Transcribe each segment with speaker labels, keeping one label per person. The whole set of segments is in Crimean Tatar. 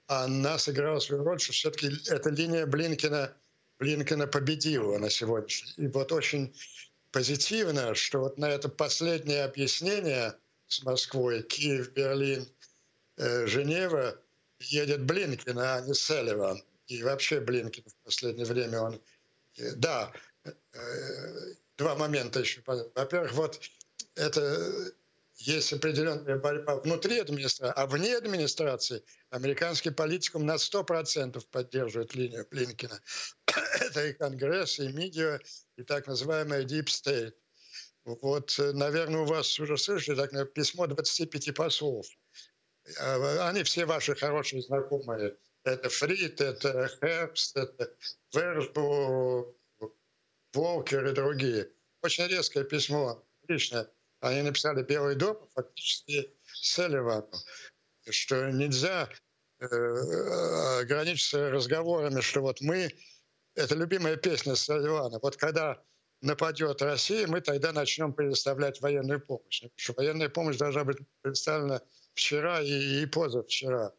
Speaker 1: Она сыграла свою роль, что все-таки эта линия Блинкена победила на сегодняшний. И вот очень позитивно, что вот на это последнее объяснение с Москвой, Киев, Берлин, Женева, едет Блинкен, а не Салливан. И вообще Блинкен в последнее время он... Да, два момента еще. Во-первых, вот это есть определенная борьба внутри администрации, а вне администрации американский политикум на 100% поддерживает линию Блинкена. Это и Конгресс, и медиа, и так называемая Deep State. Вот, наверное, у вас уже слышали так, письмо 25 послов. Они все ваши хорошие знакомые. Это Фрид, это Хербст, это Вершбоу, Волкер и другие. Очень резкое письмо, лично. Они написали Белый дом, фактически Салливану, что нельзя ограничиться разговорами, что вот мы... Это любимая песня Салливана. Вот когда нападет Россия, мы тогда начнем предоставлять военную помощь. Потому что военная помощь должна быть предоставлена вчера и позавчера.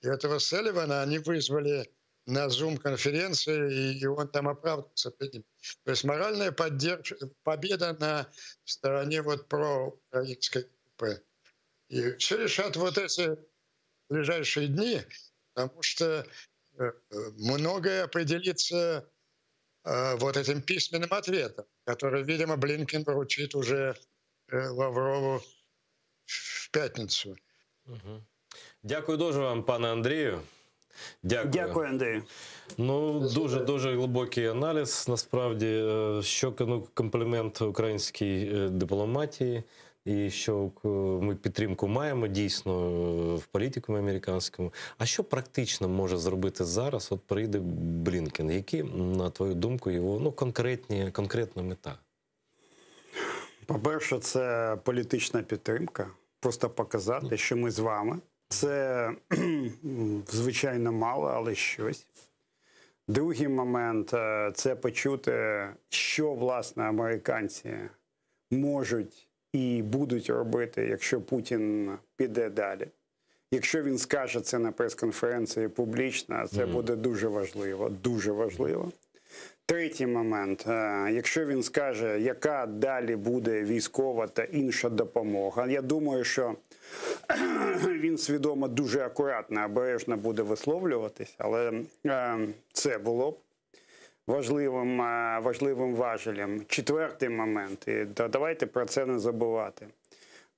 Speaker 1: И этого Салливана они вызвали на Zoom-конференции, и он там оправдывался перед ним. То есть моральная поддержка, победа на стороне вот проукраинской группы. И все решат вот эти ближайшие дни, потому что многое определится вот этим письменным ответом, который, видимо, Блинкен вручит уже Лаврову в пятницу.
Speaker 2: Угу. Дякую дуже вам, пане Андрію. Дякую.
Speaker 3: Дякую, Андрію.
Speaker 2: Ну, дуже дуже глибокий аналіз. Насправді, що, ну, комплімент українській дипломатії, і що ми підтримку маємо дійсно в політикумі американському. А що практично може зробити зараз? От прийде Блінкен. Які, на твою думку, його, ну, конкретна мета?
Speaker 3: По-перше, це політична підтримка. Просто показати, що ми з вами. Це, звичайно, мало, але щось. Другий момент – це почути, що, власне, американці можуть і будуть робити, якщо Путін піде далі. Якщо він скаже це на прес-конференції публічно, це буде дуже важливо, дуже важливо. Третій момент, якщо він скаже, яка далі буде військова та інша допомога, я думаю, що він свідомо дуже акуратно, обережно буде висловлюватись, але це було б важливим важелем. Четвертий момент, і давайте про це не забувати.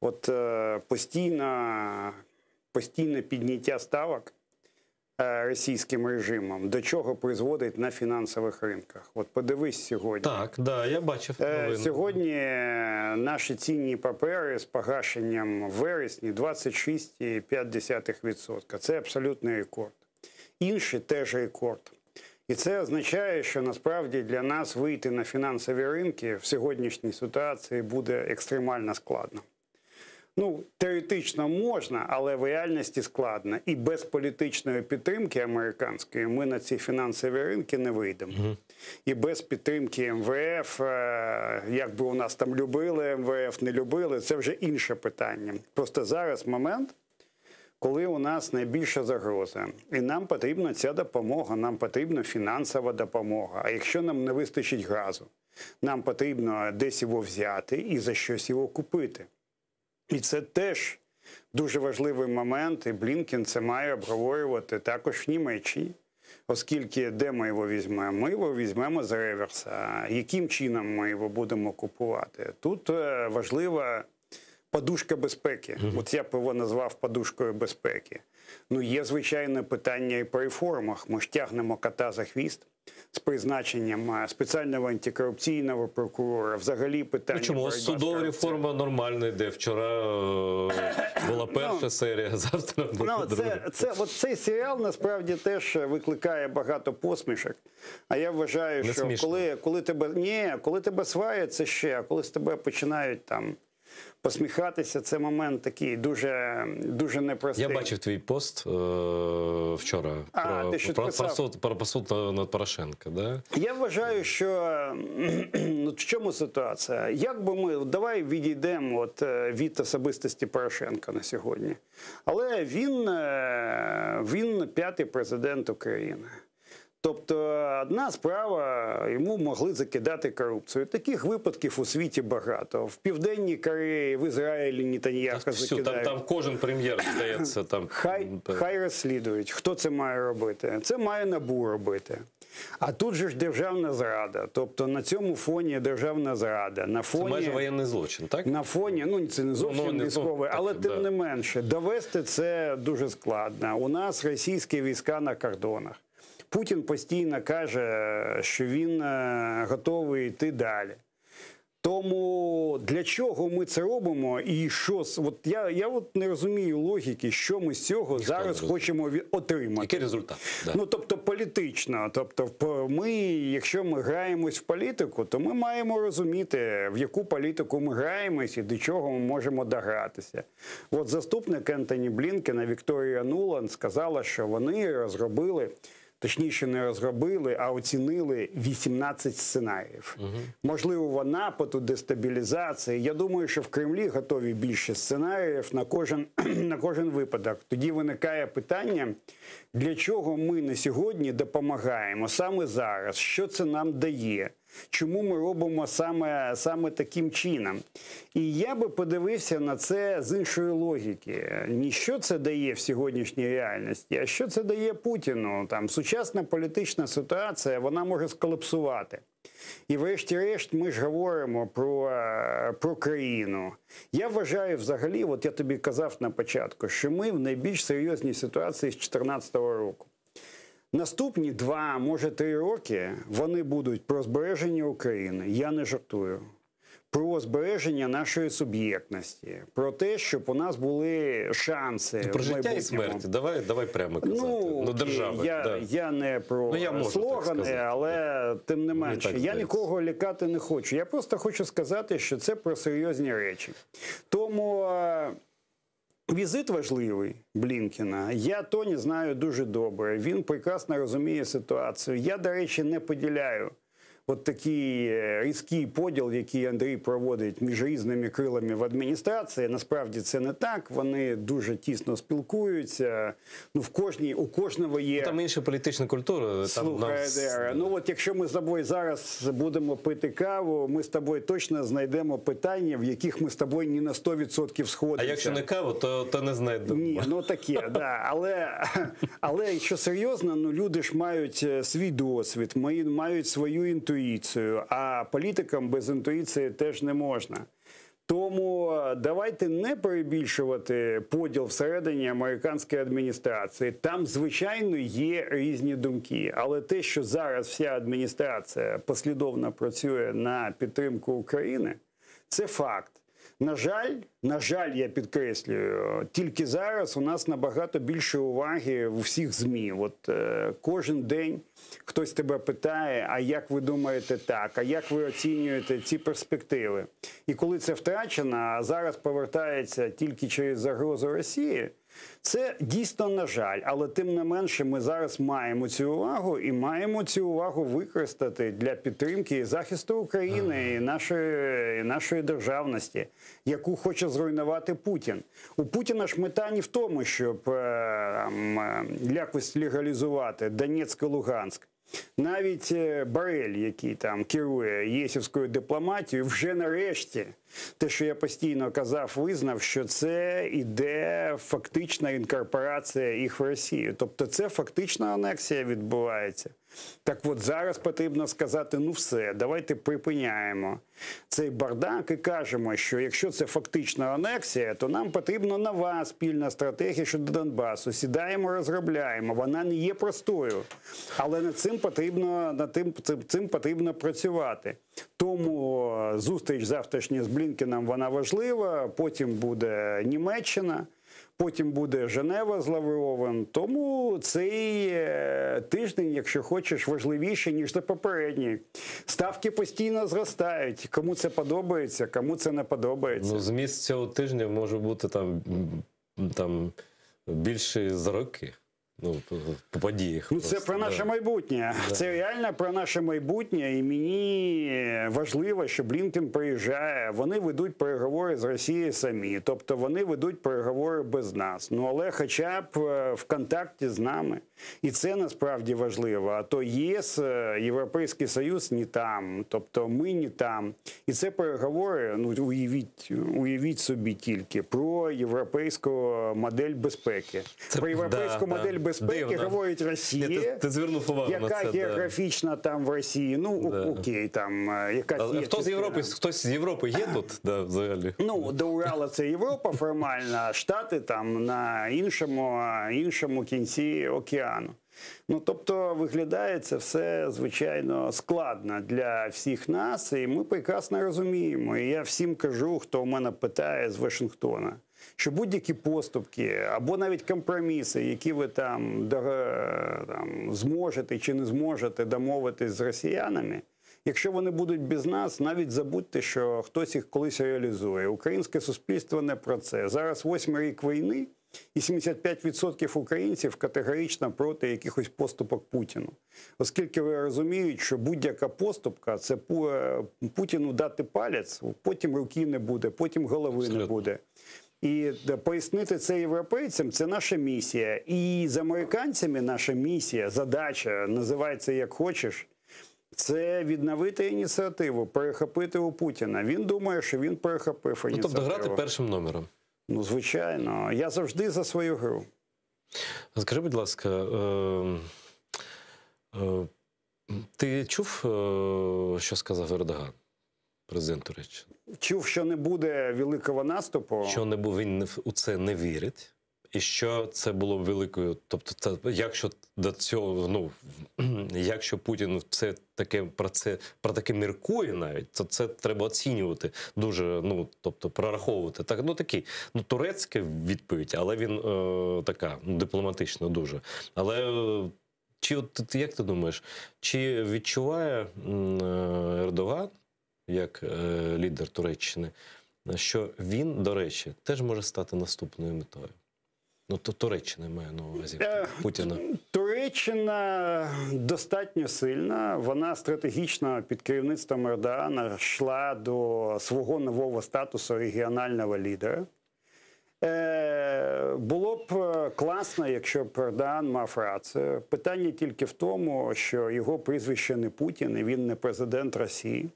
Speaker 3: От постійне підняття ставок російським режимом, до чого призводить на фінансових ринках. От подивись сьогодні.
Speaker 2: Так, да, я бачив новину.
Speaker 3: Сьогодні наші цінні папери з погашенням в вересні 26,5%. Це абсолютний рекорд. Інші теж рекорд. І це означає, що насправді для нас вийти на фінансові ринки в сьогоднішній ситуації буде екстремально складно. Ну, теоретично можна, але в реальності складно. І без політичної підтримки американської ми на ці фінансові ринки не вийдемо. І без підтримки МВФ, як би у нас там любили МВФ, не любили, це вже інше питання. Просто зараз момент, коли у нас найбільша загроза. І нам потрібна ця допомога, нам потрібна фінансова допомога. А якщо нам не вистачить газу, нам потрібно десь його взяти і за щось його купити. І це теж дуже важливий момент, і Блінкен це має обговорювати також в Німеччині, оскільки де ми його візьмемо? Ми його візьмемо з реверса. Яким чином ми його будемо купувати? Тут важлива подушка безпеки. От я б його назвав подушкою безпеки. Ну, є, звичайно, питання і по реформах. Ми ж тягнемо кота за хвіст з призначенням спеціального антикорупційного прокурора. Взагалі питання
Speaker 2: Ну, чому?
Speaker 3: боротьба з
Speaker 2: Судова
Speaker 3: корупцією.
Speaker 2: реформа нормально йде. Вчора була перша серія, завтра буде друга.
Speaker 3: От цей серіал насправді теж викликає багато посмішок. А я вважаю,
Speaker 2: Не
Speaker 3: що
Speaker 2: смішно.
Speaker 3: коли тебе, ні, коли тебе сварять, це ще, а коли з тебе починають там посміхатися, це момент такий дуже, дуже непростий.
Speaker 2: Я бачив твій пост вчора
Speaker 3: А, ти що писав?
Speaker 2: про суд над Порошенка, да?
Speaker 3: Я вважаю, що, ну, в чому ситуація? Як би ми, давай відійдемо от, від особистості Порошенка на сьогодні. Але він Він п'ятий президент України. Тобто, одна справа, йому могли закидати корупцію. Таких випадків у світі багато. В Південній Кореї, в Ізраїлі Нетаньяха
Speaker 2: Всю, там,
Speaker 3: закидають.
Speaker 2: там кожен прем'єр, здається, там
Speaker 3: Хай, хай розслідують, хто це має робити. Це має НАБУ робити. А тут же ж державна зрада. Тобто на цьому фоні державна зрада. На
Speaker 2: Це
Speaker 3: фоні,
Speaker 2: майже воєнний злочин, так?
Speaker 3: на фоні, ну це не зовсім
Speaker 2: ну, не- ну,
Speaker 3: військовий,
Speaker 2: так,
Speaker 3: але тим
Speaker 2: да.
Speaker 3: не менше, довести це дуже складно. У нас російські війська на кордонах. Путін постійно каже, що він готовий йти далі. Тому для чого ми це робимо і що от я от не розумію логіки, що ми з цього
Speaker 2: не
Speaker 3: зараз
Speaker 2: розуміє.
Speaker 3: хочемо отримати.
Speaker 2: Який результат? Да.
Speaker 3: Ну, тобто політично. Тобто, ми, якщо ми граємось в політику, то ми маємо розуміти, в яку політику ми граємось і до чого ми можемо догратися. От заступник Ентоні Блінкена Вікторія Нуланд сказала, що вони розробили. Точніше, не розробили, а оцінили 18 сценаріїв. Можливо, нападу, дестабілізації. Я думаю, що в Кремлі готові більше сценаріїв на кожен випадок. Тоді виникає питання, для чого ми на сьогодні допомагаємо саме зараз, що це нам дає, чому ми робимо саме таким чином. І я би подивився на це з іншої логіки. Не що це дає в сьогоднішній реальності, а що це дає Путіну. Там сучасна політична ситуація, вона може сколапсувати. І врешті-решт ми ж говоримо про країну. Я вважаю взагалі, от я тобі казав на початку, що ми в найбільш серйозній ситуації з 2014 року. Наступні 2, може 3 роки, вони будуть про збереження України. Я не жартую. Про збереження нашої суб'єктності, про те, щоб у нас були шанси
Speaker 2: Про
Speaker 3: в
Speaker 2: життя і
Speaker 3: майбутньому.
Speaker 2: смерть. Давай, давай прямо казати. Ну,
Speaker 3: окей,
Speaker 2: держави. да.
Speaker 3: я не про
Speaker 2: Ну, я можу так
Speaker 3: слогани,
Speaker 2: сказати.
Speaker 3: але тим не
Speaker 2: Мені
Speaker 3: менше,
Speaker 2: так
Speaker 3: я
Speaker 2: здається.
Speaker 3: нікого лякати не хочу. Я просто хочу сказати, що це про серйозні речі. Тому візит важливий Блінкена. Я Тоні знаю дуже добре. Він прекрасно розуміє ситуацію. Я, до речі, не поділяю от такий різкий поділ, який Андрій проводить між різними крилами в адміністрації. Насправді це не так. Вони дуже тісно спілкуються. Ну, у кожного є...
Speaker 2: Там інша політична культура. Там
Speaker 3: Слухай,
Speaker 2: нам...
Speaker 3: Едере, ну от якщо ми з тобою зараз будемо пити каву, ми з тобою точно знайдемо питання, в яких ми з тобою не на 100% сходимося.
Speaker 2: А якщо не каву, то не знайдемо.
Speaker 3: Ні, ну таке, да. Але якщо серйозно, люди ж мають свій досвід, мають свою інтуїцію, а політикам без інтуїції теж не можна. Тому давайте не перебільшувати поділ всередині американської адміністрації. Там, звичайно, є різні думки. Але те, що зараз вся адміністрація послідовно працює на підтримку України, це факт. На жаль, я підкреслюю, тільки зараз у нас набагато більше уваги у всіх ЗМІ. От кожен день хтось тебе питає, а як ви думаєте так, а як ви оцінюєте ці перспективи? І коли це втрачено, а зараз повертається тільки через загрозу Росії, це дійсно, на жаль, але тим не менше ми зараз маємо цю увагу і маємо цю увагу використати для підтримки і захисту України і нашої державності, яку хоче зруйнувати Путін. У Путіна ж мета не в тому, щоб якось легалізувати Донецьк і Луганськ. Навіть Боррель, який там керує єсівською дипломатією, вже нарешті, те, що я постійно казав, визнав, що це іде фактична інкорпорація їх в Росію. Тобто це фактична анексія відбувається. Так от зараз потрібно сказати, ну все, давайте припиняємо цей бардак і кажемо, що якщо це фактична анексія, то нам потрібна нова спільна стратегія щодо Донбасу. Сідаємо, розробляємо. Вона не є простою, але над цим потрібно, над тим, цим, цим потрібно працювати. Тому зустріч завтрашня з Блінкеном, вона важлива, потім буде Німеччина, потім буде Женева з Лавровим. Тому цей тиждень, якщо хочеш, важливіший, ніж за попередній. Ставки постійно зростають. Кому це подобається, кому це не подобається.
Speaker 2: Зміст цього тижня може бути там більше за роки. Ну, по подіях.
Speaker 3: Ну, це
Speaker 2: просто,
Speaker 3: про наше
Speaker 2: да.
Speaker 3: майбутнє. Це реально про наше майбутнє. І мені важливо, що Блінкен приїжджає. Вони ведуть переговори з Росією самі. Тобто вони ведуть переговори без нас. Ну але хоча б в контакті з нами. І це насправді важливо. А то ЄС, Європейський Союз не там. Тобто ми не там. І це переговори, ну уявіть собі тільки про європейську модель безпеки.
Speaker 2: Це-
Speaker 3: про європейську
Speaker 2: да,
Speaker 3: модель
Speaker 2: да.
Speaker 3: безпеки
Speaker 2: Дивно.
Speaker 3: говорить Росія.
Speaker 2: Ні, ти звернув увагу
Speaker 3: Яка
Speaker 2: на це. да.
Speaker 3: географічна там в Росії? Ну
Speaker 2: Да.
Speaker 3: окей, там якась
Speaker 2: Але
Speaker 3: є
Speaker 2: хто з
Speaker 3: частина.
Speaker 2: Європи, хтось з Європи є тут, да, взагалі?
Speaker 3: Ну, до Урала це Європа формально, а Штати там на іншому кінці океану. Ну, тобто, виглядає це все, звичайно, складно для всіх нас, і ми прекрасно розуміємо. І я всім кажу, хто у мене питає з Вашингтона, що будь-які поступки або навіть компроміси, які ви там, там зможете чи не зможете домовитись з росіянами, якщо вони будуть без нас, навіть забудьте, що хтось їх колись реалізує. Українське суспільство не про це. Зараз 8-й рік війни, і 75% українців категорично проти якихось поступок Путіну. Оскільки вони розуміють, що будь-яка поступка – це Путіну дати палець, потім руки не буде, потім голови не
Speaker 2: Абсолютно.
Speaker 3: буде. І пояснити це європейцям – це наша місія. І з американцями наша місія, задача, називається як хочеш, це відновити ініціативу, перехопити у Путіна. Він думає, що він перехопив
Speaker 2: Ну, тобто
Speaker 3: ініціативу.
Speaker 2: грати першим номером.
Speaker 3: Ну, звичайно. Я завжди за свою гру.
Speaker 2: Скажи, будь ласка, ти чув, що сказав Ердоган, президент Туреччини?
Speaker 3: Чув, що не буде великого наступу.
Speaker 2: Що не був, він у це не вірить. І що це було б великою, тобто, це, якщо до цього, ну, якщо Путін це таке, про це, про таке міркує навіть, то це треба оцінювати дуже, ну, тобто, прораховувати. Так, ну, такий, ну, турецька відповідь, але він така, ну, дипломатична дуже. Але чи, от, ти, як ти думаєш, чи відчуває Ердоган, як лідер Туреччини, що він, до речі, теж може стати наступною метою? Ну, то Туреччина має на увазі Путіна.
Speaker 3: Туреччина достатньо сильна. Вона стратегічно під керівництвом Ердогана йшла до свого нового статусу регіонального лідера. Було б класно, якщо б Ердоган мав рацію. Питання тільки в тому, що його прізвище не Путін, і він не президент Росії.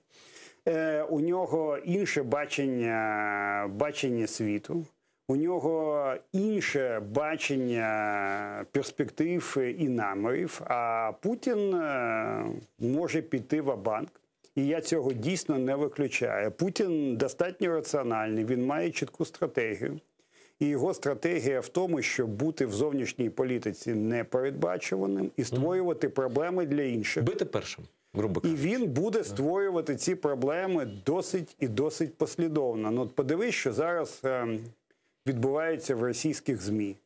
Speaker 3: У нього інше бачення світу. У нього інше бачення перспектив і намірів, а Путін може піти ва-банк. І я цього дійсно не виключаю. Путін достатньо раціональний, він має чітку стратегію. І його стратегія в тому, щоб бути в зовнішній політиці непередбачуваним і створювати проблеми для інших.
Speaker 2: Бити першим, грубо
Speaker 3: І
Speaker 2: кажучи.
Speaker 3: він буде створювати ці проблеми досить і досить послідовно. От подивись, що зараз відбувається в російських ЗМІ.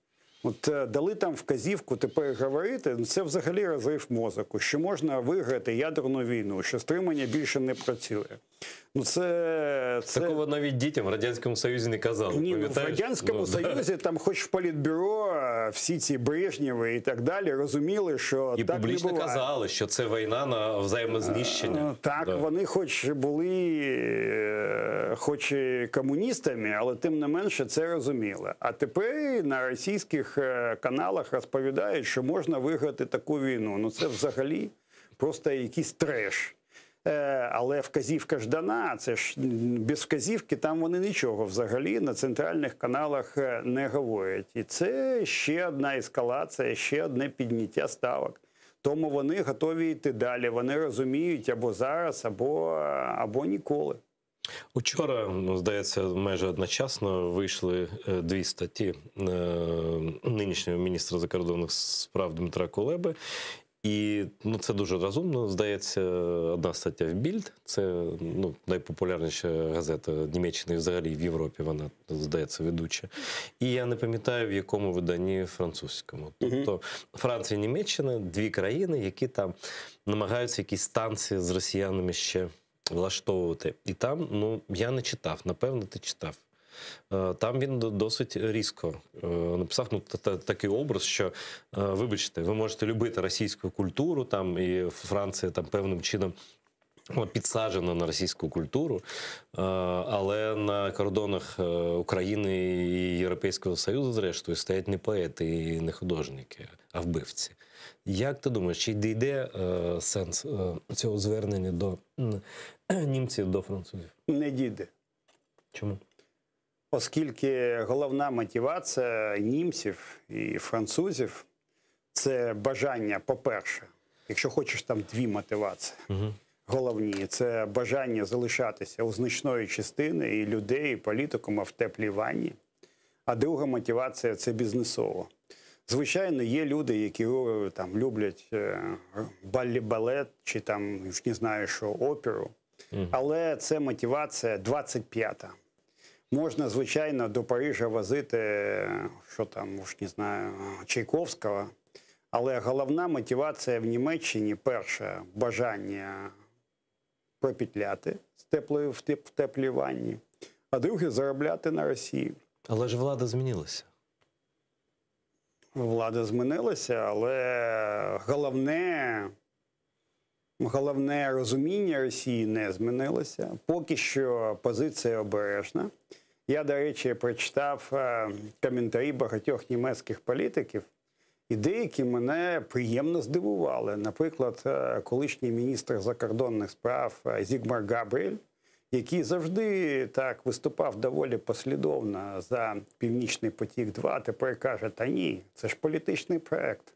Speaker 3: От дали там вказівку тепер говорити, це взагалі розрив мозку, що можна виграти ядерну війну, що стримання більше не працює.
Speaker 2: Такого навіть дітям в Радянському Союзі не казали,
Speaker 3: Ні, в
Speaker 2: пам'ятаєш?
Speaker 3: Радянському Союзі там хоч в Політбюро всі ці Брежнєви і так далі розуміли, що
Speaker 2: І
Speaker 3: так не
Speaker 2: публічно
Speaker 3: буває.
Speaker 2: казали, що це війна на взаємознищення.
Speaker 3: Так, вони хоч були хоч і комуністами, але тим не менше це розуміли. А тепер на російських каналах розповідають, що можна виграти таку війну. Це взагалі просто якийсь треш. Але вказівка ж дана, це ж без вказівки там вони нічого взагалі на центральних каналах не говорять. І це ще одна ескалація, ще одне підняття ставок. Тому вони готові йти далі, вони розуміють або зараз, або ніколи.
Speaker 2: Учора, здається, майже одночасно вийшли дві статті нинішнього міністра закордонних справ Дмитра Кулеби. І це дуже розумно, здається, одна стаття в Більд, це найпопулярніша газета Німеччини і взагалі в Європі, вона, здається, ведуча. І я не пам'ятаю, в якому виданні французькому. Тобто Франція і Німеччина – дві країни, які там намагаються якісь танці з росіянами ще влаштовувати. І там, я не читав, напевно, ти читав. Там він досить різко написав, ну, такий образ, що, вибачте, ви можете любити російську культуру, там, і Франція там певним чином підсаджена на російську культуру, але на кордонах України і Європейського Союзу, зрештою, стоять не поети і не художники, а вбивці. Як ти думаєш, чи дійде сенс цього звернення до німців, до французів?
Speaker 3: Не дійде.
Speaker 2: Чому?
Speaker 3: Оскільки головна мотивація німців і французів – це бажання, по-перше, якщо хочеш, там дві мотивації. Головні – це бажання залишатися у значної частини і людей, і політикума в теплій ванні. А друга мотивація – це бізнесова. Звичайно, є люди, які там люблять балет чи там, не знаю що, оперу. Але це мотивація 25-та. Можна, звичайно, до Парижа возити, що там, уж не знаю, Чайковського. Але головна мотивація в Німеччині, перше, бажання пропетляти в теплій ванні, а друге, заробляти на Росії.
Speaker 2: Але ж влада змінилася.
Speaker 3: Влада змінилася, але головне розуміння Росії не змінилося. Поки що позиція обережна. Я, до речі, прочитав коментарі багатьох німецьких політиків, і деякі мене приємно здивували. Наприклад, колишній міністр закордонних справ Зігмар Габріель, який завжди так виступав доволі послідовно за Північний потік-2, тепер каже, та ні, це ж політичний проект.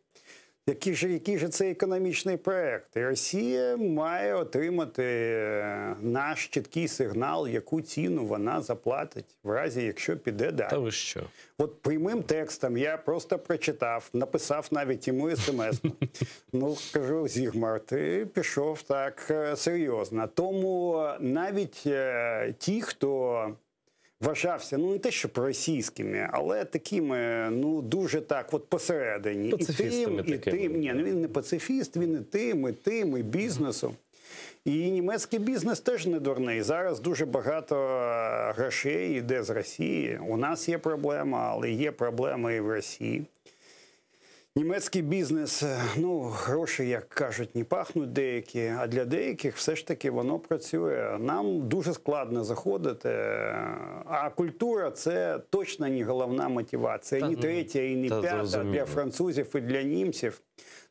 Speaker 3: Який же це економічний проект? І Росія має отримати наш чіткий сигнал, яку ціну вона заплатить в разі, якщо піде далі.
Speaker 2: Та ви що?
Speaker 3: От прямим текстом я просто прочитав, написав навіть йому смс. Ну, кажу, Зігмар, ти пішов так серйозно. Тому навіть ті, хто вважався, не те, що проросійськими, але такими, дуже так, от посередині. І тим,
Speaker 2: Пацифістами
Speaker 3: і
Speaker 2: такими.
Speaker 3: тим. Ні, він не пацифіст, він і тим, і тим, і бізнесом. І німецький бізнес теж не дурний. Зараз дуже багато грошей йде з Росії. У нас є проблема, але є проблеми і в Росії. Німецький бізнес, гроші, як кажуть, не пахнуть деякі, а для деяких все ж таки воно працює. Нам дуже складно заходити, а культура – це точно не головна мотивація, ні третя і ні п'ята для французів і для німців.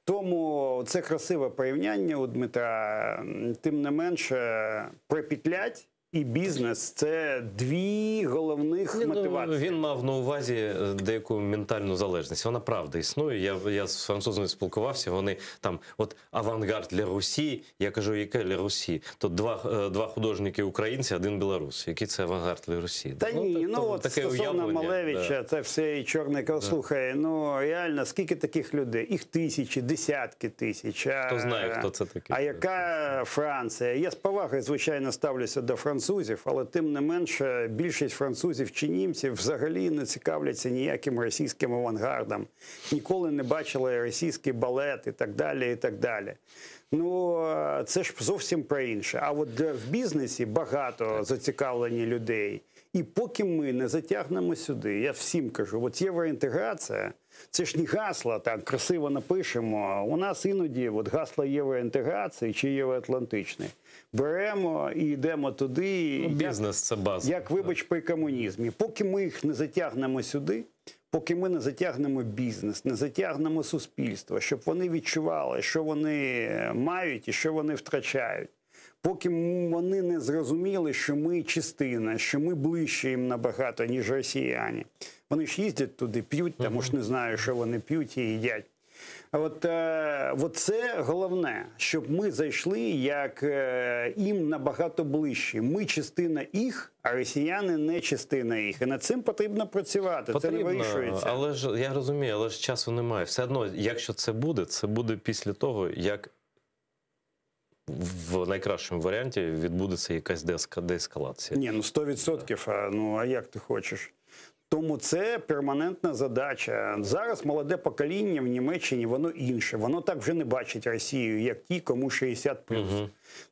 Speaker 3: Тому це красиве порівняння у Дмитра, тим не менше, пропетлять і бізнес – це дві головних
Speaker 2: Ні,
Speaker 3: мотивації.
Speaker 2: він мав на увазі деяку ментальну залежність. Вона правда існує. Я з французами спілкувався, вони там, от авангард для Русі, я кажу, яке для Русі? То два художники українці, один білорус. Який це авангард для Русі?
Speaker 3: Та ні, от
Speaker 2: Таке
Speaker 3: стосовно
Speaker 2: уявлення,
Speaker 3: Малевича,
Speaker 2: да.
Speaker 3: це все і чорний кол. Слухай, реально, скільки таких людей? Їх тисячі, десятки тисяч.
Speaker 2: Хто знає, хто це такий.
Speaker 3: А яка Франція? Я з повагою, звичайно, ставлюся до французів, але тим не менше більшість французів чи німців взагалі не цікавляться ніяким російським авангардом, ніколи не бачили російський балет і так далі, і так далі. Це ж зовсім про інше. А от в бізнесі багато зацікавлені людей. І поки ми не затягнемо сюди, я всім кажу, от євроінтеграція, це ж не гасла, так красиво напишемо. У нас іноді от гасло євроінтеграції чи євроатлантичної. Беремо і йдемо туди,
Speaker 2: Бізнес це база.
Speaker 3: як, вибач, при комунізмі. Поки ми їх не затягнемо сюди, поки ми не затягнемо бізнес, не затягнемо суспільство, щоб вони відчували, що вони мають і що вони втрачають. Поки вони не зрозуміли, що ми частина, що ми ближче їм набагато, ніж росіяни. Вони ж їздять туди, п'ють, там уж не знаю, що вони п'ють і їдять. От це головне, щоб ми зайшли як їм набагато ближче. Ми частина їх, а росіяни не частина їх. І над цим потрібно працювати. Це не
Speaker 2: Потрібно,
Speaker 3: вирішується.
Speaker 2: Але ж, я розумію, але ж часу немає. Все одно, якщо це буде, це буде після того, як в найкращому варіанті відбудеться якась деескалація.
Speaker 3: Ні, 100%, а як ти хочеш? Тому це перманентна задача. Зараз молоде покоління в Німеччині, воно інше. Воно так вже не бачить Росію, як ті, кому 60 плюс.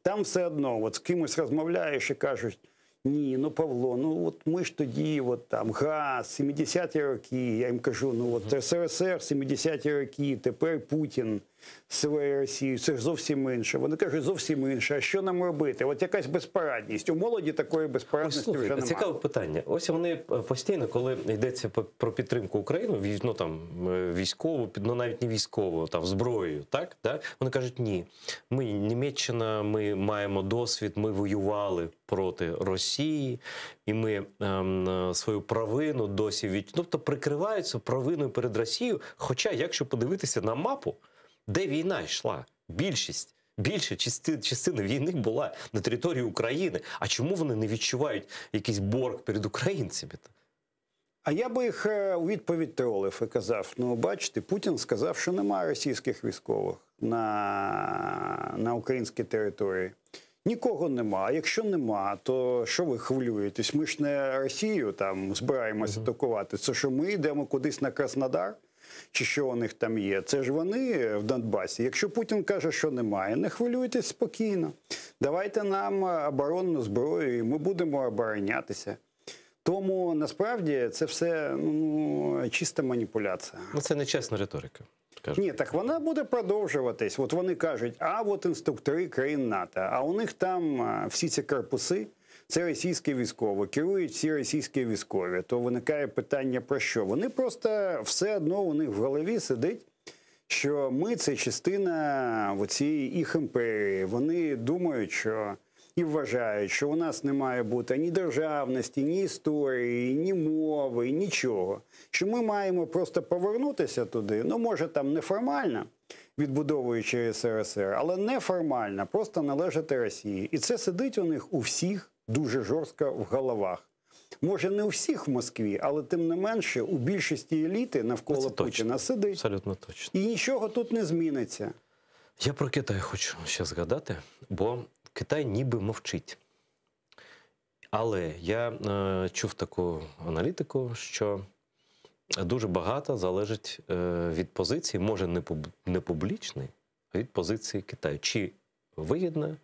Speaker 3: Там все одно, от з кимось розмовляєш і кажуть, Ні, ну Павло, ну от ми ж тоді, от там газ, 70-ті роки. Я їм кажу, ну от СРСР, 70-ті роки, тепер Путін своєю Росією, це ж зовсім інше. Вони кажуть, зовсім інше. А що нам робити? От якась безпорадність. У молоді такої
Speaker 2: Ось,
Speaker 3: безпорадності вже
Speaker 2: слухайте,
Speaker 3: немає.
Speaker 2: цікаве питання. Ось вони постійно, коли йдеться про підтримку України, ну, там, військову, ну, навіть не військову, там, зброєю, так? Да? Вони кажуть, ні, ми Німеччина, ми маємо досвід, ми воювали проти Росії, і ми свою провину досі від... Тобто прикриваються провиною перед Росією, хоча, якщо подивитися на мапу, де війна йшла, більшість, більша частина війни була на території України. А чому вони не відчувають якийсь борг перед українцями?
Speaker 3: А я би їх у відповідь тролив і казав, ну бачите, Путін сказав, що немає російських військових на українській території. Нікого нема. А якщо нема, то що ви хвилюєтесь? Ми ж не Росію там збираємося атакувати. Це що ми йдемо кудись на Краснодар? Чи що у них там є? Це ж вони в Донбасі. Якщо Путін каже, що немає, не хвилюйтесь спокійно. Давайте нам оборонну зброю, і ми будемо оборонятися. Тому, насправді, це все, чиста маніпуляція.
Speaker 2: Це нечесна риторика. Кажуть.
Speaker 3: Ні, так вона буде продовжуватись. От вони кажуть, а от інструктори країн НАТО, а у них там всі ці корпуси, це російські військові, керують всі російські військові. То виникає питання про що? Вони просто все одно у них в голові сидить, що ми – це частина оцієї їх імперії. Вони думають, що і вважають, що у нас не має бути ні державності, ні історії, ні мови, нічого. Що ми маємо просто повернутися туди, може, там неформально, відбудовуючи СРСР, але неформально, просто належати Росії. І це сидить у них у всіх дуже жорстко в головах. Може, не у всіх в Москві, але тим не менше у більшості еліти навколо
Speaker 2: Це точно.
Speaker 3: Путіна сидить.
Speaker 2: Абсолютно точно.
Speaker 3: І нічого тут не зміниться.
Speaker 2: Я про Китай хочу ще згадати, бо Китай ніби мовчить. Але я чув таку аналітику, що дуже багато залежить від позиції, може не публічної, а від позиції Китаю. Чи вигідна,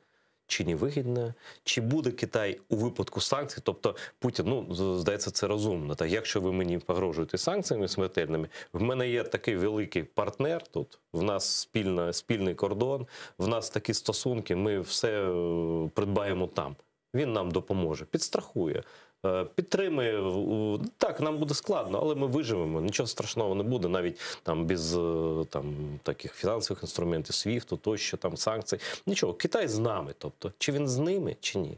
Speaker 2: чи не вигідна, чи буде Китай у випадку санкцій, тобто Путін, здається, це розумно. Так, якщо ви мені погрожуєте санкціями смертельними, в мене є такий великий партнер тут, в нас спільний кордон, в нас такі стосунки, ми все придбаємо там. Він нам допоможе, підстрахує, підтримує. Так, нам буде складно, але ми виживемо, нічого страшного не буде, навіть там без таких фінансових інструментів, свіфту, тощо, там, санкцій. Нічого, Китай з нами, тобто, чи він з ними, чи ні?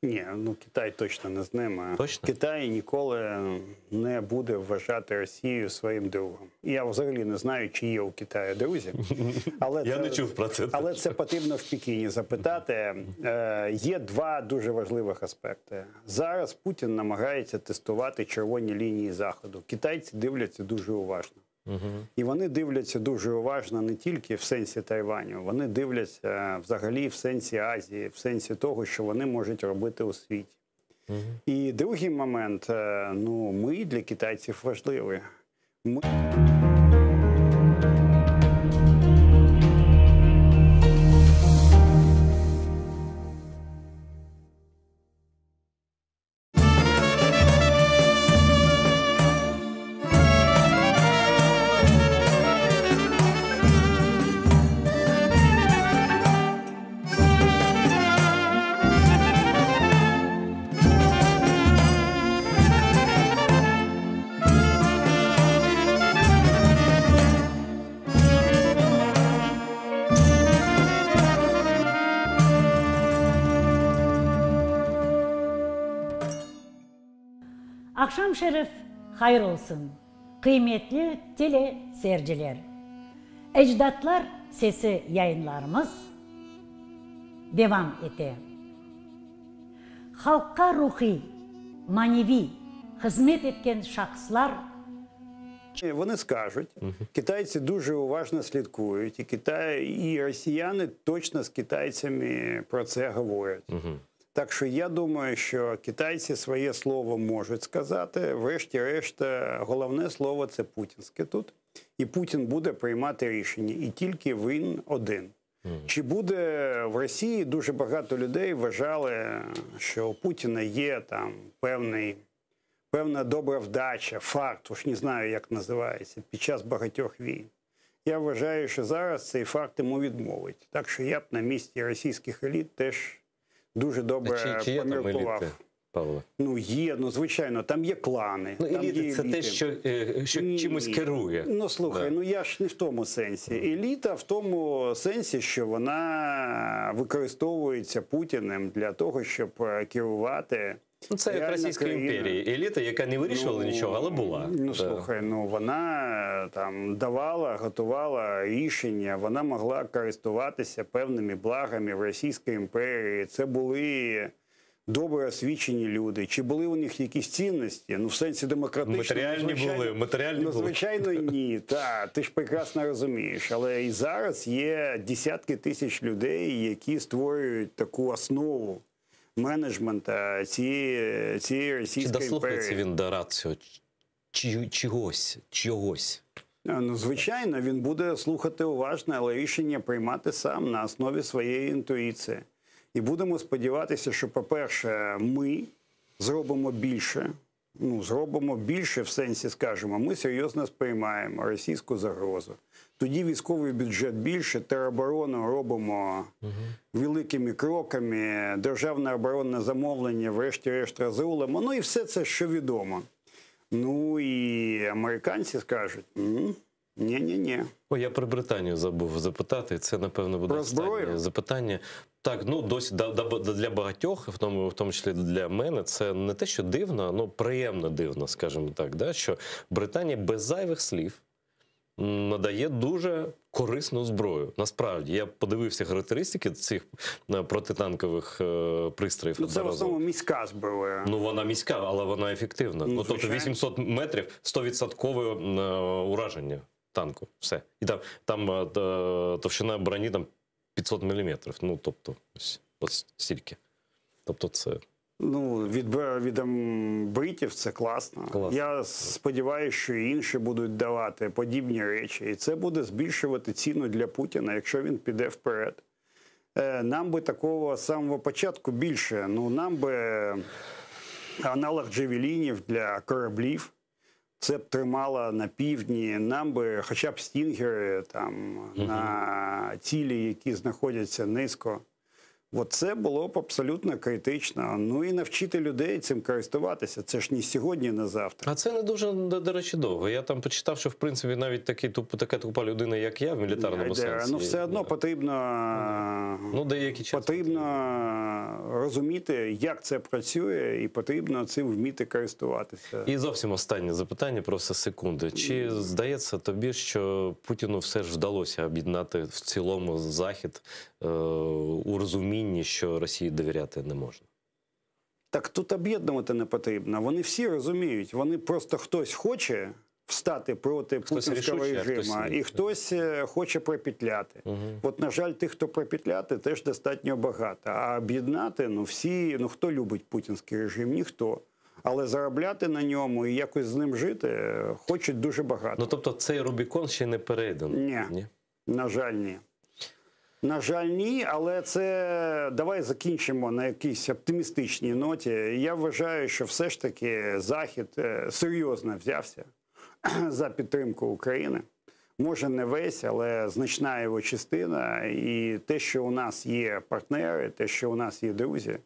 Speaker 3: Ні, Китай точно не з ними.
Speaker 2: Точно?
Speaker 3: Китай ніколи не буде вважати Росію своїм другом. Я взагалі не знаю, чи є у Китаю друзі.
Speaker 2: Я не чув про це.
Speaker 3: Але це потрібно в Пекіні запитати. Є два дуже важливих аспекти. Зараз Путін намагається тестувати червоні лінії Заходу. Китайці дивляться дуже уважно. І вони дивляться дуже уважно не тільки в сенсі Тайваню, вони дивляться взагалі в сенсі Азії, в сенсі того, що вони можуть робити у світі. І другий момент, ми для китайців важливі. Ми...
Speaker 4: Akşam şerif hayır olsun, kıymetli tele seyirciler. Ecdatlar Sesi yayınlarımız devam ete. Halkka ruhi, manevi hizmet etken şahıslar
Speaker 3: Вони скажуть, китайці дуже уважно слідкують, і Китай, і росіяни точно з китайцями про це говорять. Так що я думаю, що китайці своє слово можуть сказати. Врешті-решт, головне слово – це путінське тут. І Путін буде приймати рішення. І тільки він один. Чи буде в Росії дуже багато людей вважали, що у Путіна є там певний, певна добра вдача, фарт, уж не знаю, як називається, під час багатьох війн. Я вважаю, що зараз цей фарт йому відмовить. Так що я б на місці російських еліт теж дуже добре
Speaker 2: Чи, чи є там
Speaker 3: поміркував.
Speaker 2: еліти, Павло?
Speaker 3: Ну є, ну звичайно, там є клани.
Speaker 2: Ну,
Speaker 3: там
Speaker 2: еліти
Speaker 3: є
Speaker 2: це те,
Speaker 3: еліти.
Speaker 2: що, що
Speaker 3: Ні.
Speaker 2: чимось керує.
Speaker 3: Ну слухай,
Speaker 2: Да.
Speaker 3: ну я ж не в тому сенсі. Еліта в тому сенсі, що вона використовується Путіним для того, щоб керувати.
Speaker 2: Ну, це як
Speaker 3: реально
Speaker 2: Російська
Speaker 3: країною.
Speaker 2: імперія. Еліта, яка не вирішувала нічого, але була.
Speaker 3: Ну
Speaker 2: Да.
Speaker 3: слухай, ну вона там давала, готувала рішення, вона могла користуватися певними благами в Російській імперії. Це були добре освічені люди. Чи були у них якісь цінності? Ну, в сенсі демократичному,
Speaker 2: Матеріальні
Speaker 3: звичайно,
Speaker 2: були, матеріальні
Speaker 3: ну,
Speaker 2: були.
Speaker 3: звичайно, ні. Та, ти ж прекрасно розумієш. Але і зараз є десятки тисяч людей, які створюють таку основу менеджмента цієї
Speaker 2: Чи
Speaker 3: Російської
Speaker 2: дослухається
Speaker 3: імперії.
Speaker 2: він до рацію чи, чогось, чогось?
Speaker 3: Ну, звичайно, він буде слухати уважно, але рішення приймати сам на основі своєї інтуїції. І будемо сподіватися, що, по-перше, ми зробимо більше. Ну, зробимо більше в сенсі, скажімо, ми серйозно сприймаємо російську загрозу. Тоді військовий бюджет більше, тероборону робимо великими кроками, державне оборонне замовлення, врешті-решт, розрулимо. Ну і все це, що відомо. Ну і американці скажуть: ні-ні-ні.
Speaker 2: О, я про Британію забув запитати. Це, напевно, буде
Speaker 3: Про
Speaker 2: останнє
Speaker 3: зброю?
Speaker 2: запитання. Так, ну досі для багатьох, в тому числі для мене, це не те, що дивно, ну приємно дивно, скажімо так, да, що Британія без зайвих слів надає дуже корисну зброю. Насправді, я подивився характеристики цих протитанкових пристроїв.
Speaker 3: Ну, це в
Speaker 2: одноразових.
Speaker 3: основному міська зброя.
Speaker 2: Ну, вона міська, але вона ефективна.
Speaker 3: Ну,
Speaker 2: Ну, тобто
Speaker 3: звичайно.
Speaker 2: 800 метрів 100% ураження танку. Все. І там товщина броні там 500 міліметрів. Ну, тобто, ось стільки. Тобто це...
Speaker 3: Ну, від бритів це класно.
Speaker 2: Класно.
Speaker 3: Я сподіваюся, що і інші будуть давати подібні речі. І це буде збільшувати ціну для Путіна, якщо він піде вперед. Нам би такого з самого початку більше. Ну, нам би аналог джевелінів для кораблів. Це б тримало на півдні, нам би хоча б стінгери там, на цілі, які знаходяться низько. От це було б абсолютно критично. Ну і навчити людей цим користуватися. Це ж не сьогодні, не завтра.
Speaker 2: А це не дуже, до речі, довго. Я там почитав, що, в принципі, навіть така тупа людина, як я, в мілітарному
Speaker 3: Айдера,
Speaker 2: сенсі.
Speaker 3: Ну, все одно потрібно,
Speaker 2: Ну, деякий час
Speaker 3: потрібно розуміти, як це працює, і потрібно цим вміти користуватися.
Speaker 2: І зовсім останнє запитання, просто секунди. Чи здається тобі, що Путіну все ж вдалося об'єднати в цілому Захід у розумінні, що Росії довіряти не можна?
Speaker 3: Так тут об'єднувати не потрібно. Вони всі розуміють. Вони просто хтось хоче встати проти
Speaker 2: Хтось
Speaker 3: путінського
Speaker 2: рішучий, а хтось
Speaker 3: режиму,
Speaker 2: ні.
Speaker 3: і хтось хоче пропетляти. От, на жаль, тих, хто пропетляти, теж достатньо багато. А об'єднати, ну всі, ну хто любить путінський режим? Ніхто. Але заробляти на ньому і якось з ним жити хочуть дуже багато.
Speaker 2: Ну, тобто цей Рубікон ще не перейдений?
Speaker 3: Ні.
Speaker 2: Ні?
Speaker 3: На жаль, ні. На жаль, ні, але це давай закінчимо на якійсь оптимістичній ноті. Я вважаю, що все ж таки Захід серйозно взявся за підтримку України. Може, не весь, але значна його частина. І те, що у нас є партнери, те, що у нас є друзі,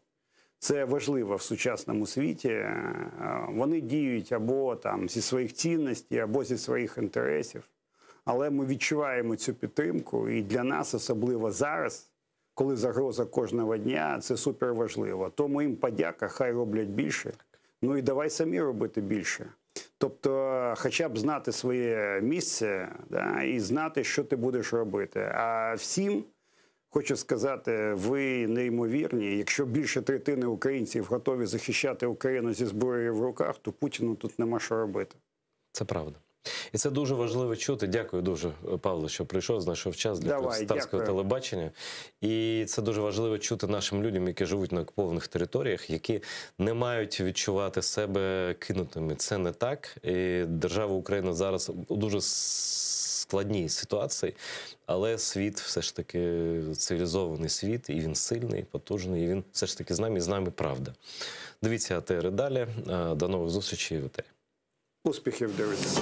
Speaker 3: це важливо в сучасному світі. Вони діють або там зі своїх цінностей, або зі своїх інтересів. Але ми відчуваємо цю підтримку, і для нас, особливо зараз, коли загроза кожного дня, це суперважливо. Тому їм подяка, хай роблять більше. Ну і давай самі робити більше. Тобто, хоча б знати своє місце, да, і знати, що ти будеш робити. А всім, хочу сказати, ви неймовірні. Якщо більше третини українців готові захищати Україну зі зброєю в руках, то Путіну тут нема що робити.
Speaker 2: Це правда. І це дуже важливо чути. Дякую дуже, Павло, що прийшов, знайшов час для
Speaker 3: Давай,
Speaker 2: кримськотатарського
Speaker 3: дякую.
Speaker 2: телебачення. І це дуже важливо чути нашим людям, які живуть на окупованих територіях, які не мають відчувати себе кинутими. Це не так. І держава Україна зараз у дуже складній ситуації, але світ все ж таки цивілізований світ, і він сильний, потужний, і він все ж таки з нами, і з нами правда. Дивіться АТР і далі. Е, До нових зустрічей в етері.
Speaker 3: Успіхів, друзі.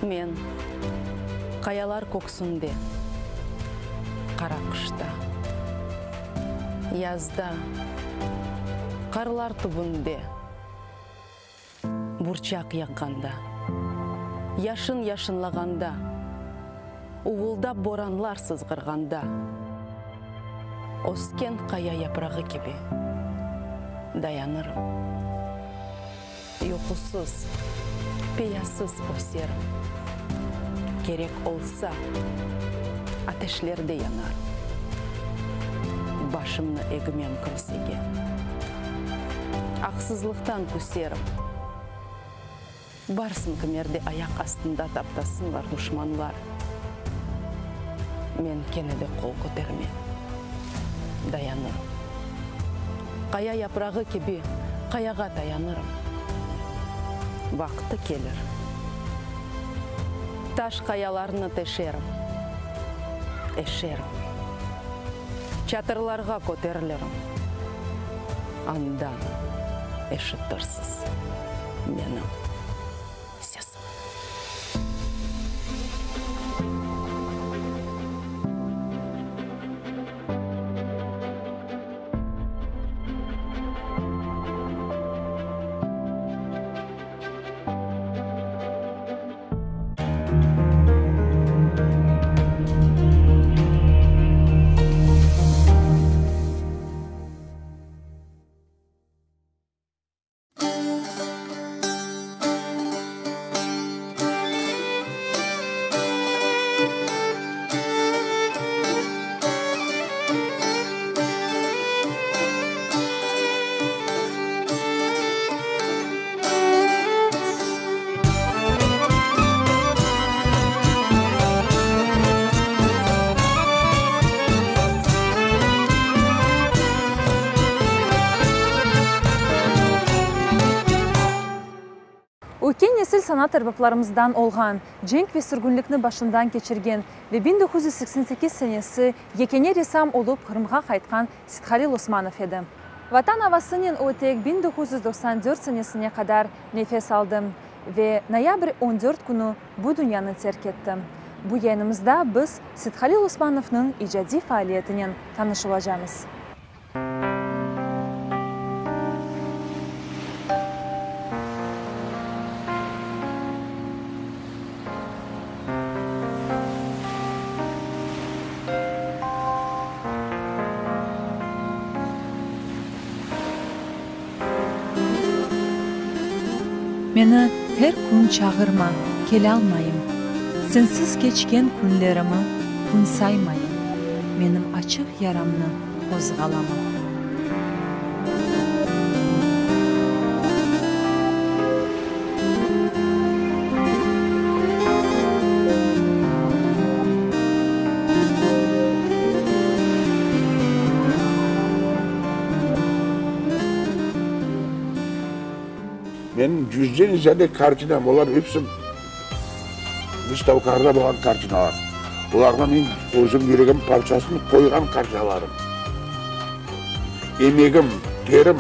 Speaker 5: Men qayalar köksünde, qara qışta, yazda, qarlar tübünde, burçaq yağğanda, yaşın yaşınlağanda, uvuldap boranlar sızğırğanda, ösken qaya yaprağı kibi dayanırım. Yuqusız, peyasız öserim. Kerek olsa, ateşlerde yanarım. Başımnı egmem kimsege. Aqsızlıqtan küserim. Barsın kimerde ayaq astında taptasınlar duşmanlar. Men kene de qol kötermem. Dayanırım. Qaya yaprağı kibi qayağa tayanırım. Vaqtı kelir. Taş qayalarnı teşerim, eşerim. Çatırlarğa köterilirim. Andan eşitirsiz menim sesim.
Speaker 6: Üyken nesil sanat erbaplarımızdan olğan, cenk ve sürgünlikni başından keçirgen ve 1988 senesi yekâne ressam olıp Qırımğa qaytqan Seithalil Osmanov edi. Vatan avasınen o tek 1994 senesine qadar nefes aldı ve noyabr 14 künü bu dünyanı terk etti. Bu yayınımızda biz Seithalil Osmanovnıñ icadiy faaliyetinen tanış olacamız. Meni her kün çağırma, kelâlmayım, Sensiz keçken künlerimi kün saymayım, Menim açıq yaramnı qozğalama.
Speaker 7: Menim yüzden ziyade kartinam, olar episi vıstavkalarda bolğan kartinalar. Olarğa men özüm yüregim parçasını qoyğan kartinalarım. Emegim, terim.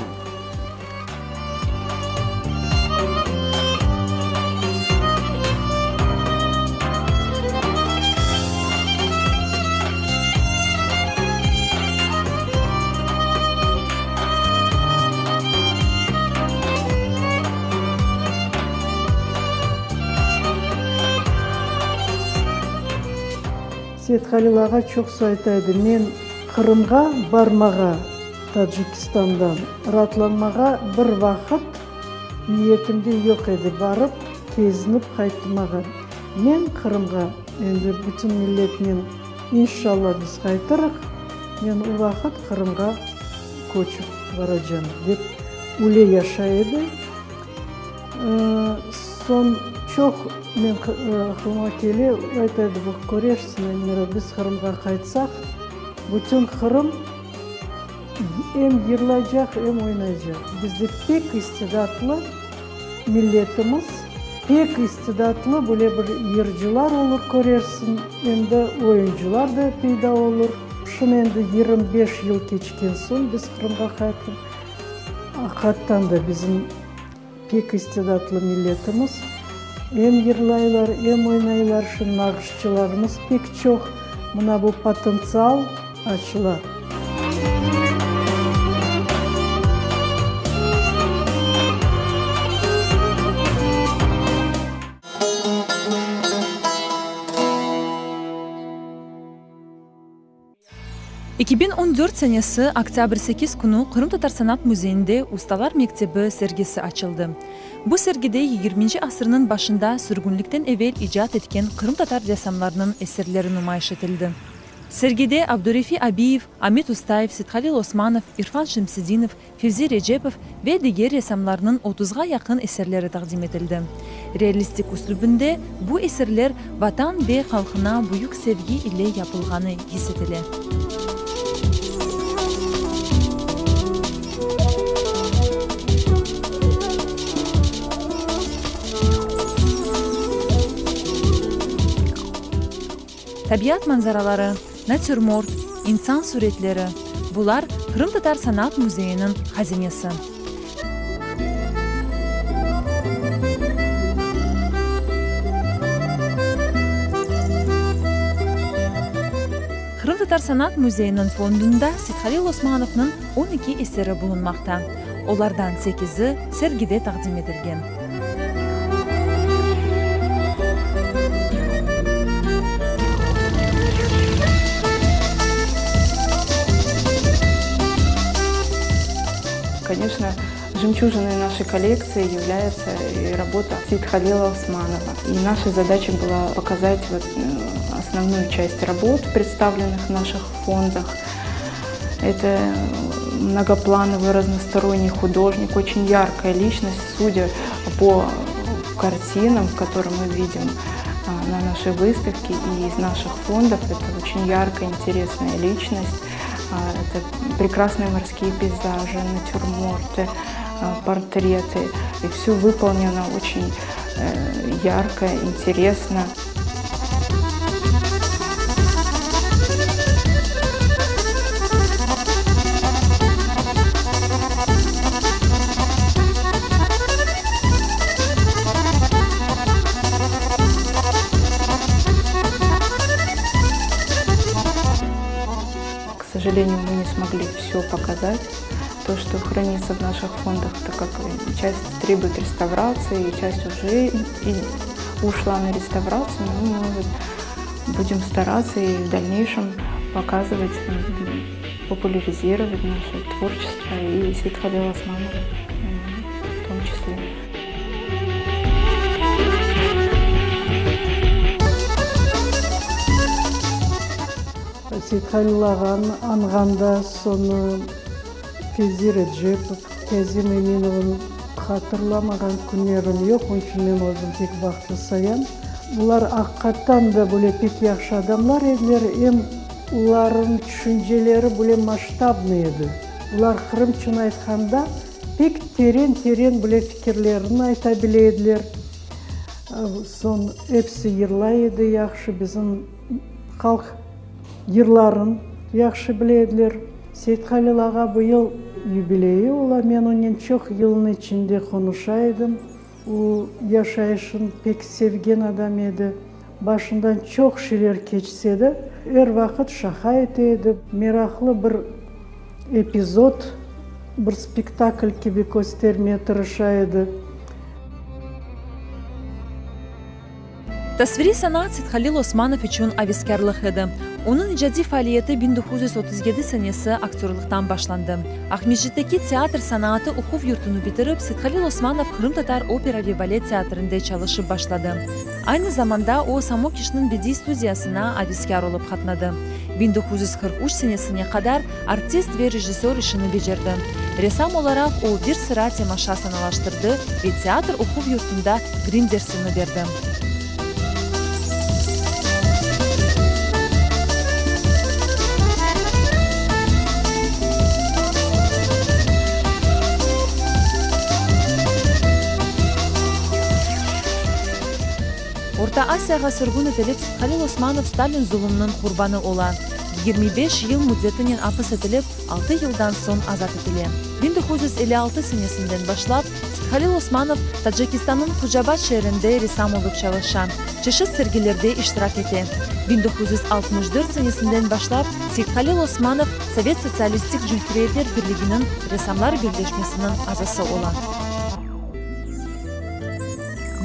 Speaker 8: Seyithalil ağa çoqsu ayta edi, Men Qırımğa barmağa, Tacikistandan raatlanmağa bir vaqıt niyetimde yoq edi, barıp, kezinip qaytmağa. Men Qırımğa endi bütün milletnen, inşallah, biz qaytırıq, men o vaqıt Qırımğa köçip baracam, dep öyle yaşay edi. Soñ çoq men aqlıma kele, ayta edi, baq, körersiñ, Elmira, biz Qırımğa qaytsaq, bütün Qırım em yırlaycaq, em oynaycaq. Bizde pek istidatlı milletimiz, pek istidatlı böyle bir yırcılar olur, körersiñ, endi oyuncılar da peyda olur. Şimdi endi 25 yıl keçken soñ biz Qırımğa qayttıq. Aqiqattan da bizim pek istidatlı milletimiz em yırlaylar, em oynaylar, şu nağışçılarımız pek çoq, mına bu potentsial açıla.
Speaker 6: 2014 senesi oktâbr 8 künü Qırımtatar sanat müzeyinde Ustalar mektebi sergisi açıldı. Bu sergide yigirminci asırnıñ başında sürgünlikten evel icat etken qırımtatar ressamlarınıñ eserleri numayış etildi. Sergide Abdurefi Abiyev, Amet Ustayev, Sethalil Osmanov, İrfan Şemsedinov, Fevzi Recepov ve diger ressamlarnıñ otuzğa yaqın eserleri taqdim etildi. Realistik üslübinde bu eserler Vatan ve halqına büyük sevgi ile yapılğanı his etile. Tabiat manzaraları, natürmort, insan süretleri, bular Qırımtatar sanat müzeyiniñ hazinesi. Qırımtatar sanat müzeyiniñ fondunda Seythalil Osmanovnıñ 12 eseri bulunmaqta. Olardan sekizi sergide taqdim etilgen.
Speaker 9: Конечно, жемчужиной нашей коллекции является и работа Сейтхалила Османова. И наша задача была показать вот э, основную часть работ, представленных в наших фондах. Это многоплановый, разносторонний художник, очень яркая личность, судя по картинам, которые мы видим а, на нашей выставке и из наших фондов. Это очень яркая, интересная личность. А, это прекрасные морские пейзажи, натюрморты, а, портреты. И все выполнено очень э, ярко, интересно. К сожалению, мы не смогли все показать, то, что хранится в наших фондах, так как часть требует реставрации, часть уже и ушла на реставрацию, но мы вот будем стараться и в дальнейшем показывать, популяризировать наше творчество и Сейтхалила Османова в том числе.
Speaker 8: Seythalil ağanı añğanda soñu Fevzi Recepov, Kâzim Eminovnı hatırlamağan künlerim yoq, onıñ içün men özüm pek bahtlı sayam. Bular aqiqattan da böyle pek yahşı adamlar ediler, em olarnıñ tüşünceleri böyle masştabnıy edi. Olar qırımçın aytqanda pek teren-teren böyle fikirlerini ayta bile ediler. Soñ episi yırlay edi yahşı, bizim halq yırların yahşı bile ediler. Seythalil ağa bu yıl yubileyi ola, men onen çoq yılnıñ içinde qonuşa edim. O, yaşayışın pek sevgen adam edi. Başından çoq şeyler keçse de, er vaqıt şaqa ete edi. Meraqlı bir epizod, bir spektakl kibi köstermeye tırışa edi.
Speaker 6: Tasviriy sanaat Seythalil Osmanov içün aveskârlıq edi. Onıñ icadiy faaliyeti 1937 senesi aktörlıqtan başlandı. Aqmescitteki teatr sanaatı oquv yurtunı bitirip, Seythalil Osmanov Qırımtatar opera ve balet teatrinde çalışıp başladı. Aynı zamanda o, Samokişniñ bediy studiyasına aveskâr olıp qatnadı. 1943 senesine qadar artist ve rejissör işini becerdi. Ressam olaraq o, bir sıra temaşa sanalaştırdı ve teatr oquv yurtunda grim dersini berdi. Orta Asiyağa sürgün etilip, Halil Osmanov Stalin zulumınıñ qurbanı ola. 25 yıl müddetinen apis etilip, altı yıldan soñ azat etile. 1956 senesinden başlap, Halil Osmanov Tacikistannıñ Hucabad şeerinde ressam olıp çalışa, çeşit sergilerde iştirak ete. 1964 senesinden başlap Seythalil Osmanov Sovet Sotsialistik Cumhuriyetler Birliginiñ Ressamlar Birleşmesiniñ azası ola.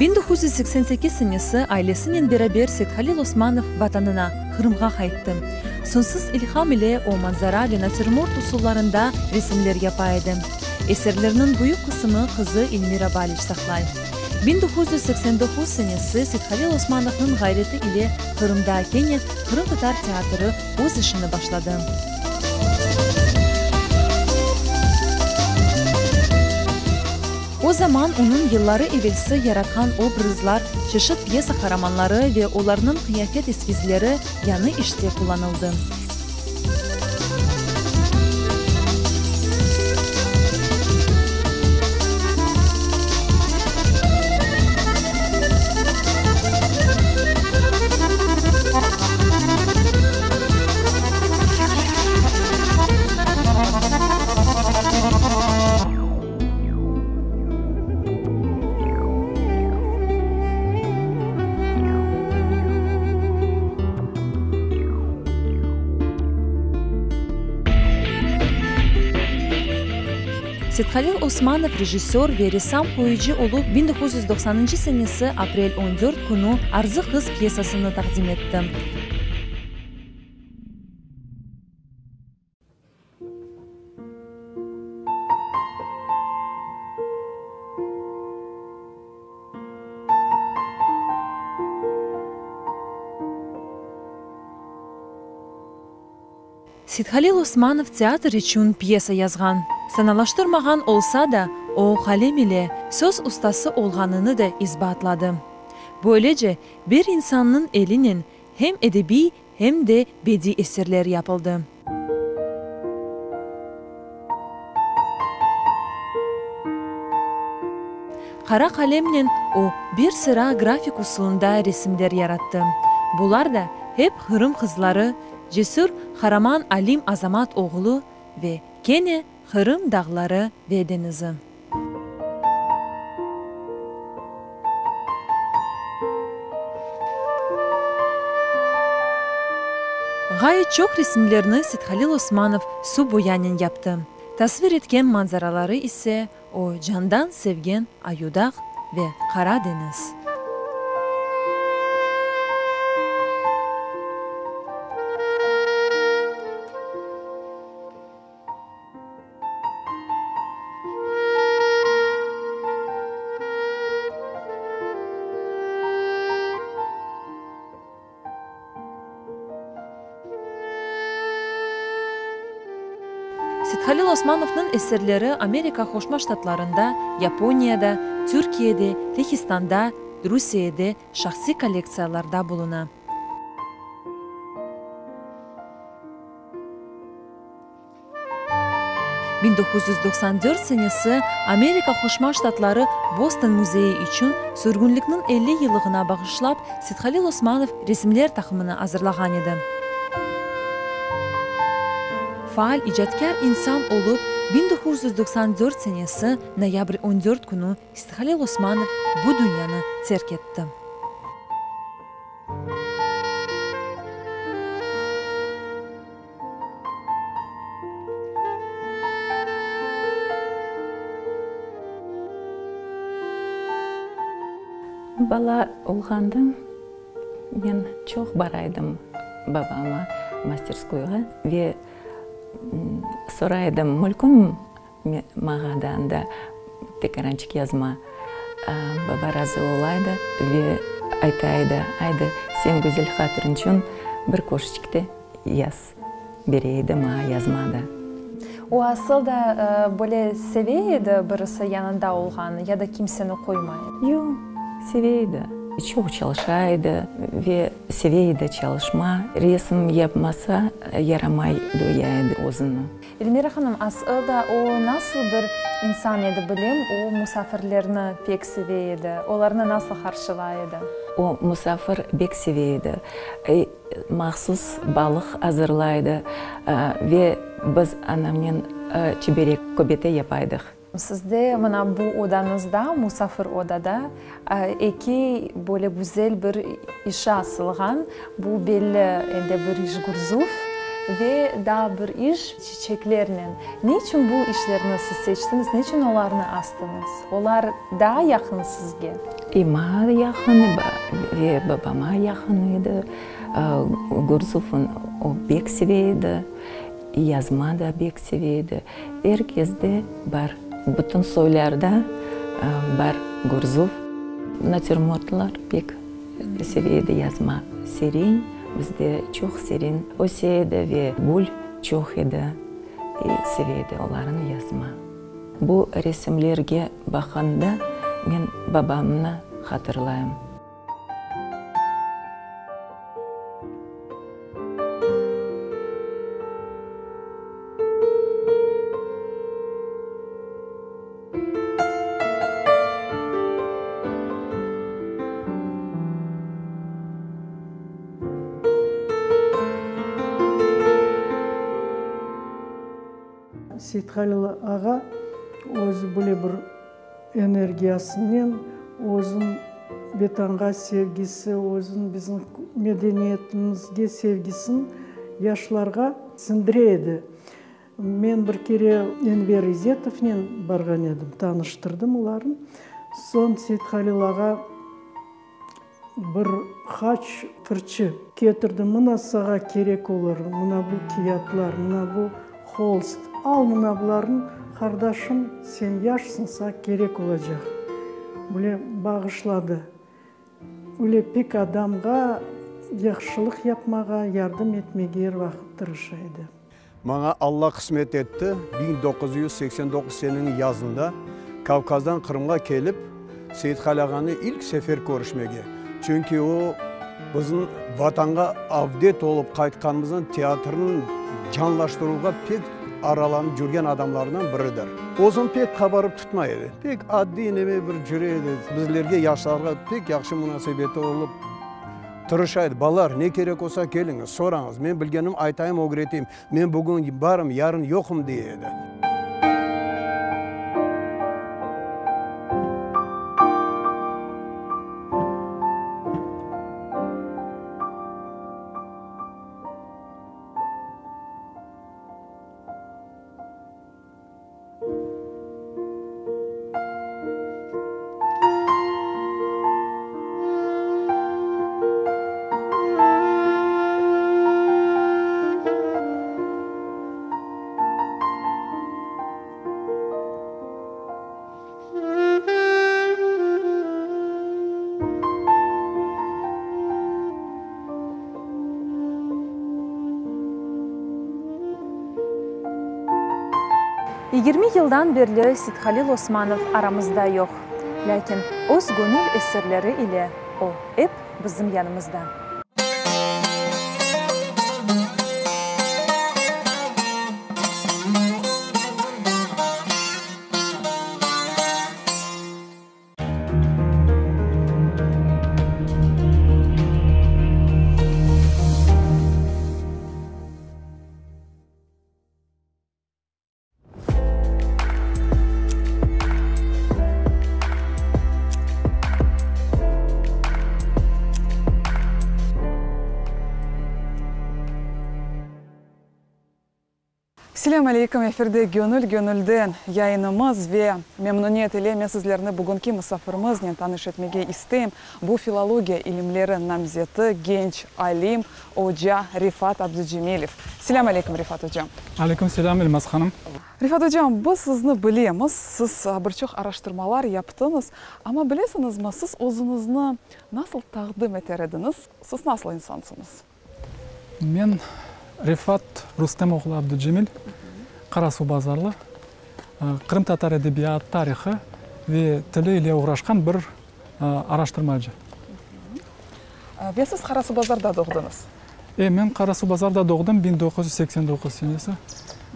Speaker 6: 1988 senesi ailesinen beraber Seythalil Osmanov Vatanına, Qırımğa qayttı. Soñsuz ilham ile o manzara ve natürmort usullarında resimler yapa edi. Eserleriniñ büyük qısımı qızı Elmira Baliç saqlay. 1989 senesi Seythalil Osmanovnıñ ğayreti ile Qırımda kene qırımtatar teatrı öz işini başladı. O zaman onıñ yılları evelsi yaratqan obrazlar, çeşit pyesa qaramanları ve olarnıñ qıyafet eskizleri yañı işte qullanıldı. Sethalil Osmanov rejissör ve ressam-qoyucı olıp 1990-ncı senesi aprel 14 künü Arzı qız pyesasını taqdim etti. Seythalil Osmanov teatr içün pyesa yazğan. Sanalaştırmağan olsa da, o, qalem ile söz ustası olğanını da isbatladı. Böylece, bir insannıñ elinen hem edebiy, hem de bediy eserler yapıldı. Qara qalemnen o, bir sıra grafik usulında resimler yarattı. Bular da hep Qırım qızları, cesür qaraman Alim Azamat oğlu ve kene Qırım dağları ve deñizi. Ğayet çoq resimlerni Seythalil Osmanov suv boyanen yaptı. Tasvir etken manzaraları ise o candan sevgen Ayudağ ve Qara deñiz. Seythalil Osmanovnıñ eserleri Amerika Qoşma Ştatlarında, Yaponiyada, Türkiyede, Lehistanda, Rusiyede şahsiy kollektsiyalarda buluna. 1994 senesi Amerika Qoşma Ştatları Boston müzeyi içün sürgünlikniñ 50 yıllığına bağışlap Seythalil Osmanov resimler taqımını azırlağan edi. Faal icatkâr insan olıp, 1994 senesi noyabr 14 künü Seythalil Osmanov bu dünyanı terk etti.
Speaker 9: Bala olğanda.
Speaker 5: Men çoq bara edim babama masterskoyğa ve soray edim, mülkünmi mağa da anda tekarançıq yazma. Baba razı ola edi ve ayta edi, Aydı, sen güzel hatırıñ içün bir köşçik de yaz, bere edi mağa yazma da.
Speaker 6: O asıl da böyle seve edi birisi yanında olğanı ya da kimseni qoymay edi?
Speaker 5: Yoq, seve edi. Çoq çalışa edi ve seve edi çalışma. Resim yapmasa, yaramay duya edi özüni.
Speaker 6: Elmira hanım, asıl da o nasıl bir insan edi bilem, o musafirlerni pek seve edi, olarnı nasıl qarşılay edi?
Speaker 5: O musafir bek seve edi. Mahsus balıq azırlay edi ve biz anamnen çiberek, köbete yapaydıq.
Speaker 6: Sizde mına bu odañızda, musafir odada, eki böyle güzel bir işi asılğan, bu belli endi bir iş Gurzuf ve daa bir iş çiçeklernen. Ne içün bu işlerni siz seçtiñiz, ne içün olarnı astıñız? Olar daa yaqın sizge?
Speaker 5: E, maña yaqın ve babama yaqın edi. Gurzufnı o bek seve edi, yazma da bek seve edi. Er kesde bar, bütün soylarda bar Gurzuf. Natürmortlar pek seve edi yazma. Seren, bizde çoq seren öse edi ve gül çoq edi, seve edi olarnı yazma. Bu resimlerge baqanda men babamnı hatırlayım.
Speaker 8: Seythalil ağa özü böyle bir energiyasınen, özüniñ Vetanğa sevgisi, özüniñ bizim medeniyetimizge sevgisini yaşlarğa siñdire edi. Men bir kere Enver İzetovnen barğan edim, tanıştırdım olarnı. Soñ Seythalil ağa Bir qaç fırçı ketirdi, mına sağa kerek olur, mına bu kiyatlar, mına bu holst, al mına bularnı, qardaşım, sen yaşsıñ, sağa kerek olacaq. Böyle bağışladı. Öyle pek adamğa yahşılıq yapmağa, yardım etmege er vaqıt tırışa edi.
Speaker 10: Maña Alla qısmet etti, 1989 seneniñ yazında Kavkazdan Qırımğa kelip, Seyithalil ağanı ilk sefer körüşmege. Çünki o, bizim Vatanğa avdet olıp qaytqanımızdan teatrnıñ canlaştıruvğa pek aralanıp cürgen adamlarından biridir. Özüni pek qabarıp tutmay edi. Pek addiy neme bir cüre edi. Bizlerge, yaşlarğa pek yahşı munasebeti olıp. Tırışa edi, Balalar, ne kerek olsa keliñiz, sorañız, men bilgenim aytayım, ögreteyim, men bugün barım, yarın yoqum, dey edi.
Speaker 6: 20 yıldan berli Sithalil Osmanov aramızda yoq. Lâkin öz göñül eserleri ile o, ep bizim yanımızda.
Speaker 11: Selâm aleyküm, efirde Gönül gönülden yayınımız ve memnuniyet ile men sizlerni bugünki musafirimiznen tanış etmege isteyim. Bu filologiya ilimleri namzeti, genç alim, oca Refat Abducemilev. Selâm aleyküm, Refat ocam.
Speaker 12: Aleyküm selâm, Elmaz hanım.
Speaker 11: Refat ocam, biz sizni bilemiz, siz bir çoq araştırmalar yaptıñız, amma bilesiñizmi, siz özüñizni nasıl taqdim eter ediñiz, siz nasıl insansıñız?
Speaker 12: Men Refat Rustem oğlu Abducemil, Qarasuvbazarlı, qırımtatar edebiyat tarihı ve tili ile oğraşqan bir araştırmacı.
Speaker 11: Ve siz Qarasuvbazarda doğdıñız?
Speaker 12: E, men Qarasuvbazarda doğdım, 1989 senesi.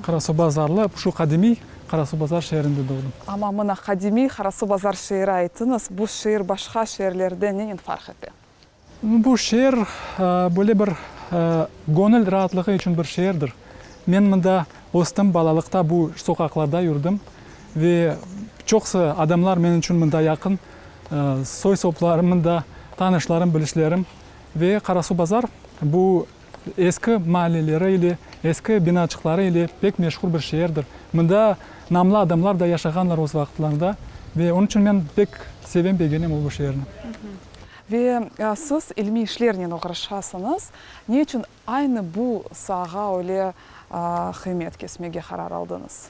Speaker 12: Qarasuvbazarlı, şu qadimiy Qarasuvbazar şeerinde doğdım.
Speaker 11: Amma mına qadimiy Qarasuvbazar şeeri ayttıñız, bu şeer başqa şeerlerden nenen farq ete?
Speaker 12: Bu şeer böyle bir göñül raatlığı içün bir şeerdir. Men mında östim, balalıqta bu soqaqlarda yürdim ve çoqusı adamlar men içün mında yaqın, soy-soplarım mında, tanışlarım, bilişlerim. Ve Qarasuvbazar bu eski maalleleri ile, eski binaçıqları ile pek meşhur bir şeerdir. Mında namlı adamlar da yaşağanlar öz vaqıtlarında ve onıñ içün men pek sevem, begenem bu şeerni.
Speaker 11: Ve siz ilmiy işlernen oğraşasıñız. Ne içün aynı bu saağa öyle qıymet kesmege qarar aldıñız?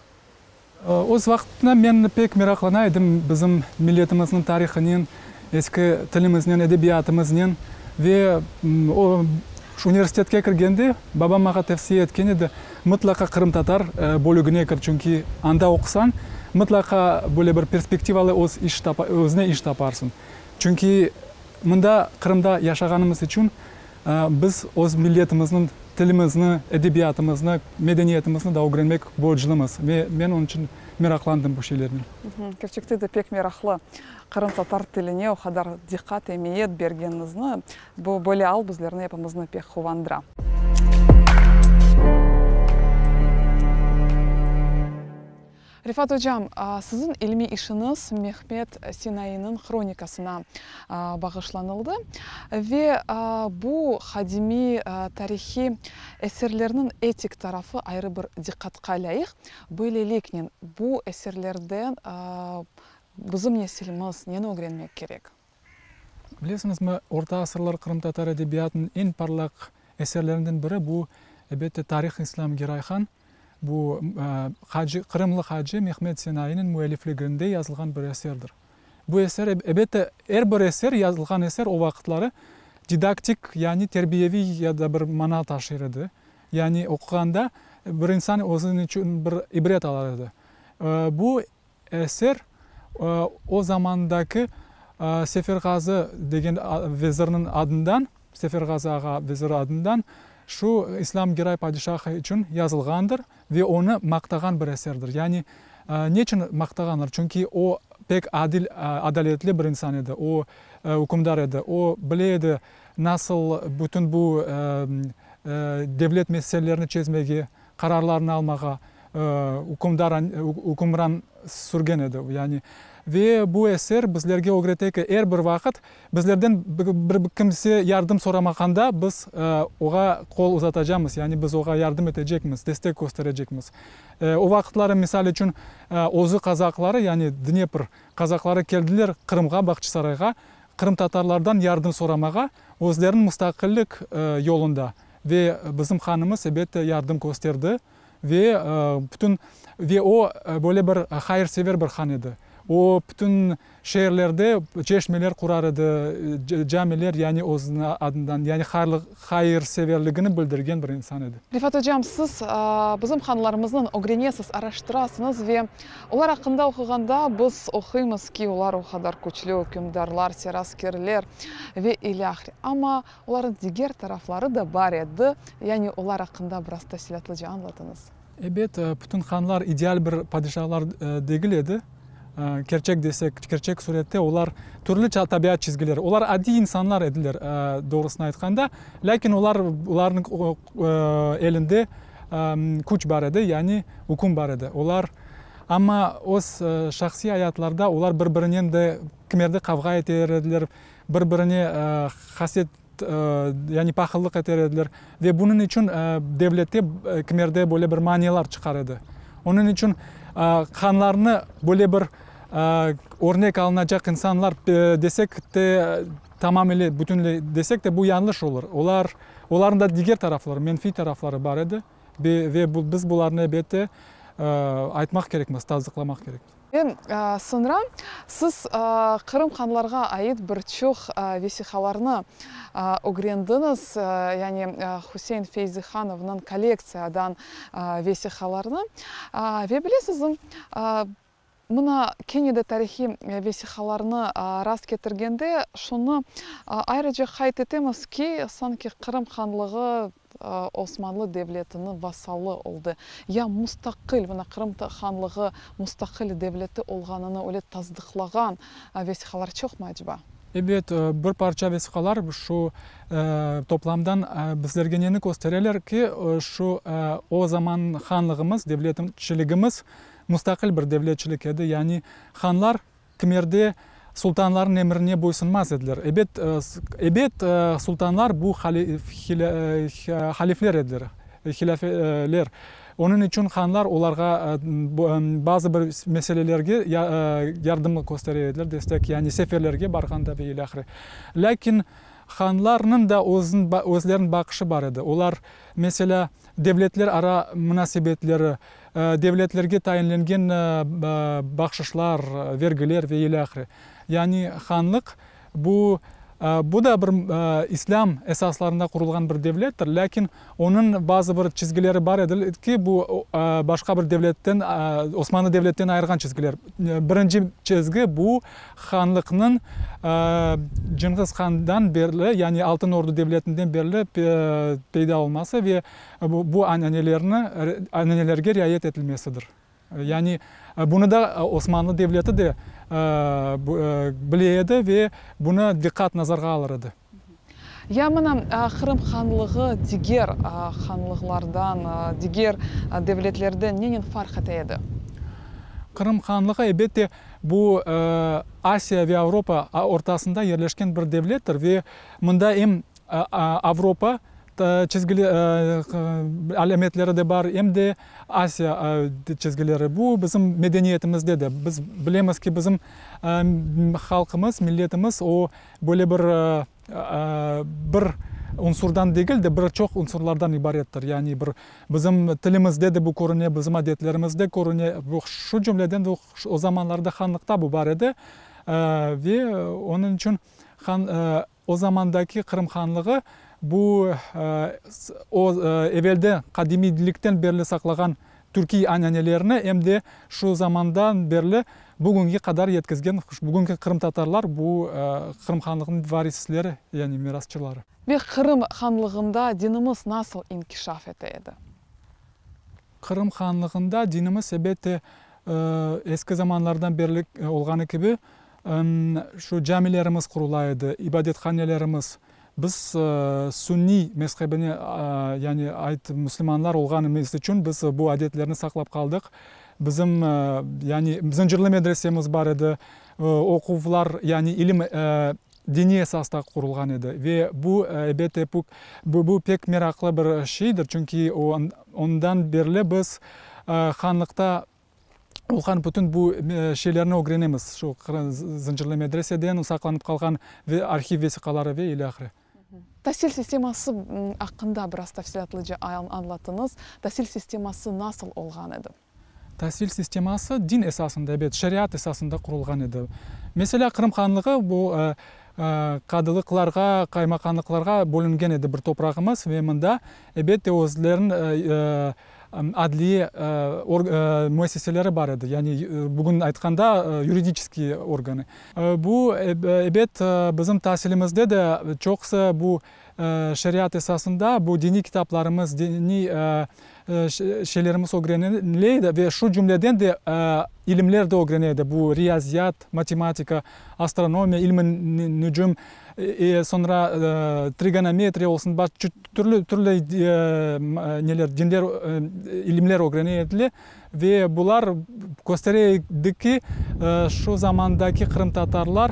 Speaker 12: Öz vaqtında men pek meraqlana edim bizim milletimizniñ tarihınen, eski tilimiznen, edebiyatımıznen. Ve o, universitetke kirgende, babam maña tevsiye etken edi, mıtlaqa qırımtatar bölügine kir, çünki anda oqusañ, mıtlaqa böyle bir perspektivalı öz iş tapa, özüne iş taparsıñ. Çünki mında, Qırımda yaşağanımız içün, biz öz milletimizniñ tilimizni, edebiyatımıznı, medeniyetimizni da ögrenmek borclumız. Ve men onıñ içün meraqlandım bu şeylernen.
Speaker 11: Kerçekte de pek meraqlı. Qırımtatar tiline o qadar diqqat, emiyet bergeniñizni, bu böyle al bizlerni epimizni pek quvandıra. Refat ocam, siziñ ilmiy işiñiz Mehmet Sinainiñ hronikasına bağışlanıldı ve bu qadimiy tarihiy eserlerniñ etik tarafı ayrı bir diqqatqa lâyıq. Böyleliknen, bu eserlerden bizim nesilimiz neni ögrenmek kerek?
Speaker 12: Bilesiñizmi, orta asırlar qırımtatar edebiyatınıñ eñ parlaq eserlerinden biri bu, elbette, Tarih-i İslâm Geray Han. Bu, hacı, qırımlı hacı Mehmed Senainiñ müellifliginde yazılğan bir eserdir. Bu eser, elbette, er bir eser, yazılğan eser o vaqıtları didaktik, yani terbiyeviy ya da bir mana taşır edi. Yani oquğanda bir insan özüni içün bir ibret alar edi. Bu Eser o zamandaki Seferğazı degen vezirniñ adından, Seferğazı ağa veziri adından şu İslâm Geray padişahı içün yazılğandır ve onı maqtağan bir eserdir. Yani neçün maqtağanlar? Çünki o pek adil, adaletli bir insan edi, o ükümdar edi, o bile edi nasıl bütün bu devlet meselelerini çezmege, qararlarnı almağa ükümdar, ükümran sürgen edi. Yani, ve bu eser bizlerge ögrete ki, er bir vaqıt bizlerden bir kimse yardım soramaqanda biz oğa qol uzatacamız, yani biz oğa yardım etecekmiz, destek kösterecekmiz. O vaqıtları, misal içün, Özü qazaqları, yani Dnepr qazaqları keldiler Qırımğa, Bağçasarayğa, qırımtatarlardan yardım soramağa, özleriniñ mustaqillik yolunda. Ve bizim hanımız, ebette, yardım kösterdi ve bütün, ve o, böyle bir hayırsever bir han edi. O, bütün şeerlerde çeşmeler qurar edi, camiler, yani özüniñ adından, yani hayırseverligini bildirgen bir insan edi.
Speaker 11: Refat ocam, siz bizim hanlarımıznıñ ögrenesiz, araştırasıñız ve Olar aqqında oquğanda biz oquymız ki, olar o qadar küçlü ükümdarlar, seraskerler ve ilâhre. Amma olarnıñ diger tarafları da bar edi, yani olar aqqında biraz tafsilâtlıca añlatıñız.
Speaker 12: Ebet, bütün hanlar ideal bir padişahlar degil edi. Kerçek desek, kerçek surette olar türlü tabiat çizgileri, olar adiy insanlar ediler, doğrusını aytqanda, lâkin olar, olarnıñ elinde küç bar edi, yani üküm bar edi. Olar, amma öz şahsiy ayatlarda olar bir-birinen de kimerde qavğa eter ediler, bir-birine haset. yani pahıllıq eter ediler ve bunıñ içün devlette kimerde böyle bir manialar çıqar edi. Onıñ içün hanlarnı böyle bir örnek alınacaq insanlar desek te, tamamile, bütünley desek te, bu yañlış olur. Olar, olarnıñ da diger tarafları, menfiy tarafları bar edi ve biz bularnı, elbette, aytmaq kerekmiz, tasdıqlamaq kerekmiz.
Speaker 11: Ve soñra siz Qırım hanlarğa ait bir çoq vesiqalarnı ögrendiñiz, yani Hüseyin Feyzihanovnıñ kollektsiyadan vesiqalarnı. Ve bilesizmi, mına kene de tarihiy vesiqalarnı rast ketirgende şunı ayrıca qayd etemiz ki, sanki Qırım hanlığı Osmanlı devletiniñ vassalı oldı. Ya mustaqil, mına Qırım hanlığı mustaqil devleti olğanını öyle tasdıqlağan vesiqalar çoqmı aceba?
Speaker 12: Ebet, bir parça vesiqalar şu toplamdan bizlerge neni köstereler ki, şu o zaman hanlığımız, devletçiligimiz mustaqil bir devletçilik edi, yani hanlar Kimerde sultanlarnıñ emrine boysunmaz ediler. Ebet, ebet, sultanlar bu halifler ediler, hilâfeler. Onıñ içün hanlar olarğa bazı bir meselelerge yardım köstere ediler, destek, yani seferlerge barğanda ve ilâhre. Lâkin hanlarnıñ da özleriniñ baqışı bar edi. Olar, meselâ, devletler ara munasebetleri, devletlerge tayinlengen bahşışlar, vergiler ve ilâhre. Yani hanlıq bu, bu da bir islâm esaslarında qurulğan bir devlettir, lâkin onıñ bazı bir çizgileri bar edi ki, bu başqa bir devletten, Osmanlı devletten ayırğan çizgiler. Birinci çizgi bu hanlıqnıñ Cınğız handan berli, yani Altın Ordu devletinden berli peyda olması ve Bu ananelerni, ananelerge riayet etilmesidir. Yani bunı da Osmanlı devleti de bile edi ve bunı diqqat nazarğa alır edi.
Speaker 11: Ya mına Qırım hanlığı diger hanlıqlardan, diger devletlerden nenen farq ete edi?
Speaker 12: Qırım hanlığı, elbette, bu Asiya ve Avropa ortasında yerleşken bir devlettir ve mında em Avropa çizgili alâmetleri de bar, em de Asiya çizgileri. Bu bizim medeniyetimizde de. Biz bilemiz ki, bizim halqımız, milletimiz o böyle bir bir unsurdan degil de, bir çoq unsurlardan ibarettir. Yani bir bizim tilimizde de bu körüne, bizim adetlerimizde körüne. Şu cümleden o zamanlarda hanlıqta bu bar edi ve onıñ içün han O zamandaki Qırım hanlığı bu o evelde qadimiylikten berli saqlağan türkiy ananelerini em de şu zamandan berli bugünge qadar yetkizgen, bugünki qırımtatarlar bu Qırım hanlığınıñ varisleri, yani mirasçıları.
Speaker 11: Ve Qırım hanlığında dinimiz nasıl inkişaf ete edi?
Speaker 12: Qırım hanlığında dinimiz elbette eski zamanlardan berli olğanı kibi Şu camilerimiz qurula edi, ibadethanelerimiz. Biz sünniy mezhebine, yani ait müslümanlar olğanımız içün biz bu adetlerni saqlap qaldıq. Bizim, yani Zıncırlı medresemiz bar edi, oquvlar, yani ilim diniy esasta qurulğan edi. Ve bu, elbette, bu pek meraqlı bir şeydir, çünki ondan berli biz hanlıqta olğan bütün bu şeylerni ögrenemiz, şu Zıncırlı medreseden saqlanıp qalğan arhiv vesiqaları ve ilâhre.
Speaker 11: Tasil sisteması aqqında biraz tafsilâtlıca añlatıñız. Tasil sisteması nasıl olğan edi?
Speaker 12: Tasil sisteması din esasında, ebet, şeriat esasında qurulğan edi. Meselâ, Qırım hanlığı bu qadılıqlarğa, qaymaqanlıqlarğa bölüngen edi bir toprağımız ve mında, ebette, özleriniñ Adliye müessiseleri bar edi, yani bugün aytqanda yuridiçeskiy organı. Bu, ebet, bizim tasilimizde de çoqusı bu şeriat esasında bu diniy kitaplarımız, diniy şeylerimiz ögrenile edi ve şu cümleden de ilimler de ögrene edi, bu riyaziyat, matematika, astronomiya, ilm-i nücüm, soñra trigonometriya olsun, Türlü türlü neler, dinler, ilimler ögrene ediler ve bular köstere edi ki, şu zamandaki qırımtatarlar.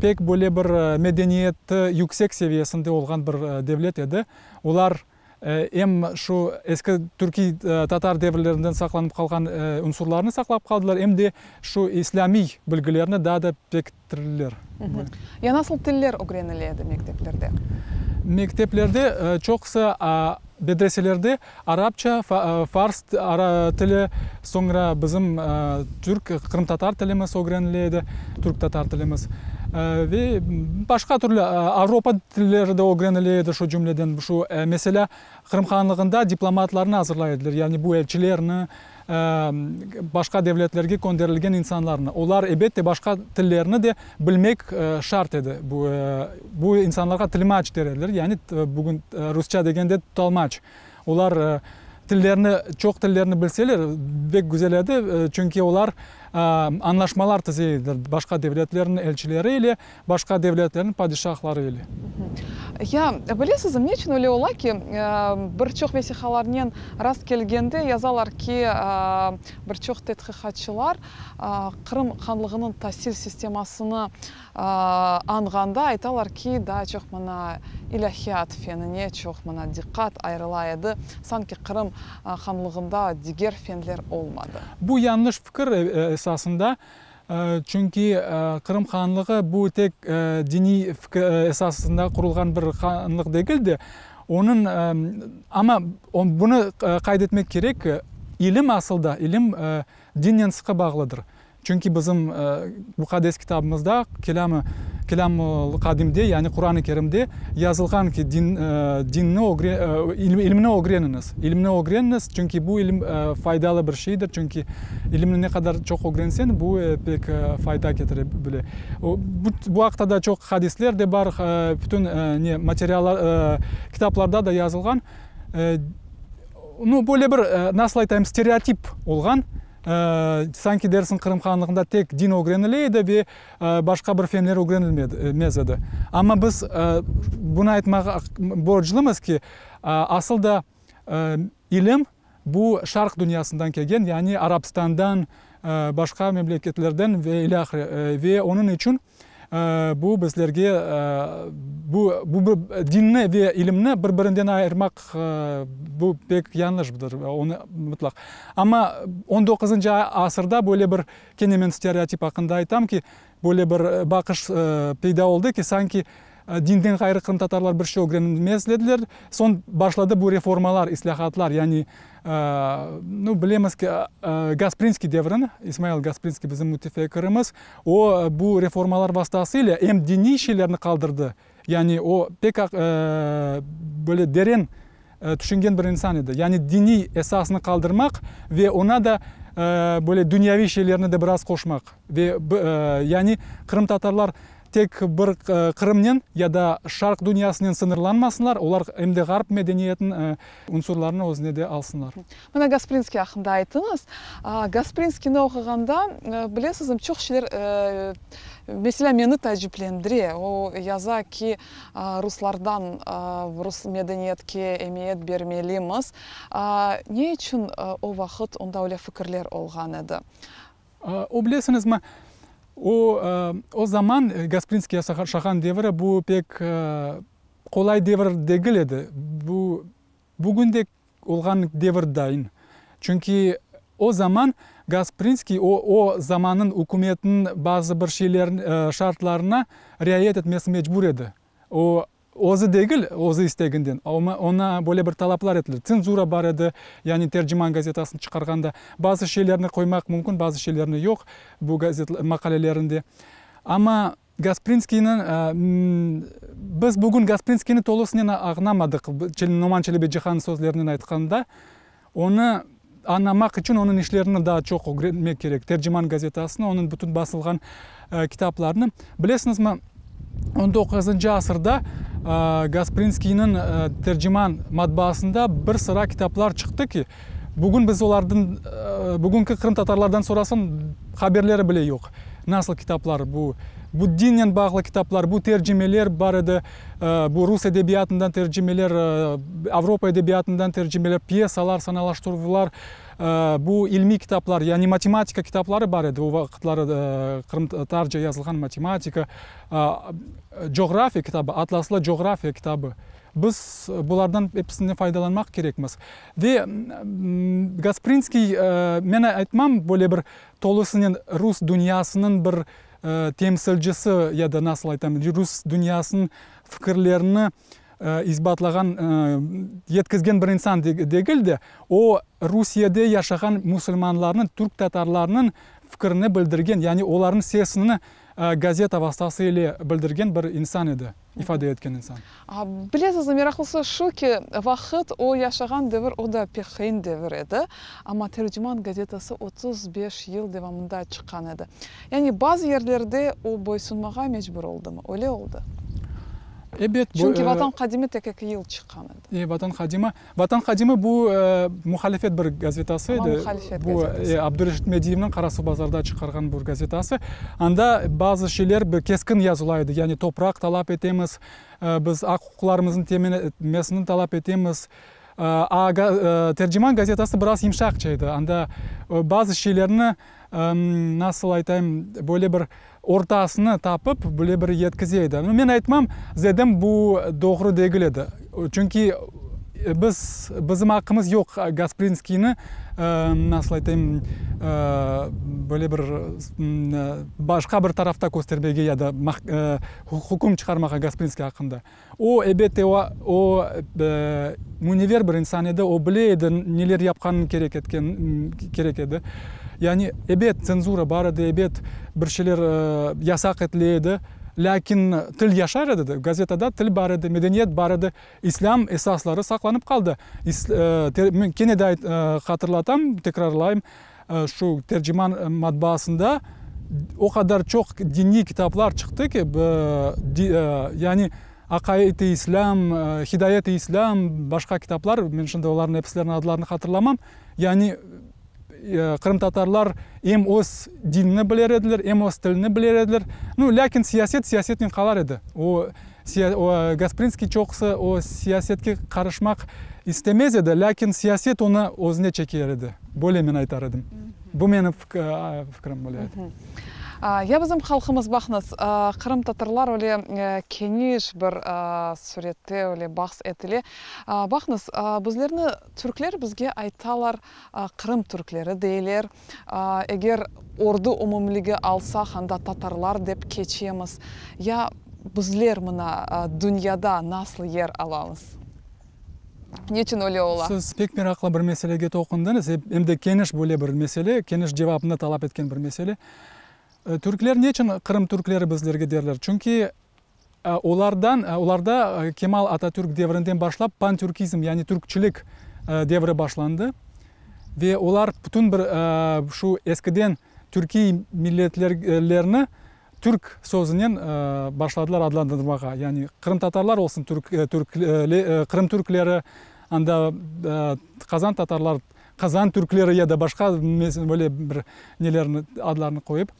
Speaker 12: pek böyle bir medeniyeti yüksek seviyesinde olğan bir devlet edi. Olar em şu eski türkiy tatar devirlerinden saqlanıp qalğan unsurlarnı saqlap qaldılar, em de şu islâmiy bilgilerni daa da pekittirdiler.
Speaker 11: Ya nasıl tiller ögrenile edi mekteplerde?
Speaker 12: Mekteplerde çoqusı medreselerde arapça, fars tili, soñra bizim türk, qırımtatar tilimiz ögrenile edi, türk-tatar tilimiz ve başqa türlü avropa tilleri de ögrenile edi, şu cümleden şu, meselâ, Qırım Hanlığında diplomatlarnı azırlay ediler, yani bu elçilerni, başqa devletlerge könderilgen insanlarnı. Olar, ebette, başqa tillerni de bilmek şart edi. Bu, bu insanlarğa tilmaç der ediler, yani bugün rusça degende tolmaç. Olar tillerni, çoq tillerni bilseler, bek güzel edi, çünki olar añlaşmalar tize ediler başqa devletlerniñ elçileri ile, başqa devletlerniñ padişahları ile.
Speaker 11: Ya, bilesizmi, ne içün öyle ola ki, bir çoq vesiqalarnen rast kelgende yazalar ki, bir çoq tedqiqatçılar Qırım hanlığınıñ tasil sistemasını añğanda aytalar ki, daa çoq mına ilâhiyat fenine çoq mına diqqat ayırıla edi, sanki Qırım hanlığında diger fenler olmadı.
Speaker 12: Bu yañlış fikir esasında. Çünki Qırım hanlığı bu tek diniy esasında qurulğan bir hanlıq degil de, onıñ, amma bunı qayd etmek kerek ki, ilim asılda, ilim dinnen sıqı bağlıdır. Çünki bizim muqaddes kitabımızda, Kelâmı, Kelâmul Qadimde, yani Quran-ı Kerimde yazılğan ki, din, dinni ilimni ögreniñiz, ilimni ögreniñiz, çünki bu ilim faydalı bir şeydir, çünki ilimni ne qadar çoq ögrenseñ, bu pek fayda ketire bile. Bu aqta da çoq hadisler de bar, bütün ne materiallar, kitaplarda da yazılğan. Nu, böyle bir, nasıl aytayım, stereotip olğan, sanki dersiñ Qırım Hanlığında tek din ögrenile edi ve başqa bir fenler ögrenilmez edi. Amma biz bunı aytmağa borclumız ki, asıl da ilim bu Şarq dünyasından kelgen, yani Arabstandan, başqa memleketlerden ve ilâhre ve onıñ içün bu bizlerge bu bu dinni ve ilimni bir-birinden ayırmaq bu pek yañlışdır, onı mıtlaq. Amma on doquzıncı asırda böyle bir Kene men stereotip aqqında aytam ki, böyle bir baqış peyda oldı ki, sanki dinden ğayrı qırımtatarlar bir şey ögrenmez ediler. Soñ başladı bu reformalar, islâhatlar, yani, nu, bilemiz ki, Gasprinskiy devrini, İsmail Gasprinskiy bizim mütefekkirimiz, o, bu reformalar vastası ile em diniy şeylerni qaldırdı, yani o, pek böyle deren tüşüngen bir insan edi. Yani diniy esasnı qaldırmaq ve oña da böyle dünyaviy şeylerni de biraz qoşmaq. Ve yani qırımtatarlar tek bir Qırımnen ya da Şarq dünyasınen sıñırlanmasınlar, olar em de Ğarp medeniyetiniñ unsurlarını özüne de alsınlar.
Speaker 11: Mına Gasprinskiy aqqında ayttıñız. Gasprinskiyni oquğanda, bilesizmi, çoq şeyler, meselâ, meni taaciplendire. O yaza ki, ruslardan rus medeniyetke emiyet bermelimiz. Ne içün o vaqıt onda öyle fikirler olğan edi?
Speaker 12: O, bilesiñizmi, o, o zaman, Gasprinskiy yaşağan devri, bu pek qolay devir degil edi. Bu, bugün de olğan devir dayın. Çünki o zaman Gasprinskiy o, o zamannıñ ükümetiniñ bazı bir şeyler, şartlarına riayet etmesi mecbur edi. O, özü degil, özü isteginden, oña böyle bir talaplar etildi. Tsenzura bar edi, yani Terciman gazetasını çıqarğanda bazı şeylerni qoymaq mümkün, bazı şeylerni yoq bu gazet maqalelerinde. Amma Gasprinskiyniñ, biz bugün Gasprinskiyni tolusınen añlamadıq, Noman Çelebicihannıñ sözlerinen aytqanda, onı añlamaq içün onıñ işlerini daa çoq ögrenmek kerek, Terciman gazetasını, onıñ bütün basılğan kitaplarını. Bilesiñizmi, on doquzıncı asırda Gasprinskiyniñ Terciman matbaasında bir sıra kitaplar çıqtı ki, bugün biz olarnıñ, bugünki qırımtatarlardan sorasañ, haberleri bile yoq. Nasıl kitaplar bu? Bu dinnen bağlı kitaplar, bu tercimeler bar edi, bu rus edebiyatından tercimeler, Avropa edebiyatından tercimeler, pyesalar, sanalaştıruvlar, bu ilmiy kitaplar, yani matematika kitapları bar edi o vaqıtları qırımtatarca yazılğan matematika, coğrafiya kitabı, atlaslı coğrafiya kitabı. Biz bulardan episinden faydalanmaq kerekmiz. Ve Gasprinskiy, men aytmam, böyle bir tolusınen rus dünyasınıñ bir temsilcisi ya da nasıl aytam, rus dünyasınıñ fikirlerini isbatlağan, yetkizgen bir insan degil de, o, Rusiyede yaşağan musulmanlarnıñ, türk-tatarlarnıñ fikirini bildirgen, yani olarnıñ sesini gazeta vastası ile bildirgen bir insan edi, ifade etken insan.
Speaker 11: Bilesiz, meraqlısı şu ki, vaqıt, o yaşağan devir, o da pek qıyın devir edi, amma Tercüman gazetası 35 yıl devamında çıqqan edi. Yani bazı yerlerde o boysunmağa mecbur oldımı? Öyle oldı.
Speaker 12: Ebet.
Speaker 11: Çünki Vatan Hadimi tek eki yıl çıqqan edi.
Speaker 12: E, Vatan Hadimi. Vatan Hadimi bu muhalifet bir gazetası edi.
Speaker 11: Muhalifet gazetası.
Speaker 12: Bu Abdureşit Mediyevniñ Qarasuvbazarda çıqarğan bir gazetası. Anda bazı şeyler bir keskin yazıla edi. Yani topraq talap etemiz, biz aq-uquqlarımıznıñ temin etmesini talap etemiz. A Terciman gazetası biraz yımşaqça edi. Anda bazı şeylerni, nasıl aytayım, böyle bir ortasını tapıp, böyle bir yetkize edi. Men aytmam, zedem bu doğru degil edi. Çünki biz, bizim aqqımız yoq Gasprinskiyni, nasıl aytayım, böyle bir başqa bir tarafta köstermege ya da hüküm çıqarmağa Gasprinskiy aqqında. O, elbette, o, o münever bir insan edi, o bile edi neler yapqanını kerek etken, kerek edi. Yani, ebet, tsenzura bar edi, ebet, bir şeyler yasaq etile edi, lâkin til yaşar edi, gazetada til bar edi, medeniyet bar edi, islâm esasları saqlanıp qaldı. Men kene de hatırlatam, tekrarlayım, şu Terciman matbaasında o qadar çoq diniy kitaplar çıqtı ki, yani Aqaid-i İslâm, Hidayet-i İslâm, başqa kitaplar, men şimdi olarnıñ episleriniñ adlarını hatırlamam, yani qırımtatarlar em öz dinini biler ediler, em öz tilini biler ediler. Nu, lâkin siyaset siyasetnen qalar edi. O, Gasprinskiy çoqusı o siyasetke qarışmaq istemez edi, lâkin siyaset onı özüne çeker edi. Böyle men aytar edim. Bu menim fikrim böyle edi.
Speaker 11: Ya bizim halqımız, baqıñız, qırımtatarlar öyle keniş bir sürette öyle bahs etile. Baqıñız, bizlerni türkler bizge aytalar, Qırım türkleri deyler. Eger ordu umumligi alsaq, anda tatarlar dep keçemiz. Ya bizler mına dünyada nasıl yer alamız? Neçün öyle ola?
Speaker 12: Siz pek meraqlı bir meselege toqundıñız, em de keniş böyle bir mesele, keniş cevapnı talap etken bir mesele. Türkler neçün Qırım türkleri bizlerge derler? Çünki Olardan, olarda Kemal Atatürk devrinden başlap pantürkizm, yani türkçilik devri başlandı ve olar bütün bir şu eskiden türkiy milletlerni türk sözünen başladılar adlandırmağa. Yani qırımtatarlar olsun türk, qırım türkleri, anda qazan tatarlar, qazan türkleri ya da başqa böyle bir nelerni, adlarnı qoyıp.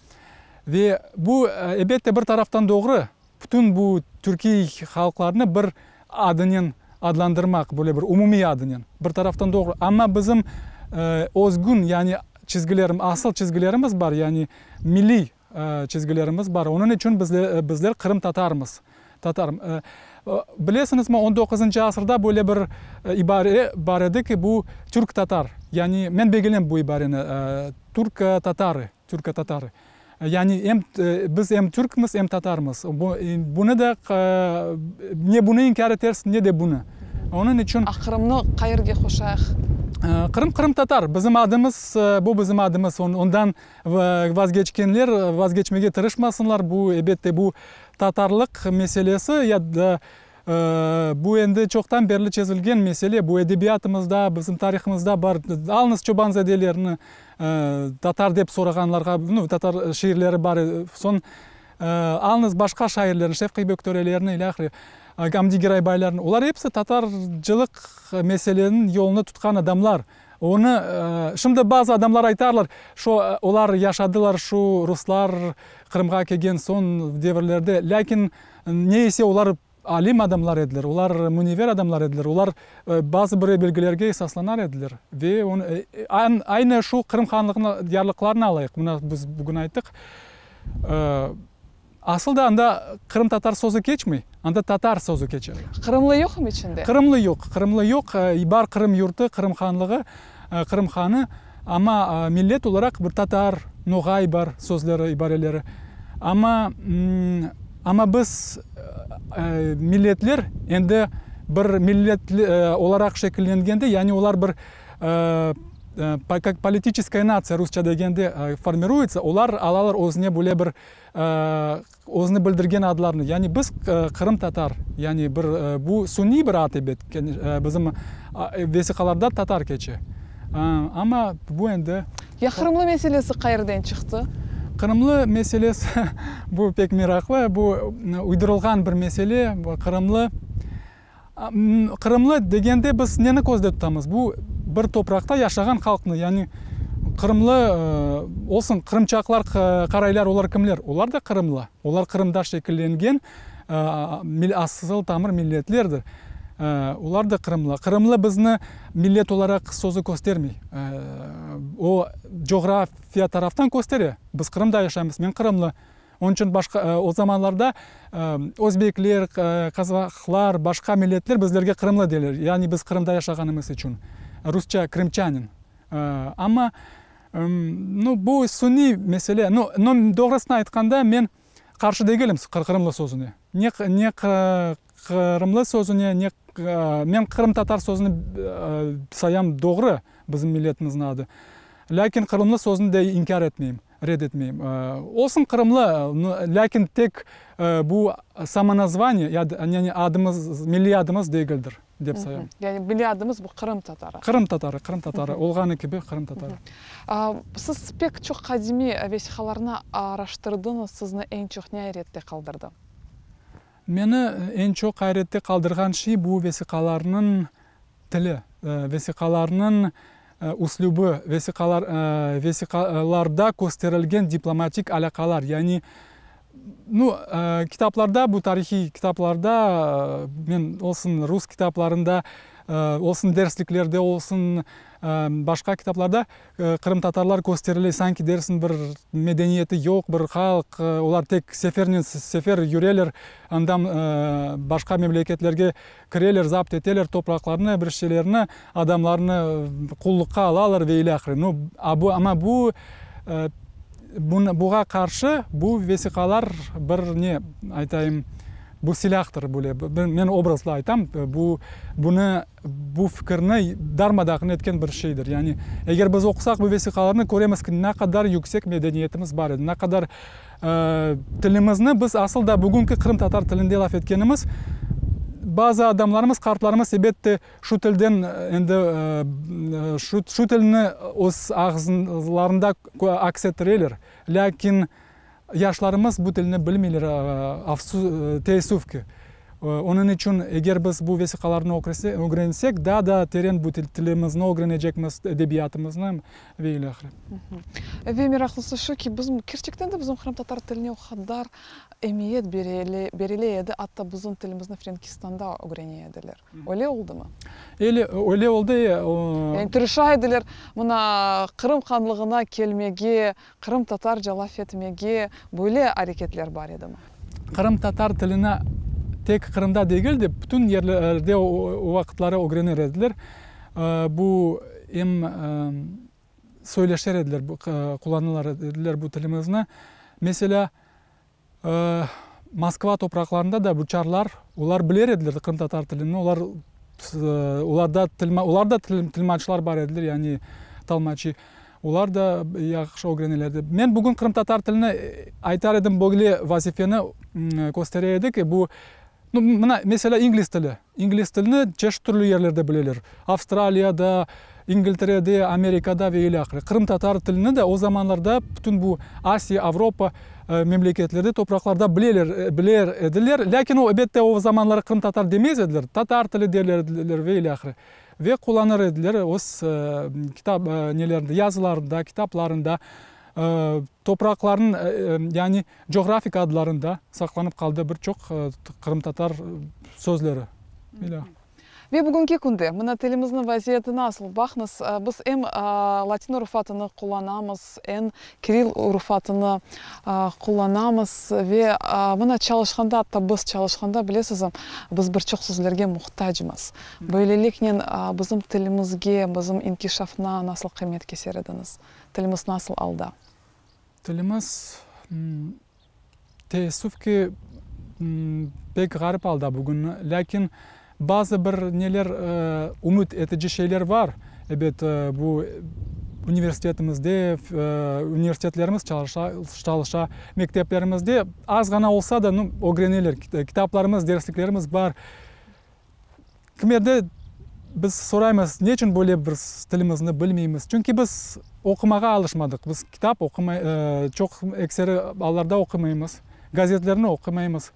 Speaker 12: Ve bu, elbette, bir taraftan doğru, bütün bu türkiy halqlarnı bir adınen adlandırmaq, böyle bir umumiy adınen, bir taraftan doğru. Amma bizim özgün, yani çizgilerim, asıl çizgilerimiz bar, yani milliy çizgilerimiz bar. Onıñ içün bizler qırımtatarmız. Tatar. Bilesiñizmi, on doquzıncı asırda böyle bir ibare bar edi ki, bu türk-tatar, yani men begenem bu ibareni, türk-tatarı. Türko-tatarı. Yani em biz em türkmiz, em tatarmız. Bunı da ne bunı inkâr etersiñ, ne de bunı. Onıñ içün.
Speaker 11: A Qırımnı qayerge qoşayıq?
Speaker 12: Qırım qırımtatar. Bizim adımız, bu bizim adımız. Ondan vazgeçkenler vazgeçmege tırışmasınlar. Bu, elbette, bu tatarlıq meselesi ya da Bu endi çoqtan berli çezilgen mesele, bu edebiyatımızda, bizim tarihımızda bar. Alıñız Çobanzadelerni, tatar dep sorağanlarğa, nu, tatar şiirleri bar, soñ alıñız başqa şairlerni, Şevqiy Böktörelerni, ilâhre, Gamdi Giraybaylarnı, olar episi tatarcılıq meseleniñ yolunı tutqan adamlar. Onı şimdi bazı adamlar aytarlar, şo olar yaşadılar şu ruslar Qırımğa kelgen soñ devirlerde, lâkin ne ise olar alim adamlar ediler, olar münevver adamlar ediler, olar bazı bir bilgilerge esaslanar ediler. Ve onı aynı şu Qırım hanlığınıñ yarlıqlarını alayıq, mına biz bugün ayttıq. Asıl da anda qırımtatar sözü keçmey, anda tatar sözü keçer.
Speaker 11: Qırımlı yoqmı içinde?
Speaker 12: Qırımlı yoq, qırımlı yoq. Bar Qırım yurtı, Qırım hanlığı, Qırım hanı, amma millet olaraq bir tatar, noğay bar sözleri, ibareleri. Amma, amma biz milletler endi bir millet olaraq şekillengende, yani olar bir kak politiçeskaya natsiya rusça degende formiruется, olar alalar özüne böyle bir özüni bildirgen adlarnı, yani biz qırımtatar, yani bir bu suniy bir ad ebet, bizim vesiqalarda tatar keçe, amma bu endi.
Speaker 11: Ya qırımlı meselesi qayerden çıqtı?
Speaker 12: Qırımlı meselesi, bu pek meraqlı, bu uydurılğan bir mesele, qırımlı. Qırımlı degende biz neni közde tutamız? Bu bir topraqta yaşağan halqnı, yani qırımlı olsun, qırımçaqlar, qaraylar, olar kimler? Olar da qırımlı. Olar Qırımda şekillengen asıl tamır milletlerdir. Olar da qırımlı. Qırımlı bizni millet olaraq sözü köstermey. O coğrafiya taraftan köstere. Biz Qırımda yaşaymız, men qırımlı. Onıñ içün başqa, o zamanlarda özbekler, qazahlar, başqa milletler bizlerge qırımlı deyler, yani biz Qırımda yaşağanımız içün, rusça krımçanin. Amma, nu, bu suniy mesele. Nu, nu, doğrusını aytqanda, men qarşı degilim qırımlı sözüne. Ne, ne qırımlı sözüne, ne, men qırımtatar sözüni sayam doğru, bizim milletimizniñ adı. Lâkin qırımlı sözüni de inkâr etmeyim. Red etmeyim. Olsun qırımlı, lâkin tek bu samonazvaniye, yani adımız, milliy adımız degildir, dep sayam.
Speaker 11: Yani milliy adımız bu qırım tatarı.
Speaker 12: Qırım tatarı, qırım tatarı, olğanı kibi qırım tatarı.
Speaker 11: Siz pek çoq qadimiy vesiqalarnı araştırdıñız, sizni eñ çoq ne ayrette qaldırdı?
Speaker 12: Meni eñ çoq ayrette qaldırğan şey bu vesiqalarnıñ tili, vesiqalarnıñ üslübi, vesiqalar, vesiqalarda kösterilgen diplomatik alâqalar, yani, nu, kitaplarda, bu tarihiy kitaplarda, men olsun rus kitaplarında, olsun dersliklerde, olsun başqa kitaplarda Qırımtatarlar kösterile, sanki dersiñ bir medeniyeti yoq bir halq, olar tek sefernen sefer yüreler, andan başqa memleketlerge kireler, zapt eteler topraqlarnı, bir şeylerni, adamlarnı qulluqqa alalar ve ilâhre. Nu, amma bu, buğa qarşı bu vesiqalar bir ne aytayım, bu silâhtır böyle, men obrazlı aytam, bu, bunı Bu fikirni darma-dağın etken bir şeydir. Yani, eger biz oqusaq bu vesiqalarnı, köremiz ki, ne qadar yüksek medeniyetimiz bar edi, ne qadar tilimizni biz asıl da bugünki qırımtatar tilinde laf etkenimiz, bazı adamlarımız, qartlarımız, ebette, şu tilden endi şu şu tilni öz ağızlarında aks ettireler, lâkin Yaşlarımız bu tilni bilmeyler, teessüf ki. Onıñ içün, eger biz bu vesiqalarnı ögrensek, daa da teren bu tilimizni ögrenecekmiz, edebiyatımıznı ve ilâhre.
Speaker 11: Ve meraqlısı şu ki, bizim, kerçekten de bizim qırımtatar tiline o qadar emiyet berile edi, atta bizim tilimizni Frenkistanda ögrene ediler. Öyle oldımı?
Speaker 12: Öyle, öyle oldı.
Speaker 11: Yani tırışa ediler, mına, Qırım hanlığına kelmege, Qırımtatarca laf etmege böyle areketler bar edimi?
Speaker 12: Qırımtatar tilini tek Qırımda degil de, bütün yerlerde o vaqıtları ögrenir ediler. Bu em söyleşer ediler, qullanılar ediler bu tilimizni. Meselâ, Moskva topraqlarında da bu çarlar, olar biler ediler qırımtatar tilini, olar, olarda olar da tilmaçlar bar ediler, yani talmaçi, olar da yahşı ögreneler edi. Men bugün qırımtatar tilini aytar edim, böyle vazifeni köstere edi ki, bu, nu, mına, meselâ, ingliz tili. İngliz tilini çeşit türlü yerlerde bileler, Avstraliyada, İngilterede, Amerikada ve ilâhre. Qırımtatar tilini de o zamanlarda bütün bu Asiya, Avropa. memleketlerde, topraqlarda bileler, biler ediler. Lâkin o, elbette, o zamanları qırımtatar demez ediler, tatar tili derler ediler ve ilâhre. Ve qullanır ediler öz kitap, nelerinde, yazılarında, kitaplarında, topraqlarnıñ, yani coğrafik adlarında saqlanıp qaldı bir çoq qırımtatar sözleri. İlâhre.
Speaker 11: Ve bugünki künde, mına tilimizniñ vaziyeti nasıl? Baqıñız, biz em latin urufatını qullanamız, em kiril urufatını qullanamız ve mına çalışqanda, atta biz çalışqanda, bilesizmi, biz bir çoq sözlerge muhtacmız. Böyleliknen, bizim tilimizge, bizim inkişafına nasıl qıymet keser ediñiz? Tilimiz nasıl alda?
Speaker 12: Tilimiz, teessüf ki, pek ğarip alda bugün. Lâkin bazı bir neler, ümüt etici şeyler bar. Ebet, bu universitetimizde, universitetlerimiz çalışa, çalışa, mekteplerimizde az ğana olsa da, nu, ögreneler, kitaplarımız, dersliklerimiz bar. Kimerde biz soraymız, ne içün böyle bir tilimizni bilmeymiz? Çünki biz oqumağa alışmadıq. Biz kitap oqumay, çoq ekseri allarda oqumaymız, gazetlerni oqumaymız.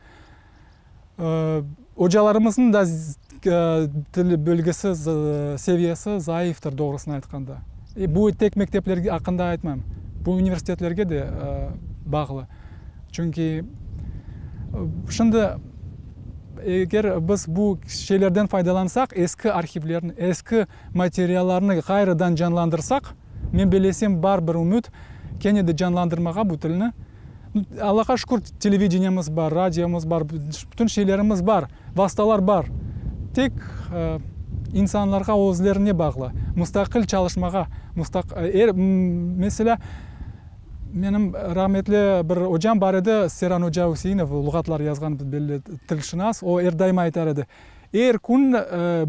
Speaker 12: Ocalarımıznıñ da til bilgisi, seviyesi zayıftır, doğrusını aytqanda. Bu tek mektepler aqqında aytmayım, bu universitetlerge de bağlı. Çünki şimdi eger biz bu şeylerden faydalansaq, eski arhivlerni, eski materiallarnı ğayrıdan canlandırsaq, men bellesem, bar bir ümüt kene de canlandırmağa bu tilni. Allağa şükür, televideniyemiz bar, radiomız bar, bütün şeylerimiz bar, vastalar bar. Tek insanlarğa özlerine bağlı, mustaqil çalışmağa, er, meselâ, Menim rahmetli bir ocam bar edi, Seran oca Üseinov, luğatlar yazğan belli tilşınas. O er daima aytar edi, Er kün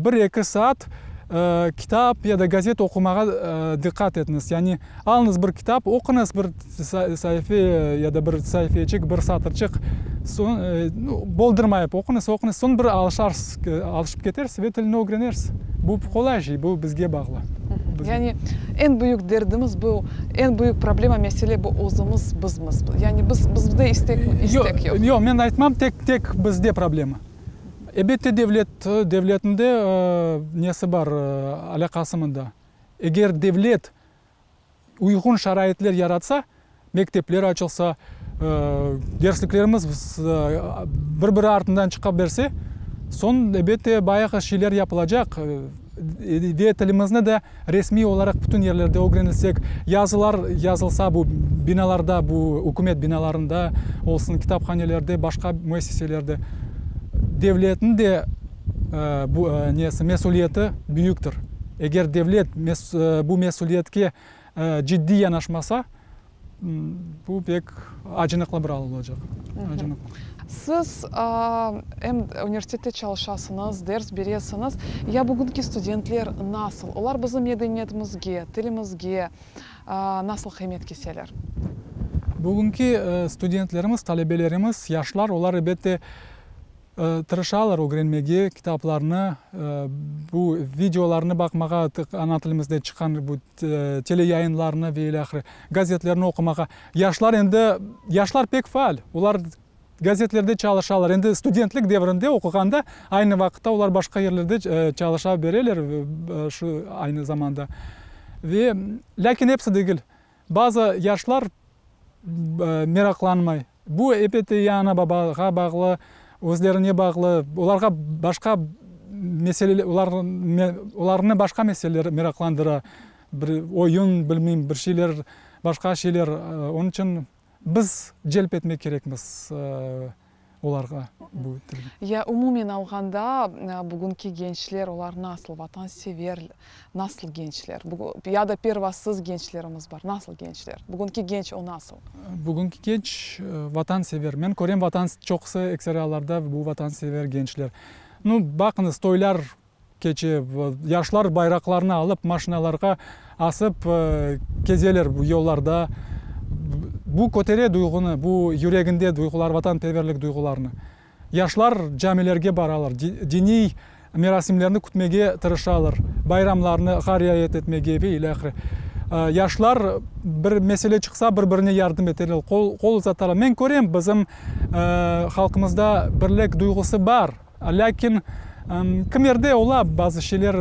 Speaker 12: bir-eki saat kitap ya da gazet oqumağa diqqat etiñiz. Yani alıñız bir kitap, oquñız bir saife ya da bir saifeçik, bir satırçıq, soñ boldurmayıp oquñız, oquñız, soñ bir alışarsız, alışıp ketersiz ve tilni ögrenersiz. Bu qolay şey, bu bizge bağlı.
Speaker 11: Yani eñ büyük derdimiz bu, eñ büyük problema, mesele bu özümiz, bizmiz. Yani biz, bizde istek, istek yoq.
Speaker 12: Yoq, men aytmam, tek, tek bizde problema. Elbette devlet, devletniñ de nesi bar, alâqası mında. Eger devlet uyğun şaraitler yaratsa, mektepler açılsa, dersliklerimiz bir-biri artından çıqa berse, soñ, elbette, bayağı şeyler yapılacaq. Ve tilimizni de resmiy olaraq bütün yerlerde ögrenilsek, yazılar yazılsa bu binalarda, bu ükümet binalarında olsun, kitaphanelerde, başqa müessiselerde, devletniñ de bu nesi, mesüliyeti büyüktir. Eger devlet bu mesüliyetke ciddiy yanaşmasa, bu pek acınıqlı bir al olacaq. Acınıqlı.
Speaker 11: Siz em universitette çalışasıñız, ders beresiñiz. Ya bugünki studentler nasıl? Olar bizim medeniyetimizge, tilimizge nasıl qıymet keseler?
Speaker 12: Bugünki studentlerimiz, talebelerimiz, yaşlar, olar elbette Tırışalar ögrenmege, kitaplarnı, bu videolarnı baqmağa, ana tilimizde çıqqan bu teleyayınlarnı ve ilâhre, gazetlerni oqumağa. Yaşlar endi, yaşlar pek faal, olar gazetlerde çalışalar. Endi studentlik devrinde oquğanda, aynı vaqıtta olar başqa yerlerde çalışa bereler şu aynı zamanda. Ve, lâkin episi degil. Bazı yaşlar meraqlanmay. Bu, elbette, ya ana-babağa bağlı, özlerine bağlı, olarğa başqa meseleler, olarnı başqa meseleler meraqlandıra, bir oyun, bilmeyim, bir şeyler, başqa şeyler. Onıñ içün biz celp etmek kerekmiz. Olarğa bu tilni.
Speaker 11: Ya umumen alğanda, bugünki gençler, olar nasıl vatansever, nasıl gençler? Ya da pervasız gençlerimiz bar, nasıl gençler? Bugünki genç o nasıl?
Speaker 12: Bugünki genç vatansever. Men körem, vatan, çoqusı, ekseri allarda bu vatansever gençler. Nu, baqıñız, toylar keçe, yaşlar bayraqlarnı alıp, maşinalarğa asıp kezeler bu yollarda. Bu kötere duyğunı, bu yüreginde duyğular, vatanperverlik duyğularını. Yaşlar camilerge baralar, diniy merasimlerni kütmege tırışalar, bayramlarnı riayet etmege ve ilâhre. Yaşlar bir mesele çıqsa, bir-birine yardım eterler, qol qol uzatarlar. Men körem, bizim halqımızda birlik duyğusı bar. Lâkin kimerde ola bazı şeyler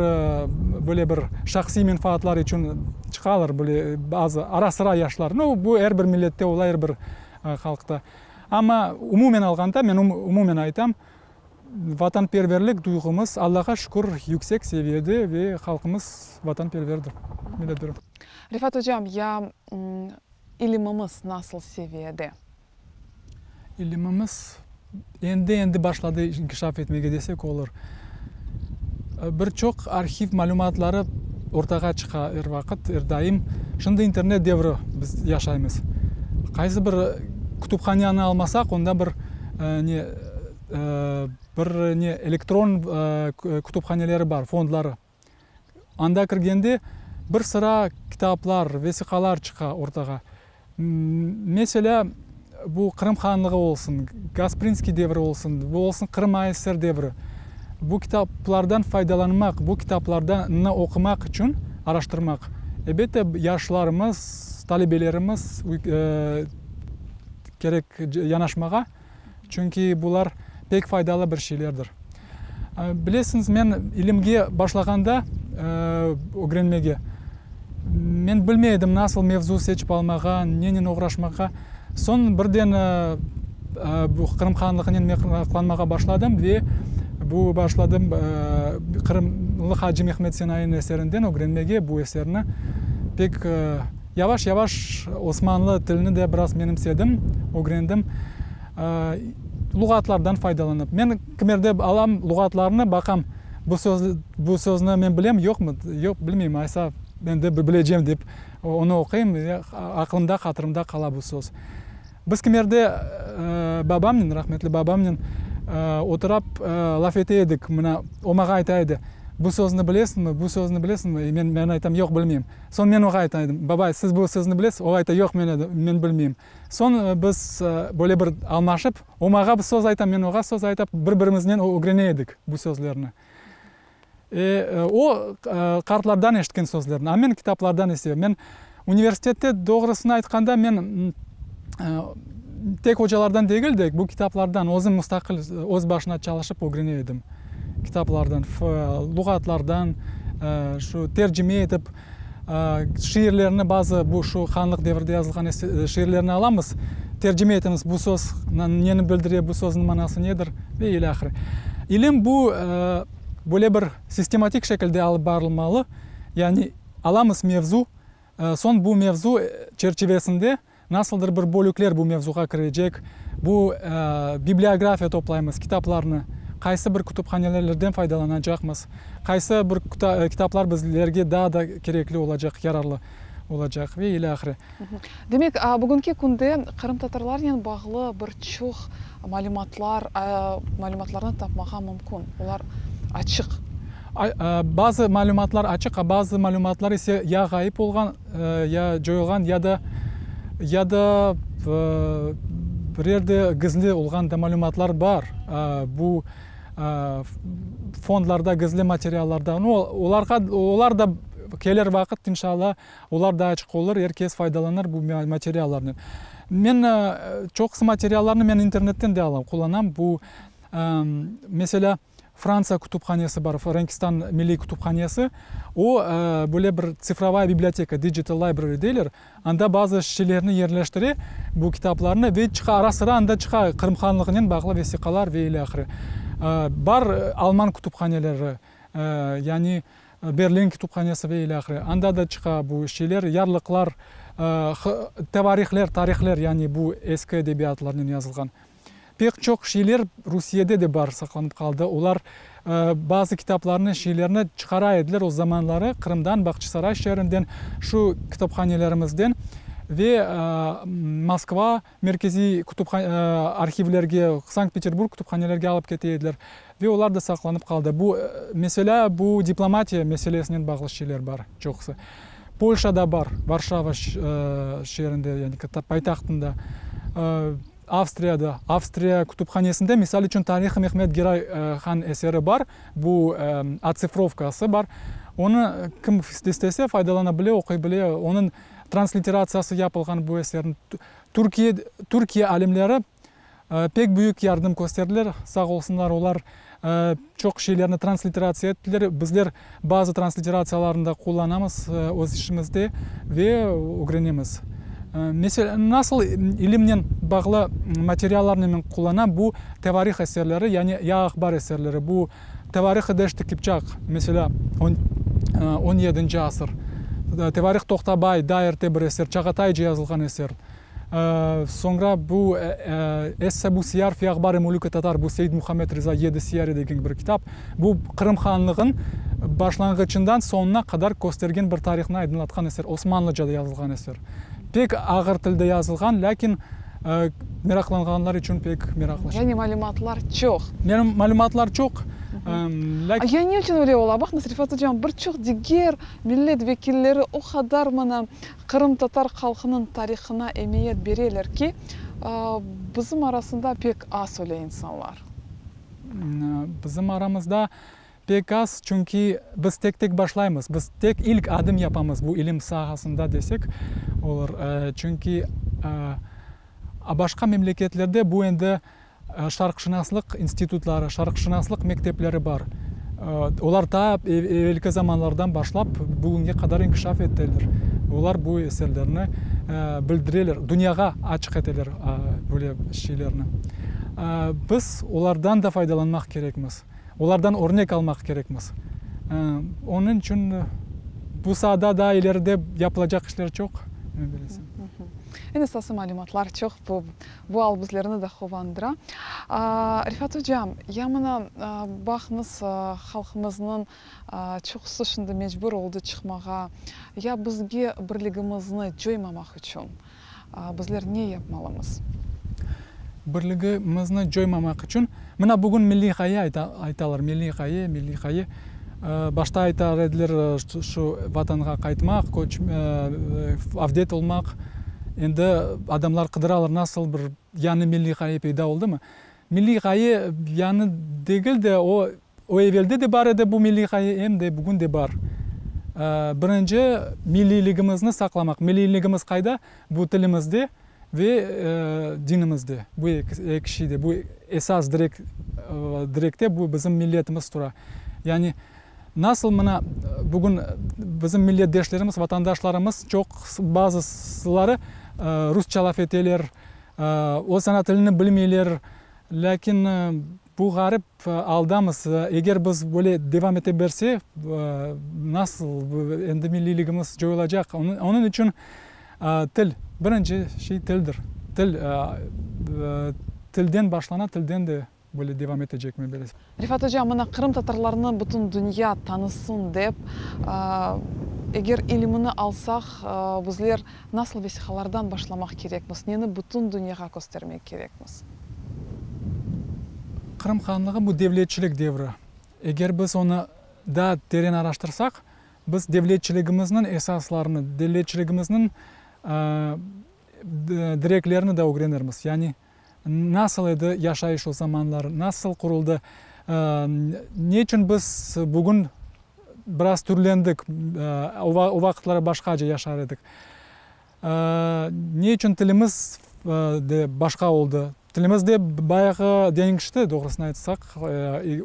Speaker 12: böyle bir şahsiy menfaatlar içün çıqalar, böyle bazı ara-sıra yaşlar. Nu, bu er bir millette ola, er bir halqta. Amma umumen alğanda, men umumen aytam, Vatanperverlik duyğumız, Allağa şükür, yüksek seviyede ve halqımız vatanperverdir, milletdir.
Speaker 11: Refat ocam, ya ilimimiz nasıl seviyede?
Speaker 12: İlimimiz endi-endi başladı inkişaf etmege desek olur. Bir çoq arhiv malümatları ortağa çıqa er vaqıt, er daim. Şimdi internet devri biz yaşaymız. Qaysı bir kütüphaneni almasaq, onda bir ne bir ne elektron kütüphaneleri bar, fondları. Anda kirgende bir sıra kitaplar, vesiqalar çıqa ortağa. Meselâ, bu Qırım hanlığı olsun, Gasprinskiy devri olsun, bu olsun Qırım ASSR devri. Bu kitaplardan faydalanmaq, bu kitaplarnı oqumaq içün araştırmaq, elbette, yaşlarımız, talebelerimiz kerek yanaşmağa, çünki bular pek faydalı bir şeylerdir. Bilesiñiz, men ilimge başlağanda, ögrenmege, men bilmey edim, nasıl mevzu seçip almağa, nenen oğraşmağa. Soñ birden bu Qırım hanlığınen meraqlanmağa başladım ve bu başladım Qırımlı Hacı Mehmed Senainiñ eserinden ögrenmege bu eserni. Pek yavaş-yavaş osmanlı tilini de biraz menimsedim, ögrendim. Luğatlardan faydalanıp. Men kimerde alam luğatlarnı, baqam, bu söz, bu sözni men bilem, yoqmı, yoq, bilmeyim, aysa endi bilecem dep, onı oquyım ve aqlımda, hatırımda qala bu söz. Biz kimerde babamnen, rahmetli babamnen oturap laf ete edik, mına, o maña ayta edi, bu sözni bilesiñmi, bu sözni bilesiñmi? Men, men aytam, yoq, bilmeyim. Soñ men oña ayta edim, babay, siz bu sözni bilesiz? O ayta, yoq, men, men bilmeyim. Soñ biz böyle bir almaşıp, o mağa bir söz ayta, men oğa söz aytap, bir-birimiznen ögrene edik bu sözlerni. E, o, qartlardan eşitken sözlerni, a men kitaplardan ise. Men universitette, doğrusını aytqanda, men tek ocalardan degil de, bu kitaplardan özüm mustaqil, öz başına çalışıp ögrene edim. Kitaplardan, luğatlardan, şu tercime etip, Şiirlerni, bazı bu şu hanlıq devirde yazılğan şiirlerni alamız, tercime etemiz, bu söz neni bildire, bu sözniñ manası nedir ve ilâhre. İlim bu böyle bir sistematik şekilde alıp barılmalı, yani alamız mevzu, soñ bu mevzu çerçivesinde Nasıldır bir bölükler bu mevzuğa kirecek, bu bibliografiya toplaymız, kitaplarnı, qaysı bir kütüphanelerden faydalanacaqmız, qaysı bir kitaplar bizlerge daa da kerekli olacaq, yararlı olacaq ve ilâhre.
Speaker 11: Demek, bugünki künde qırımtatarlarnen bağlı bir çoq malümatlar, malümatlarnı tapmağa mümkün, olar açıq.
Speaker 12: Bazı malümatlar açıq, a bazı malümatlar ise ya ğayıp olğan, ya coyulğan, ya da ya da bir yerde gizli olğan da malümatlar bar. Bu fondlarda gizli materiallarda. Nu, olarğa, olar da kelir vaqıt, inşallah, olar da açıq olur, er kes faydalanır bu materiallarnen. Men çoqusı materiallarnı men internetten de alam, qullanam. Bu, meselâ, Fransa kütüphanesi bar, Frenkistan milliy kütüphanesi. O, böyle bir tsifrovaya biblioteka, digital library deyler. Anda bazı şeylerni yerleştire, bu kitaplarnı, ve çıqa, ara-sıra anda çıqa Qırım hanlığınen bağlı vesiqalar ve ilâhre. Bar alman kütüphaneleri, yani Berlin kütüphanesi ve ilâhre. Anda da çıqa bu şeyler, yarlıqlar, tevarihler, tarihler, yani bu eski edebiyatlarnen yazılğan. Pek çoq şeyler Rusiyede de bar, saqlanıp qaldı. Olar bazı kitaplarnı, şeylerni çıqara ediler o zamanları Qırımdan, Bağçasaray şeerinden, şu kitaphanelerimizden ve Moskva merkeziy arhivlerge, Sankt-Peterburg kütüphanelerge alıp kete ediler ve olar da saqlanıp qaldı. Bu, meselâ, bu diplomatiya meselesinen bağlı şeyler bar çoqusı. Polşada bar, Varşava şeerinde, yani paytahtında. Avstriyada, Avstriya kütüphanesinde, misal içün, Tarih-i Mehmed Geray Han eseri bar, bu otsifrovkası bar. Onı kim istese faydalana bile, oquy bile. Onıñ transliteratsiyası yapılğan bu eserniñ. Türkiye, Türkiye alimleri pek büyük yardım kösterdiler, sağ olsunlar, olar çoq şeylerni transliteratsiya ettiler. Bizler bazı transliteratsiyalarnı da qullanamız öz işimizde ve ögrenemiz. Meselâ, nasıl ilimnen bağlı materiallarnı men qullanam, bu tevarih eserleri, yani ya ahbar eserleri, bu Tevarih-i Deşt-i Kipçaq, meselâ, on yedinci asır, Tevarih Toqtabay, daa erte bir eser, Çağatayca yazılğan eser. Soñra bu Es-Sebu Siyar fi Ahbar-i Mülük-i Tatar, bu Seyyid Muhammed Riza Yedi Siyari degen bir kitap. Bu Qırım hanlığın başlanğıçından soñuna qadar köstergen bir tarihnı aydınlatqan eser, osmanlıcada yazılğan eser. Pek ağır tilde yazılğan, lâkin meraqlanğanlar içün pek meraqlı.
Speaker 11: Yani malümatlar çoq.
Speaker 12: Malümatlar çoq, lâkin.
Speaker 11: Ya ne içün öyle ola? Baqıñız, Refat ocam, bir çoq diger millet vekilleri o qadar mına qırımtatar halqınıñ tarihına emiyet bereler ki, bizim arasında pek az öyle insanlar.
Speaker 12: Bizim aramızda Pek az, çünki biz tek-tek başlaymız, biz tek ilk adım yapamız bu ilim sahasında desek olur. Çünki başqa memleketlerde bu endi şarqşınaslıq institutları, şarqşınaslıq mektepleri bar. Olar ta evelki zamanlardan başlap bugünge qadar inkişaf ettiler. Olar bu eserlerni bildireler, dünyağa açıq eteler böyle şeylerni. Biz olardan da faydalanmaq kerekmiz. Olardan örnek almaq kerekmiz. Onıñ içün bu saada daa ileride yapılacaq işler çoq, men bilesem.
Speaker 11: Eñ esası malümatlar çoq, bu bu al bizlerni de quvandıra. Refat ocam, ya mına baqıñız, halqımıznıñ çoqusı şimdi mecbur oldı çıqmağa. Ya bizge birligimizni coymamaq içün Bizler ne yapmalımız?
Speaker 12: Birligimizni coymamaq içün, mına bugün milliy ğaye aytalar, milliy ğaye, milliy ğaye. Başta aytar ediler, şu Vatanğa qaytmaq, köç, avdet olmaq. Endi adamlar qıdıralar, nasıl bir yañı milliy ğaye peyda oldımı? Milliy ğaye yañı degil de, o O evelde de bar edi bu milliy ğaye, em de bugün de bar. Birinci, milliyligimizni saqlamaq. Milliyligimiz qayda? Bu tilimizde ve dinimizde. Bu eki şeyde, bu esas direk, direkte bu bizim milletimiz tura. Yani, nasıl mına bugün bizim milletdeşlerimiz, vatandaşlarımız çoq, bazısıları rusça laf eteler, öz ana tilini bilmeyler, lâkin bu ğarip Aldamız. Eger biz böyle devam ete berse, nasıl endi milliyligimiz coyulacaq. Onıñ içün til, birinci şey tildir. Til, tilden başlana, tilden de böyle devam etecek, men bilesem.
Speaker 11: Refat oca, mına qırımtatarlarnı bütün dünya tanısın dep, eger ilimini alsaq, bizler nasıl vesiqalardan başlamaq kerekmiz, neni bütün dünyağa köstermek kerekmiz?
Speaker 12: Qırım hanlığı bu devletçilik devri. Eger biz onı daa teren araştırsaq, biz devletçiligimizniñ esaslarını, devletçiligimizniñ direklerini de ögrenirmiz. Yani nasıl edi yaşayış o zamanlar, nasıl quruldı, ne içün biz bugün biraz türlendik, o vaqıtları başqaca yaşar edik. Ne içün tilimiz de başqa oldı? Tilimiz de bayağı deñişti, doğrusını aytsaq,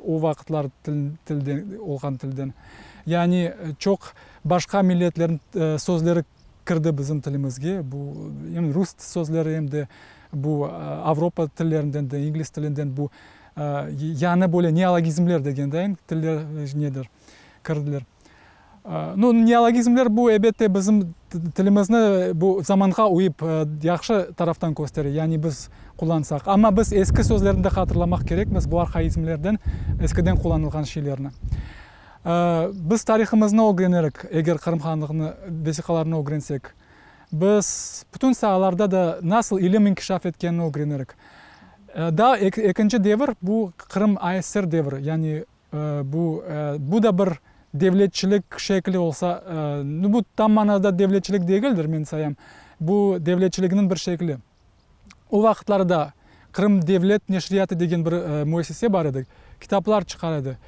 Speaker 12: o vaqıtlar tilden, olğan tilden. Yani çoq başqa milletlerniñ sözleri kirdi bizim tilimizge, bu em rus sözleri, em de bu avropa tillerinden de, ingliz tilinden bu yañı böyle neologizmler degendayin tiller nedir, kirdiler. Nu, neologizmler bu, elbette, bizim tilimizni bu zamanğa uyıp, yahşı taraftan köstere, yani biz qullansaq. Amma biz eski sözlerni de hatırlamaq kerekmiz, bu arhaizmlerden, eskiden qullanılğan şeylerni. Biz tarihımıznı ögrenerik, eger Qırım hanlığını vesiqalarını ögrensek. Biz bütün saalarda da nasıl ilim inkişaf etkenini ögrenerik. Daa ekinci devir, bu Qırım ASSR devri, yani Bu, bu da bir devletçilik şekli olsa, nu, bu tam manada devletçilik degildir, men sayam. Bu devletçiliginiñ bir şekli. O vaqıtları da. Qırım devlet neşriyatı degen bir müessise bar edi, kitaplar çıqar edi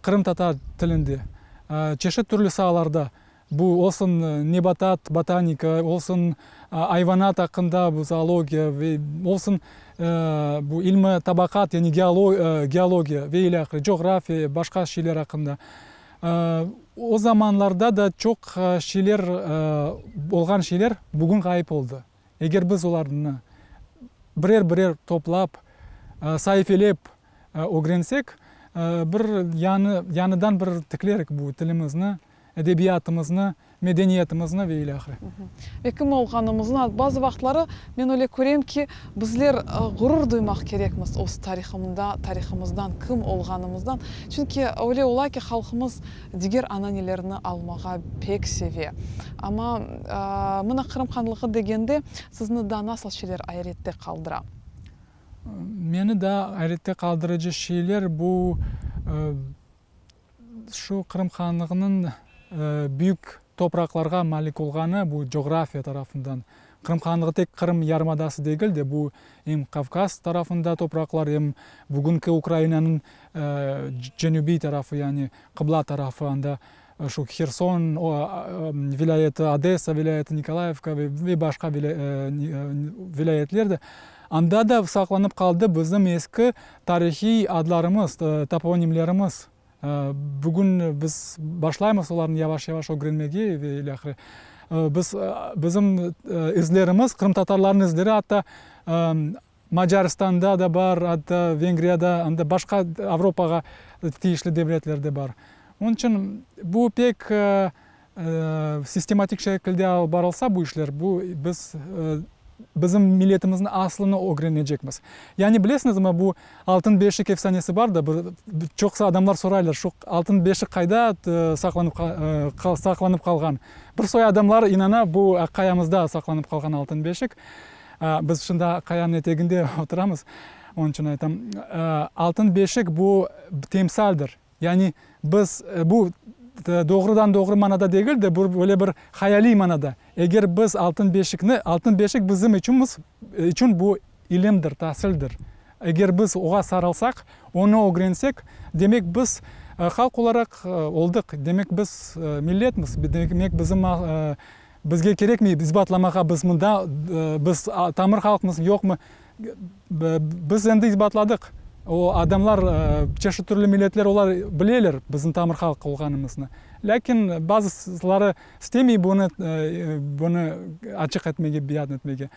Speaker 12: qırımtatar tilinde, çeşit türlü saalarda, bu olsun nebatat, botanika, olsun ayvanat aqqında, bu zoologiya, ve olsun bu ilmi tabaqat, yani geologiya ve ilâhre, coğrafiya, başqa şeyler aqqında. O zamanlarda da çoq şeyler, olğan şeyler bugün ğayıp oldı. Eger biz olarnı birer-birer toplap, saifelep ögrensek, bir yañı, yañıdan bir tiklerik bu tilimizni, edebiyatımıznı, medeniyetimizni ve ilâhre.
Speaker 11: Ve kim olğanımıznı, bazı vaqıtları men öyle körem ki, bizler ğurur duymaq kerekmiz öz tarihımda, tarihımızdan, kim olğanımızdan. Çünki öyle ola ki, halqımız diger ananelerni almağa pek seve. Amma mına Qırım hanlığı degende, sizni daa nasıl şeyler ayrette qaldıra?
Speaker 12: Meni daa ayrette qaldırıcı şeyler bu, şu Qırım hanlığınıñ büyük topraqlarğa malik olğanı, bu coğrafiya tarafından. Qırım hanlığı tek Qırım yarımadası degil de, bu em Kavkaz tarafında topraqlar, em bugünki Ukrainanıñ cenübiy tarafı, yani qıbla tarafı, anda şu Herson vilâyeti, Odessa vilâyeti, Nikolayevka ve başqa vilâyetler de, anda da saqlanıp qaldı bizim eski tarihiy adlarımız, toponimlerimiz. Bugün biz başlaymız olarnı yavaş-yavaş ögrenmege ve ilâhre. Biz, bizim izlerimiz, qırımtatarlarnıñ izleri atta Macaristanda da bar, atta Vengriyada, anda başqa Avropağa tiyişli devletlerde bar. Onıñ içün bu pek sistematik şekilde alıp barılsa bu işler, bu biz bizim milletimizniñ aslını ögrenecekmiz. Yani bilesiñizmi, bu Altın beşik efsanesi bar da, bir çoqusı adamlar soraylar, şu altın beşik qayda saqlanıp saqlanıp qalğan? Bir soy adamlar inana, bu Aqqayamızda saqlanıp qalğan altın beşik. Biz şimdi Aqqayanıñ eteginde oturamız, onıñ içün aytam. Altın beşik bu timsaldir. Yani biz bu doğrudan-doğru manada degil de, bu böyle bir hayaliy manada. Eger biz altın beşikni, altın beşik bizim içünmiz, içün bu ilimdir, tasildir. Eger biz oğa sarılsaq, onı ögrensek, demek biz halq olaraq oldıq, demek biz milletmiz, demek bizim bizge kerekmey isbatlamağa, biz mında, biz tamır halqmız, yoqmı. Biz endi isbatladıq. O adamlar, çeşit türlü milletler, olar bileler bizim tamır halq olğanımıznı. Lâkin bazıları istemey bunı, bunı açıq etmege, beyan etmege.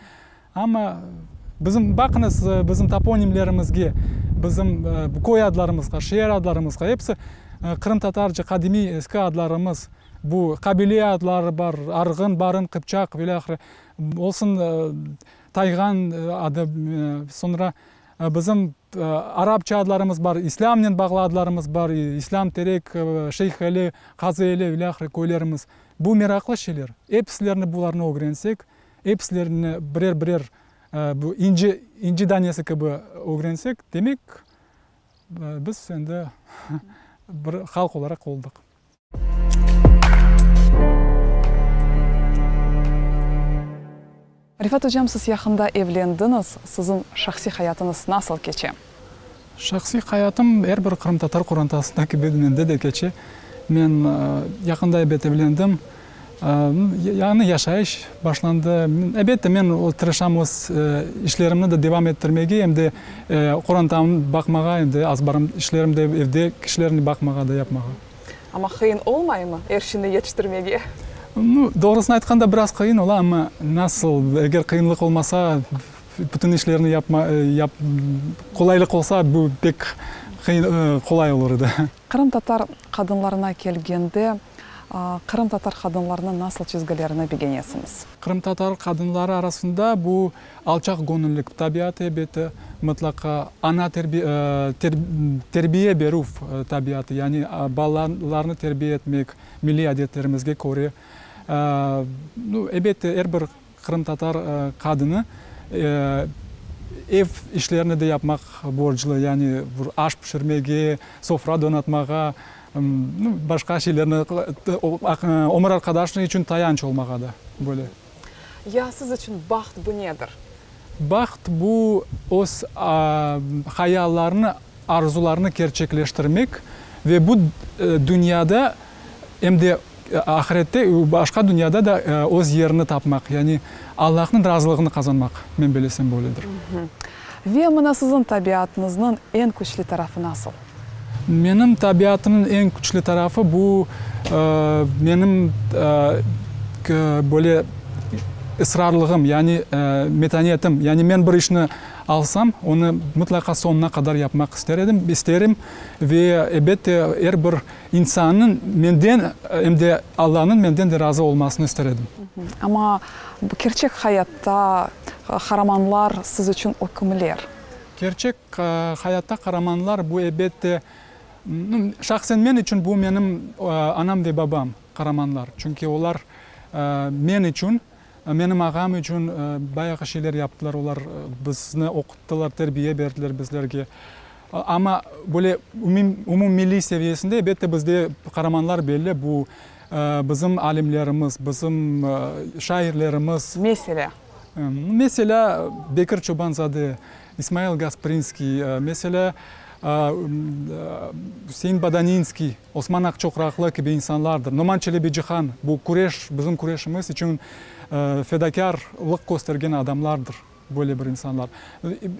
Speaker 12: Amma bizim, baqıñız, bizim toponimlerimizge, bizim köy adlarımızğa, şeer adlarımızğa, episi qırımtatarca qadimiy eski adlarımız. Bu qabile adları bar, Arğın, Barın, Qıpçaq ve ilâhre. Olsun Tayğan adı, soñra bizim arapça adlarımız bar, islâmnen bağlı adlarımız bar, İslâm Terek, Şeyh Eli, Qazı Eli, ilâhre köylerimiz. Bu meraqlı şeyler. Episilerini bularnı ögrensek, episilerini birer-birer bu inci, inci danesi kibi ögrensek, demek, biz endi bir halq olaraq oldıq.
Speaker 11: Refat ocam, siz yaqında evlendiñiz, siziñ şahsiy hayatıñız nasıl keçe?
Speaker 12: Şahsiy hayatım er bir qırımtatar qorantasında kibi mende de keçe. Men yaqında ebet evlendim. Yañı yaşayış başlandı. Ebette, men tırışam öz işlerimni de devam ettirmege, em de qorantamnı baqmağa, em de azbarım işlerim de, evde kişilerni baqmağa da yapmağa.
Speaker 11: Amma qıyın olmaymı er şeyni yetiştirmege?
Speaker 12: Nu, doğrusını aytqanda, biraz qıyın ola, amma nasıl, eger qıyınlıq olmasa, bütün işlerni yapma, yap, qolaylıq olsa, bu pek qıyın, qolay olur edi.
Speaker 11: Qırımtatar qadınlarına kelgende, qırımtatar qadınlarınıñ nasıl çizgilerini begenesiñiz?
Speaker 12: Qırımtatar qadınları arasında bu alçaq göñüllik tabiatı, ebette, mıtlaqa ana terbiye berüv tabiatı, yani balalarnı terbiye etmek milliy adetlerimizge köre. Ebette, er bir qırımtatar qadını ev işlerini de yapmaq borclu, yani aş pişirmege, sofra donatmağa, başqa şeylerni, ömür arqadaşı içün tayanç olmağa da, böyle.
Speaker 11: Ya siz içün baht bu nedir?
Speaker 12: Baht bu öz hayallarını, arzularını kerçekleştirmek ve bu dünyada em de ahirette, başqa dünyada da öz yerini tapmaq, yani Allahnıñ razılığını qazanmaq, men belesem böyledir.
Speaker 11: Ve mına siziñ tabiatıñıznıñ eñ küçlü tarafı nasıl?
Speaker 12: Menim tabiatımnıñ eñ küçlü tarafı bu, menim böyle israrlığım, yani metanetim. Yani men bir işni alsam, onı mıtlaqa soñuna qadar yapmaq ister edim, isterim ve elbette er bir insannıñ menden, em de Allanıñ menden de razı olmasını ister edim.
Speaker 11: Amma kerçek hayatta qaramanlar siz içün o kimler?
Speaker 12: Kerçek hayatta qaramanlar bu, elbette, şahsen men içün bu menim anam ve babam qaramanlar. Çünki olar men içün, menim ağam içün bayağı şeyler yaptılar. Olar bizni oquttılar, terbiye berdiler bizlerge. Amma böyle umummilliy seviyesinde, elbette, bizde qaramanlar belli, bu bizim alimlerimiz, bizim şairlerimiz.
Speaker 11: Meselâ?
Speaker 12: Meselâ, Bekir Çoban-zade, İsmail Gasprinskiy, meselâ, Üsein Bodaninskiy, Osman Aqçoqraqlı kibi insanlardır. Noman Çelebicihan, bu küreş, bizim küreşimiz içün fedakârlıq köstergen adamlardır, böyle bir insanlar.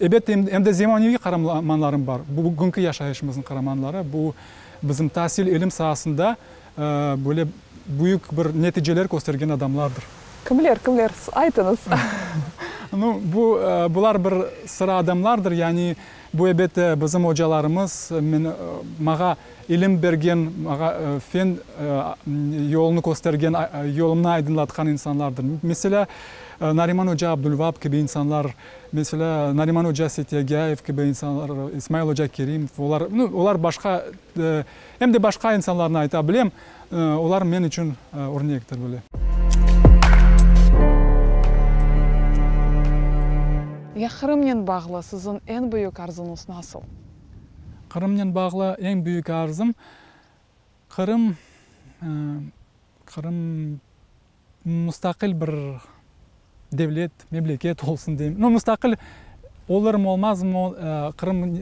Speaker 12: Ebet, em de zemaneviy qaramanlarım bar, bugünki yaşayışımıznıñ qaramanları, bu bizim tasil, ilim saasında böyle büyük bir neticeler köstergen adamlardır.
Speaker 11: Kimler, kimler? Aytıñız.
Speaker 12: Nu, bu, bular bir sıra adamlardır. Yani, bu, elbette, bizim ocalarımız, men, mağa ilim bergen, mağa fen yolunı köstergen, yolumnı aydınlatqan insanlardır. Meselâ, Nariman oca Abdulvap kibi insanlar, meselâ, Nariman oca Setyagâyev kibi insanlar, İsmail oca Kerimov, olar, nu, olar başqa, em de başqa insanlarnı ayta bilem, Olar men içün örnektir böyle.
Speaker 11: Ya Qırımnen bağlı siziñ eñ büyük arzuñız nasıl?
Speaker 12: Qırımnen bağlı eñ büyük arzum, Qırım, Qırım mustaqil bir devlet, memleket olsun deyim. No, mustaqil olurmı, olmazmı, Qırım,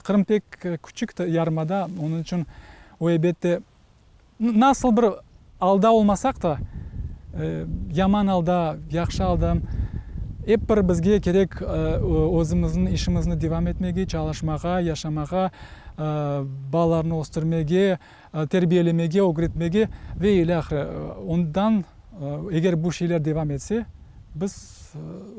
Speaker 12: Qırım pek küçük yarımada, onıñ içün o, elbette, nasıl bir alda olmasaq da, yaman alda, yahşı alda, ep bir bizge kerek özümizniñ işimizni devam etmege, çalışmağa, yaşamağa, balalarnı östürmege, Terbiyelemege, ögretmege ve ilâhre. Ondan, eger bu şeyler devam etse, biz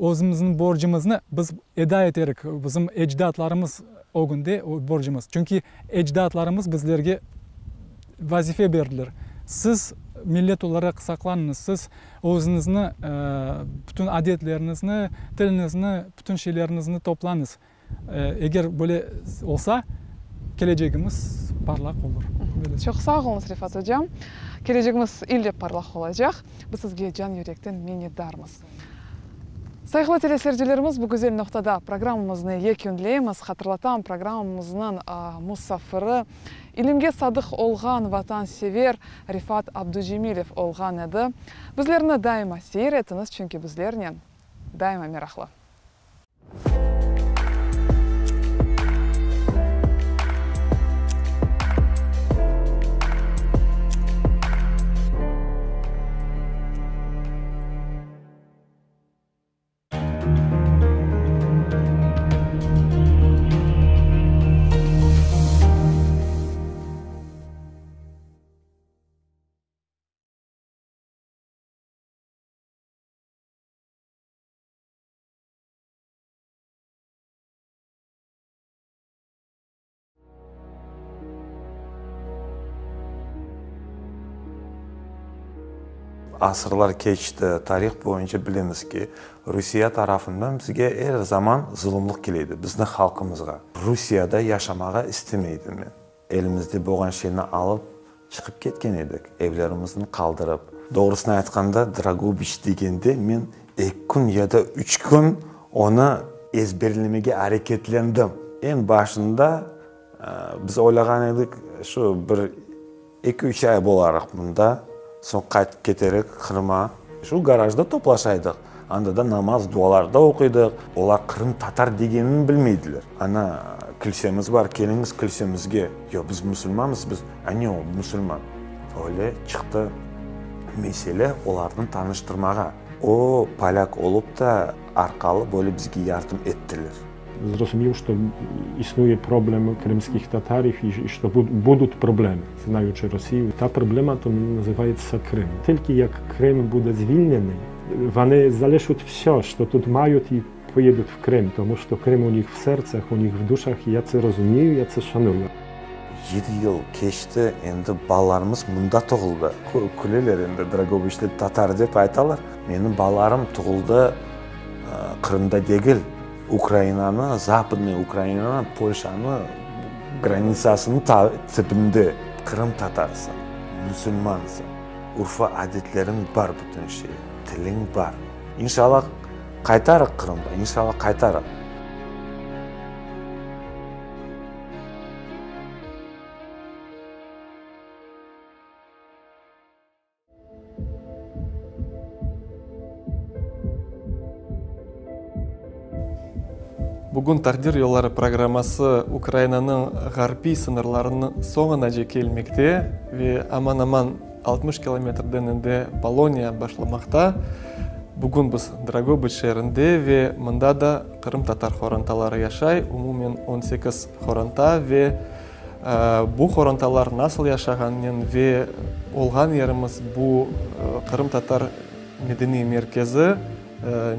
Speaker 12: özümizniñ borcumıznı biz eda eterik, bizim ecdatlarımız ögünde borcumız. Çünki ecdatlarımız bizlerge vazife berdiler, siz millet olaraq saqlanıñız, siz özüñizni, bütün adetleriñizni, tiliñizni, bütün şeyleriñizni toplañız. Eger böyle olsa, kelecegimiz parlaq olur.
Speaker 11: Çoq sağ oluñız, Refat ocam. Kelecegimiz ille parlaq olacaq. Biz sizge can-yürekten minnetdarmız. Sayğılı teleseyircilerimiz, bu güzel noqtada programmamıznı yekünleymiz. Hatırlatam, programmamıznıñ musafiri, ilimge sadıq olğan vatansever Refat Abducemilev olğan edi. Bizlerni daima seyir etiñiz, çünki bizlernen daima meraqlı.
Speaker 13: Asırlar keçti, tarih boyunca bilemiz ki, Rusiye tarafından bizge er zaman zulumlıq kele edi, bizni halqımızğa. Rusiyada yaşamağa istemey edim men. Elimizde bolğan şeyni alıp çıqıp ketken edik, evlerimizni qaldırıp. Doğrusını aytqanda, Drogobiç degende men eki kün ya da üç kün onı ezberlemege areketlendim. Eñ başında biz oylağan edik, şu bir eki-üç ay bolarıq mında, soñ qaytıp keterik Qırıma. Şu garajda toplaşaydıq. Anda da namaz, dualar da oquydıq. Olar qırımtatar degenini bilmeydiler. Ana, kilsemiz bar, keliñiz kilsemizge. Yoq, biz musulmanmız, biz. A ne o, musulman? Öyle çıqtı mesele olarnı tanıştırmağa. O, polâk olıp da, arqalı böyle bizge yardım ettiler.
Speaker 14: Zrozumів, що існує проблема кримських татарів і що будуть проблеми, знаючи Росію. Та проблема то називається Крим. Тільки як Крим буде звільнений, вони залишать все, що тут мають, і поїдуть в Крим, тому що Крим у них в серцях, у них в душах, і я це розумію, я це шаную.
Speaker 13: Yedi yıl keçti, endi balalarımız mında doğuldı. Küleler endi, Dragobıçta tatar dep aytalar. Menim balalarım doğuldı Qırımda degil, Ukrainanı, Zapadnıy Ukrainanı, Polşanı granitsasınıñ tibinde. Qırımtatarsıñ, musulmansıñ, urfa-adetleriñ bar bütün şey, tiliñ bar. İnşallah, qaytarıq Qırımğa, inşallah, qaytarıq.
Speaker 15: Bugün Taqdir yolları programması Ukrainanıñ ğarbiy sıñırlarınıñ soñunace kelmekte ve aman-aman 60 kilometrden endi Poloniya başlamaqta. Bugün biz Dragobıç şeerinde ve mında da qırımtatar qorantaları yaşay, umumen 18 qoranta ve Bu qorantalar nasıl yaşağanınen ve olğan yerimiz bu Qırımtatar medeniy merkezi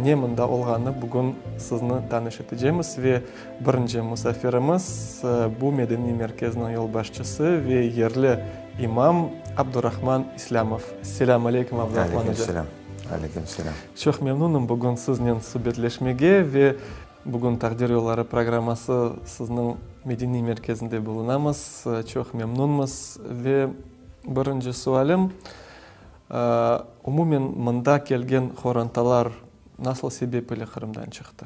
Speaker 15: ne mında olğanını bugün sizni tanış etecemiz ve birinci musafirimiz bu medeniy merkezniñ yolbaşçısı ve yerli imam Abdurahman İslâmov. Selâm aleyküm, Abdurahman oca.
Speaker 13: Aleyküm selâm. Aleyküm selâm.
Speaker 15: Çoq memnunım bugün siznen subetleşmege ve Bugün Taqdir yolları programması sizniñ medeniy merkezinde bulunamız. Çoq memnunmız. Ve birinci sualim, umumen mında kelgen qorantalar nasıl sebep ile Qırımdan çıqtı?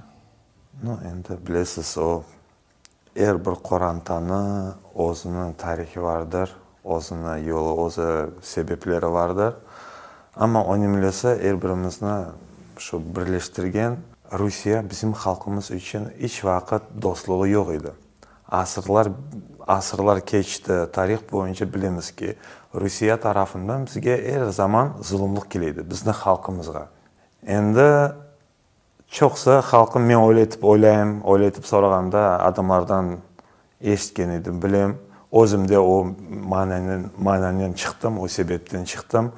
Speaker 13: No, endi bilesiz, o, er bir qorantanı özüniñ tarihi vardır, özüniñ yolu, özü sebepleri vardır. Amma önemlisi, er birimizni şu birleştirgen Rusiye bizim halqımız içün iç vaqıt dostluğı yoq edi. Asırlar, asırlar keçti, tarih boyunca bilemiz ki, Rusiye tarafından bizge er zaman zulumlıq kele edi, bizni halqımızğa. Endi çoqusı halqım, men öyle etip oylayım, öyle etip sorağanda adamlardan eşitken edim, bilem, özüm de o mananen, mananen çıqtım, o sebepten çıqtım,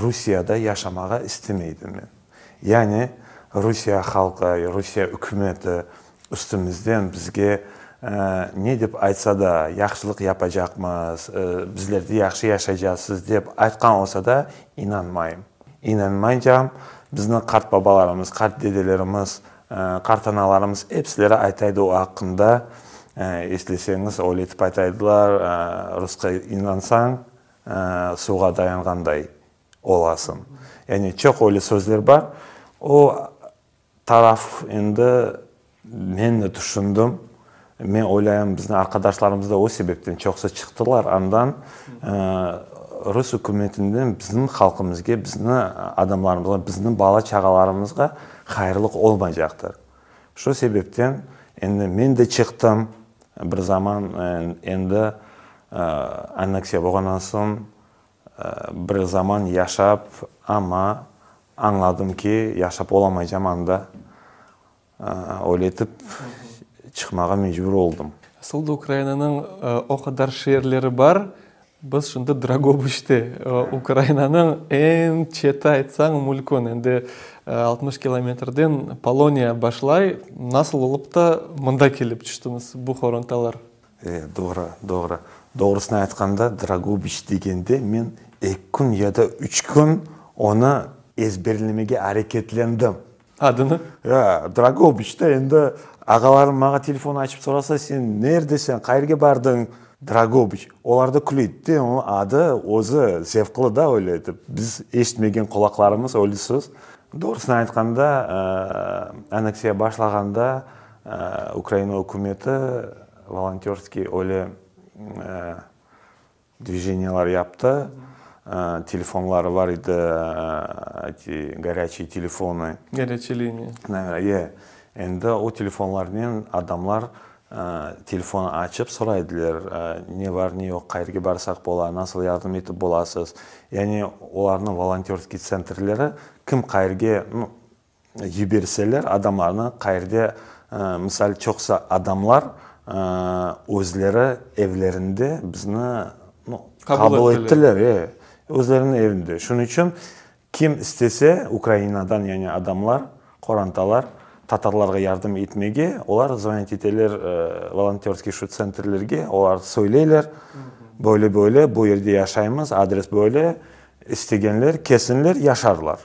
Speaker 13: Rusiyada yaşamağa istemeydim men. Yani, Rusiye halqı, Rusiye ükümeti üstümizden bizge ne dep aytsa da, yahşılıq yapacaqmız, bizler de yahşı yaşaycaqsız dep aytqan olsa da, inanmayım. İnanmaycam, bizni qart babalarımız, qart dedelerimiz, qartanalarımız episileri aytaydı o aqqında. Esleseñiz, öyle etip aytaydılar, rusqa inansañ, suvğa dayanğanday olasıñ. Yani çoq öyle sözler bar. O taraf endi men de tüşündim. Men oylayım, bizni arqadaşlarımız da o sebepten çoqsa çıqtılar andan. Rus ükümetinden bizim halqımızge, bizni adamlarımızğa, bizni bala-çağalarımızğa hayırlıq olmaycaqtır. Şu sebepten endi men de çıqtım bir zaman, endi anneksiya bolğandan soñ Bir zaman yaşap, amma añladım ki, yaşap olamaycam anda. Öyle etip, çıqmağa mecbur oldım.
Speaker 15: Asıl da Ukrainanıñ o qadar şeerleri bar, biz şimdi Dragobıçte, Ukrainanıñ eñ çeti aytsañ mülkün, endi 60 kilometrden Poloniya başlay, nasıl olıp da mında kelip tüştüñiz, bu qorantalar?
Speaker 13: E, doğru, doğru. Doğrusını aytqanda, Dragobiç degende men eki kün ya da üç kün onı ezberlemege areketlendim.
Speaker 15: Adını?
Speaker 13: Ya, Dragobiç da endi ağalarım maña telefon açıp sorasa, sen neredesiñ, qayerge bardıñ? Dragobiç. Olar da küleydi de, onıñ adı özü zevqlı da öyle etip. Biz eşitmegen qulaqlarımız öyle söz. Doğrusını aytqanda, anneksiya başlağanda Ukraina ükümeti volontörskiy öyle dvijeniyalar yaptı, telefonları bar edi. Eti gorâçiy telefonı.
Speaker 15: Gorâçiy liniya.
Speaker 13: Ye. Endi o telefonlarnen adamlar telefon açıp soray ediler, ne bar, ne yoq, qayerge barsaq bola, nasıl yardım etip bolasız. Yani olarnıñ volontörskiy tsentrleri kim qayerge, nu, yiberseler adamlarnı, qayerde, misal, çoqusı adamlar özleri evlerinde bizni, nu, qabul ettiler, e, özleriniñ evinde. Şunıñ içün Kim istese, Ukrainadan, yani adamlar, qorantalar tatarlarğa yardım etmege, olar zvonit eteler volontörskiy şu tsentrlerge, olar söyleyler, böyle, böyle, bu yerde yaşaymız, adres böyle, istegenler kelsinler, yaşarlar.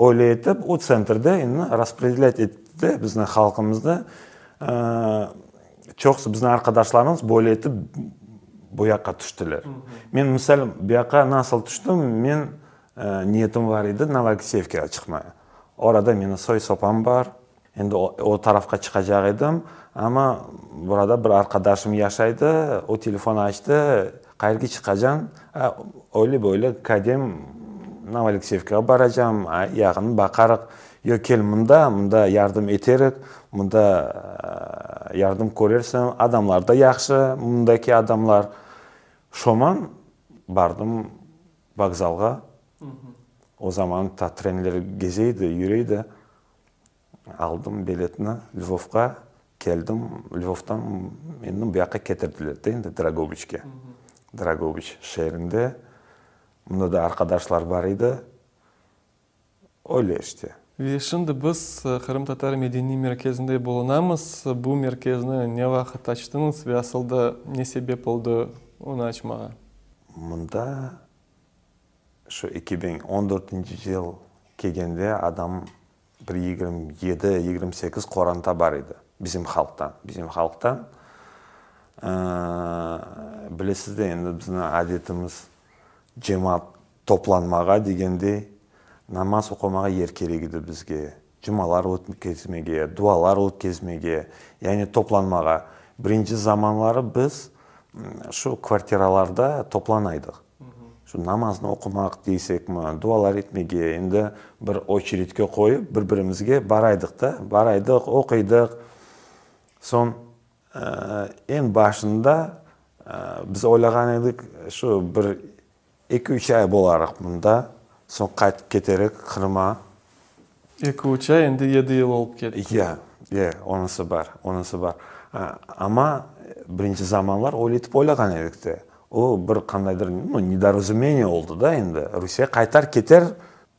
Speaker 13: Öyle etip, o tsentrde endi raspredelât etti bizni halqımıznı, çoqusı bizni arqadaşlarımız böyle etip bu yaqqa tüştiler. Men, misal, bu yaqqa nasıl tüştim, men Niyetim bar edi Novoalekseyevkağa çıqmaya. Orada meni soy-sopam bar. Endi o tarafqa çıqacaq edim. Amma burada bir arqadaşım yaşaydı. O telefon açtı, Qayerge çıqacañ? Öyle-böyle, kadem Novoalekseyevkağa baracam, yağını baqarıq. Yoq, kel mında, mında yardım eterik, mında yardım körersiñ, adamlar da yahşı, mındaki adamlar. Şoman bardım Vokzalğa, o zaman ta trenler geze edi, yüre edi, aldım biletni Lvovqa, keldim, Lvovdan meni bu yaqqa ketirdiler de endi Drogobıçke. Drogobıç şeerinde, mında da arqadaşlar bar edi, öyle işte.
Speaker 15: Ve şimdi biz Qırımtatar medeniy merkezinde bulunamız. Bu merkezni ne vaqıt açtıñız ve asıl da ne sebep oldı onı açmağa?
Speaker 13: Mında şu 2014-nci yıl kelgende adam bir 27, 28 qoranta bar edi bizim halqtan, bizim halqtan. Bilesiz de, endi bizim adetimiz cemaat toplanmağa degende, namaz oqumağa yer kerek edi bizge, cumalar ötkezmege, dualar ötkezmege, yani toplanmağa. Birinci zamanları biz şu kvartiralarda toplanaydıq. Şu namaznı oqumaq deysekmi, dualar etmege, endi bir oçeredke qoyıp bir-birimizge baraydıq da, baraydıq, oquydıq. Soñ eñ başında biz oylağan edik, şu bir Eki-üç ay bolarıq mında, soñ qaytıp keterik Qırıma.
Speaker 15: Eki-üç ay, endi yedi yıl olıp ketti.
Speaker 13: Ya, ya, onısı bar, onısı bar. Amma birinci zamanlar öyle etip oylağan edik de. O, bir qandaydır, nu, nedorazumeniye oldı da endi. Rusiye qaytar keter,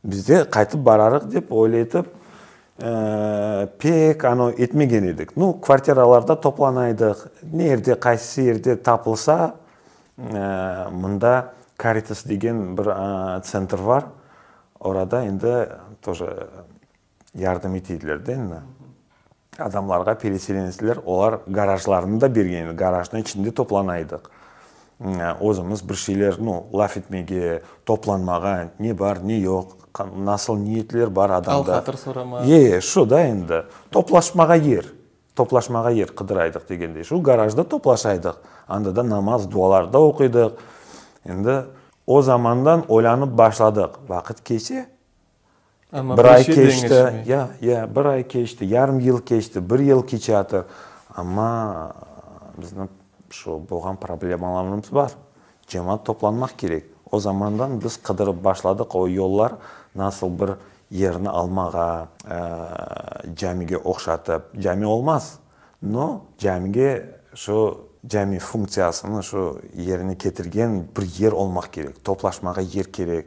Speaker 13: biz de qaytıp bararıq dep öyle etip pek ano etmegen edik. Nu, kvartiralarda toplanaydıq, ne yerde, qaysı yerde tapılsa, Mında Karitas degen bir tsentr bar, orada endi тоже yardım eteydiler de endi. Adamlarğa, pereselenetsler, olar garajlarını da bergen edi, garajnıñ içinde toplanaydıq. Özümiz bir şeyler, nu, laf etmege, toplanmağa, ne bar, ne yoq, nasıl niyetler bar adamda.
Speaker 15: Al-hatır soramağa.
Speaker 13: E, şu da endi, toplaşmağa yer. Toplaşmağa yer qıdıraydıq degendey, şu garajda toplaşaydıq, anda da namaz, dualar da oquydıq. Endi o zamandan oylanıp başladıq, vaqıt keçe,
Speaker 15: Amma
Speaker 13: bir
Speaker 15: bir
Speaker 13: ay
Speaker 15: şey
Speaker 13: keçti,
Speaker 15: deñişmey.
Speaker 13: ya, ya, bir ay keçti, yarım yıl keçti, bir yıl keçeatır, amma bizni şu bolğan problemalarımız bar, cemaat toplanmaq kerek. O zamandan biz qıdırıp başladıq o yollar, nasıl bir Yerni almağa, camige oqşatıp, cami olmaz, no camige şu cami funktsiyasını şu yerine ketirgen bir yer olmaq kerek, toplaşmağa yer kerek.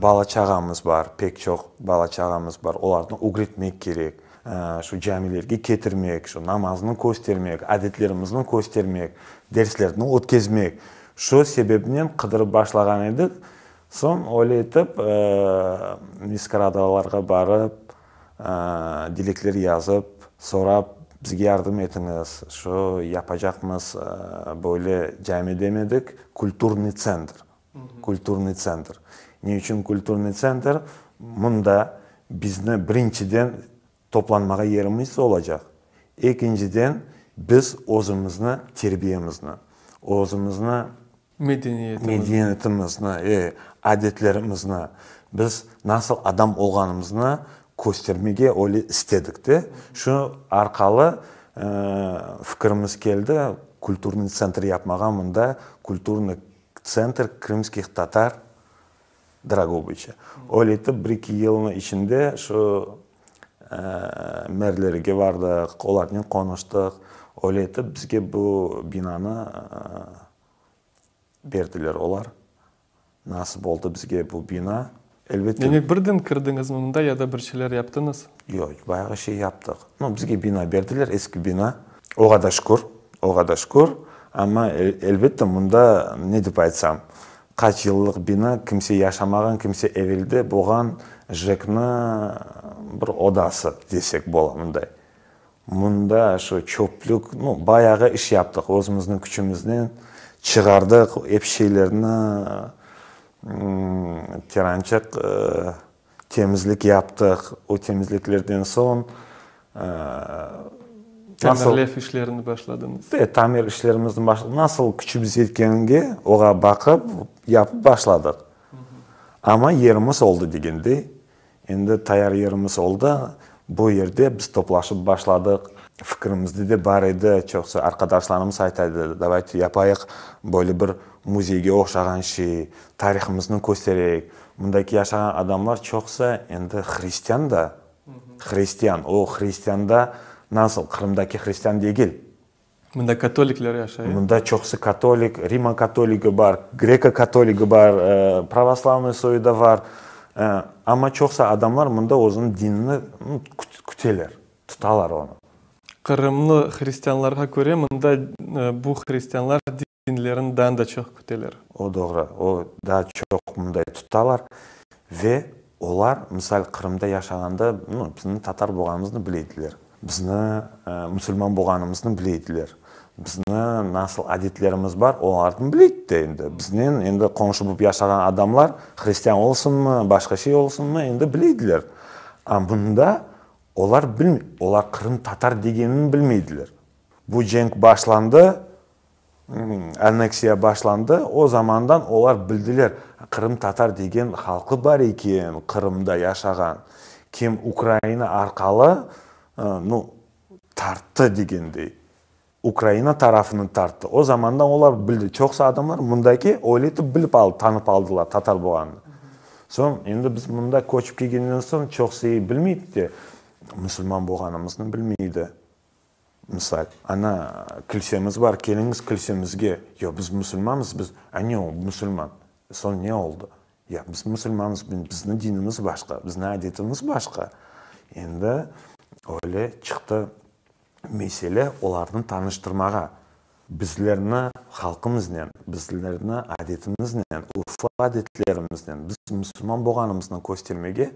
Speaker 13: Bala-çağamız bar, pek çoq bala-çağamız bar, olarnı ögretmek kerek, şu camilerge ketirmek, şu namaznı köstermek, adetlerimizni köstermek, derslerni ötkezmek. Şu sebepnen qıdırıp başlağan edik. Soñ öyle etip, Miskradalarğa barıp, dilekler yazıp, sorap, bizge yardım etiñiz, şu yapacaqmız, böyle cami demedik, kulturnıy tsentr, kulturnıy tsentr. Ne içün kulturnıy tsentr? Mında bizni birinciden toplanmağa yerimiz olacaq, ekinciden biz özümizni terbiyemizni, özümizni.
Speaker 15: Medeniyetimizni.
Speaker 13: Medeniyetimizni, e, adetlerimizni, biz nasıl adam olğanımıznı köstermege öyle istedik de. Şu arqalı fikirimiz keldi, kulturnıy tsentr yapmağa, mında kulturnıy tsentr krımskih tatar Dragobıçe. Öyle etip, bir-eki yılnıñ içinde şu merlerge bardıq, olarnen qonuştıq. Öyle etip, bizge bu binanı berdiler olar. Nasip oldı bizge bu bina. Elbette.
Speaker 15: Demek, birden kirdiñizmi mında ya da bir şeyler yaptıñız?
Speaker 13: Yoq, bayağı şey yaptıq. No, bizge bina berdiler, eski bina. Oğa da şükür, oğa da şükür. Amma, elbette, mında, ne dep aytsam, Qaç yıllıq bina, kimse yaşamağan, kimse evelde bolğan JEKni bir odası desek bola mınday. Mında şu çöplük, nu, bayağı iş yaptıq, özümizniñ küçümiznen çığardıq ep şeylerni, terançıq temizlik yaptıq. O temizliklerden soñ
Speaker 15: nasıl. Tamirlev işlerini başladıñız.
Speaker 13: E, tamir işlerimizni başladıq. Nasıl küçümiz yetkenge, oğa baqıp, yapıp başladıq. Amma yerimiz oldı degendey, endi tayar yerimiz oldı. Bu yerde biz toplaşıp başladıq. Fikirimizde de bar edi, çoqusı arqadaşlarımız ayta edi, davayte yapayıq böyle bir müzeyge oşağan şey, tarihımıznı köstereyik. Mındaki yaşağan adamlar çoqusı endi hristian da, hristian, o hristianda nasıl, Qırımdaki hristian degil.
Speaker 15: Mında katolikler yaşay.
Speaker 13: Mında çoqusı katolik, Rima katoligi bar, greko katoligi bar, pravoslavnıy soyu da var. Amma çoqusı adamlar mında özüniñ dinini küteler, tutalar onı.
Speaker 15: Qırımlı hristianlarğa köre mında bu hristianlar dinlerini daa da çoq küteler.
Speaker 13: O doğru, o daa çoq mınday tutalar ve olar, misal, Qırımda yaşağanda, nu, bizni tatar bolğanımıznı bileydiler, bizni musulman bolğanımıznı bileydiler, bizni nasıl adetlerimiz bar, olarnı bileydi de endi. Biznen endi qonşu bolıp yaşağan adamlar, hristian olsunmı, başqa şey olsunmı, endi bileydiler. A mında olar bilmey, olar qırımtatar degenini bilmeydiler. Bu cenk başlandı, anneksiya başlandı, o zamandan olar bildiler, qırımtatar degen halqı bar eken Qırımda yaşağan, kim Ukraina arqalı, nu, tarttı degendey, Ukraina tarafını tarttı. O zamandan olar bildi, çoqusı adamlar mındaki öyle etip bilip aldı, tanıp aldılar tatar bolğanını. Soñ, endi biz mında köçip kelgenden soñ, çoqusı bilmeydi de, musulman bolğanımıznı bilmeydi. Misal, ana, kilsemiz bar, keliñiz kilsemizge. Yoq, biz musulmanmız, biz, a ne oldı, musulman, soñ ne oldı? Yoq, biz musulmanmız, bizni dinimiz başqa, bizni adetimiz başqa. Endi öyle çıqtı mesele olarnı tanıştırmağa, bizlerni halqımıznen, bizlerni adetimiznen, urf-adetlerimiznen, biz musulman bolğanımıznı köstermege,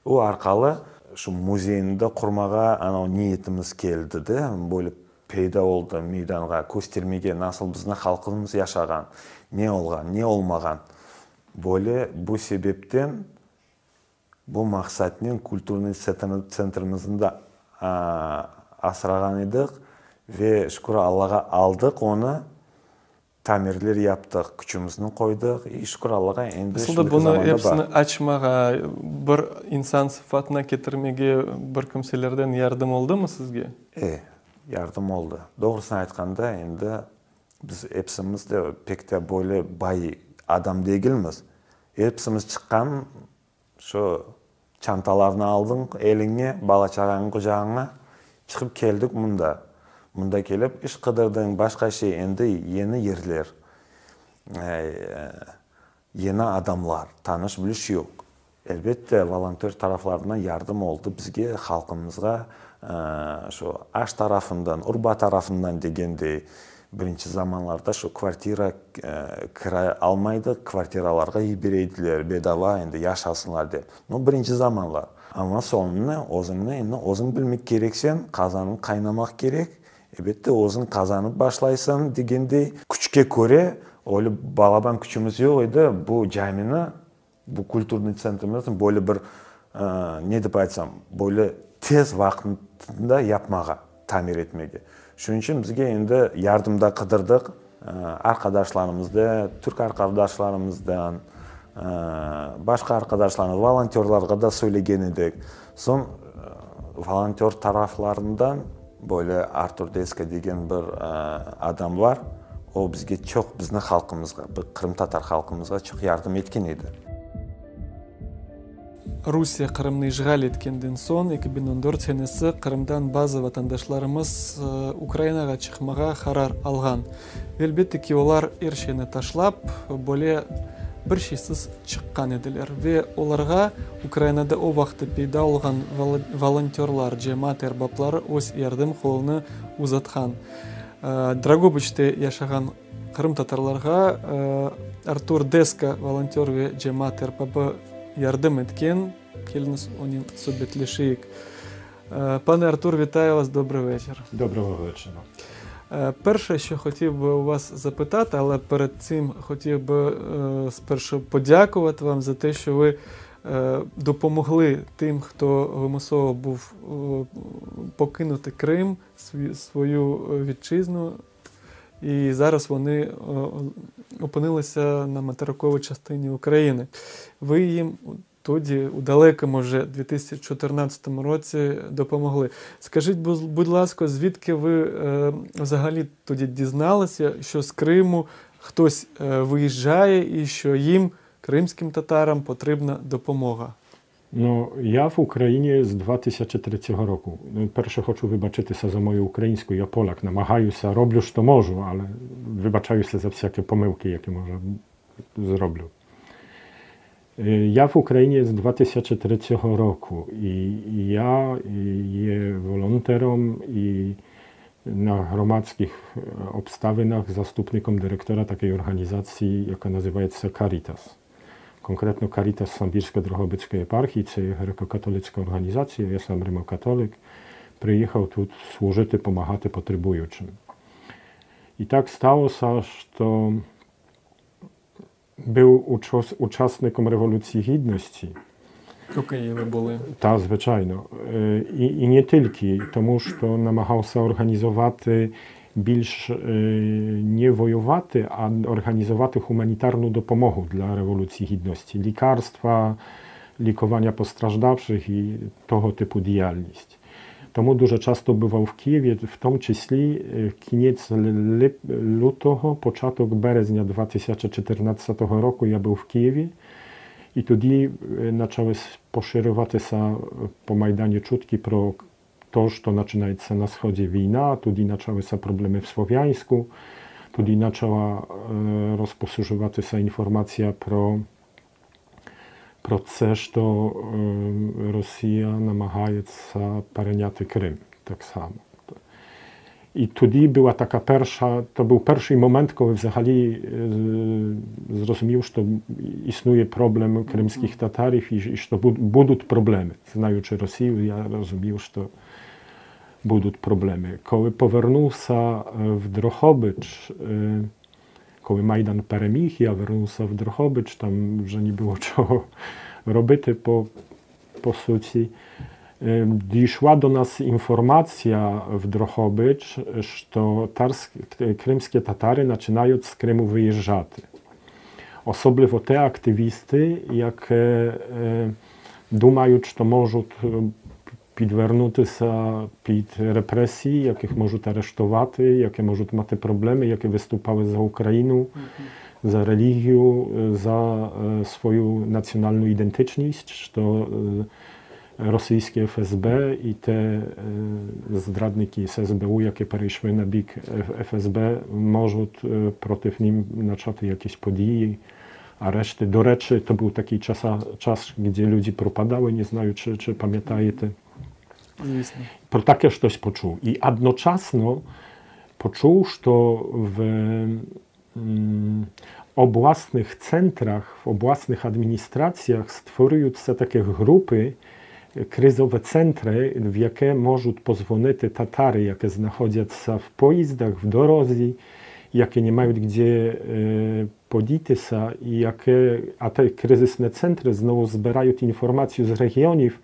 Speaker 13: o arqalı şu müzeyni de qurmağa anau niyetimiz keldi de, böyle peyda oldı meydanğa, köstermege, nasıl bizni halqımız yaşağan, ne olğan, ne olmağan. Böyle bu sebepten, bu maqsatnen kulturnıy tsentrimizni de asrağan edik ve şükür Allağa aldıq onı. Tamirler yaptıq, küçümizni qoydıq, i şükür Allağa, endi
Speaker 15: Asıl da
Speaker 13: şimdiki
Speaker 15: bunı
Speaker 13: zamanda bar.
Speaker 15: epsini açmağa, bir insan sıfatına ketirmege bir kimselerden yardım oldımı sizge?
Speaker 13: E, yardım oldı. Doğrusını aytqanda, endi biz epsimiz de pek de böyle bay adam degilmiz. Epsimiz çıqqan Şu çantalarnı aldıñ eliñe, bala-çağañnı qucağıña, çıqıp keldik mında. Mında kelip iş qıdırdıñ, başqa şey, endi yeni yerler, yeni adamlar, tanış-biliş yoq. Elbette, volontör taraflarından yardım oldı bizge, halqımızğa, şu aş tarafından, urba tarafından degendey. Birinci zamanlarda şu kvartira kira almaydıq, kvartiralarğa yibereydiler, bedava endi yaşasınlar dep. No, birinci zamanlar. Amma soñunı özüñni endi özüñ bilmek kereksen, qazanıñ qaynamaq kerek, ebette özüñ qazanıp başlaysıñ degendey. Küçke köre, öyle balaban küçümiz yoq edi, bu camini, bu kulturnıy tsentrimizni böyle bir, ne dep aytsam, böyle tez vaqıtında yapmağa, tamir etmege. Şunıñ içün bizge endi yardım da qıdırdıq. Arqadaşlarımızda, türk arqadaşlarımızdan, başqa arqadaşlarımız, volontörlarğa da söylegen edik. Soñ volontör taraflarından böyle Artur Deska degen bir adam bar, o bizge çoq, bizni halqımızğa, qırımtatar halqımızğa çoq yardım etken edi.
Speaker 15: Rusiye Qırımnı işğal etkenden soñ, 2014 senesi, Qırımdan bazı vatandaşlarımız Ukrainağa çıqmağa qarar alğan. Ve elbette ki, olar er şeyni taşlap, böyle bir şeysiz çıqqan ediler. Ve olarğa Ukrainada o vaqıt peyda olğan volontörlar, cemaat erbapları öz yardım qolunı uzatqan. Dragobıçte yaşağan Qırımtatarlarğa Artur Deska volontör ve cemaat erbabı yardım etken. Keliñiz, onen subetleşeyik. Pane Artur, вітаю вас, добрий вечір.
Speaker 14: Доброго вечора.
Speaker 15: Перше, що хотів би у вас запитати, але перед цим хотів би спершу подякувати вам за те, що ви допомогли тим, хто вимусово був покинути Крим, свою вітчизну, і зараз вони опинилися на материковій частині України. Ви їм тоді, у далекому вже 2014 році, допомогли. Скажіть, будь ласка, звідки ви взагалі тоді дізналися, що з Криму хтось виїжджає і що їм, кримським татарам, потрібна допомога?
Speaker 14: Ну, я в Україні з 2003 року. Ну, перше, хочу вибачитися за мою українську. Я поляк, намагаюся, роблю, що можу, але вибачаюся за всякі помилки, які може зроблю. Я в Україні з 2003 року. І я є волонтером і на громадських обставинах заступником директора такої організації, яка називається Caritas. Конкретно Caritas Самбірсько-Дрогобицької єпархії, це є греко-католицька організація, я сам римокатолик, приїхав тут служити, допомагати потребуючим. І так сталося, що був учасником Революції Гідності.
Speaker 15: У Києві були.
Speaker 14: Так, звичайно. І не тільки, тому що намагався організувати більш не воювати, а організувати гуманітарну допомогу для Революції Гідності. Лікарства, лікування постраждавших і того типу діяльність. Тому дуже часто бував в Києві, в тому числі кінець лютого, початок березня 2014 року я був в Києві. І тоді почали поширюватися по Майдані чутки про те, що починається на Сході війна, тоді почалися проблеми в Слов'янську, тоді почала розповсюджуватися інформація про це, що Росія намагається перейняти Крим так само. І тоді була така перша, то був перший момент, коли взагалі зрозумів, що існує проблем кримських татарів і що будуть проблеми. Знаючи Росію, я розумів, що будуть проблеми. Коли повернувся в Дрогобич, коли Майдан переміг, я вернувся в Дрогобич, там вже не було чого робити по суті. Дійшла до нас інформація в Дрогобич, що кримські татари починають з Криму виїжджати. Особливо ті активісти, які думають, що можуть підвернутися під репресії, яких можуть арештувати, які можуть мати проблеми, які виступали за Україну, за релігію, за свою національну ідентичність, що російське ФСБ і те зрадники з СБУ, які перейшли на бік ФСБ, можуть проти ним почати якісь події, арешти. До речі, то був такий час, час, де люди пропадали, не знаю, чи пам'ятаєте.
Speaker 15: Звісно.
Speaker 14: Про таке щось почув. І одночасно почув, що в обласних центрах, в обласних адміністраціях створюються такі групи, кризові центри, в які можуть позвонити татари, які знаходяться в поїздах, в дорозі, які не мають де подітися, і які, а ті кризисні центри знову збирають інформацію з регіонів,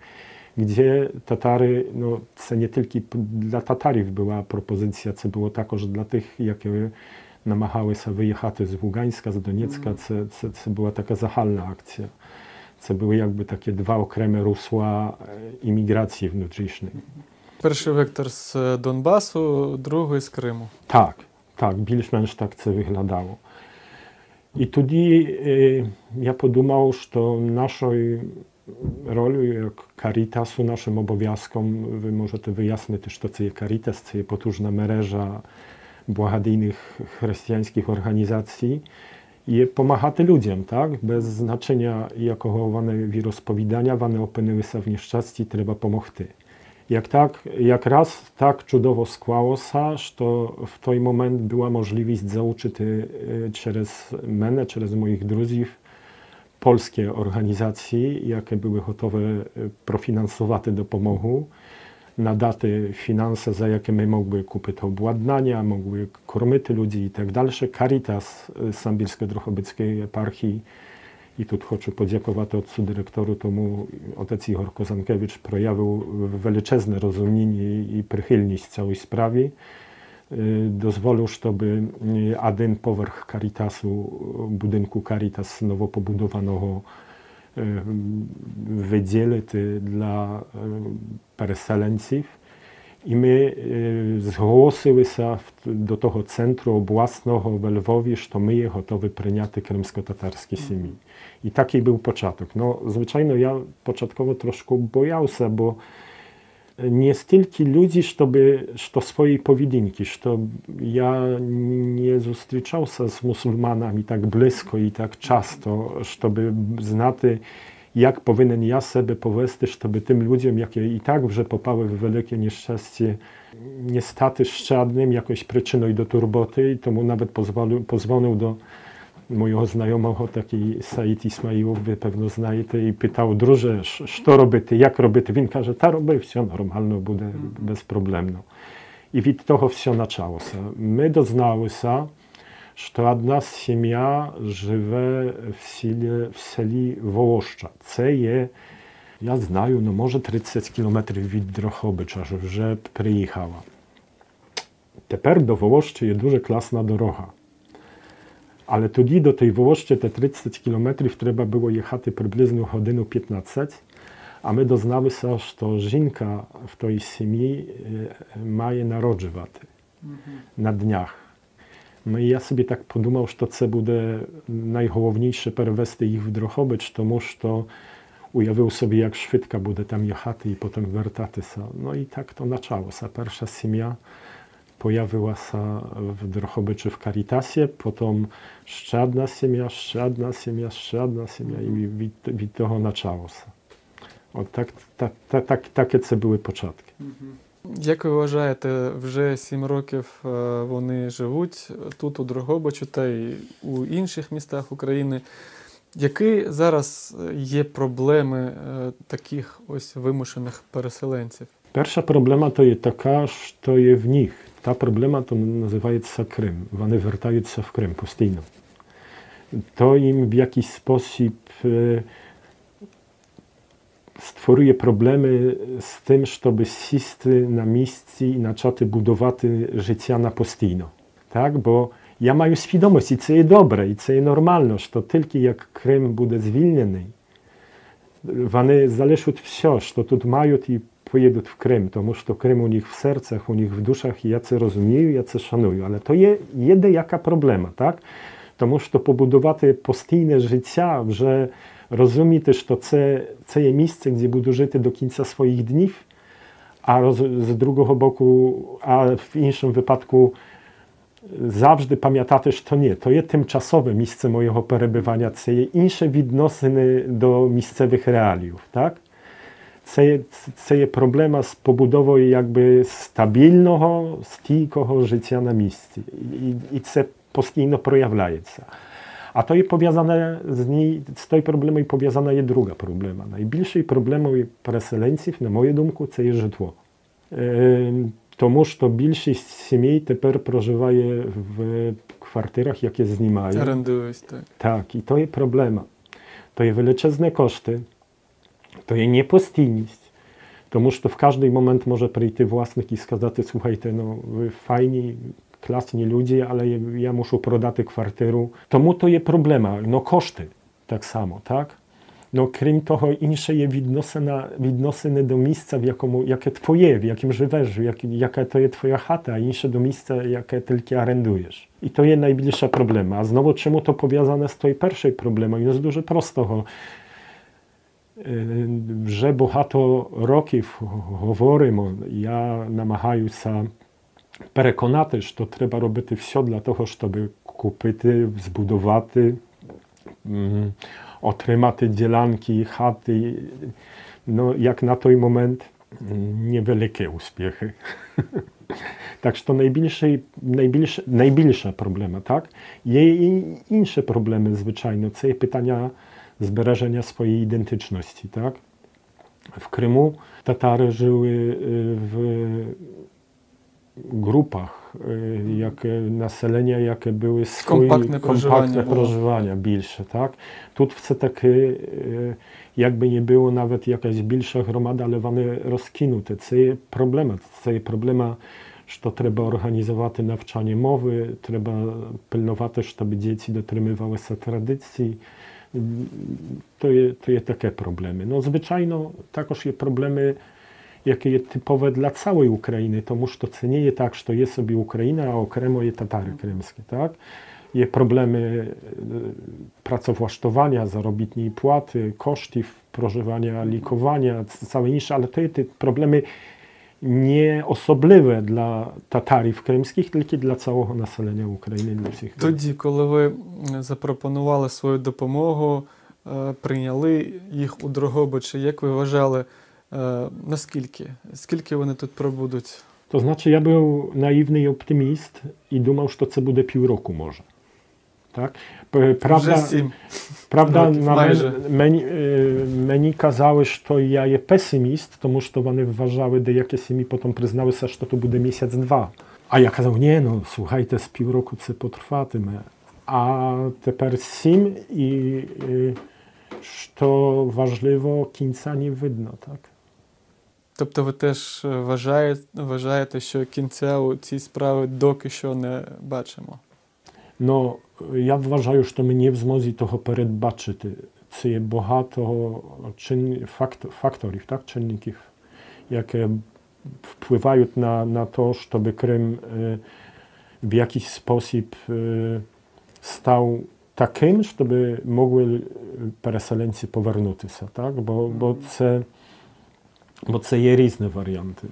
Speaker 14: де татари, ну, це не тільки для татарів була пропозиція, це було також для тих, які Намагалися виїхати з Луганська, з Донецька. Це, це, це була така загальна акція. Це були якби такі два окремі русла імміграції внутрішньої.
Speaker 15: Перший вектор з Донбасу, другий з Криму.
Speaker 14: Так, так, більш-менш так це виглядало. І тоді е, я подумав, що нашою ролью як Карітасу, нашим обов'язком, ви можете вияснити, що це є Карітас, це є потужна мережа благодійних християнських організацій, є допомагати людям, так? Без значення якого вони віросповідання, вони опинилися в нещасті, треба допомогти. Як так, якраз так чудово склалося, що в той момент була можливість залучити через мене, через моїх друзів, польські організації, які були готові профінансувати допомогу, надати фінанси, за які ми могли купити обладнання, могли кормити людей і так далі. Caritas Самбірсько-Дрогобицької єпархії І тут хочу подякувати отцу директору, тому отець Ігор Козанкевич проявив величезне розуміння і прихильність цій справі. Дозволив, щоб один поверх Caritasu, будинку Caritas новопобудованого виділити для переселенців. І ми зголосилися до того центру обласного в Львові, що ми є готові прийняти кримсько-татарські сім'ї. І такий був початок. Ну, звичайно, я початково трошки боявся, бо не стільки ludzi, щоб, що своєї поведінки, що я не зустрічався з мусульманами так близько і так часто, щоб знати, як повинен я себе повести, щоб тим людям, які і так вже попали в велике нещастя, не стати ще одним якоюсь причиною до турботи. І тому навіть позвонив до mojego znajomego, taki Said Ismailov, ви певно знаєте, і питав, друже, що робити, як робити? Він каже, та роби, все нормально буде, безпроблемно. І від того все почалося. Ми дозналися, що одна сім'я живе в селі, в селі Волоща. Це є, я знаю, ну може 30 кілометрів від Дрогобича, що вже приїхала. Тепер до Волощі є дуже класна дорога. Але тоді до tej Волощі те 30 кілометрів треба було їхати приблизно годину 15, а ми дозналися, що жінка в той сім'ї має народжувати на днях. Ну і я собі так подумав, що це буде найголовніше перевести їх в Дрогобич, тому що уявив собі, як швидко буде там їхати і потім вертатися. Ну і так то почалося. Перша сім'я появилася в Дрогобичі в Карітасі, потім ще одна сім'я, ще одна сім'я, ще одна сім'я і від, від того почалося. От так, так, так, так, таке це були початки.
Speaker 15: Як ви вважаєте, вже 7 років вони живуть тут, у Дрогобичу та й у інших містах України. Які зараз є проблеми таких ось вимушених переселенців?
Speaker 14: Перша проблема то є така, що є в них. Та проблема то називається Крим. Вони вертаються в Крим постійно. То їм в якийсь спосіб створює проблеми з тим, щоб сісти на місці і почати будувати життя на постійно. Так? Бо я маю свідомість, і це є добре, і це є нормально, що тільки як Крим буде звільнений, вони залишать все, що тут мають, і поїдуть в Крим, тому що Крим у них в серцях, у них в душах, і я це розумію, я це шаную. Але то є, є деяка проблема, так? Тому що побудувати постійне життя, вже розуміти, що це, це є місце, де буду жити до кінця своїх днів, а роз, з другого боку, а в іншому випадку завжди пам'ятати, що ні, то є тимчасове місце моєго перебування, це є інші відносини до місцевих реалів, так? Це є, це є проблема з побудовою якби стабільного, стійкого життя на місці. І, і це постійно проявляється. А то є пов'язане з ній, з тою проблемою пов'язана є друга проблема. Найбільшою проблемою переселенців, на мою думку, це є житло. Е, тому що більшість сімей тепер проживає в квартирах, які знімають.
Speaker 15: Орендують, так.
Speaker 14: Так, і то є проблема. То є величезні кошти, то є непостійність. Тому що в кожний момент може прийти власник і сказати, слухайте, ну ви файні, Класні люди, але я мушу продати квартиру. Тому то є проблема. Ну, кошти так само, так? Ну, крім того, інше є відносина, відносини до місця, в якому, яке твоє, в яким живеш, як, яка то є твоя хата, а інше до місця, яке тільки орендуєш. І то є найбільша проблема. А знову, чому то пов'язане з тою першою проблемою? Ну, з дуже простого. Вже багато років говоримо, я намагаюся переконати, що треба робити все для того, щоб купити, збудувати, отримати ділянки, хати. Ну, як на той момент, невеликі успіхи. Так що найбільший, найбільш, найбільша проблема, так? Є і інші проблеми, звичайно. Це є питання збереження своєї ідентичності, так? В Криму татари жили в групах, яке населення, яке були свої
Speaker 15: Компактне проживання
Speaker 14: компактне
Speaker 15: було.
Speaker 14: проживання більше, так? Тут все-таки, якби не було навіть якась більша громада, але вони розкинуті. Це є проблема. Це є проблема, що треба організувати навчання мови, треба пильнувати, щоб діти дотримувалися традицій. То є таке проблеми. Ну, звичайно, також є проблеми, які є типове для цілої України, тому що це не є так, що є собі Україна, а окремо є татари кримські, так? Є проблеми працевлаштування, заробітної плати, коштів проживання, лікування, całe інше, але то є ті проблеми не особливе для татарів кримських, тільки для цілого населення України, для всіх.
Speaker 15: Тоді, коли ви запропонували свою допомогу, прийняли їх у Дрогобичі, як ви вважали, наскільки? Скільки вони тут пробудуть?
Speaker 14: То значить, я був наївний оптиміст і думав, що це буде півроку може. Так? Правда,
Speaker 15: Вже 7
Speaker 14: правда,
Speaker 15: років,
Speaker 14: на
Speaker 15: майже.
Speaker 14: мені казали, що я є песиміст, тому що вони вважали, деякі сім'ї потім призналися, що то буде місяць-два. А я казав, ні, ну, слухайте, з півроку це потрватиме. А тепер 7 і, що важливо, кінця не видно, так?
Speaker 15: Тобто ви теж вважаєте, що кінця у цій справі доки що не бачимо?
Speaker 14: Ну, я вважаю, що ми не в змозі того передбачити. Це є багато факторів, так, чинників, які впливають на те, щоб Крим в якийсь спосіб став таким, щоб могли переселенці повернутися, так? Бо це є різні варіанти.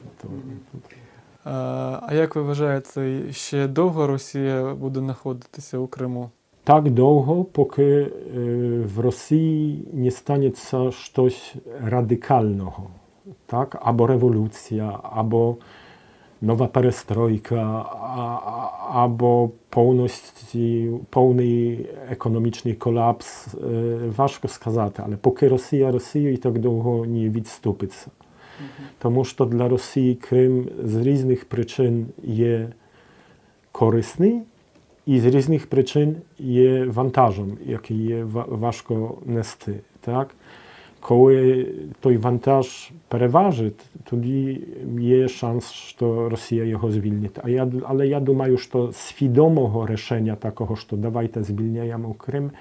Speaker 15: А як ви вважаєте, ще довго Росія буде знаходитися у Криму?
Speaker 14: Так довго, поки в Росії не станеться щось радикального, так? Або революція, або нова перестройка, або повний економічний колапс. Важко сказати, але поки Росія Росією так довго не відступиться. Тому що для Росії Крим з різних причин є корисний і з різних причин є вантажем, який є важко нести. Так? Коли той вантаж переважить, тоді є шанс, що Росія його звільнить. Але я думаю, що свідомого рішення такого, що давайте звільняємо Крим,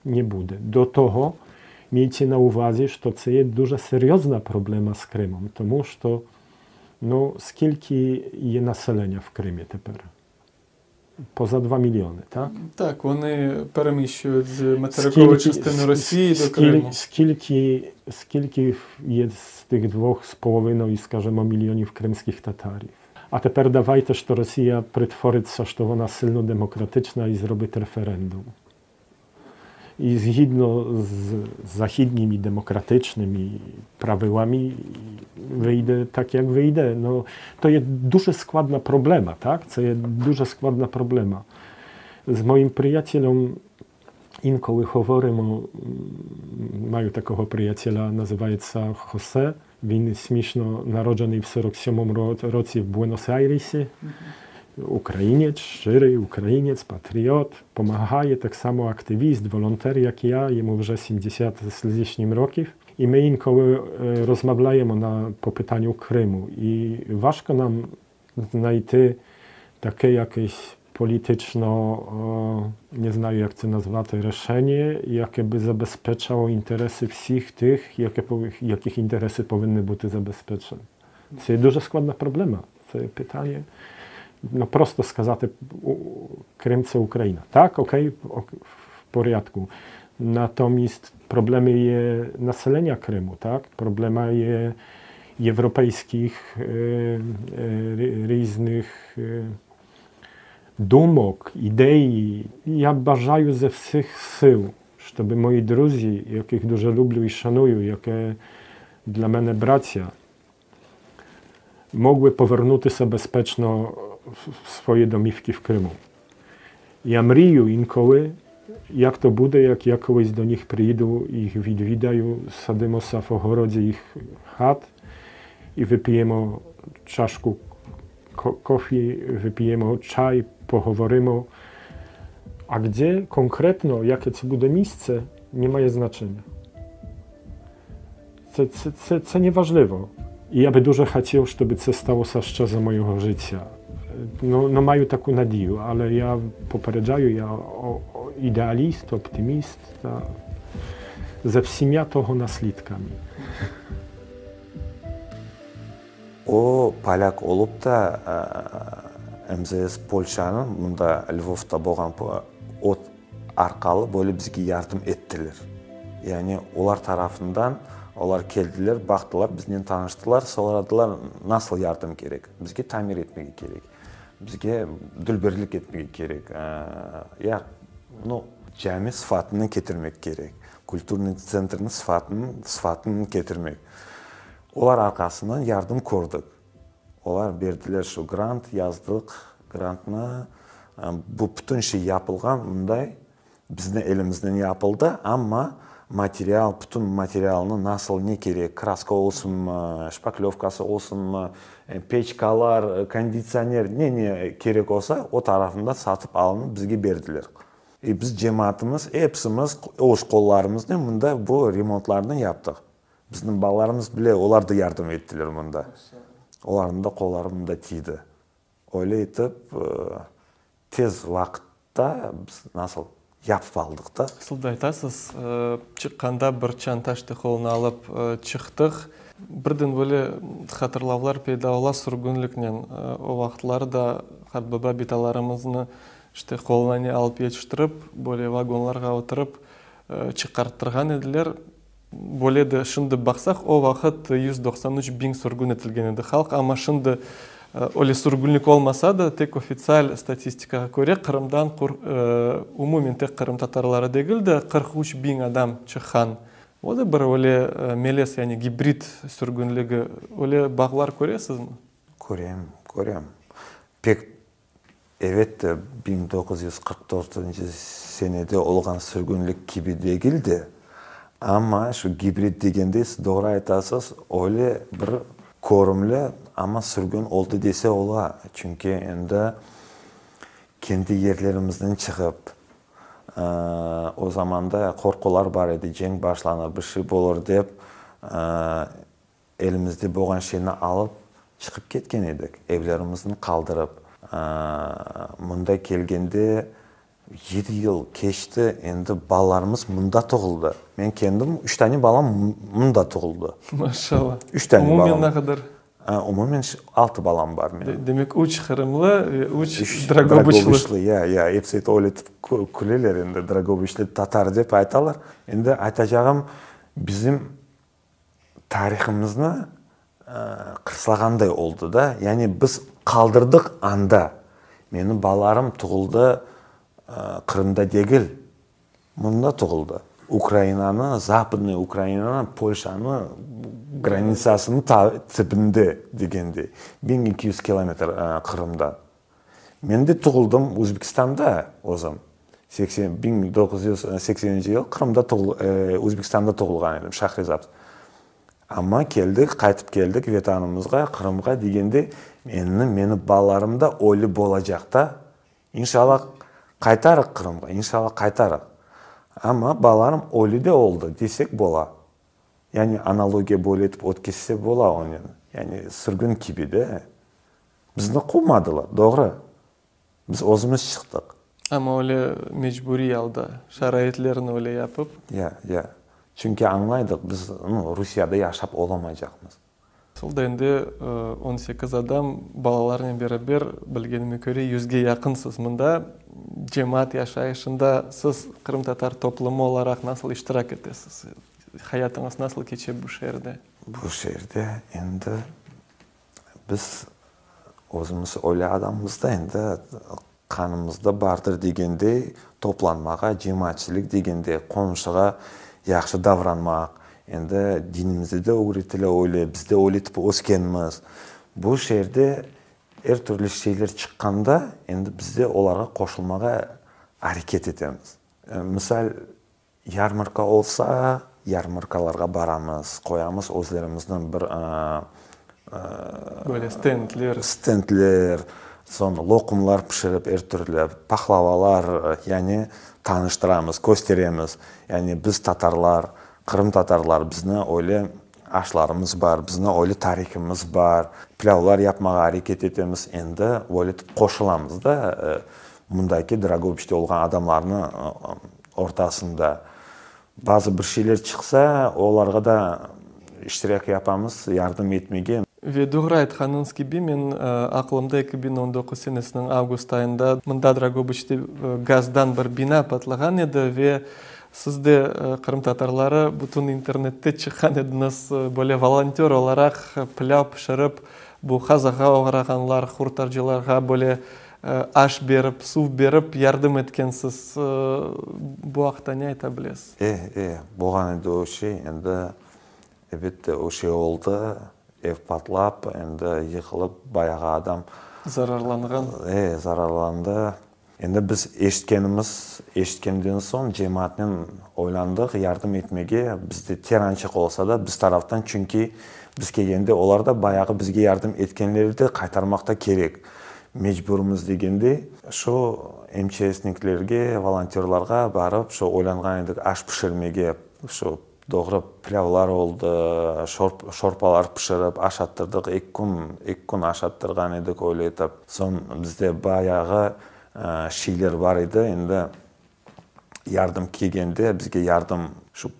Speaker 14: не буде. До того, miejcie na uwadze, що це є дуже серйозна проблема з Кримом, тому що, ну, скільки є населення в Кримі тепер? Поза 2 мільйони, так?
Speaker 15: Так, вони переміщують з материкової частини Росії до Криму.
Speaker 14: Скільки є з тих двох з половиною, скажімо, мільйонів кримських татарів? А тепер давайте, що Росія притвориться, що вона сильно демократична і зробить референдум. І згідно з західніми демократичними правилами вийде так, як вийде. Ну, то є дуже складна проблема, так? Це є дуже складна проблема. З моїм приятелем інколи говоримо, маю такого приятеля, називається Хосе. Він смішно народжений в 47-му році в Буенос-Айресі. Українець, щирий українець, патріот, помагає так само активіст, волонтер, як я, йому вже 70 з лишнім років. І ми інколи розмовляємо по питанню Криму. І важко нам знайти Таке якесь політично, не знаю, як це назвати, рішення, яке би забезпечило інтереси всіх тих, яких інтереси повинні бути забезпечені. Це дуже складна проблема. Це питання. Ну, просто сказати, Крим це Україна. Так, окей, в порядку. Natomiast problemy є населення Криму, так? Проблема є європейських різних думок, ідей. Я бажаю зі всіх сил, щоб мої друзі, яких дуже люблю і шаную, які для мене браття, могли повернутися безпечно в свої домівки в Криму. Я мрію інколи, як то буде, як я колись до них приїду, їх відвідаю, садимося в огороді їх хат і вип'ємо чашку кофі, вип'ємо чай, поговоримо. А де конкретно, яке це буде місце, не має значення. Це не важливо. І я би дуже хотів, щоб це сталося ще за моєго життя. Ну, маю таку надію, але я попереджаю, я ідеаліст, оптиміст, та за всіма того наслідками.
Speaker 13: O, polâk olıp da, MZS Polşanıñ, mında Lvovda bolğan o arqalı böyle bizge yardım ettiler. Yani olar tarafından olar keldiler, baqtılar, biznen tanıştılar, soradılar, nasıl yardım kerek? Bizge tamir etmege kerek, bizge dülberlik etmege kerek, ya, nu, cami sıfatını ketirmek kerek, kulturnıy tsentrniñ sıfatını, sıfatını ketirmek. Olar arqasından yardım kördik. Olar berdiler şu grant, yazdıq grantnı. Bu bütün şey yapılğan mınday, bizni elimiznen yapıldı, amma material, bütün materialnı nasıl, ne kerek, kraska olsunmı, şpaklövkası olsunmı, peçkalar, konditsioner, ne-ne kerek olsa, o tarafından satıp alınıp bizge berdiler. E biz cemaatımız, epsimiz öz qollarımıznen mında bu remontlarnı yaptıq. Bizniñ balalarımız bile, olar da yardım ettiler mında. Olarnıñ da qolları mında tiydi. Öyle etip, tez vaqıtta biz nasıl yapıp aldıq da.
Speaker 15: Nasıl da aytasız, çıqqanda bir çanta işte qoluna alıp çıqtıq. Birden böyle hatırlavlar peyda ola sürgünliknen. O vaqıtları da qartbaba, bitalarımıznı işte qoluna ne alıp yetiştirip, böyle vagonlarğa oturıp çıqarttırğan ediler. Böyle de şimdi baqsaq, o vaqıt 193 biñ sürgün etilgen edi halq, amma şimdi öyle sürgünlik olmasa da, tek ofitsial statistikağa köre, Qırımdan umumen tek qırımtatarları degil de, 43 biñ adam çıqqan. O da bir öyle melez, yani gibrid sürgünligi. Öyle bağlar köresizmi?
Speaker 13: Körem, körem. Pek Evet, 1944 senede olğan sürgünlik kibi degil de, amma şu gibrid degende siz doğru aytasız, öyle bir körümli, amma sürgün oldı dese ola. Çünki endi kendi yerlerimizden çıqıp, o zamanda qorqular bar edi, cenk başlanır, bir şey olur dep, Elimizde bolğan şeyni alıp çıqıp ketken edik, evlerimizni qaldırıp. Mında kelgende yedi yıl keçti, endi balalarımız mında doğuldı. Men kendim üç tane balam mında doğuldı.
Speaker 15: Maşallah.
Speaker 13: Üç tane balam.
Speaker 15: Umumen ne qadar?
Speaker 13: Umumen altı balam bar menim.
Speaker 15: Demek üç qırımlı ve üç dragobıçlı.
Speaker 13: Dragobıçlı, ya, ya, episi öyle etip küleler endi, dragobıçlı tatar dep aytalar. Endi aytacağım, bizim tarihımıznı qırslağanday oldı da. Yani biz qaldırdıq anda. Menim balalarım tuğuldı Qırımda degil, mında tuğuldı. Ukrainanı, Zapadnıy Ukrainanı, Polşanı granitsasınıñ tibinde degenday, 1200 kilometr Qırımdan. Men de tuğuldım Özbekistanda özüm. Seksen, 1980-nci yıl Qırımda Özbekistanda tuğulğan edim, Şahrizabs. Amma keldik, qaytıp keldik Vetanımızğa, Qırımğa degende, endi meni balalarım da öyle bolacaq da. İnşallah, qaytarıq Qırımğa, inşallah, qaytarıq. Amma balalarım öyle de oldı, desek bola. Yani analogiya böyle etip ötkizse bola onen. Yani sürgün kibi de. Bizni quvmadılar, doğru. Biz özümiz çıqtıq.
Speaker 15: Amma öyle mecburiy alda, şaraitlerni öyle yapıp.
Speaker 13: Ya, ya. Çünki añlaydıq, biz, nu, Rusiyada yaşap olamaycaqmız.
Speaker 15: Sol da endi on sekiz adam, balalarnen beraber, bilgenime köre, yüzge yaqınsız. Mında cemaat yaşayışında siz qırımtatar toplumı olaraq nasıl iştirak etesiz? Hayatıñız nasıl keçe bu şeerde?
Speaker 13: Bu şeerde endi biz özümiz öyle adamımız da, endi qanımızda bardır degendey, toplanmağa, cemaatçilik degende, qomşuğa yahşı davranmaq, endi dinimizde de ögretile öyle, biz de öyle etip öskenmiz. Bu şeerde er türlü şeyler çıqqanda, endi biz de olarğa qoşulmağa areket etemiz. Misal, Yarmarka olsa, yarmarkalarğa baramız, qoyamız özlerimizniñ bir
Speaker 15: Böyle stendler.
Speaker 13: Stendler, soñ loqumlar pişirip er türlü, pahlavalar, yani tanıştıramız, kösteremiz. Yani biz tatarlar, qırımtatarlar, bizni öyle aşlarımız bar, bizni öyle tarihimiz bar, pilâvlar yapmağa areket etemiz. Endi öyle etip qoşulamız da, mındaki Dragobiçte olğan adamlarnı ortasında. Bazı bir şeyler çıqsa, olarğa da iştirak yapamız, yardım etmege.
Speaker 15: Ve doğru aytqanıñız kibi, men aqlımda 2019 senesiniñ avgust ayında mında Dragobıçte gazdan bir bina patlağan edi ve siz de, qırımtatarları, bütün internette çıqqan ediñiz, böyle volontör olaraq pilâv pişirip, bu qazağa oğrağanlar, hurtarcılarğa böyle Aş berip, suv berip yardım etkensiz. Bu aqta ne ayta bilesiz?
Speaker 13: E, e, bolğan edi o şey. Endi, elbette, o şey oldı. Ev patlap, endi yıqılıp, bayağı adam.
Speaker 15: Zararlanğan.
Speaker 13: E, zararlandı. Endi biz eşitkenimiz, eşitkenden soñ cemaatnen oylandıq, yardım etmege, bizde terançıq olsa da, biz taraftan, çünki biz kelgende olar da bayağı bizge yardım etkenler edi, qaytarmaq da kerek. Mecburmız degende, şu MÇSniklerge, volontörlarğa barıp, şu oylanğan edik aş pişirmege, şu doğru pilâvlar oldı, şorpalar pişirip aşattırdıq, eki kün, eki kün aşattırğan edik öyle etip. Soñ bizde bayağı şeyler bar edi, endi yardım kelgende bizge yardım şu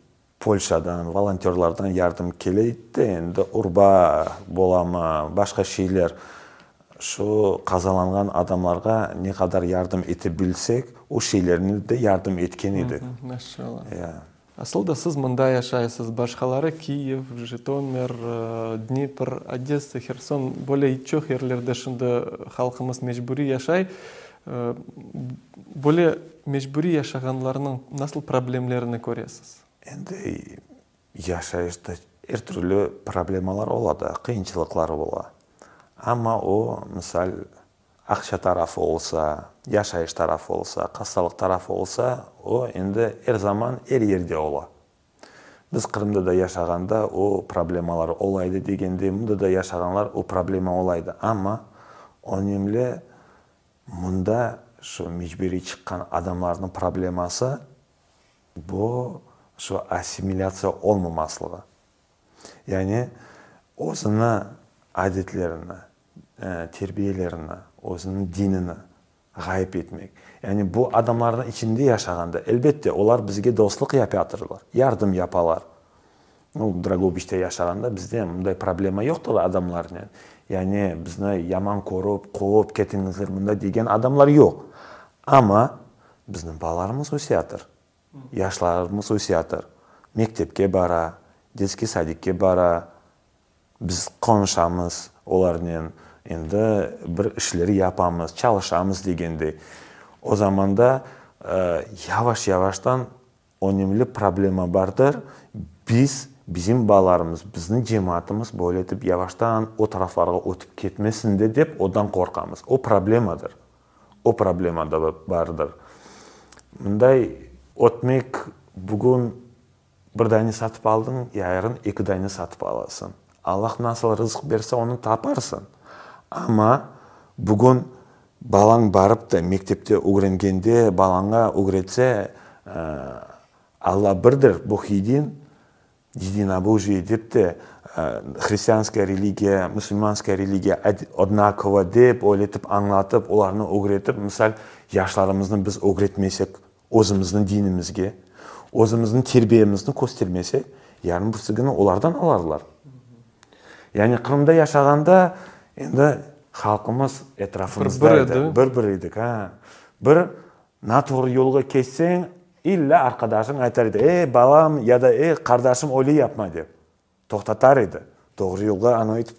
Speaker 13: Polşadan, volontörlardan yardım kele edi, endi urba bolamı, başqa şeyler, şu qazalanğan adamlarğa ne qadar yardım ete bilsek, o şeylerni de yardım etken edik.
Speaker 15: Maşallah. Asıl da siz mında yaşaysız, başqaları Kiyev, Jitomir, Dnipr, Odessa, Herson, böyle çoq yerlerde şimdi halqımız mecburiy yaşay. Böyle mecburiy yaşağanlarnıñ nasıl problemlerini köresiz?
Speaker 13: Endi yaşayışta er türlü problemalar ola da, qıyınçılıqlar ola. Amma o, misal, aqça tarafı olsa, yaşayış tarafı olsa, hastalıq tarafı olsa, o endi er zaman er yerde ola. Biz Qırımda da yaşağanda o problemalar olaydı degende, mında da yaşağanlar o problema olaydı. Amma önemli mında şu mecburiy çıqqan adamlarnıñ probleması bu şu assimilâtsiya olmamaslığı. Yani özüni adetlerini, terbiyelerini, özüniñ dinini ğayıp etmek. Yani bu adamlarnıñ içinde yaşağanda, elbette, olar bizge dostluq yapatırlar, yardım yapalar. Nu, Dragobiçte yaşağanda bizde mınday problema yoqtır adamlarnen. Yani bizni yaman körip, quvıp ketiñizler mında degen adamlar yoq. Amma bizniñ balalarımız öseyatır, yaşlarımız öseyatır, mektepke bara, detskiy sadikke bara, Biz qonuşamız olarnen, endi bir işler yapamız, çalışamız degende, o zamanda yavaş-yavaştan önemli problema bardır, biz, bizim balalarımız, bizni cemaatımız böyle etip yavaştan o taraflarğa ötip ketmesin de dep odan qorqamız. O problemadır. O problema da bardır. Mınday ötmek bugün Bir dane satıp aldıñ, yarın eki dane satıp alasıñ. Allah nasıl rızq berse, onı taparsıñ. Amma bugün balañ barıp da mektepte ögrengende, balaña ögretse, Alla birdir, bu hiy din. Yedinobojie dep de, hristianskaya religiya, musulmanskaya religiya odnakova dep, öyle etip añlatıp, olarnı ögretip, misal, yaşlarımıznı biz ögretmesek özümizniñ dinimizge, özümizniñ terbiyemizni köstermesek, yarın birisi künü olardan alarlar. Yani Qırımda yaşağanda endi halqımız etrafımızda edi. Bir-bir edik, ha. Bir Natuğru yolğa keçseñ, illa arqadaşıñ aytar edi, Ey, balam ya da Ey, qardaşım, öyle yapma dep. Toqtatar edi. Doğru yolğa anı etip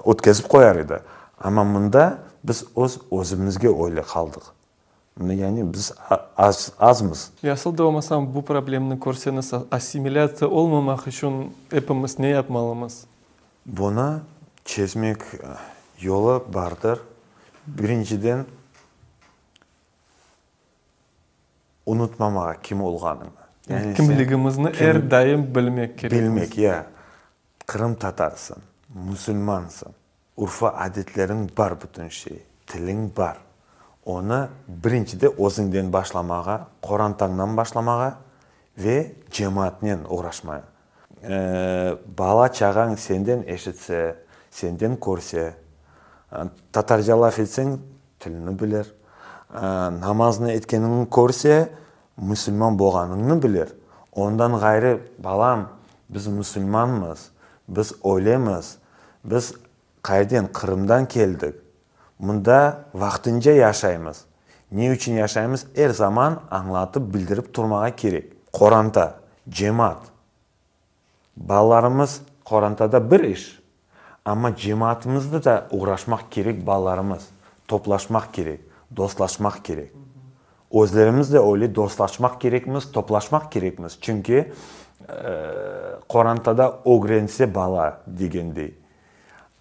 Speaker 13: ötkezip qoyar edi. Amma mında biz öz özümizge öyle qaldıq. Mında yani biz az azmız.
Speaker 15: Ya asıl da olmasam bu problemni körseñiz, assimilâtsiya olmamaq içün epimiz ne yapmalımız?
Speaker 13: Bunı çezmek yolu bardır. Birinciden, unutmamağa kim olğanıñnı.
Speaker 15: Yani kimligimizni er daim bilmek kerekmiz.
Speaker 13: Bilmek, ya. Qırımtatarsıñ, musulmansıñ, urfa-adetleriñ bar bütün şey, tiliñ bar. Onı birincide özüñden başlamağa, qorantañdan başlamağa ve cemaatnen oğraşmaya. Bala-çağañ senden eşitse, senden körse, tatarca laf etseñ, tilini bilir, namaznı etkeniñni körse, musulman bolğanıñnı bilir. Ondan ğayrı, balam, biz musulmanmız, biz öylemiz, biz qayerden, Qırımdan keldik, mında vaqtınca yaşaymız. Ne içün yaşaymız, er zaman añlatıp, bildirip turmağa kerek. Qoranta, cemaat. Balalarımız qorantada bir iş, amma cemaatımızda da oğraşmaq kerek balalarımız, toplaşmaq kerek, dostlaşmaq kerek. Özlerimiz de öyle dostlaşmaq kerekmiz, toplaşmaq kerekmiz, çünki qorantada ögrense bala degendey.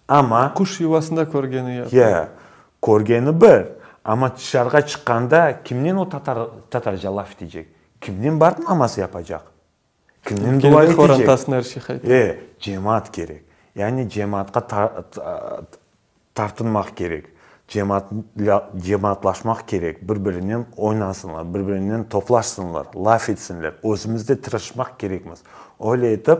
Speaker 13: Amma.
Speaker 15: Quş yuvasında körgeni
Speaker 13: yapar. Ya, körgeni bir, amma tışarığa çıqqanda kimnen o tatar, tatarca laf etecek? Kimnen barıp namaz yapacaq? Kimnen dua
Speaker 15: etecek? Qorantasına er şey qaytar.
Speaker 13: E, cemaat kerek. Yani cemaatqa tartınmaq kerek. Cemaat, cemaatlaşmaq kerek. Bir-birinen oynasınlar, bir-birinen toplaşsınlar, laf etsinler. Özümiz de tırışmaq kerekmiz. Öyle etip,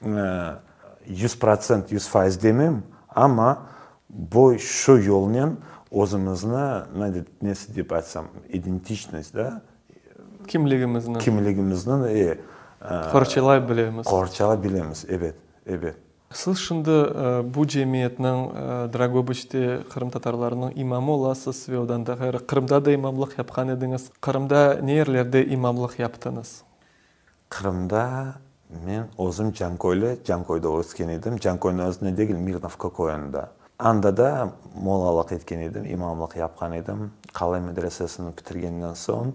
Speaker 13: 100%, 100% demem, amma bu, şu yolnen özümizni, nesi dep aytsam, identiçnost, da?
Speaker 15: Kimligimizni.
Speaker 13: Kimligimizni, e.
Speaker 15: Qorçalay bilemiz.
Speaker 13: Qorçalay bilemiz, ebet, ebet.
Speaker 15: Siz şimdi bu cemiyetniñ, Dragobıçte qırımtatarlarnıñ imamı olasız ve odan da ğayrı Qırımda da imamlıq yapqan ediñiz. Qırımda ne yerlerde imamlıq yaptıñız?
Speaker 13: Qırımda men özüm Canköylü, Canköyde ösken edim. Canköyniñ özünde degil, Mirnovka köyünde. Anda da mollalıq etken edim, imamlıq yapqan edim. Qalay medresesini bitirgenden soñ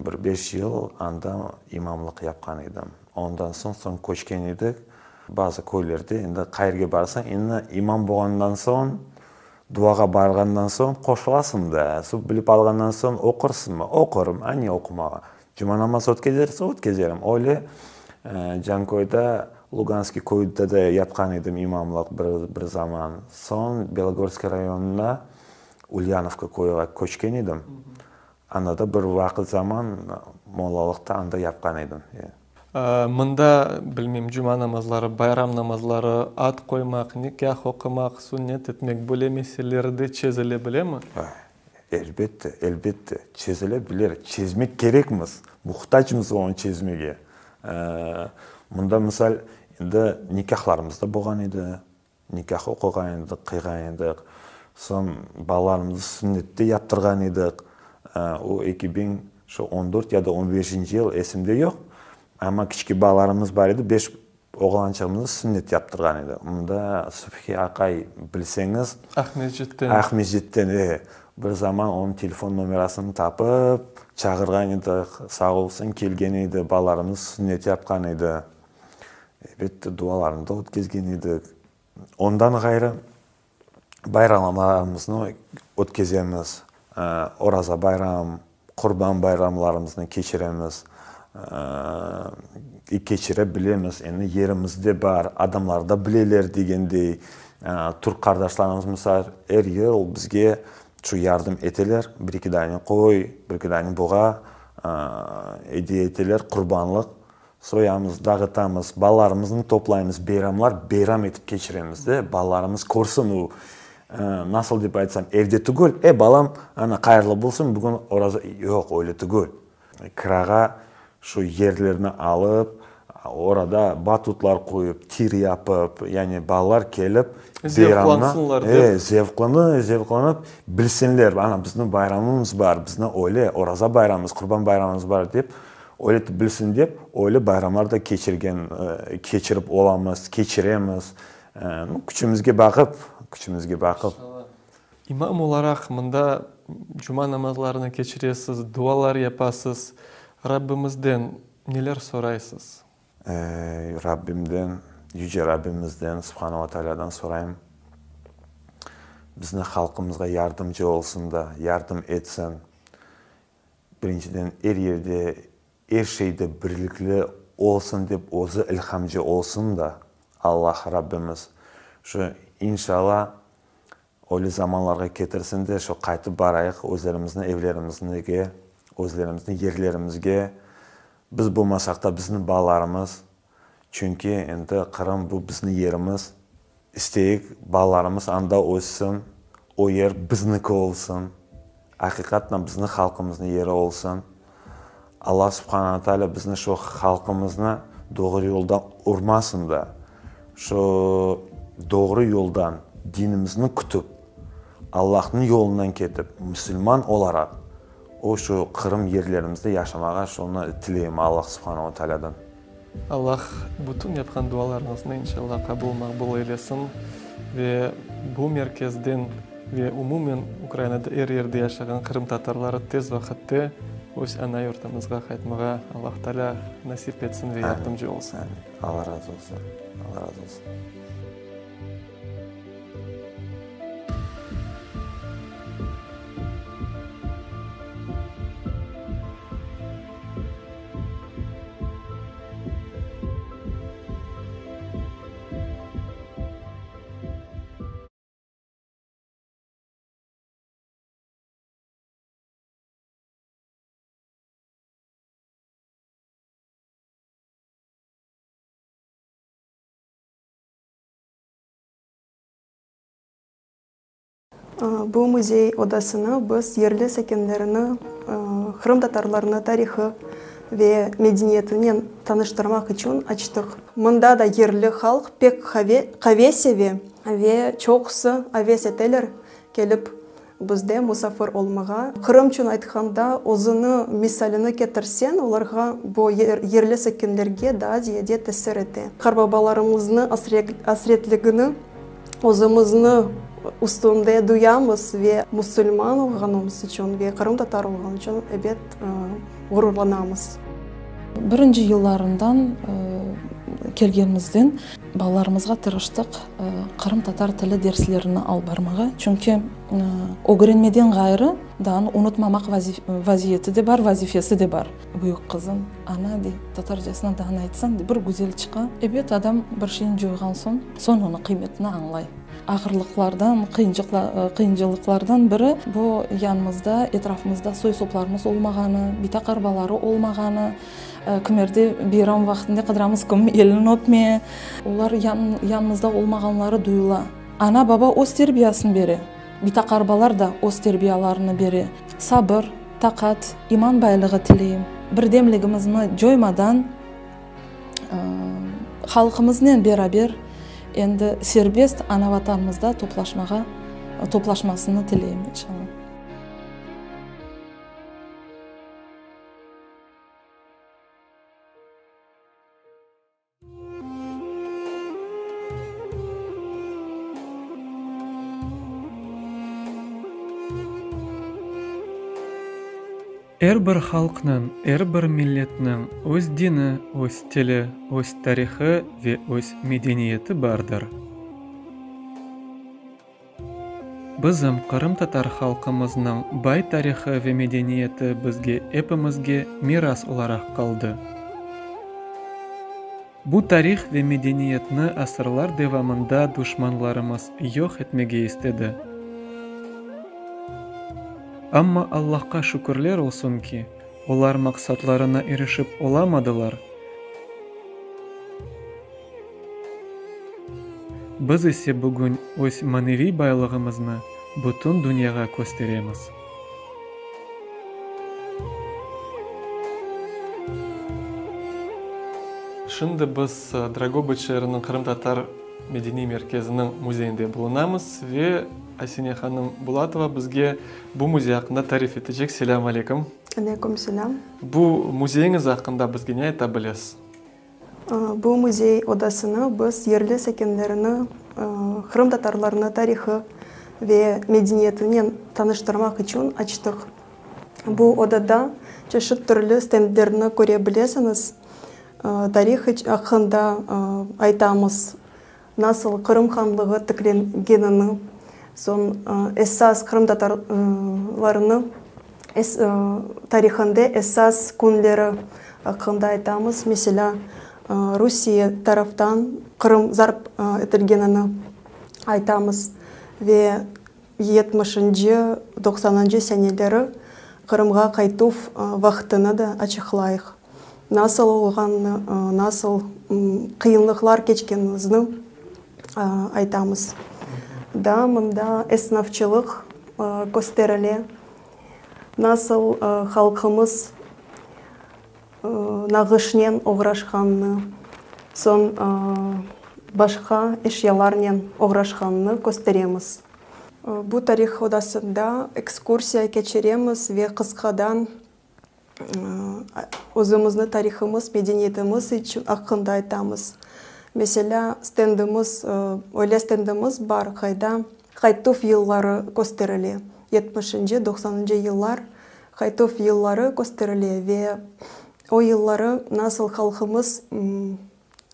Speaker 13: bir beş yıl anda imamlıq yapqan edim. Ondan soñ, soñ köçken edik. Bazı köylerde endi qayerge barsañ, endi imam bolğandan soñ, duağa barğandan soñ qoşulasıñ da. Su bilip alğandan soñ oqursıñmı? Oqurım. A ne oqumağa? Cuma namazı ötkezerse, ötkezerim. Öyle Canköyde, Luganskiy köyde de yapqan edim imamlıq bir, bir zaman. Soñ Belogorskiy rayonına Ulyanovka köyüğa köçken edim. Anda da bir vaqıt zaman mollalıqta anda yapqan edim.
Speaker 15: Mında, bilmeyim, cuma namazları, bayram namazları, ad qoymaq, nikâh oqumaq, sünnet etmek, böyle meseleler de çezile bilemi?
Speaker 13: Elbette, elbette, çezile bilir. Çezmek kerekmiz, muhtacmız onı çezmege. Mında, misal, endi nikâhlarımız da bolğan edi, nikâh oquğan edik, qıyğan edik. Soñ balalarımıznı sünnet de yaptırğan edik. O eki biñ şu on dört ya da on beşinci yıl, esimde yoq, amma kiçki balalarımız bar edi, beş Oğlançığımıznı sünnet yaptırğan edi. Mında Subhi aqay bilseñiz.
Speaker 15: Aqmescitten.
Speaker 13: Aqmescitten, e. Bir zaman onıñ telefon nomerasını tapıp, çağırğan edik. Sağ olsun, kelgen edi, balalarımız sünnet yapqan edi. Elbette, dualarını da ötkezgen edik. Ondan ğayrı, bayramlarımıznı ötkezemiz. Oraza bayram, Qurban bayramlarımıznı keçiremiz, keçire bilemiz, endi yerimiz de bar, adamlar da bileler degendey. Türk qardaşlarımız, misal, er yıl bizge şu yardım eteler, bir-eki dane qoy, bir-eki dane buğa ediye eteler, qurbanlıq. Soyamız, dağıtamız, balalarımıznı toplaymız, beyramlar beyram etip keçiremiz de, balalarımız körsin o, nasıl dep aytsam, evde tügül, e, balam, ana, qayırlı bolsun, bugün oraza, yoq, öyle tügül. Kirağa şu yerlerni alıp, orada batutlar qoyıp, tir yapıp, yani balalar kelip,
Speaker 15: Zevqlansınlar dep.
Speaker 13: E, zevqlanı, zevqlanıp bilsinler, ana, bizniñ bayramımız bar, bizni öyle Oraza bayramımız, Qurban bayramımız bar dep, öyle etip bilsin dep, öyle bayramlar da keçirgen, keçirip olamız, keçiremiz. Nu, küçümizge baqıp, küçümizge baqıp.
Speaker 15: İmam olaraq mında cuma namazlarını keçiresiz, dualar yapasız. Rabbimizden neler soraysız?
Speaker 13: Rabbimden, Yüce Rabbimizden, Subhane ve Tealâdan sorayım, bizni halqımızğa yardımcı olsun da, yardım etsin. Birinciden, er yerde, er şeyde birlikli olsun dep özü ilhamcı olsun da, Allah Rabbimiz. Şu, inşallah, öyle zamanlarğa ketirsin de, şu qaytıp barayıq özlerimizniñ evlerimizge, özlerimizniñ yerlerimizge. Biz bolmasaq da, bizniñ balalarımız, çünki endi Qırım bu bizni yerimiz. İsteyik, balalarımız anda össün, o yer bizniki olsun, aqiqatnen bizni halqımıznıñ yeri olsun. Alla subhana taalâ bizni şu halqımıznı doğru yoldan urmasın da, şu doğru yoldan dinimizni kütip, Allahnıñ yolundan ketip, musulman olaraq o şu Qırım yerlerimizde yaşamağa şunı tileyim Alla subhana taalâdan.
Speaker 15: Allah bütün yapqan dualarıñıznı inşallah qabul maqbul eylesin ve bu merkezden ve umumen Ukrainada er yerde yaşağan qırımtatarları tez vaqıtte öz ana yurtımızğa qaytmağa Allah Taalâ nasip etsin ve yardımcı olsun.
Speaker 13: Amin. Allah razı olsun. Allah razı olsun.
Speaker 9: Bu müzey odasını biz yerli sakinlerini qırımtatarlarnı tarihı ve medeniyetinen tanıştırmaq içün açtıq. Mında da yerli halq pek qave seve ve çoqusı aves eteler kelip bizde musafir olmağa. Qırımçün aytqanda, özüni misalini ketirsen, olarğa, bu yerli sakinlerge daa ziyade tesir ete. Qartbabalarımıznı asretligini özümizni üstünde duyamız ve musulman olğanımız içün ve qırımtatar olğan içün, ebet, ğururlanamız.
Speaker 16: Birinci yıllarından kelgenimizden balalarımızğa tırıştıq qırımtatar tili derslerini alıp barmağa, çünki ögrenmeden ğayrı daa unutmamaq vaziyeti de bar, vazifesi de bar. Büyük qızım, Ana, dey, tatarcasına daa aytsañ, dey, bir güzel çıqa. Ebet, adam bir şeyni coyğan soñ, soñ onıñ qıymetini añlay. Ağırlıqlardan, qıyıncılıqlardan biri, bu yanımızda, etrafımızda soy-soplarımız olmağanı, bita-qarbaları olmağanı, kimerde beyram vaqtında qıdıramız, kim elini öpme, olar yanımızda olmağanları duyula. Ana-baba öz terbiyasını bere, bita-qarbalar da öz terbiyalarını bere. Sabır, taqat, iman baylığı tileyim. Birdemligimizni coymadan, Halqımıznen beraber endi serbest ana Vatanımızda toplaşmağa, toplaşmasını tileyim, inşallah.
Speaker 15: Er bir halqnıñ, er bir milletniñ öz dini, öz tili, öz tarihı ve öz medeniyeti bardır. Bizim qırımtatar halqımıznıñ bay tarihı ve medeniyeti bizge epimizge miras olaraq qaldı. Bu tarih ve medeniyetni asırlar devamında duşmanlarımız yoq etmege istedi. Amma Allahqa şükürler olsun ki, olar maqsatlarına irişip olamadılar. Biz ise bugün öz maneviy baylığımıznı bütün dünyağa kösteremiz. Şimdi biz Dragobıç şeeriniñ Qırımtatar medeniy merkeziniñ müzeyinde bulunamız ve Asene hanım Bulatova bizge bu müzey aqqında tarif etecek. Selâm aleyküm.
Speaker 17: Aleyküm selâm.
Speaker 15: Bu müzeyiñiz aqqında bizge ne ayta bilesiz?
Speaker 17: Bu müzey odasını biz yerli sakinlerini qırımtatarlarnı tarihı ve medeniyetinen tanıştırmaq içün açtıq. Bu odada çeşit türlü stendlerni köre bilesiñiz. Tarih aqqında aytamız, nasıl Qırım hanlığı tiklengenini, soñ esas qırımtatarlarnı tarihında esas künleri aqqında aytamız. Meselâ, Rusiye taraftan Qırım zarp etilgenini aytamız ve yetmişinci, doqsanıncı seneleri Qırımğa qaytuv vaqtını da açıqlayıq. Nasıl olğanını, nasıl qıyınlıqlar keçkenimizni aytamız. Daa mında esnafçılıq kösterile, nasıl halqımız nağışnen oğraşqanını, soñ başqa eşyalarnen oğraşqanını kösteremiz. Bu tarih odasında ekskursiya keçiremiz ve qısqadan Özümizni tarihımız, medeniyetimiz içün aqqında aytamız. Meselâ, stendimiz, öyle stendimiz bar, qayda qaytuv yılları kösterile, yetmişinci, doqsanıncı yıllar qaytuv yılları kösterile ve o yılları nasıl halqımız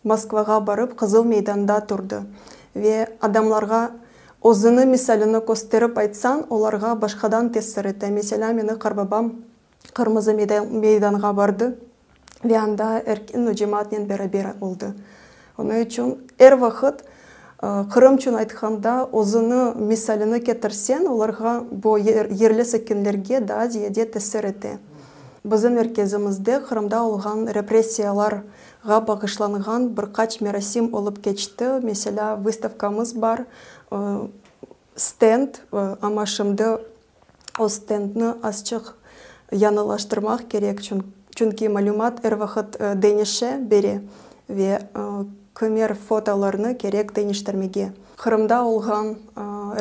Speaker 17: Moskvağa barıp, Qızıl meydanda turdı ve adamlarğa özüni misalini kösterip aytsañ, olarğa başqadan tesir ete. Meselâ, meni qarbabam Qırmızı meydanğa bardı ve anda erkin cemaatnen beraber oldı. Onıñ içün er vaqıt Qırımçün aytqanda özüni misalini ketirseñ, olarğa, bu yerli sakinlerge daa ziyade tesir ete. Bizim merkezimizde Qırımda olğan repressiyalarğa bağışlanğan bir qaç merasim olıp keçti. Meselâ, vystavkamız bar, stend, amma şimdi o stendni azçıq yañılaştırmaq kerek, çünki malümat er vaqıt deñişe bere ve kimer fotolarnı kerek deñiştirmege. Qırımda olğan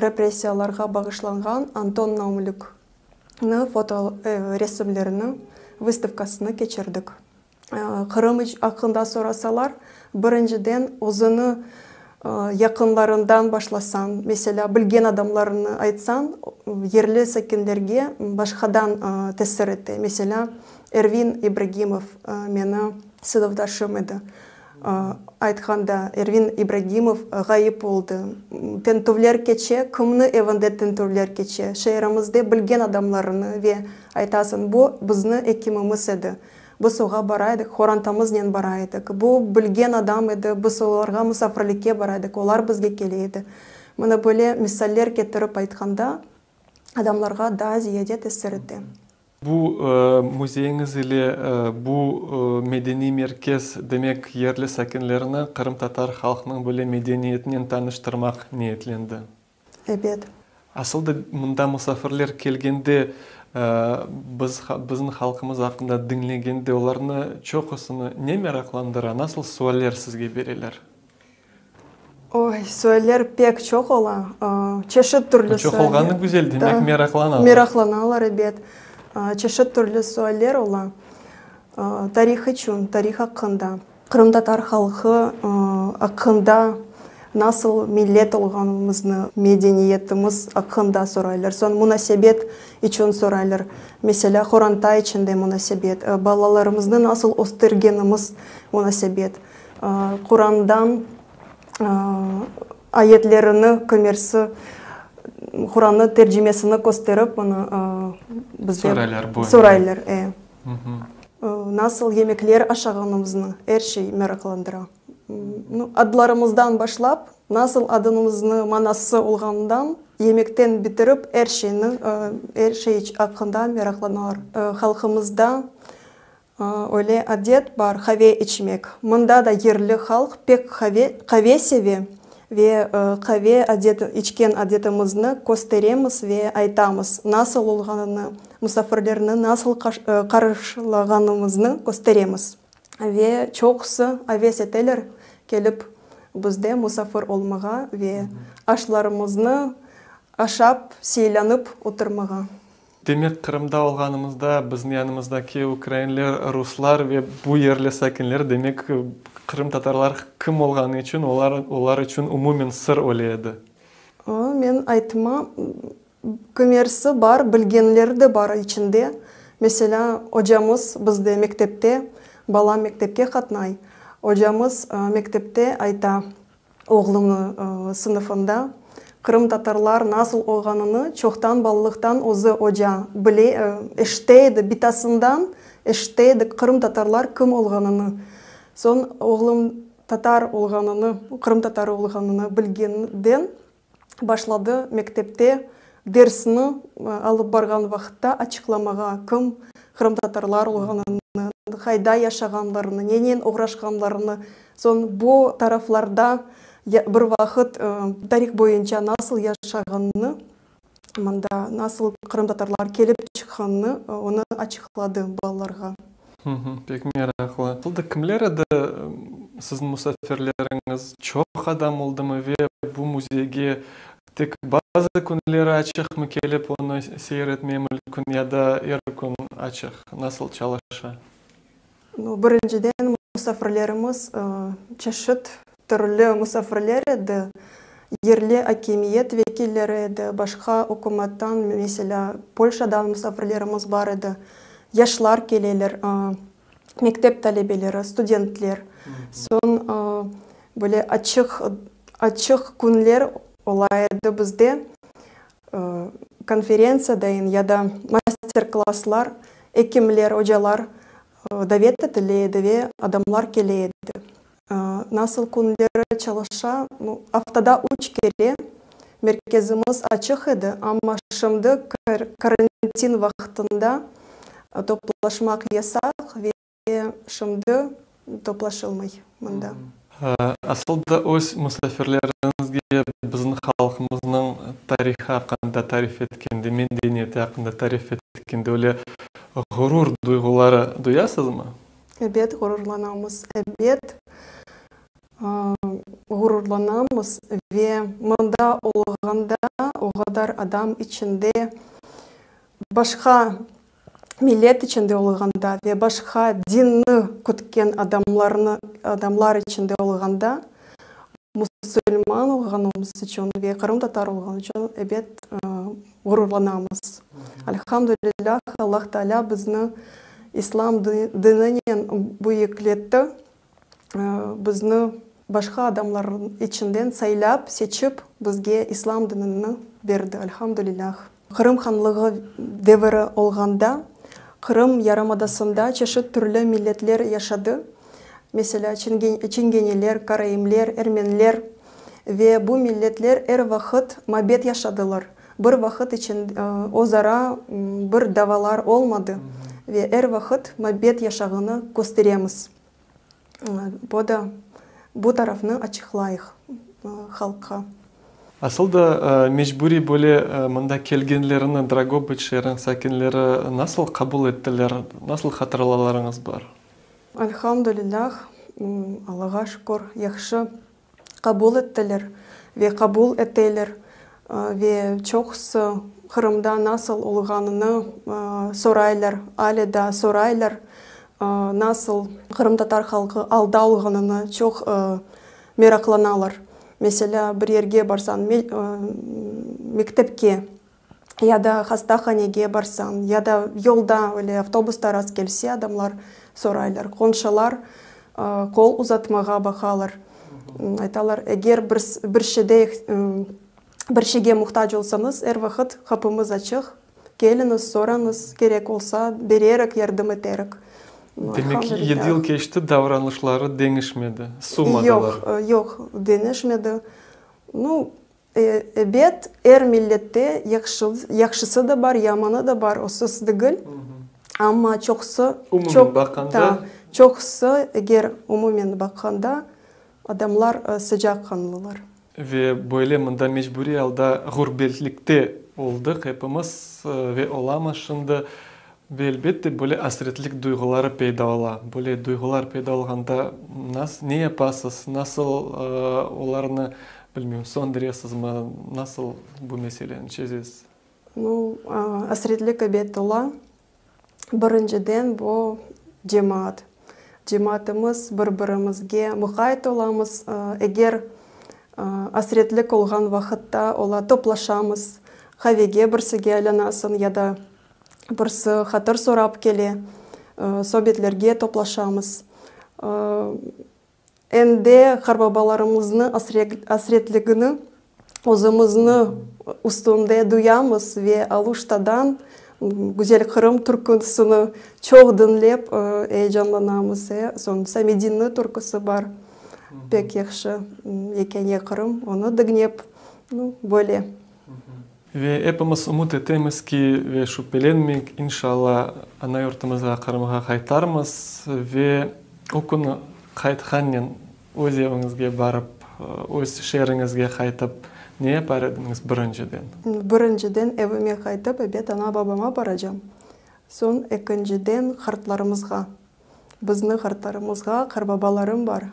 Speaker 17: repressiyalarğa bağışlanğan Anton Naumlükni foto resimlerini vystavkasını keçirdik. Qırım aqqında sorasalar, birinciden özüni yaqınlarından başlasañ, meselâ, bilgen adamlarını aytsañ, yerli sakinlerge başqadan tesir ete. Meselâ, Ervin İbragimov meni sınıfdaşım edi. Aytqanda, Ervin İbragimov ğayıp oldı. Tintüvler keçe, kimni evinde tintüvler keçe, şeerimizde bilgen adamlarını ve aytasıñ, bu bizni ekimimiz edi. Biz oğa bara edik, horantamıznen bara edik. Bu bilgen adam edi, biz olarğa musafirlikke bara edik, olar bizge kele edi. Mına böyle misaller ketirip aytqanda, adamlarğa daa ziyade tesir ete.
Speaker 15: Bu müzeyiñiz ile bu medeniy merkez, demek, yerli sakinlerni qırımtatar halqınıñ böyle medeniyetinen tanıştırmaq niyetlendi.
Speaker 17: Ebet.
Speaker 15: Asıl da mında musafirler kelgende, biz, bizim halqımız aqqında diñlegende, olarnı çoqusını ne meraqlandıra, nasıl sualler sizge bereler?
Speaker 17: Oy, sualler pek çoq ola, çeşit türlü
Speaker 15: sualler. Çoq olğanı güzel, demek meraqlanalar.
Speaker 17: Meraqlanalar, ebet. Çeşit türlü sualler ola. Tarih içün, tarih aqqında. Qırımtatar halqı aqqında, nasıl millet olğanımıznı, medeniyetimiz aqqında soraylar. Soñ munasebet içün soraylar. Meselâ, qoranta içinde munasebet, balalarımıznı nasıl östürgenimiz munasebet, Qurandan ayetlerini kömersi, Qurannı tercimesini kösterip, onı bizden
Speaker 15: Soraylar bu.
Speaker 17: Soraylar, e. Nasıl yemekler aşağanımıznı er şey meraqlandıra. Adlarımızdan başlap, nasıl adımıznı manası olğanından, yemekten bitirip er şeyni, er şey aqqında meraqlanalar. Halqımızda öyle adet bar, qave içmek. Mında da yerli halq pek qave seve. Ve qave adet içken adetimizni kösteremiz ve aytamız, nasıl olğanını, musafirlerni nasıl qarşılağanımıznı kösteremiz. Ve çoqusı aves eteler kelip bizde musafir olmağa ve aşlarımıznı aşap, seylanıp oturmağa.
Speaker 15: Demek, Qırımda olğanımızda bizni yanımızdaki ukrainler, ruslar ve bu yerli sakinler, demek, qırımtatarlar kim olğanı içün, olar olar içün umumen sır öle edi.
Speaker 17: Men aytma, kimersi bar, bilgenleri de bar içinde. Meselâ, ocamız bizde mektepte, balam mektepke qatnay, ocamız mektepte ayta, Oğlumnı sınıfında qırımtatarlar nasıl olğanını çoqtan balalıqtan özü oca bile, eşite edi, bitasından eşite edi qırımtatarlar kim olğanını. Soñ oğlum tatar olğanını, qırımtatarı olğanını bilgenden başladı mektepte dersini alıp barğan vaqıtta açıqlamağa kim qırımtatarlar olğanını, qayda yaşağanlarını, nenen oğraşqanlarını, soñ bu taraflarda bir vaqıt tarih boyunca nasıl yaşağanını, mında nasıl qırımtatarlar kelip çıqqanını onı açıqladı balalarğa.
Speaker 15: Pek meraqlı. Asılda kimler edi siziñ musafirleriñiz? Çoq adam oldımı ve bu müzeyge tek bazı künleri açıqmı, kelip onı seyir etmeye mülkün ya da er kün açıq? Nasıl çalışa?
Speaker 17: Birinciden, musafirlerimiz çeşit türlü musafirler edi, yerli akimiyet vekilleri edi, başqa ükümettan, meselâ, Polşadan musafirlerimiz bar edi, yaşlar keleler, mektep talebeleri, studentler. Soñ böyle açıq açıq künler ola edi bizde, konferentsiya dayın ya da master-klasslar, ekimler, ocalar davet etile edi ve adamlar kele edi. Nasıl künleri çalışa? Aftada üç kere merkezimiz açıq edi, amma şimdi karantin vaqtında toplaşmaq yasaq ve şimdi toplaşılmay mında.
Speaker 15: Asıl da öz musafirleriñizge bizim halqımıznıñ tarihı aqqında tarif etkende, medeniyeti aqqında tarif etkende öyle ğurur duyğuları duyasızmı?
Speaker 17: Ebet, ğururlanamız, ebet, ğururlanamız ve mında olğanda o qadar adam içinde, başqa millet içinde olğanda ve başqa dinni kütken adamlarnı, adamlar içinde olğanda, musulman olğanımız içün ve qırımtatar olğan içün, ebet, ğururlanamız. Alhamdülilâh, Allah Teala bizni İslam dininen büyükletti, bizni başqa adamlar içinden saylap, seçip, bizge İslam dinini berdi. Alhamdülilâh. Qırım hanlığı deviri olğanda Qırım yarımadasında çeşit türlü milletler yaşadı, meselâ, çingeneler, karaimler, ermenler ve bu milletler er vaqıt mabet yaşadılar, bir vaqıt içün özara bir davalar olmadı ve er vaqıt mabet yaşağını kösteremiz. Bu da bu tarafnı açıqlayıq halqqa.
Speaker 15: Asıl da mecburiy böyle mında kelgenlerini Dragobıç şeeriniñ sakinleri nasıl qabul ettiler, nasıl hatırlalarıñız bar?
Speaker 17: Alhamdulilâh, Allağa şükür, yahşı qabul ettiler ve qabul eteler ve çoqusı Qırımda nasıl olğanını soraylar, ale daa soraylar, nasıl qırımtatar halqı alda olğanını çoq meraqlanalar. Meselâ, bir yerge barsañ, mektepke ya da hastahanege barsañ, ya da yolda öyle avtobusta rast kelse adamlar soraylar, qonşular qol uzatmağa baqalar, aytalar, eger bir şeyde bir şeyge muhtac olsañız, er vaqıt qapımız açıq, keliñiz, sorañız, kerek olsa, bererik, yardım eterik.
Speaker 15: Demek, yedi yıl keçti, davranışları deñişmedi, suvmadılar.
Speaker 17: Yoq, yoq, deñişmedi. Nu, Ebet, er millette yahşısı da bar, yamanı da bar, osız degil. Amma çoqusı,
Speaker 15: Umumen baqqanda.
Speaker 17: Çoqusı, eger umumen baqqanda, adamlar sıcaqqanlılar.
Speaker 15: Ve böyle mında mecburiy alda ğurbetlikte oldıq epimiz ve olamız şimdi. Ve elbette böyle asretlik duyğuları peyda ola. Böyle duyğular peyda olğanda nas, ne yapasız, nasıl olarnı, bilmeyim, söndüresizmi, nasıl bu meseleni çezesiz?
Speaker 17: Nu, asretlik ebet ola. Birinciden bu cemaat. Cemaatımız bir-birimizge muqayt olamız. Eger asretlik olğan vaqıtta ola toplaşamız, qavege birsige aylanasıñ ya da birsi hatır sorap kele, sobetlerge toplaşamız. Em de qarbabalarımıznı asretligini özümizni üstünde duyamız ve Aluştadan Güzel Qırım türküsini çoq diñlep eyecanlanamız. Soñ Samedinniñ türküsi bar, pek yahşı, Yekâne Qırım, onı diñlep, böyle.
Speaker 15: Ve epimiz ümüt etemiz ki, ve şübhelenmeyik, inşalla, ana yurtumızğa, Qırımğa qaytarmız ve o künü qaytqannen öz eviñizge barıp, öz şeeriñizge qaytıp, ne yapar ediñiz birinciden?
Speaker 17: Birinciden evime qaytıp, ebet, ana-babama baracam. Soñ ekinciden qartlarımızğa, bizni qartlarımızğa, qarbabalarım bar,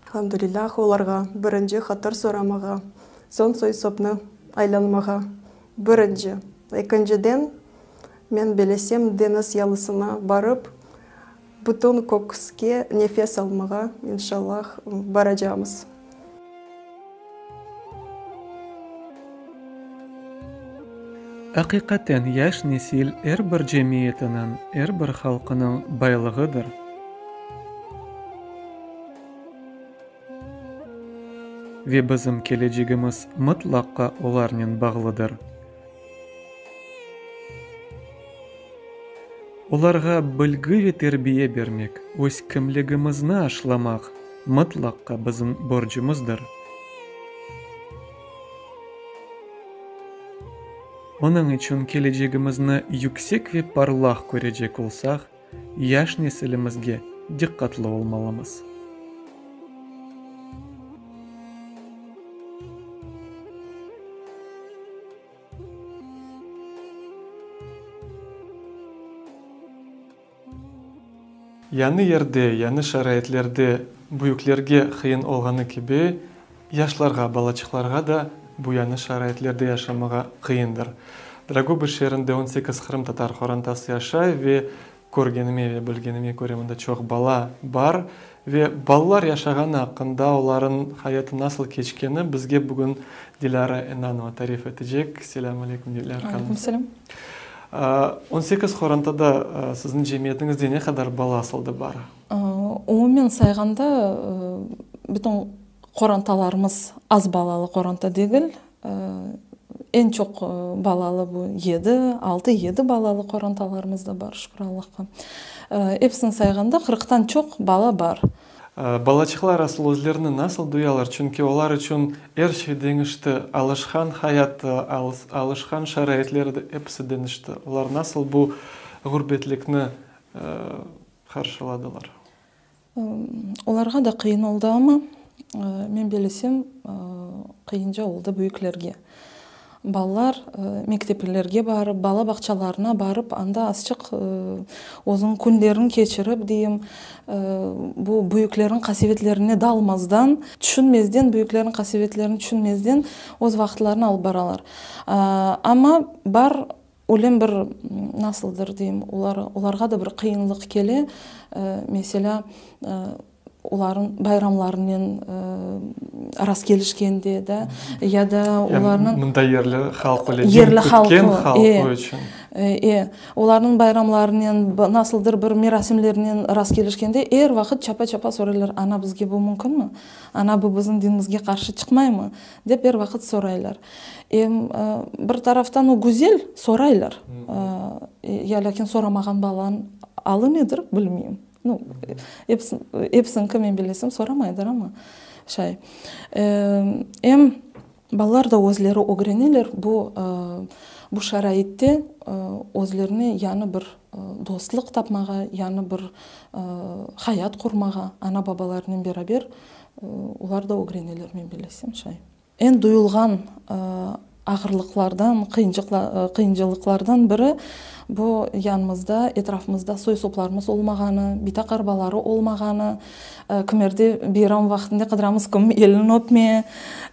Speaker 17: Elhamdülillah, olarğa birinci hatır soramağa, soñ soy-sopnı aylanmağa, birinci. Ekinciden, men belesem, deñiz yalısına barıp, bütün köküske nefes almağa, inşallah, baracamız.
Speaker 15: Aqiqaten, yaş nesil er bir cemiyetiniñ, er bir halqınıñ baylığıdır. Ve bizim kelecegimiz mıtlaqqa olarnen bağlıdır. Olarğa bilgi ve terbiye bermek, öz kimligimizni aşlamaq mıtlaqqa bizim borcumızdır. Onıñ içün kelecegimizni yüksek ve parlaq körecek olsaq, yaş nesilimizge diqqatlı olmalımız. Yañı yerde, yañı şaraitlerde büyüklerge qıyın olğanı kibi, yaşlarğa, balaçıqlarğa da bu yañı şaraitlerde yaşamağa qıyındır. Dragobıç şeerinde 18 qırımtatar qorantası yaşay ve Körgenime ve bilgenime köre mında çoq bala bar ve balalar yaşağanı aqqında, olarıñ hayatı nasıl keçkeni bizge bugün Dilâra Enanova tarif etecek. Selâm aleyküm, Dilâra hanım.
Speaker 16: Aleyküm selâm.
Speaker 15: 18 qorantada siziñ cemiyetiñizde ne qadar bala asılda bar?
Speaker 16: Umumen sayğanda, bütün qorantalarımız az balalı qoranta degil. Eñ çoq balalı bu yedi, altı, yedi balalı qorantalarımız da bar, şükür Allahqa. Episini sayğanda qırqtan çoq bala bar.
Speaker 15: Balaçıqlar asıl özlerini nasıl duyalar? Çünki olar içün er şey deñişti, alışqan hayatı, alışqan şaraitleri de episi deñişti. Olar nasıl bu ğurbetlikni qarşıladılar?
Speaker 16: Olarğa da qıyın oldı, amma men belesem, qıyınca oldı büyüklerge. Balalar mekteplerge barıp, bala bağçalarına barıp, anda azçıq özüniñ künlerini keçirip, deyim, bu büyüklerniñ qasevetlerine dalmazdan, tüşünmezden, büyüklerniñ qasevetlerini tüşünmezden öz vaqıtlarını alıp baralar. Amma bar Ölem bir, nasıldır deyim, olar, olarğa da bir qıyınlıq kele, meselâ, olarnıñ bayramlarınen rastkelişkende da, ya da olarnıñ.
Speaker 15: Mında yerli halq öyle, din kütken halq o içün.
Speaker 16: E, olarnıñ bayramlarınen, nasıldır bir merasimlerinen rastkelişkende er vaqıt çapa-çapa soraylar, ana, bizge bu mümkünmi? Ana, bu bizim dinimizge qarşı çıqmaymı? Dep er vaqıt soraylar. Em, bir taraftan o güzel, soraylar. Ya lâkin soramağan balanıñ alı nedir, bilmeyim. Nu, episi, episiñki men bilesem soramaydır, amma şay. Em, balalar da özleri ögreneler bu, bu şaraitte özlerine yañı bir dostluq tapmağa, yañı bir hayat qurmağa ana-babalarınen beraber. Olar da ögreneler, men bilesem, şay. Eñ duyulğan ağırlıqlardan, qıyıncılıqlardan biri, bu yanımızda, etrafımızda soy-soplarımız olmağanı, bita-qarbaları olmağanı, kimerde beyram vaqtında qıdıramız kim elini öpme,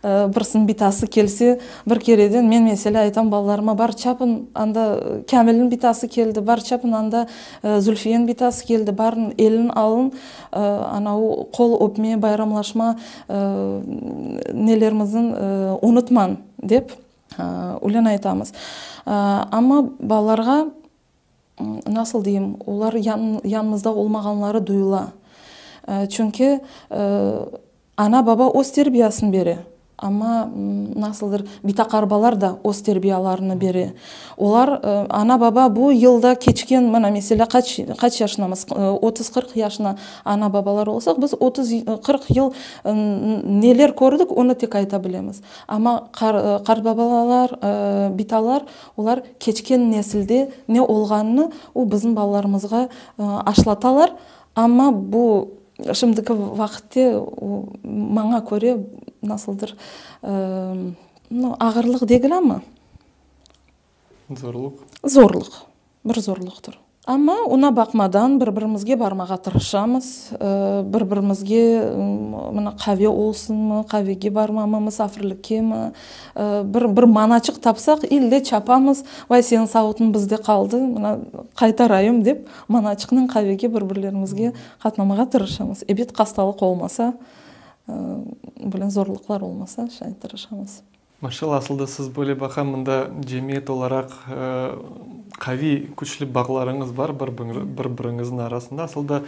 Speaker 16: birisiniñ bitası kelse, bir kereden men meselâ aytam balalarıma, bar çapın, anda Kâmilniñ bitası keldi, bar çapın, anda Zülfiyeniñ bitası keldi, barın elini alın, anavu qol öpme, bayramlaşma nelerimizin unutmañ, dep öyle aytamız. Amma balalarğa, nasıl deyim, olar yanımızda olmağanları duyula. Çünki ana-baba öz terbiyasını bere. Amma, nasıldır, bitaqarbalar da öz terbiyalarını bere. Olar, ana-baba bu yılda keçken, mana, meselâ, qaç, qaç yaşınamız, 30, 40 yaşına ana-babalar olsaq, biz 30, 40 yıl neler kördik, onı tek ayta bilemiz. Amma qartbabalar, bitalar, olar keçken nesilde ne olğanını, o bizim balalarımızğa aşlatalar. Amma bu şimdiki vaqıtte maña köre nasıldır, nu, ağırlıq degil amma.
Speaker 15: Zorluq.
Speaker 16: Zorluq, bir zorluqtır. Amma oña baqmadan bir-birimizge barmağa tırışamız, bir-birimizge mına qave olsunmı, qavege barmamı, musafirlikkemi, Bir, bir manaçıq tapsaq, ille çapamız, Vay, seniñ savutıñ bizde qaldı, mına, qaytarayım, dep, manaçıqnen qavege bir-birlerimizge qatnamağa tırışamız. Ebet, hastalıq olmasa, böyle zorluqlar olmasa, şay tırışamız.
Speaker 15: Maşallah, asıl da siz böyle baqam, mında cemiyet olaraq qaviy, küçlü bağlarıñız bar bir-biriñizniñ arasında. Asıl da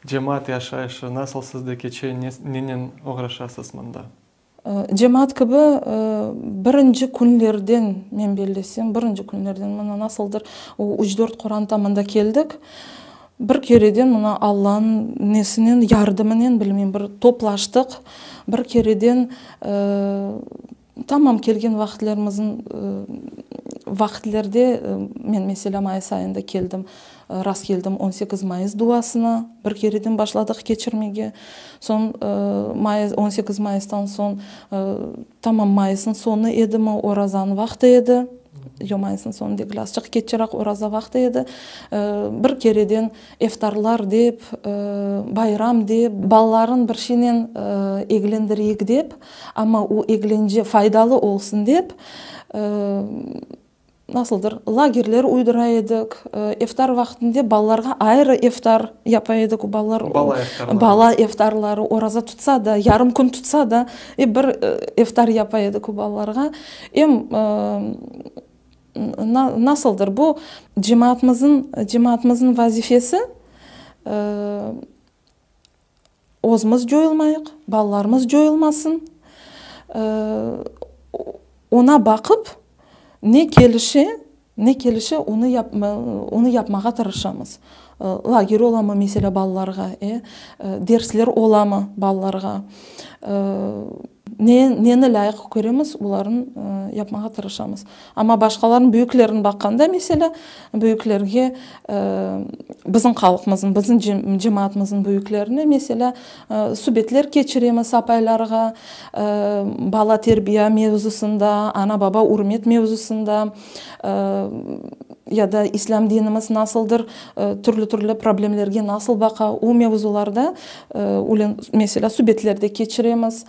Speaker 15: cemaat yaşayışı nasıl sizde keçe, nenen oğraşasız mında?
Speaker 16: Cemaat kibi birinci künlerden, men bellesem, birinci künlerden mına nasıldır o üç-dört qoranta mında keldik, bir kereden mına Allanıñ nesinen, yardımınen, bilmeyim, bir toplaştıq, bir kereden tamam kelgen vaqıtlarımızın vaqıtlerde, men meselâ mayıs ayında keldim, Rast keldim 18 mayıs duasına, bir kereden başladıq keçirmege. Soñ mayıs, 18 mayıstan soñ tamam mayısnıñ soñu edimi, orazanıñ vaqtı edi. Yoq, mayısnıñ soñu degil, azçıq keççeraq oraza vaqtı edi. Bir kereden eftarlar dep, bayram dep, balaların bir şeynen eglendireyik dep, amma o eglence faydalı olsun dep, Nasıldır, lagerler uydura edik, eftar vaqtında balalarğa ayrı eftar yapa edik, o balalar,
Speaker 15: Bala eftarları.
Speaker 16: Bala eftarları, oraza tutsa da, yarım kün tutsa da, ep bir eftar yapa edik o balalarğa. Em nasıldır, bu cemaatımızın, cemaatımızın vazifesi, Özümiz coyulmayıq, balalarımız coyulmasın. Oña baqıp, ne kelişe, ne kelişe, onı onı yapmağa tırışamız. Lager olamı, meselâ, balalarğa, e, dersler olamı balalarğa. Ne, neni lâyıq köremiz, olarnı yapmağa tırışamız. Amma başqalarnıñ, büyüklerni baqqanda, meselâ, büyüklerge, bizim halqımıznıñ, bizim cemaatımıznıñ büyüklerine, meselâ, subetler keçiremiz apaylarğa, bala terbiye mevzusında, ana-baba ürmet mevzusında, ya da islâm dinimiz nasıldır, türlü-türlü problemlerge nasıl baqa, o mevzularda, meselâ, subetler de keçiremiz.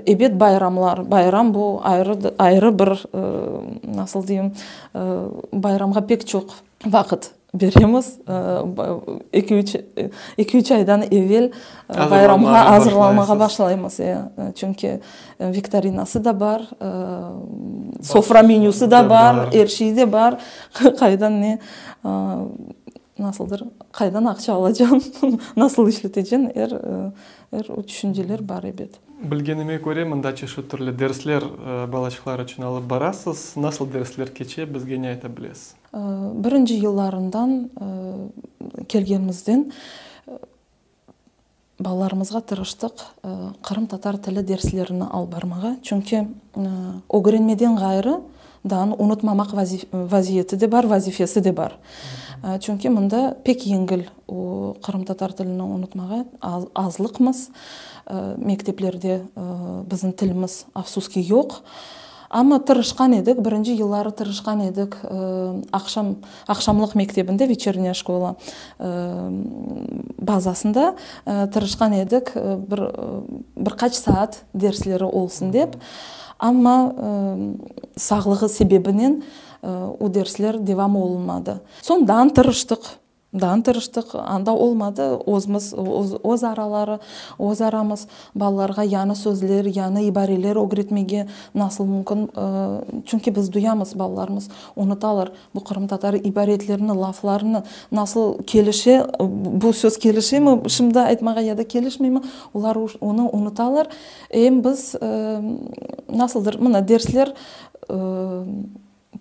Speaker 16: Ebet, bayramlar, bayram bu ayrı, ayrı bir, nasıl deyim, bayramğa pek çoq vaqıt beremiz. Eki-üç, eki-üç aydan evel bayramğa azırlanmağa başlaymız. Çünki viktorinası da bar, sofra menüsi de bar, er şey de bar. Qaydan ne, nasıldır, qaydan aqça alacañ, nasıl işleteceñ, er Er o tüşünceler bar, ebet.
Speaker 15: Bilgenime köre, mında çeşit türlü dersler balaçıqlar içün alıp barasız. Nasıl dersler keçe, bizge ne ayta bilesiz?
Speaker 16: Birinci yıllarından kelgenimizden balalarımızğa tırıştıq qırımtatar tili derslerini alıp barmağa. Çünki ögrenmeden ğayrı. Daa unutmamaq vaziyeti de bar, vazifesi de bar. Çünki mında pek yengil o qırımtatar tilini unutmağa, azlıqmız, mekteplerde bizim tilimiz, afsus ki, yoq. Amma tırışqan edik, birinci yılları tırışqan edik, aqşam, aqşamlıq mektebinde, veçernyaya şkola, bazasında tırışqan edik, bir, bir qaç saat dersleri olsun dep. Amma sağlığı sebebinen o dersler devam olunmadı. Soñ daa tırıştıq, daa tırıştıq, anda olmadı, özümiz, öz araları, öz aramız balalarğa yañı sözler, yañı ibareler ögretmege nasıl mümkün, çünki biz duyamız, balalarımız unutalar bu qırımtatar ibaretlerini, laflarını, nasıl kelişe, bu söz kelişemi şimdi aytmağa ya da kelişmeymi, olar onı unutalar. Em biz, nasıldır, mına, dersler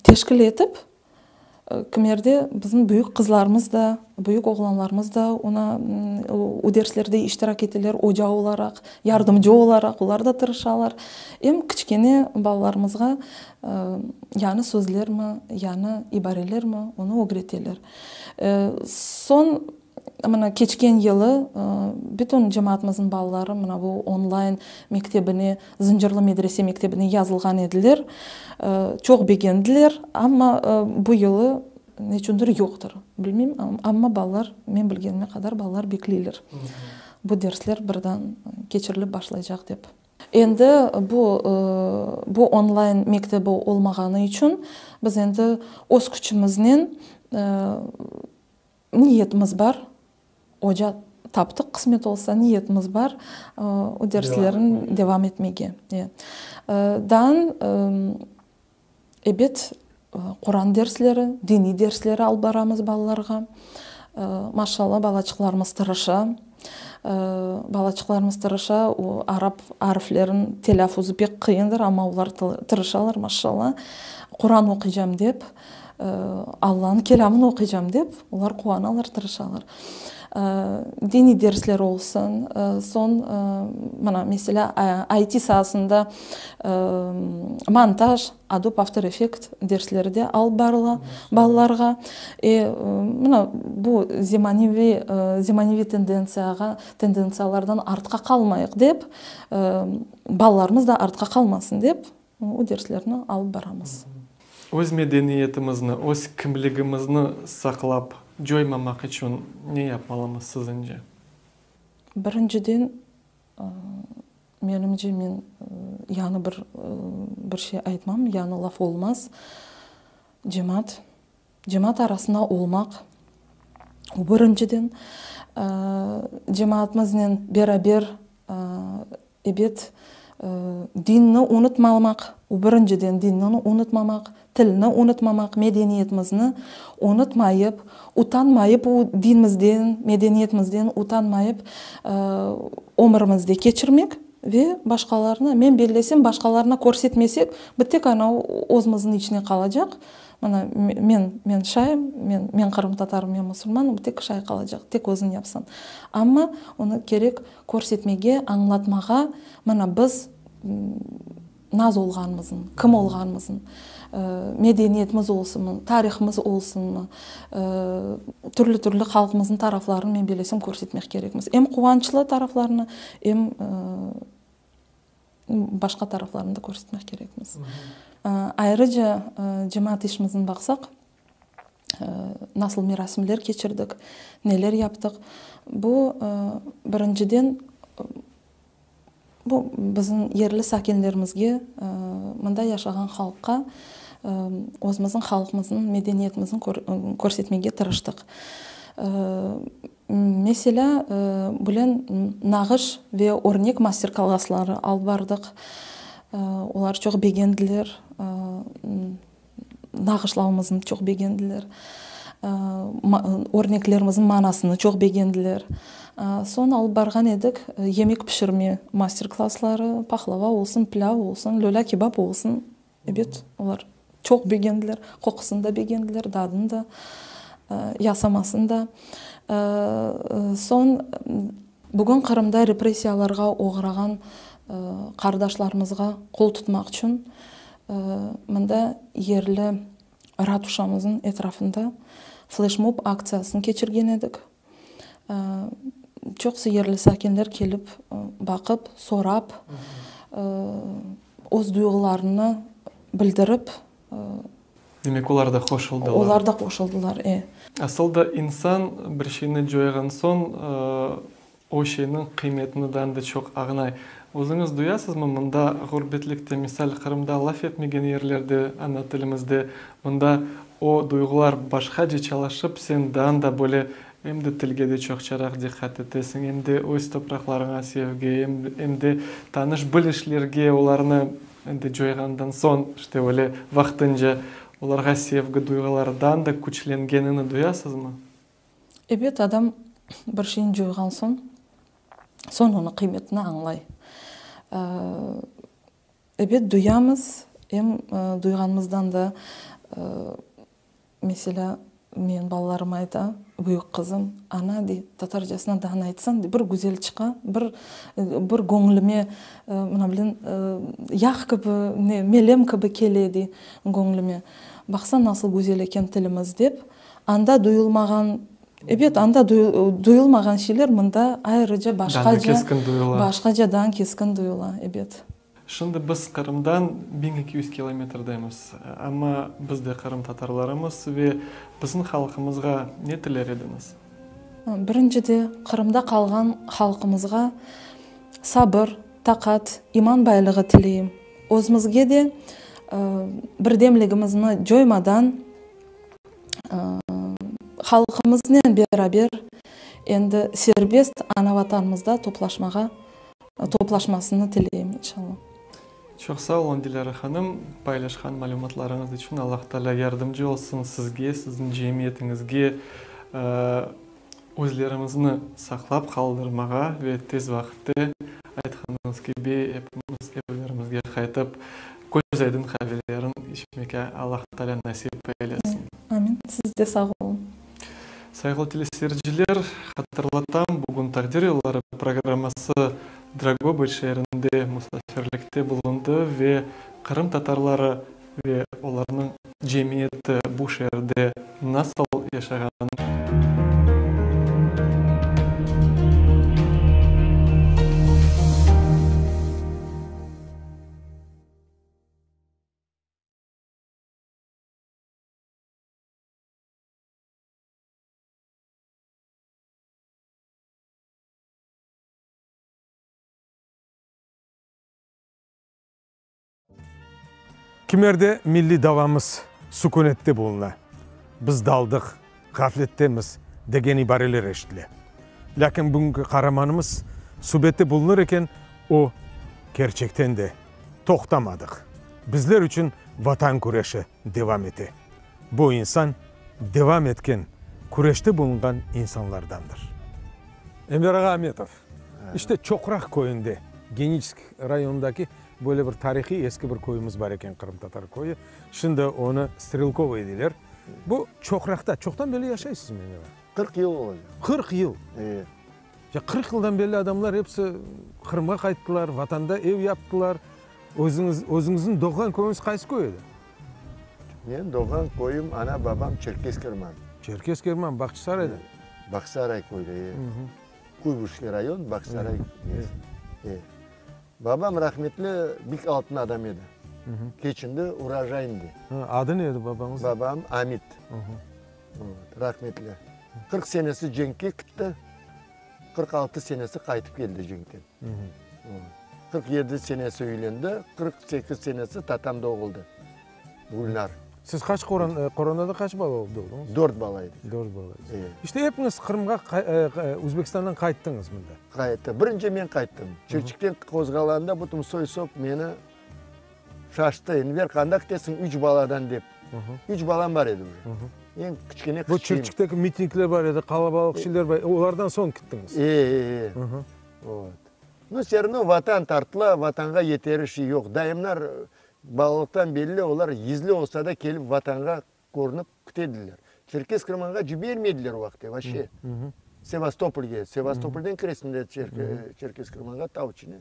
Speaker 16: teşkil etip, kimerde bizim büyük qızlarımız da, büyük oğlanlarımız da ona, o derslerde iştirak eteler, oca olaraq, yardımcı olaraq, olar da tırışalar. Em kiçkene balalarımızğa yañı sözlermi, yañı ibarelermi, onı ögreteler. Soñ. Mına, keçken yılı bütün cemaatımıznıñ balaları mına bu onlayn mektebine, Zıncırlı medrese mektebine yazılğan ediler. Çoq begendiler, amma bu yılı neçündir yoqtır, bilmeyim, amma balalar, men bilgenime qadar, balalar bekleyler, bu dersler birden keçirilip başlaycaq dep. Endi bu, bu onlayn mektebi olmağanı içün biz endi öz küçümiznen Niyetimiz bar, oca taptıq, qısmet olsa, niyetimiz bar o derslerni devam etmege. Daa, ebet, Quran dersleri, diniy dersleri alıp baramız balalarğa. Maşallah, balaçıqlarımız tırışa. Balaçıqlarımız tırışa, o arap arfleriniñ telâffuzı pek qıyındır, amma olar tırışalar, maşallah. Quran oquycam dep. Allanıñ kelâmını oquycam dep, olar quvanalar, tırışalar. Diniy dersler olsun, soñ, mına, meselâ, IT saasında montaj, Adobe After Effects dersleri de alıp barıla balalarğa. E, mına, bu zemaneviy, zemaneviy tendentsiyağa, tendentsiyalardan artqa qalmayıq dep, balalarımız da artqa qalmasın dep, O derslerni alıp baramız.
Speaker 15: Öz medeniyetimizni, öz kimligimizni saqlap coymamaq içün ne yapmalımız siziñce?
Speaker 16: Birinciden, menimce, men yañı bir bir şey aytmam, yañı laf olmaz. Cemaat, cemaat arasında olmaq, o birinciden. Cemaatımıznen beraber Ebet, dinni unutmamaq, o birinciden dinni unutmamaq, tilni unutmamaq, medeniyetimizni unutmayıp, utanmayıp o dinimizden, medeniyetimizden utanmayıp ömürimizde keçirmek ve başqalarına, men bellesem, başqalarına körsetmesek, bir tek ana özümizniñ içine qalacaq, Mına, men, men şayım, men, men qırımtatarım, men musulmanım, tek şay qalacaq, tek özüñ yapsañ. Amma onı kerek körsetmege, añlatmağa, mına, biz naz olğanımıznı, kim olğanımıznı, medeniyetimiz olsunmı, tarihımız olsunmı, türlü-türlü halqımıznıñ taraflarını, men bilesem, körsetmek kerekmiz. Em quvançlı taraflarını, em başqa taraflarını da körsetmek kerekmiz. Ayrıca cemaat işimizni baqsaq, nasıl merasimler keçirdik, neler yaptıq, bu, birinciden, bu bizim yerli sakinlerimizge, mında yaşağan halqqa özümizniñ halqımıznıñ medeniyetimizni körsetmege tırıştıq. Meselâ, bulen nağış ve örnek master-klassları alıp bardıq. Olar çoq begendiler, nağışlavımıznı çoq begendiler, örneklerimizniñ manasını çoq begendiler. Soñ alıp barğan edik yemek pişirme master-klassları, pahlava olsun, pilâv olsun, lölâ-kebap olsun. Ebet, olar çoq begendiler, qoqusını da begendiler, dadını da, yasamasını da. Soñ, bugün Qırımda repressiyalarğa oğrağan qardaşlarımızğa qol tutmaq içün. mında yerli ratuşamıznıñ etrafında fleşmob aktsiyasını keçirgen edik. Çoqusı yerli sakinler kelip baqıp, sorap, öz duyğularını bildirip.
Speaker 15: Demek, olar da qoşuldılar.
Speaker 16: Olar da qoşuldılar, e.
Speaker 15: Asıl da insan bir şeyni coyğan soñ, o şeyniñ qıymetini daa da çoq añlay. Özüñiz duyasızmı, mında ğurbetlikte, misal, Qırımda laf etmegen yerlerde, ana tilimizde, mında o duyğular başqace çalışıp, sen daa da böyle em de tilge de çoqçaraq diqqat etesiñ, em de öz topraqlarıña sevgi, em de tanış-bilişlerge olarnı endi coyğandan soñ, işte öyle vaqtınca olarğa sevgi duyğuları daa da küçlengenini duyasızmı?
Speaker 16: Ebet, adam bir şeyni coyğan soñ, soñ onıñ qıymetini añlay. Ebet, duyamız, em duyğanımızdan da, meselâ, menim balalarım ayta, büyük qızım, ana, dey, tatarcasına daa aytsañ, dey, bir güzel çıqa, bir bir göñlüme, mına bilen, yağ kibi, ne, melem kibi kele, dey, göñlüme. Baqsa, nasıl güzel eken tilimiz, dep. Anda duyulmağan, ebet, anda duyulmağan şeyler mında ayrıca başqaca, başqacadan keskin duyula, ebet.
Speaker 15: Şimdi biz Qırımdan 1200 kilometrdemiz, amma biz de qırımtatarlarımız ve bizim halqımızğa ne tiler ediñiz?
Speaker 16: Birincide, Qırımda qalğan halqımızğa sabır, taqat, iman baylığı tileyim. Özümizge de birdemligimizni coymadan, halqımıznen beraber endi serbest ana Vatanımızda toplaşmağa, toplaşmasını tileyim, inşallah.
Speaker 15: Çoq sağ oluñ, Dilâra hanım, paylaşqan malümatlarıñız içün. Allah Taalâ yardımcı olsun sizge, siziñ cemiyetiñizge, özlerimizni saqlap qaldırmağa ve tez vaqıtte, aytqanıñız kibi, epimiz evlerimizge qaytıp, köz aydın qavelerin içmege Allah Taalâ nasip eylesin.
Speaker 16: Amin. Siz de sağ oluñ.
Speaker 15: Sayğılı teleseyirciler, hatırlatam, bugün Taqdir yolları programması Dragobıç şeerinde musafirlikte bulundı ve qırımtatarları ve olarnıñ cemiyeti bu şeerde nasıl yaşağanını,
Speaker 18: Kimerde milliy davamız sukünette buluna. Biz daldıq, ğaflettemiz, degen ibareler eşitile. Lâkin bugünki qaramanımız subette bulunır eken, o, kerçekten de, toqtamadıq, bizler içün Vatan küreşi devam ete. Bu insan devam etken küreşte bulunğan insanlardandır. Enver ağa Ametov, işte Çoqraq köyünde, Geniçesk rayonındaki böyle bir tarihiy eski bir köyümiz bar eken, qırımtatar köyü. Şimdi onı Strelkovoye deyler. Bu Çoqraqta çoqtan berli yaşaysızmı, Enver ağa?
Speaker 19: 40 yıl olacaq.
Speaker 18: 40 yıl?
Speaker 19: E.
Speaker 18: Ya 40 yıldan berli adamlar episi Qırımğa qayttılar, Vatanda ev yaptılar. Özüñiz, özüñizniñ doğğan köyüñiz qaysı köy edi?
Speaker 19: Menim doğğan köyüm, ana-babam Çerkez Kerman.
Speaker 18: Çerkez Kerman, Bağçasarayda?
Speaker 19: Bağçasaray köyde, e. Kuybışevskiy rayon, Bağçasaray nesi. E. Babam rahmetli bik altın adam edi. Keçindi, urojayndi.
Speaker 18: Adı ne edi babañıznıñ?
Speaker 19: Babam Amit. Rahmetli. 40 senesi cenkke kitti, 46 senesi qaytıp keldi cenkten. 47 senesi üylendi, 48 senesi tatam doğuldı, Gülnar.
Speaker 18: Siz qaç qoran, qorantada qaç bala olıp doğdıñız?
Speaker 19: Dört bala edik.
Speaker 18: Dört bala ediñiz. İşte epiñiz Qırımğa Özbekistandan qayttıñız mında.
Speaker 19: Qayttı. Birinci men qayttım. Çirçikten qozğalanda bütün soy-sop meni şaştı. Enver, qanda ketesiñ üç baladan dep. Üç balam bar edi uje. Eñ kiçkene
Speaker 18: Bu Çirçikteki mitingler bar edi, qalabalıq şeyler bar, olardan soñ kettiñiz.
Speaker 19: E, e, e. Vot. Nu, vse ravno Vatan tartıla, Vatanğa yeteri şey yoq. Dayımlar balalıqtan belli, olar gizli olsa da kelip Vatanğa körünip kütediler. Çerkez Qırmanğa cibermediler o vaqıtte vapşe. Sevastopolge, Sevastopolden kiresiñ de Çerkez Qırmanğa tav içine.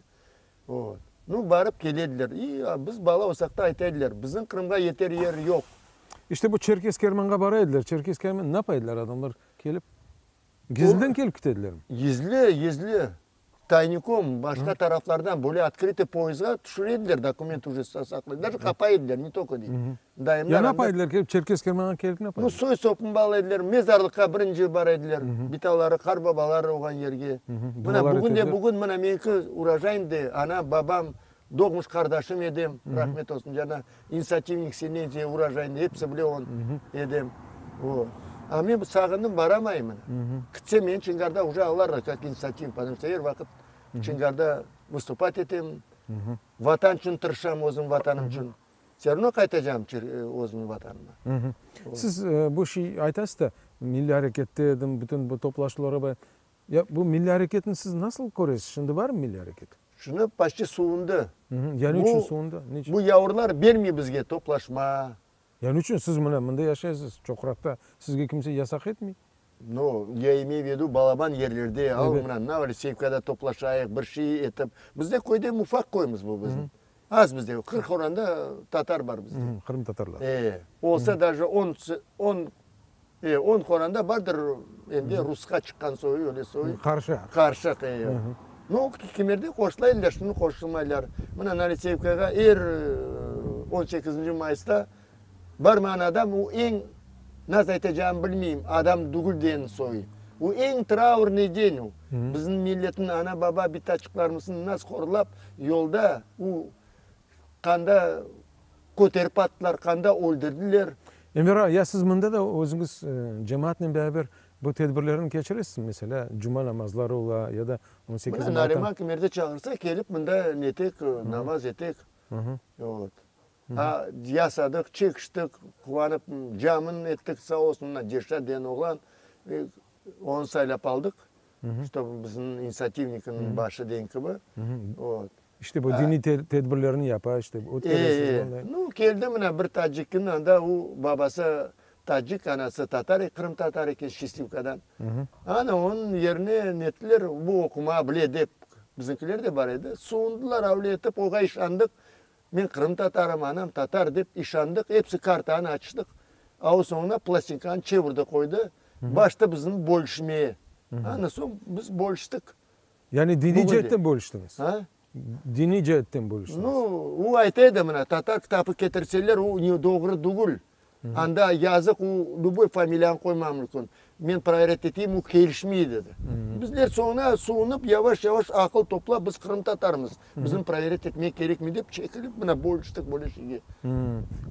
Speaker 19: Vot. Nu, barıp kelediler. İ, biz bala olsaq da ayta ediler, Bizim Qırımğa yeter yer yoq.
Speaker 18: İşte bu Çerkez Kermanğa bara ediler. Çerkez Kerman ne yapa ediler adamlar kelip? Gizliden kelip kete edilermi?
Speaker 19: Gizli, gizli. Taynikom, başqa taraflardan böyle otkrıtıy poyezdğa tüşüre ediler, dokument uje saqlay, daje qapay ediler, ne tolko dey. Dayımlar
Speaker 18: Ya ne yapa ediler kelip, Çerkez Kermanğa kelip ne yapa
Speaker 19: Nu,
Speaker 18: ediler?
Speaker 19: soy-sopun bala ediler, mezarlıqqa birinci bara ediler, bitaları, qartbabaları olğan yerge. Mına
Speaker 18: Dualar
Speaker 19: bugün de
Speaker 18: etediler.
Speaker 19: bugün mına meniki Urojayım de anam, babam, doğmuş qardaşım Edem, rahmet olsun, cana, inisiativnik Senenziya Urojayında episi bile on, Edem. O. A men sağındım, baramayım mına. Kitsem meni Çingarda uje alarlar kak inisiativnik, потому что er vaqıt Çingarda vıstupat etem, Vatan içün tırışam, özüm Vatanım içün. Vse ravno qaytacam özümniñ Vatanıma.
Speaker 18: Siz bu şey aytasız da, milliy arekette edim, bütün bu toplaşuvlara bay. Ya bu milliy areketni siz nasıl köresiz? Şimdi barmı milliy areket?
Speaker 19: Şunı poçti suvundı.
Speaker 18: Ya ne içün suvundı? Ne içün?
Speaker 19: Bu yavurlar bermey bizge toplaşma.
Speaker 18: Ya ne içün? Siz mına mında yaşaysız, Çoqraqta, sizge kimse yasaq etmey?
Speaker 19: No, ya imeyu v vidu balaban yerlerde, al mına Novorossiyevkada toplaşayıq, bir şey etip. Bizde köyde ufaq köymiz bu bizim. Az bizde, 40 oranda tatar bar bizde.
Speaker 18: Qırımtatarlar.
Speaker 19: E, olsa daje on, on, e, on qoranda bardır endi rusqa çıqqan soyu, öyle soyu.
Speaker 18: Qarışıq.
Speaker 19: Qarışıq, e. No, kimerde qoşulaylar, şimdi qoşulmaylar. Mına Novorossiyevkağa er on sekizinci mayısta Barmağan adam u eñ, nasıl aytacağımı bilmeyim, adam tügül degen soy. U eñ traurnıy den u. Bizim milletniñ ana-baba bitaçıqlarımıznı nasıl horlap, yolda u qanda köterip attılar, qanda öldürdiler.
Speaker 18: Enver ağa, ya siz mında da özüñiz cemaatnen beraber bu tedbirlerni keçiresizmi? Meselâ, cuma namazları ola ya da 18
Speaker 19: Mına,
Speaker 18: Marttan.
Speaker 19: Nariman kimerde çağırsa, kelip mında netek, namaz etek. Vot. A, yasadıq, çekiştik, quvanıp, camın ettik, sağ olsun, mına Dirşat degen oğlan, onı saylap aldıq, ştob bizim inisiativnikniñ başı degen kibi. Vot.
Speaker 18: İşte bu diniy tedbirlerni yapa, işte, ötkeresiz bunday.
Speaker 19: Nu, keldi mına bir tacikniñ anda, o, babası tacik, anası tatar, qırımtatar eken, Şçistivkadan. Ana, onıñ yerine nettiler, bu oqumağa bile dep, bizimkiler de bar edi, suvundılar, avle etip, oğa işandıq. Men qırımtatarım, anam tatar dep işandıq, episi kartanı açtıq, a o soñuna plastinkanı çevirdi qoydı, başta bizni bölüşmeye. Ana soñ biz bölüştik.
Speaker 18: Yani diniy ceetten bölüştiñiz?
Speaker 19: A?
Speaker 18: Diniy ceetten bölüştiñiz?
Speaker 19: Nu, o ayta edi mına, tatar kitapı ketirseler, o ne doğru tügül. Anda yazıq, o lüboy familiyanı qoyma mümkün. Men proverât eteyim, o kelişmey, dedi. Bizler soñuna suvunıp, yavaş-yavaş aqıl toplap, biz qırımtatarmız, bizni proverât etmek kerekmey dep, çekilip, mına bölüştik böyle şeyge.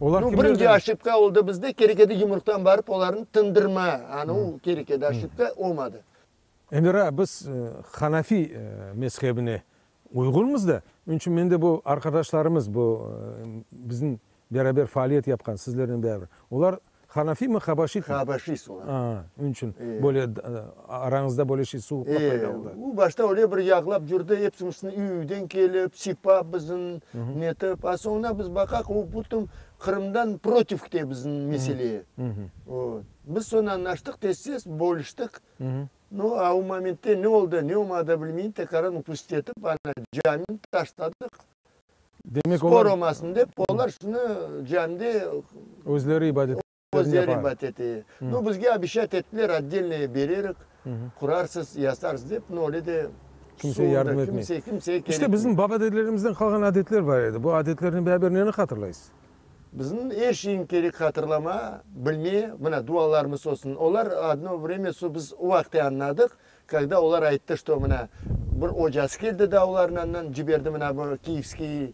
Speaker 18: Olar
Speaker 19: Nu, birinci oşibka oldı bizde, kerek edi yumurqtan barıp olarnı tındırma, anı o kerek edi, oşibka olmadı.
Speaker 18: Enver ağa, biz hanafiy mezhebine uyğunmız da, onıñ içün men de bu arqadaşlarımız, bu bizim beraber faaliyet yapqan, sizlernen beraber, olar hanafiymi, habaşitmi?
Speaker 19: Habaşist olar.
Speaker 18: A, onıñ içün böyle arañızda böyle şey suvuqlar payda oldı.
Speaker 19: O başta öyle bir yağlap yürdi, epsimizniñ üy-üyden kelip, sipap bizni, netip, a soñuna biz baqaq, o bütün Qırımdan protiv kete bizim meseleye. Biz soñ añlaştıq, tez-tez bölüştik. Nu, a o momentte ne oldı, ne olmadı bilmeyim, tekaran upust etip, ana, camini taşladıq.
Speaker 18: Demek
Speaker 19: Spor
Speaker 18: olar.
Speaker 19: olmasın dep, olar şunı camide.
Speaker 18: Özleri ibadetlerini
Speaker 19: Özleri
Speaker 18: yapar.
Speaker 19: ibadet ete. Nu, bizge obещать ettiler, otdelnoye bererik, qurarsız, yasarsız dep, nu, öyle de
Speaker 18: Kimse yardım etmey.
Speaker 19: Kimse, kimsege
Speaker 18: İşte
Speaker 19: kerekmey.
Speaker 18: bizim baba-dedelerimizden qalğan adetler bar edi. Bu adetlernen beraber neni hatırlaysız?
Speaker 19: Bizim er şeyni kerek hatırlama, bilme, mına dualarımız olsun, olar odno vremya su biz o vaqıt añladıq, kogda olar ayttı, çto mına bir ocası keldi da olarnıñ andan ciberdi mına bu kiyevskiy.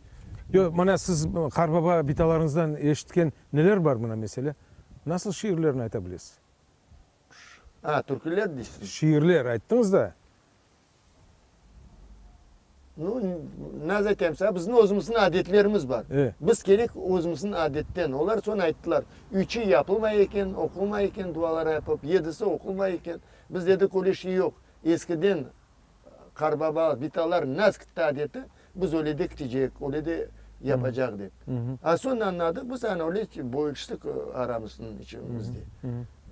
Speaker 18: Yoq, mına siz qarbaba bitalarıñızdan eşitken neler bar mına mesele? Nasıl şiirlerni ayta bilesiz?
Speaker 19: A, türküler deysiz?
Speaker 18: Şiirler ayttıñız da.
Speaker 19: Nu, naz aytayım saña, bizim özümizniñ adetlerimiz bar. Biz kerek özümizniñ adetten. Olar soñ ayttılar, üçü yapılmay eken, oqulmay eken dualar yapıp, yedisi oqulmay eken. Biz dedik, öyle şey yoq. Eskiden qarbaba, bitalar naz kitti adeti, biz öyle de kitecek, öyle de yapacaq dep. A soñ añladıq, biz ana öyle bölüştik aramıznıñ içimizde.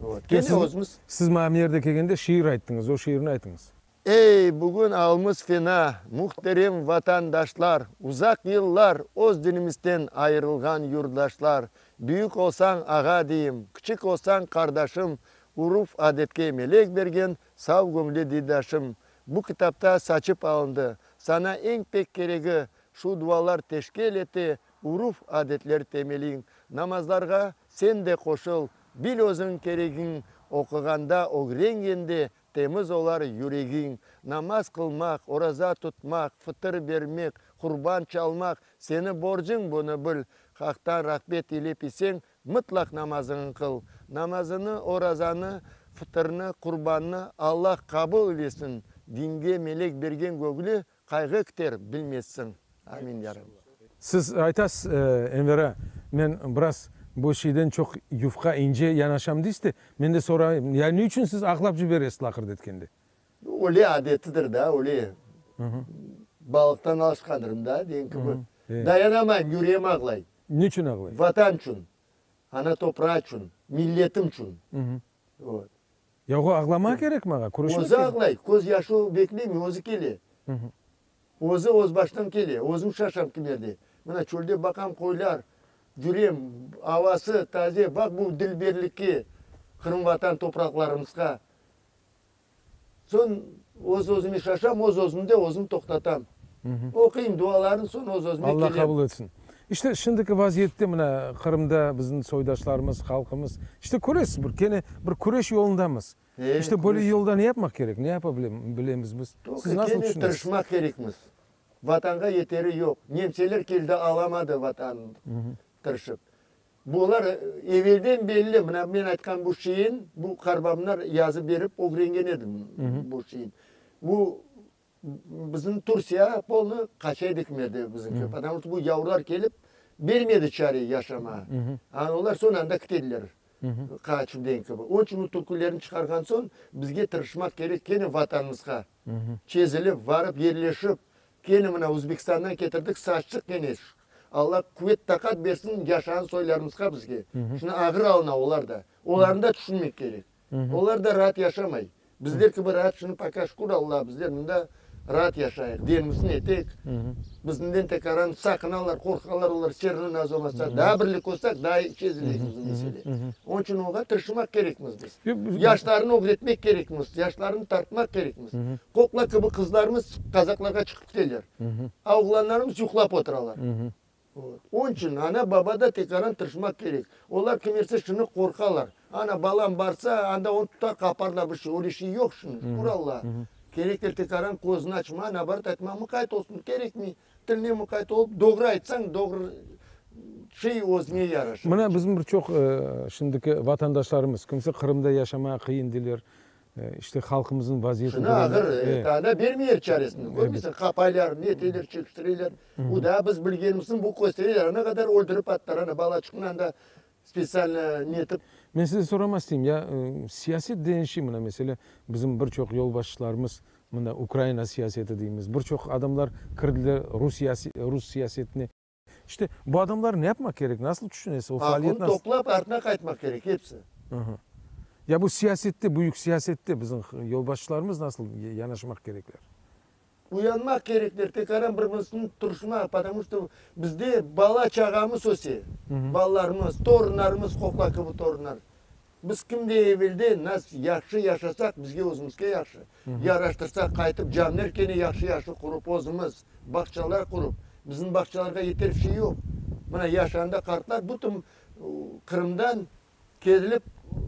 Speaker 19: Vot. Kene özümiz.
Speaker 18: Siz maña bir yerde kelgende şiir ayttıñız, o şiirni aytıñız.
Speaker 19: Ey, bugün alımız fena, muhterem vatandaşlar, uzaq yıllar öz dinimizden ayırılğan yurtdaşlar, büyük olsañ ağa deyim, kiçik olsañ qardaşım, uruf-adetke melek bergen sav göñlü didaşım, bu kitapta saçıp alındı, saña eñ pek keregi şu dualar teşkel ete uruf-adetler temeliñ, namazlarğa sen de qoşul, bil özüñ keregiñ, oquğanda, ögrengende Temiz olar yüregiñ. Namaz qılmaq, oraza tutmaq, fıtır bermek, qurban çalmaq, seni borcuñ, bunı bil. Haqtan rağbet ilep iseñ, mıtlaq namazıñı qıl. Namazını, orazanı, fıtırnı, qurbannı Allah qabul ilesin. Dinge melek bergen gögli qayğı kiter, bilmezsiñ. Amin, ya Rabbi.
Speaker 18: Siz aytasız, Enver ağa, men biraz bu şeyden çoq yufqa, ince yanaşam deysiz de, men de sorayım, ya ne içün siz ağlap ciberesiz laqırdı etkende?
Speaker 19: Öyle adetidir da, öyle. Balıqtan alışqandırım da, degen kibi. Dayanamayım, yüreğim ağlay.
Speaker 18: Ne içün ağlay?
Speaker 19: Vatan içün, ana toprağı içün, milletim içün.
Speaker 18: Vot. Ya o ağlamaq kerek maña, küreşmek
Speaker 19: kerek. Özü ağlay, köz yaşı bekleymi, özü kele. Özü öz baştan kele, özüm şaşam kimerde. Mına çölde baqam qoylar, cürem, avası taze, baq bu dilberlikke, Qırım Vatan topraqlarımızğa. Soñ öz-özüme şaşam, öz-özümde özüm toqtatam. Oquyım dualarnı, soñ öz-özüme kelem.
Speaker 18: Allah qabul etsin. İşte, şimdiki vaziyette mına Qırımda bizim soydaşlarımız, halqımız, işte köresiz bir, kene bir küreş yolundamız. İşte böyle yolda ne yapmaq kerek, ne yapa bilemiz biz? Siz nasıl
Speaker 19: tüşünesiz? Kene tırışmaq kerekmiz. Vatanğa yeteri yoq. Nemseler keldi alamadı Vatannı tırışıp. Bular evelden belli, mına men aytqan bu şeyin, bu qarbamlar yazıp berip ögrengen edim bu şeyin. Bu bizim Tursiya polnıy qaça edik medi bizimki, потому что bu yavrular kelip bermedi çare yaşamağa. Ana olar soñ anda kitediler qaçıp degen kibi. Onıñ içün bu türkülerni çıqarğan soñ bizge tırışmaq kerek kene Vatanımızğa çezilip, varıp yerleşip, Kene mına Özbekistandan ketirdik, saçtıq kene. Alla quvet, taqat bersin yaşağan soylarımızğa bizge. Şimdi ağır alına olar da. Olarnı da tüşünmek kerek. Olar da raat yaşamay. Bizler kibi raat şimdi пока şükür Allağa bizler mında raat yaşayıq. Denimizni eteyik. Bizden tekaran saqınalar, qorqalar olar serni naz olmasa. Daa birlik olsaq daa çezileyik bizim mesele. Onıñ içün oña tırışmaq kerekmiz biz. Yaşlarnı ögretmek kerekmiz, yaşlarnı tartmaq kerekmiz. Qoqla kibi qızlarımız kazaklarğa çıqıp kiteler, a oğlanlarımız yuqlap oturalar. Onıñ içün ana-baba da tekaran tırışmaq kerek. Olar kimerse şunı qorqalar, ana, balam barsa, anda onı tutar qaparlar bir şey. Öyle şey yoq şimdi, şükür Allağa. Kerektir tekaran közüni açma, naoborot aytma, mıqayt olsun, kerekmey, tiline mıqayt olıp, doğru aytsañ, doğru şey özüñe yaraşır.
Speaker 18: Mına bizim bir çoq şimdiki vatandaşlarımız, kimse Qırımda yaşamağa qıyın deyler, İşte halqımıznıñ vaziyeti
Speaker 19: Şunı ağır, daa bermeyler çaresini, körmeysiñ, qapaylar, neteler, çekiştireler. Bu daa biz bilgenimizniñ bu köstereler, ana qadar öldürip attılar, ana balaçıqnı anda spetsialno netip.
Speaker 18: Men sizden soramaq isteyim, ya siyaset degen şey, mına meselâ, bizim bir çoq yolbaşçılarımız, mına Ukraina siyaseti deymiz, bir çoq adamlar kirdiler rus siyasetine. İşte, bu adamlar ne yapmaq kerek, nasıl tüşünesiz, o faaliyet
Speaker 19: nasıl? Aqlını toplap artına qaytmaq kerek, episi.
Speaker 18: Ya bu siyasette, büyük siyasette bizim yolbaşçılarımız nasıl yanaşmaq kerekler?
Speaker 19: Uyanmaq kerekler, tekaran bir-birisini turışmaq, потому что bizde bala-çağamız öse, balalarımız, torunlarımız qoqla kibi torunlar. Biz kimde evelde nas yahşı yaşasaq, bizge özümizge yahşı. Yaraştırsaq, qaytıp camler kene yahşı-yahşı qurıp özümiz, bağçalar qurıp, bizim bağçalarğa yeter şey yoq. Mına yaşanda qartlar bütün Qırımdan kelip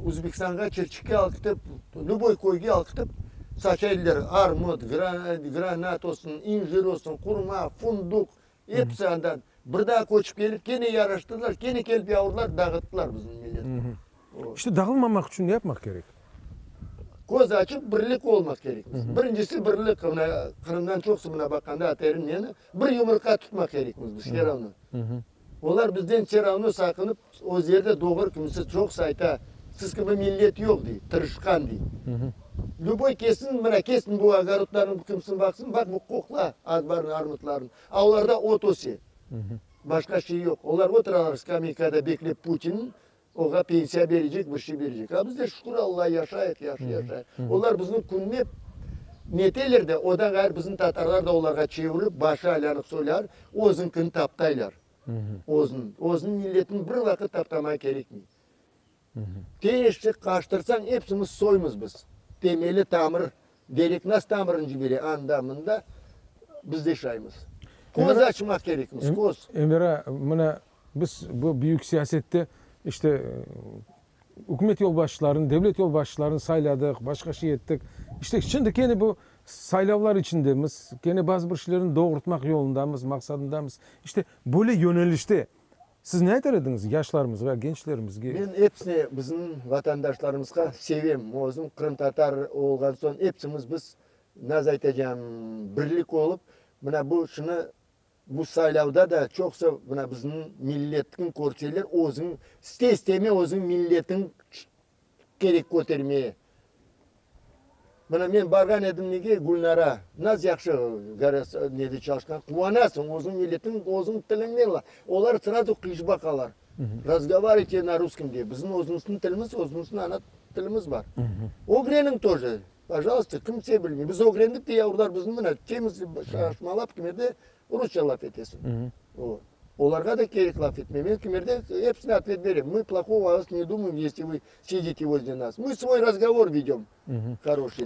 Speaker 19: Özbekistanğa Çirçikke alıp ketip, lüboy köyge alıp ketip saça ediler armut, granat olsun, incir olsun, qurma, funduq, episi andan. Bir daa köçip kelip kene yaraştırdılar, kene kelip yavrular dağıttılar bizim milletni.
Speaker 18: İşte dağılmamaq içün ne yapmaq kerek?
Speaker 19: Köz açıp birlik olmaq kerekmiz. Birincisi birlik, mına Qırımdan çoqusı mına baqqanda aterin neni, bir yumurqa tutmaq kerekmiz biz vse ravno. Olar bizden vse ravno saqınıp özleri de doğru kimisi çoqusı ayta, siz kibi millet yoq dey, tırışqan dey. Lüboy kesin, mına kesin bu ogorodlarnı kimsin baqsın, baq bu qoqla azbarnıñ armutlarını, a olarda ot öse. Başqa şey yoq. Olar oturalar skameykada beklep Putin oğa pensiya berecek, bir şey berecek. A bizler şükür Allağa yaşayıq, yahşı yaşayıq. Olar bizni künlep. Neteler de, odan ğayrı bizim tatarlar da olarğa çevirilip, başı aylanıq soylar, özüñkini taptaylar. Özüniñ. Özüniñ milletini bir vaqıt taptamağa kerekmey. Teşik qaştırsañ, epsimiz soymuz biz. Temeli tamır, derek nasıl tamırını cibere, anda, mında, biz de şaymız. Köz açmaq kerekmiz, köz.
Speaker 18: Enver ağa, mına biz bu büyük siyasette, işte, ükümet yolbaşçılarını, devlet yolbaşçılarını sayladıq, başqa şey ettik. İşte, şimdi kene bu saylavlar içindemiz, kene bazı bir şeylerni doğurtmaq yolundamız, maqsadındamız. İşte, böyle yönelişte Siz ne aytar ediñiz yaşlarımızğa, gençlerimizge?
Speaker 19: Men epsine bizim vatandaşlarımızğa sevem. Özüm qırımtatar olğan soñ epsimiz biz, naz aytacağım, birlik olıp, mına bu şunı bu saylavda da çoqsa mına bizim milletni körseler, özüñ iste-isteme özüñ milletiñ kerek kötermeye. Mına men barğan edim nege, Gülnara, naz yahşı nede çalışqan, quvanasıñ, özüñ milletiñ, özüñ tiliñnen laf, olar srazu qıyış baqalar, razgovariyte na ruskom dey, bizim özümizniñ tilimiz, özümizniñ ana tilimiz bar. Ögreniñ toje, pajalsta, kimse bilmey, biz ögrendik de yavrular bizni mına temiz şaşmalap kimerde rusça laf etesiñ. Olarğa da kerek laf etmey, men kimerde episine otvet berem, mı plohого o vas ne dumaem, esli vı Sidite vozle nas. Mı svoy razgovor vedem horoşiy.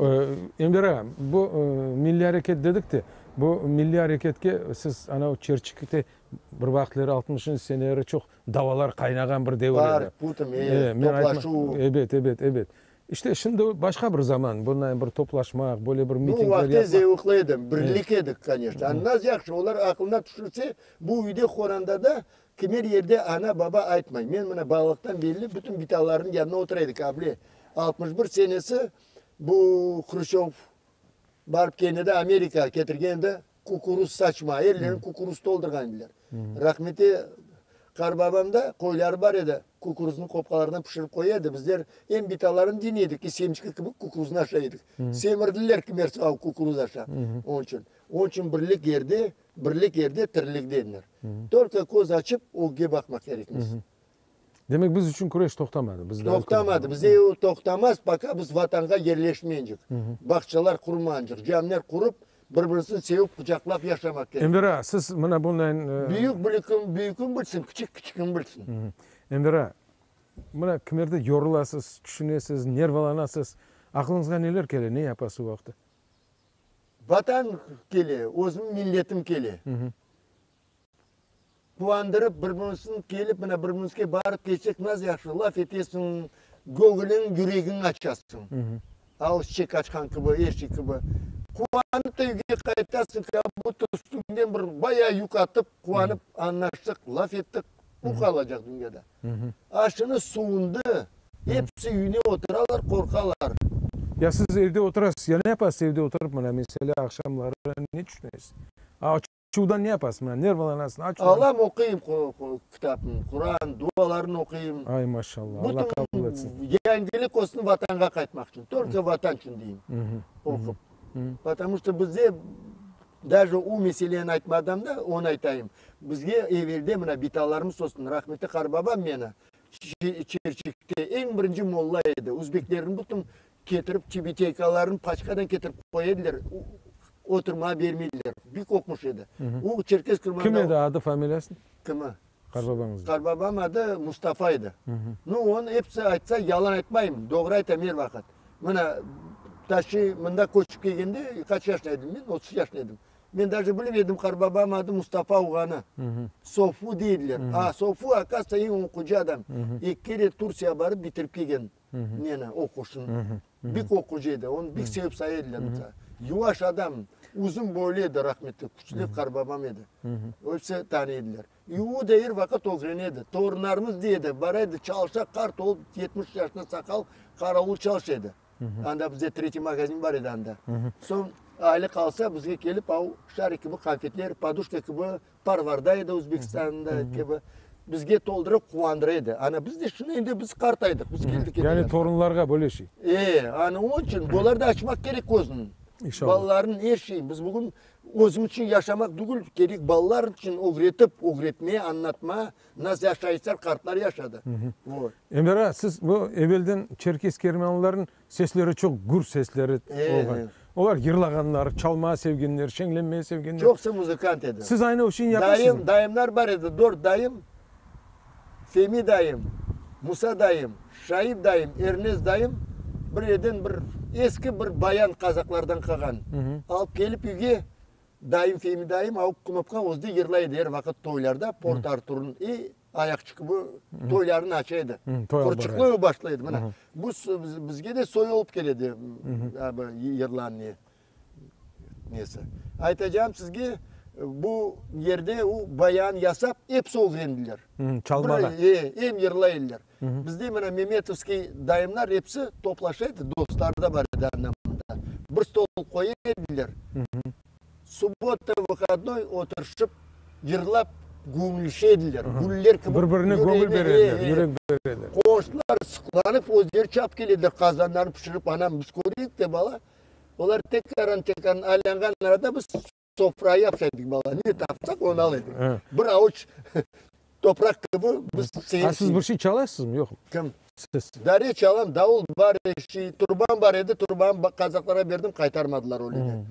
Speaker 18: Enver ağa, bu milliy areket dedik de, bu milliy areketke siz ana Çerçikte bir vaqıtları altmışıncı seneleri çoq davalar qaynağan bir devir edi.
Speaker 19: Park, putım, e, toplaşuv.
Speaker 18: Ebet, ebet, ebet. İşte şimdi başqa bir zaman, bunday bir toplaşmaq, böyle bir mitingler yapmaq.
Speaker 19: Bu vaqıtte zevqlı edi, birlik edik, koneçno. Naz yahşı, olar aqlına tüşürse, bu üyde qorandada Kimer yerde ana-baba aytmay. Men mına balalıqtan belli bütün bitalarnıñ yanına otura edik, able. 61 senesi bu Hruşçov barıp kelgen edi, Amerika ketirgen edi kukuruz saçma, ellerini kukuruz toldurğan ediler. Rahmeti qarbabam da qoyları bar edi, kukuruznı qopqalarına pişirip qoya edi, bizler em bitalarnı diñley edik, i semçiki kibi kukuruznı aşay edik. Semirdiler kimer kukuruz aşap. Onıñ içün. Onıñ içün birlik yerde Birlik yerde tirilik denilir. Tolko köz açıp ögge baqmaq kerekmiz.
Speaker 18: Demek biz içün küreş toqtamadı. Biz
Speaker 19: Toqtamadı. Bizde o toqtamaz, poka biz Vatanğa yerleşmencik, bağçalar qurmancıq, camiler qurıp, bir-birisini sevip, quçaqlap yaşamaq kerek.
Speaker 18: Enver ağa, siz mına bundan.
Speaker 19: Büyük büyükün büyükün bilsin, kiçik kiçigin bilsin.
Speaker 18: Enver ağa, mına kimerde yorulasız, tüşünesiz, nervalanasız, aqlıñızğa neler kele, ne yapasız o vaqıtta?
Speaker 19: Vatan kele, özüm milletim kele. Quvandırıp bir-birimizniñ kelip, mına bir-birimizge barıp kelsek naz yahşı, laf etesiñ, göñüliñ, yüregiñ açasıñ. Al çiçek açqan kibi, er şey kibi. Quvanıp da üyge qaytasıñ, kak budto üstüñden bir bayağı yük atıp, quvanıp añlaştıq, laf ettik, bu qalacaq dünyada. Aşını suvundı, episi üyüne oturalar, qorqalar.
Speaker 18: Ya siz evde oturasız, ya ne yapasız evde oturıp, mına, meselâ, aqşamları ne tüşünesiz? Açuvdan ne yapasız, mına, nervalanasız, açuvdan?
Speaker 19: Alam, oquyım kitapnı, Quran, dualarnı oquyım.
Speaker 18: Ay, maşallah, Alla qabul etsin.
Speaker 19: Bütün yangilik olsun Vatanğa qaytmaq içün, tolko Vatan içün deyim, oqup. Потому что bizde Daje o meseleni aytmadan da, onı aytayım, bizge evelde mına bitalarımız olsun, rahmetli qarbabam meni Çerçikte eñ birinci molla edi, üzbeklerni bütün ketirip, tübeteykalarını paçkadan ketirip qoya ediler, oturmağa bermeydiler, bik oqumış edi. O Çerkez Qırmanda.
Speaker 18: Kim edi adı, familiyası?
Speaker 19: Kimi?
Speaker 18: Qarbabañıznıñ.
Speaker 19: Qarbabam adı Mustafa edi. Nu, onı episi aytsa, yalan aytmayım, doğru aytam er vaqıt. Mına, taşı mında köçip kelgende, qaç yaşında edim men? 30 yaşında edim. Men daje bilmedim qarbabam adı Mustafa olğanı. Sofu deydiler. A, Sofu, okazıvtsa, eñ oqucı adam. Eki kere Tursiyağa barıp bitirip kelgen neni, oquşını. Bik oqucı edi. Onı bik sevip saya ediler. Yuvaş adam, uzun boylu edi rahmetli, küçlü qarbabam edi. Episi tanıy ediler. İ o da er vaqıt ögrene edi. Torunlarımız dey edi, bara edi, çalışa, qart olıp, 70 yaşında saqal, qaravul çalışa edi. Anda bizde tretiy magazin bar edi anda. Soñ aylıq alsa, bizge kelip, av şarik kibi qanfetler, poduşka kibi parvarda edi Özbekistanda kibi, bizge toldurıp quvandıra edi. Ana biz de şunı endi biz qartaydıq, biz keldik
Speaker 18: endi. Yani torunlarğa böyle şey.
Speaker 19: E, ana onıñ içün bular da açmaq kerek közüni.
Speaker 18: İnşallah.
Speaker 19: Balalarnıñ er şeyi, biz bugün Özüm içün yaşamaq tügül, kerek balalar içün ögretip, ögretme, añlatma, nasıl yaşaysalar, qartlar yaşadı.
Speaker 18: Vot. Enver ağa, siz bu evelden çerkez kermenlilerniñ sesleri çoq gür sesleri olğan. Olar yırlağanlar, çalmağa sevgenler, şeñlenmege sevgenler.
Speaker 19: Çoqusı muzıkant edi.
Speaker 18: Siz aynı o şeyni yapasızmı?
Speaker 19: Dayım, dayımlar bar edi, dört dayım, Femi dayım, Musa dayım, Şaip dayım, Ernes dayım bir yerden bir eski bir bayan qazaqlardan qalğan alıp kelip üyge, dayım Femi dayım alıp knopka özü de yırlay edi er vaqıt toylarda Port-Arturnıñ i ayaqçı kibi toylarnı aça edi. Qurçıqlı başlay edi. Mına bu bizge de soy olıp keledi yırlan ne. Nesi. Aytacağım sizge, bu yerde o bayan yasap, episi ögrendiler.
Speaker 18: Çalmağa.
Speaker 19: E, em yırlay ediler. Bizde mına Memetovskiy dayımlar episi toplaşa edi, dostları da bar edi anda mında. Bir stol qoya ediler. Subbota, vıhodnoy oturışıp, yırlap, göñülişe ediler. Güller kibi.
Speaker 18: Bir-birine göñül bere ediler, yürek bere ediler.
Speaker 19: Qonşular sıqlanıp, özleri çapıp kele ediler, qazanlarını pişirip, anam, biz köreyik de, bala. Olar tekaran-tekaran aylanğan arada biz sofra yapsa edik, bala, ne tapsaq, onı ala edik. Bir avuç topraq kibi biz
Speaker 18: A siz bir şey çalasızmı, yoqmı?
Speaker 19: Kim?
Speaker 18: Siz.
Speaker 19: Dare çalam, davul bar, şey, turbam bar edi, turbamı qazaqlarğa berdim, qaytarmadılar öyle de.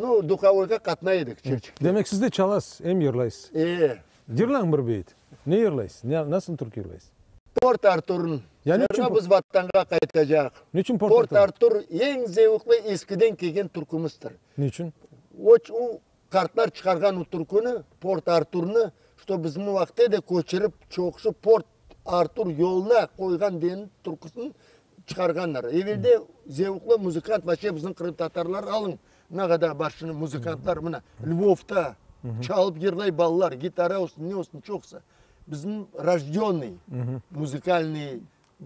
Speaker 19: Nu, duhovoyğa qatnay edik Çirçikte.
Speaker 18: Demek siz de çalasız, em yırlaysız.
Speaker 19: E.
Speaker 18: Yırlañ bir beyit. Ne yırlaysız? Nasıl türkü yırlaysız?
Speaker 19: Port Arturnıñ
Speaker 18: Ya ne içün
Speaker 19: Yarın biz Vatanğa qaytacaq.
Speaker 18: Ne içün Port
Speaker 19: Port
Speaker 18: Artur?
Speaker 19: Artur eñ zevqlı eskiden kelgen türkümizdir.
Speaker 18: Ne içün?
Speaker 19: O, o qartlar çıqarğan o türküni, Port Arturnı, şto bizim vaqıtta da köçürip çoqusı Port Artur yoluna qoyğan deniñ türküsini çıqarğanlar. Evelde zevqlı muzıkant vaşe bizim qırımtatarlar alıñ, ne qadar bar şimdi muzıkantlar mına Lvovta çalıp yırlay balalar, gitara olsun, ne olsun çoqusı. Bizim rojdönnıy muzıkalnıy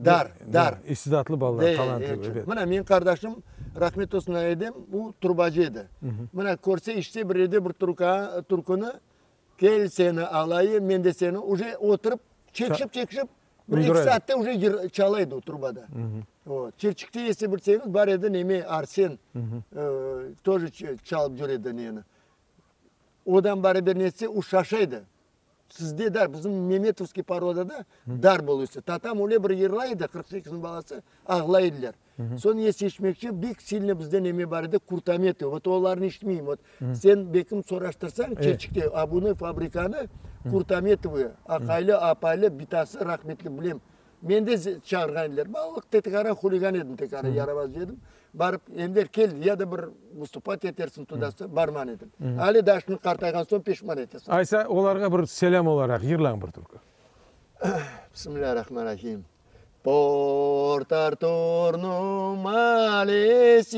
Speaker 19: dar, dar.
Speaker 18: İstidatlı balalar, talantlı, ebet.
Speaker 19: Mına menim qardaşım, rahmet olsun Edem, o trubacı edi. Mına körse, işitse bir yerde bir truka, türküni, kel seni alayım, men de seni, uje oturıp, çekişip, çekişip, bir eki saatte uje yır, çala edi o trubada. Vot. Çirçikte ese bilseñiz, bar edi neme, Arsen, тоже çalıp yüre edi neni. Odan baraber netse, o şaşa edi. Sizde dar, bizim Memetovskiy porodada dar bolısı. Tatam öyle bir yırlay edi, 48-niñ balası, ağlay ediler. Soñ es içmekçi, bek silno bizde neme bar edi, Kurtametov, vot olarnı içmeyim. Vot sen bekim soraştırsañ, Çerçikte obuvnoy fabrikanı Kurtametovı, aqaylı, apaylı, bitası rahmetli bilem. Meni de çağırğan ediler. Balalıqta tekrar huligan edim, tekrar yaramaz edim. Barıp, Enver kel, ya da bir vıstupat etersiñ tuda-sıda, barman edim. Ali daa şimdi qartayğan soñ peşman etesiñ.
Speaker 18: Aysa, olarğa bir selâm olaraq yırlañ bir türkü.
Speaker 19: Bismillâ-rahman-rahim. Port Arturnıñ malesi,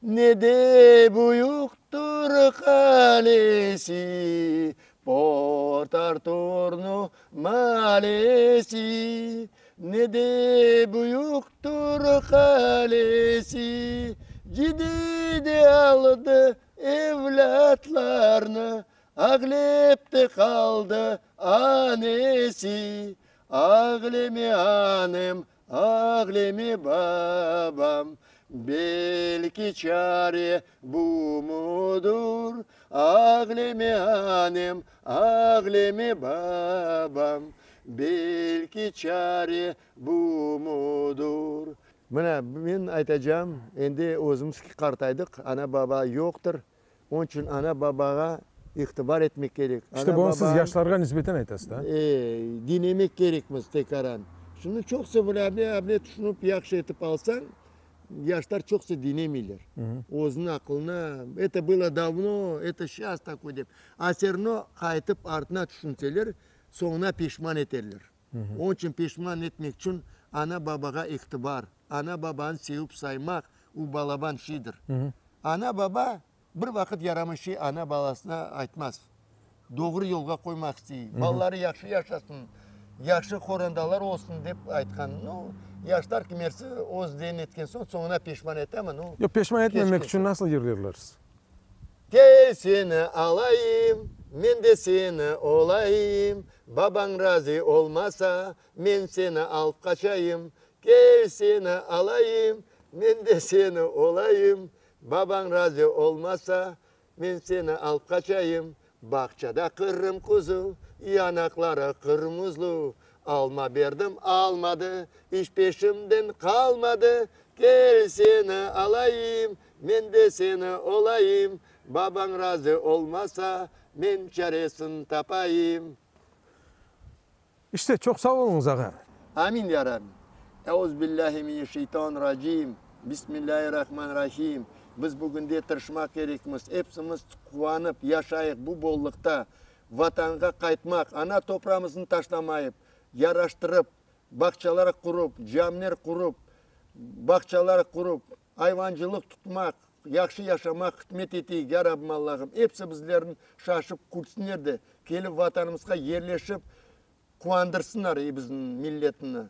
Speaker 19: Ne de büyüktir qalesi, Port Arturnıñ malesi, Ne de büyüktir qalesi, Cidi de aldı evlâtlarnı, Ağlep de qaldı anesi. Ağleme anem, ağleme babam, Belki çare bu mudur? Ağleme anem, ağleme babam, Belki çare bu mudur? Mına, men aytacağım, endi özümiz ki qartaydıq, ana-baba yoqtır, onıñ içün ana-babağa itibar etmek kerek.
Speaker 18: İşte bunı siz yaşlarğa nisbeten aytasız, da?
Speaker 19: E, diñlemek kerekmiz tekaran. Şunı çoqsa böyle able-able tüşünip, yahşı etip alsañ, yaşlar çoqsa diñlemeyler. Özüniñ aqılına, eto bylo davno, eto şças takoy dep. A vse ravno qaytıp artına tüşünseler, Soñuna peşman eterler. Onıñ içün peşman etmek içün ana-babağa itibar, ana-babanı sevip saymaq, u balaban şeydir. Ana-baba bir vaqıt yaramay şey ana balasına aytmaz. Doğru yolğa qoymaq istey, balaları yahşı yaşasın, yahşı qorantalar olsun dep aytqan. Nu, yaşlar kimersi öz deyin etken soñ, soñuna peşman ete, amma nu.
Speaker 18: Yoq, peşman etmemek içün nasıl yırlayırlarsız?
Speaker 19: Kel seni alayım, men de seni olayım, Babañ razı olmasa, men seni alıp qaçayım. Kel seni alayım, men de seni olayım, Babañ razı olmasa, men seni alıp qaçayım. Bağçada Qırım quzu, yanaqları qırmızlı, Alma berdim, almadı, iş peşimden qalmadı. Kel seni alayım, Men de seni olayım, Babañ razı olmasa, men çaresin tapayım.
Speaker 18: İşte, çoq sağ oluñız, ağa.
Speaker 19: Amin, ya Rabbim. Euzbillahi mineşşeytanirracim. Bismillahirrahmanirrahim. Biz bugünde tırışmaq kerekmiz, epsimiz quvanıp yaşayıq bu bolluqta. Vatanğa qaytmaq, ana toprağımıznı taşlamayıp, yaraştırıp, bağçalar qurıp, camler qurıp, bağçalar qurıp, ayvancılıq tutmaq, yahşı yaşamaq hıdmet eteyik, ya Rabbim Allahım, epsi bizlerni şaşıp külsünler de, kelip Vatanımızğa yerleşip quvandırsınlar ey bizim milletini.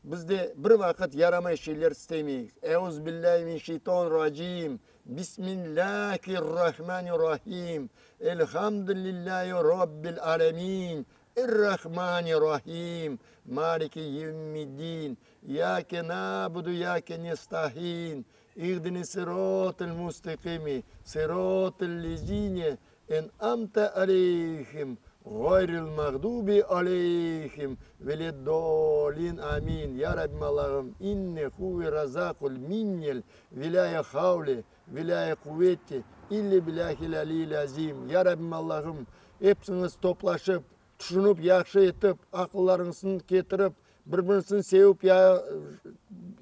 Speaker 19: Biz de bir vaqıt yaramay şeyler istemeyik. Euzbillâhi minşşeytanirracim. Bismillâhirrahmanirrahim. Elhamdülillâhi Rabbil âlemin. Er-Rahmanir-Rahim, Maliki yevmiddin, İyyâke na'budu iyyâke nesta'in, İhdine-s-siratal mustaqimi, sıratal lezine en'amte aleyhim, ğayril mağdubi aleyhim veled-dâlin. Amin. Ya Rabbim Allahım, inne huve-razzâkul minnel ve lâ havle ve lâ quvvete ille billâhil aliyyil azim. Ya Rabbim Allahım, epsiñiz toplaşıp, tüşünip, yahşı etip, aqıllarıñıznı ketirip, bir-biriñizni sevip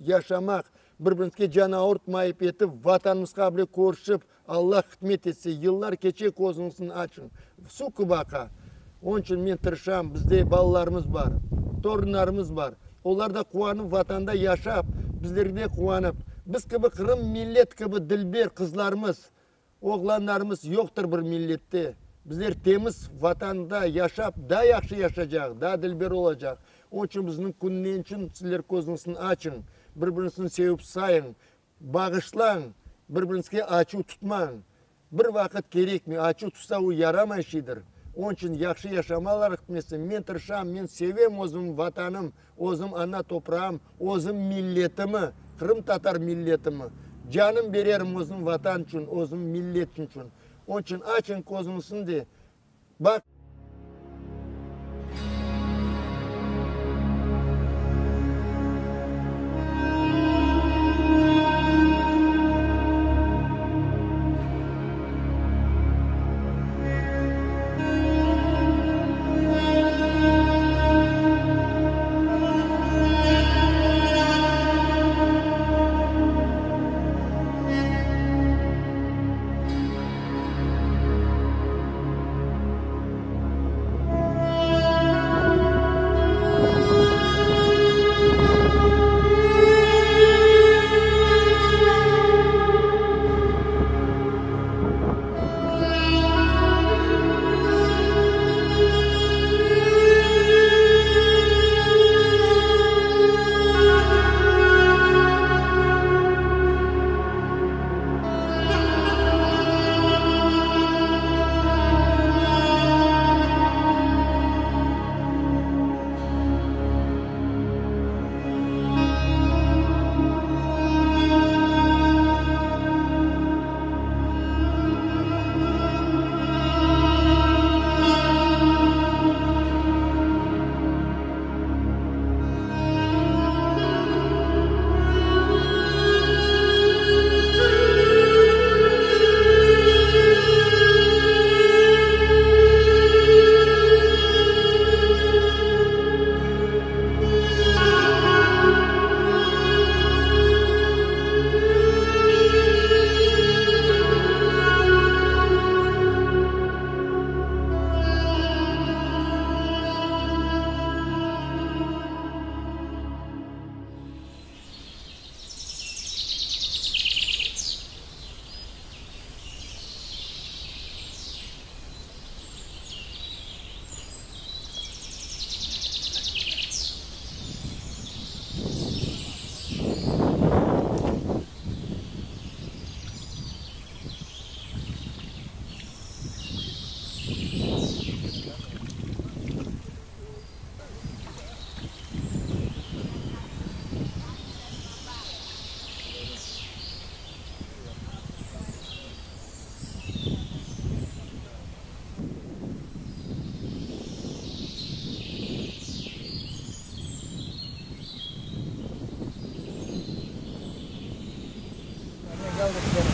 Speaker 19: yaşamaq, bir-biriñizge can avurtmayıp etip, Vatanımızğa bile körüşip, Allah hikmet etse, yıllar keçe, közüñizni açıñ, suv kibi aqa. Onıñ içün men tırışam, bizde balalarımız bar, torunlarımız bar, olar da quvanıp Vatanda yaşap, bizlerge quvanıp, biz kibi qırım millet kibi dilber qızlarımız, Oğlanlarımız yoqtır bir millette. Bizler temiz Vatanda yaşap, daa yahşı yaşacaq, daa dilber olacaq. Onıñ içün bizniñ künnen içün sizler közüñizni açıñ, bir-biriñizni sevip sayıñ, bağışlañ, bir-biriñizge açuv tutmañ. Bir vaqıt kerekmey, açuv tutsa o yaramay şeydir. Onıñ içün yahşı yaşamalar ıqtmesi. Men tırışam, men sevem özüm Vatanım, Özüm ana toprağım, özüm milletimi, qırımtatar milletimi, canım bererim özüm Vatan içün, özüm millet içün. Onıñ içün açıñ közüñizni de, baq.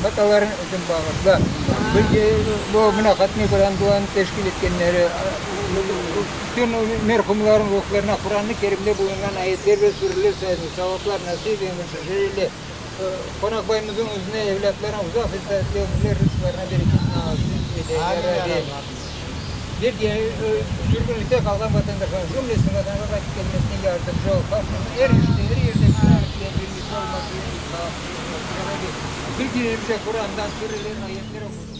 Speaker 20: Hataların içün bağışla. Bu mına Hatmi Quran duanı teşkil etkenleri, bütün merhumların ruhlarına Quran-ı Kerimde bulunğan ayetler ve sureler sayesinde savaplar nasip eyle. Qonaqbayımıznıñ özüne, evlâtlarına uzaq ve saatli ömürler, rızqlarına bereket nasip eyle, ya Rabbi. Belki, sürgünlikte qalğan vatandaşlarnıñ cümlesiniñ Vatanğa qaytıp kelmesine yardımcı ol. Halqımıznıñ er işte, er yerde bir arada birlikte olması ya Rabbi. Bir keremize Qurandan sureler, ayetler oqudıñ.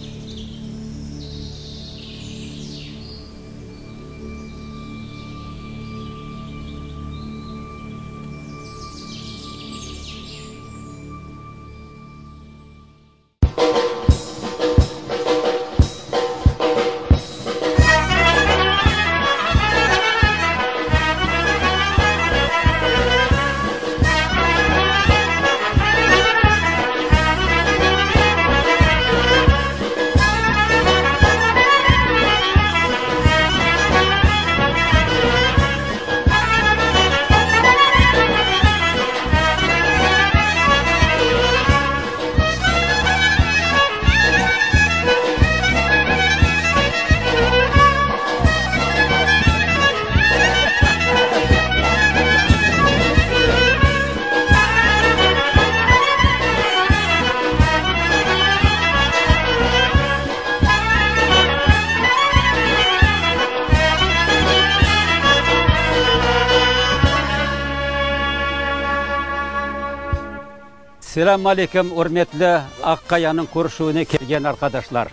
Speaker 21: Selâm aleyküm, ürmetli Aq Qayanıñ körüşüvine kelgen arqadaşlar!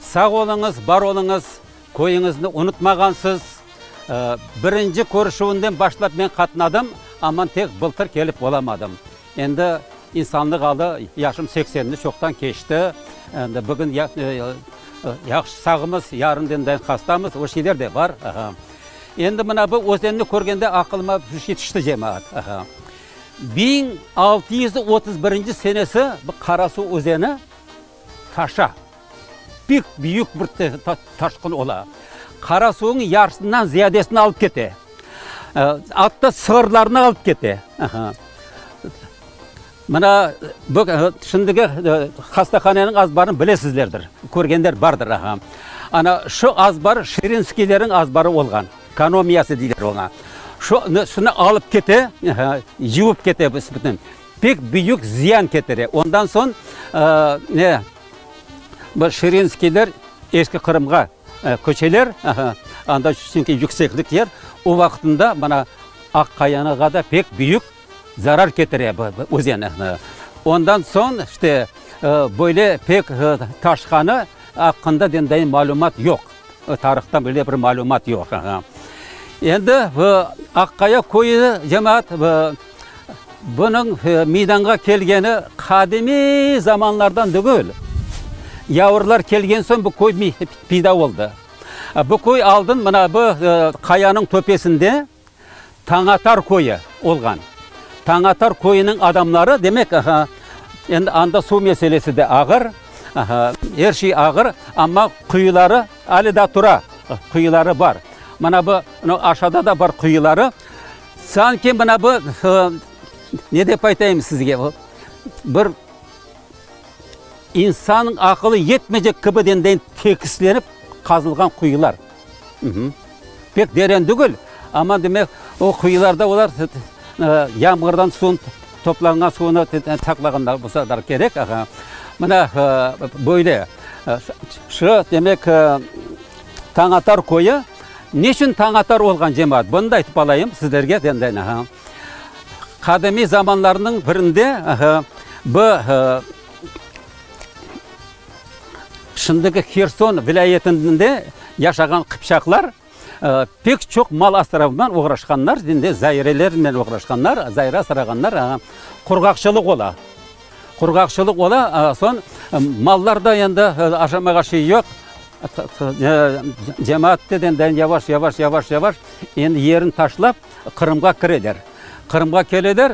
Speaker 21: Sağ oluñız, bar oluñız, köyüñizni unutmağansız. Birinci körüşüvinden başlap men qatnadım, amma tek bıltır kelip olamadım. Endi insanlıq alı, yaşım seksenni çoqtan keçti. Endi bugün yahşı sağımız, yarın endi hastamız, o şeyler de bar. Endi mına bu özenni körgende aqılıma bir şey tüşti, cemaat. 1631 senesi bu Qarasuv özeni taşa. Pek büyük bir taşqın ola. Qarasuvnıñ yarısından ziyadesini alıp kete. Atta sığırlarnı alıp kete. Mına bu şimdiki hastahaneniñ azbarını bilesizlerdir, körgenler bardır. Ana şu azbar Şirinskiylerniñ azbarı olğan, konomiyası deyler oña. Şu, şunı alıp kete, yuvıp kete bütün. Pek büyük ziyan ketire. Ondan soñ ne, bu Şirinskiyler Eski Qırımğa köçeler, anda çünki yükseklik yer, o vaqıtında mına Aq Qayanığa da pek büyük zarar ketire bu özen. Ondan soñ işte böyle pek taşqanı aqqında dendayın malümat yoq. Tarihta böyle bir malümat yoq. Endi Aq Qaya köyü cemaat bunıñ meydanğa kelgeni qadimiy zamanlardan degil. Yavrılar kelgen soñ bu köy peyda oldı. Bu köy aldın mına bu qayanıñ töpesinde Tañatar köyü olğan. Tañatar köyüniñ adamları, demek, endi anda suv meselesi de ağır, er şey ağır, amma quyuları ale daa tura, quyuları bar. Mına bu aşağıda da bar quyuları. Sanki mına bu, ne dep aytayım sizge, bir insannıñ aqılı yetmeycek kibi dendeyin tekislenip qazılğan quyular. Pek deren tügül, amma demek, o quyularda olar yağmurdan suvun, toplanğan suvunı saqlağanlar bolsalar kerek. Mına böyle. Şu, demek, Tañatar köyü. Ne içün Tañatar olğan, cemaat? Bunı da aytıp alayım sizlerge. Qadimiy zamanlarnıñ birinde bu Şimdiki Herson vilâyetinde yaşağan qıpçaqlar pek çoq mal asravınen oğraşqanlar, şimdi zairelernen oğraşqanlar, zaire asrağanlar, qurğaqçılıq ola. Qurğaqçılıq ola, soñ mallar da endi aşamağa şey yoq, cemaat de yavaş, yavaş, yavaş, yavaş endi yerini taşlap Qırımğa kireler. Qırımğa keleler,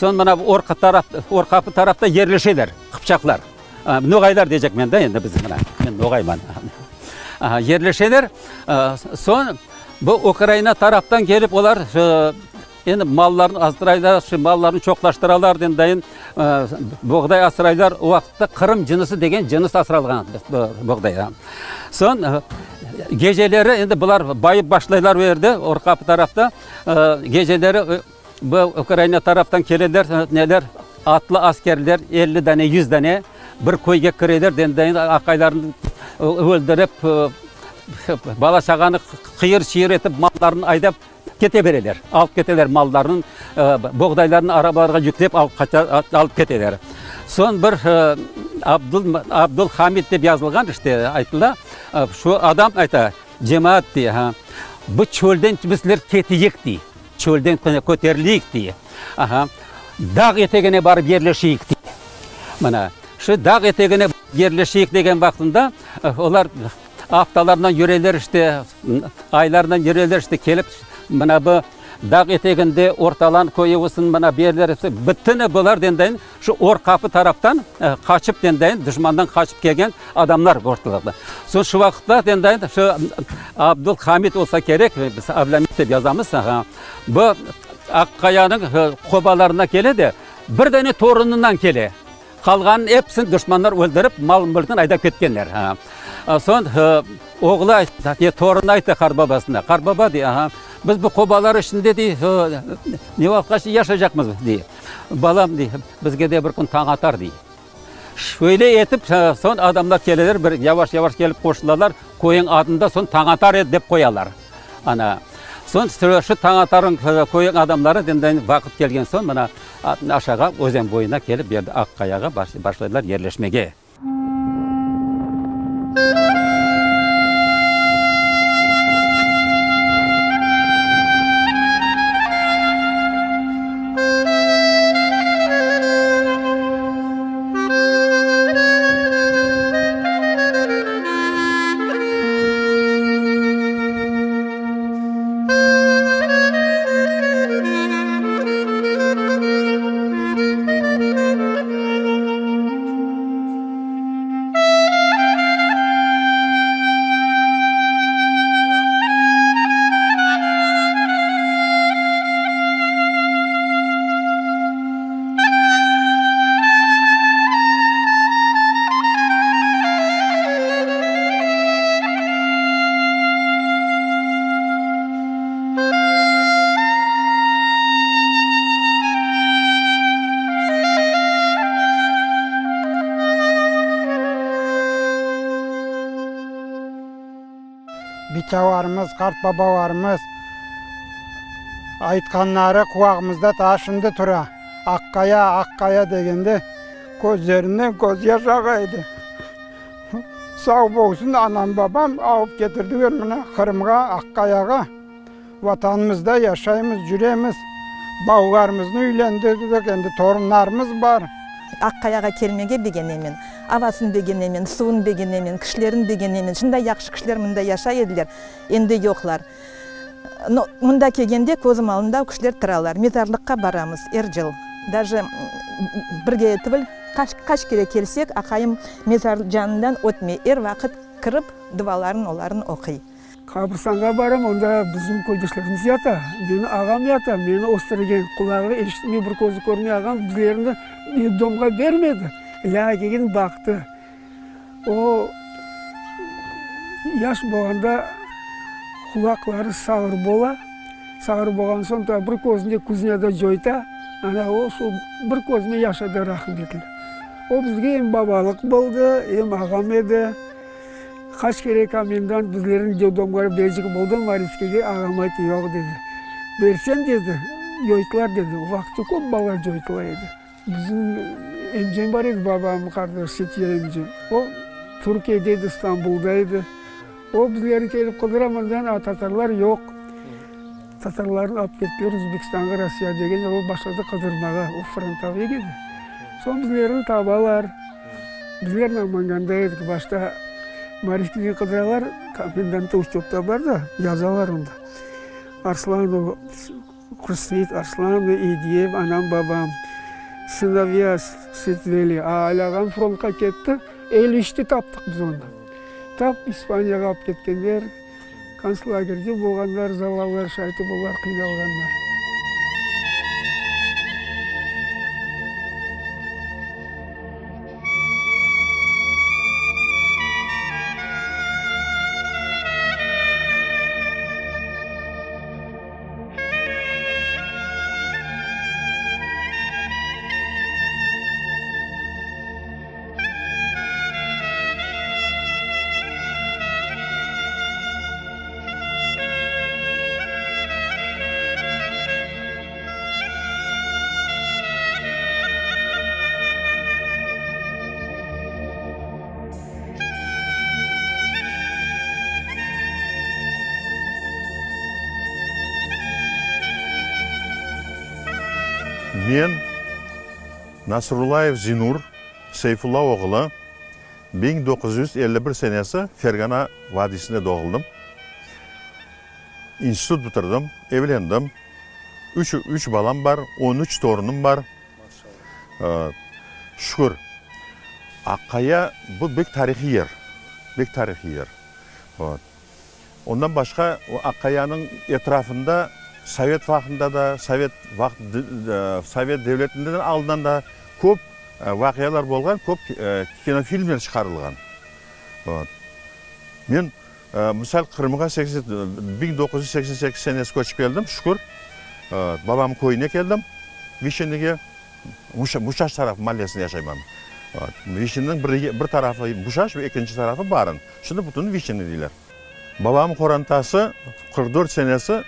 Speaker 21: soñ mına Orqa taraf, Orqapı tarafta yerleşeler qıpçaqlar. Noğaylar deycekmen da endi biz mına, men noğayman. Yerleşeler, soñ bu Ukraina taraftan kelip olar. Endi mallarnı asraylar, şu mallarnı çoqlaştıralar, dendayın boğday asraylar. O vaqıtta Qırım cınısı degen cınıs asralğan boğday. Soñ geceleri endi bular bayıp başlaylar o yerde, Orqapı tarafta. Geceleri bu Ukraina taraftan keleler, neler, atlı askerler, 50 dane, 100 dane bir köyge kireler, dendayın aqaylarnı öldürip, bala-çağanı qıyır-çıyır etip, mallarını aydap Kete bereler, alıp keteler mallarnıñ, boğdaylarnı arabalarğa yüklep alıp qaça, alıp keteler. Soñ bir Abdul, Abdul Hamid dep yazılğan işte aytıla, şu adam ayta, cemaat dey, ha, bu çölden bizler keteyik dey, çölden köterileyik dey, aha, dağ etegine barıp yerleşeyik dey. Mına, şu dağ etegine yerleşeyik degen vaqtında olar Aftalarnen yüreler işte, aylarnen yüreler işte, kelip mına bu dağ eteginde Ortalan köyü olsun, mına bu yerler episi, bütüni bular dendayın şu Orqapı taraftan qaçıp dendayın, duşmandan qaçıp kelgen adamlar ortalıqta. Soñ şu vaqıtta dendayın şu Abdulhamid olsa kerek, biz Ablâmit dep yazamız, bu Aqqayanıñ qobalarına kele de, bir dane torunından kele. Qalğanın episini duşmanlar öldürip, mal-mülkini aydap ketkenler. Soñ oğlu ayttı, torunı ayttı qartbabasına, Qartbaba, dey, aha, biz bu qobalar içinde, dey, ne vaqıtqace yaşaycaqmız, dey. Balam, dey, bizge de bir kün tañ atar, dey. Şöyle etip, soñ adamlar keleler, bir yavaş-yavaş kelip qoşulalar, köyüñ adını da soñ Tañ atar dep qoyalar. Ana, soñ şu Tañ atarıñ köyüñ adamları, vaqıt kelgen soñ, mına, Aşağa, özen boyuna kelip, bu yerde Aq-Qayağa başladılar yerleşmege.
Speaker 1: Bitalarımız, qartbabalarımız aytqanları qulağımızda taa şimdi tura. Aqqaya, Aqqaya degende közlerinden közyaş ağa edi. Sağ bolsun anam-babam alıp ketirdiler mına Qırımğa, Aqqayağa. Vatanımızda yaşaymız, cüremiz. Balalarımıznı üylendirdik, endi torunlarımız bar.
Speaker 22: Aqqayağa kelmege begenemen. Avasını begenemen, suvun begenemen, kişilerini begenemen. Şunday yahşı kişiler mında yaşay ediler, endi yoqlar. No, mında kelgende közüm alında o kişiler turalar. Mezarlıqqa baramız er yıl. Daje birge tüvül, qaç, qaç kere kelsek, aqayım mezar canından ötmey, er vaqıt kirip duaların oların oquy.
Speaker 23: Qabristanğa baram, onda bizim köydeşlerimiz yata, meni ağam yata, meni östürgen, qulağı eşitmey, bir közü körmey ağam bizlerni detdomğa bermedi, lâkin baqtı. O, yaş bolğanda qulaqları sağır bola, sağır bolğan soñ ta bir közüni küznede coyta, ana o şu bir közüne yaşadı rahmetli. O bizge em babalıq boldı, em ağam edi. Qaç kere komendant bizlerni detdomğa berecek boldı, Mariskege ağam ayttı, yoq dedi. Bersem dedi, coytılar dedi. O vaqıtta köp bala coytıla edi. Bizim emcem bar edi, babamnıñ qardaşı Setiya emcem. O, Türkiyede edi, İstanbulda edi. O, bizlerni kelip qıdıra, mından, a tatarlar yoq. Tatarlarnı alıp kettiler Özbekistanğa, Rossiya degen, o başladı qıdırmağa, o frontovik edi. Soñ bizlerni tabalar. Bizler Namanganda edik başta. Mariskini qıdıralar, komendantı uçetda bar da, yazalar onda. Arslanov. Qurtseit Arslan ve Ediyev anam babam, sınovya Setveli, a Ali ağam frontqa ketti, 53-te taptıq biz onı. Tap İspaniyağa alıp ketkenler, kontslagerde bolğanlar, zavallılar, şaytip olar qıynalğanlar.
Speaker 2: Men, Nasrullayev Zinur Seyfulla oğlu, 1951 senesi Fergana vadiysinde doğuldım. İnstitut bitirdim, evlendim. Üç, üç balam bar, 13 torunım bar. Şükür. Aqqaya, bu bek tarihiy yer, bek tarihiy yer. Ondan başqa Aqqayanıñ etrafında sovet vaqtında da, sovet vaqt, sovet devletinden aldından da köp vaqialar bolğan, köp kinofilmler çıqarılğan. Men, misal, Qırımğa 1988 senesi köçip keldim, şükür, babamnıñ köyüne keldim, Vişenige. Muşaş tarafı mallesinde yaşayman. Vişeniniñ bir tarafı Muşaş ve ekinci tarafı Barın. Şimdi bütün Vişeni deyler. Babamnıñ qorantası 44 senesi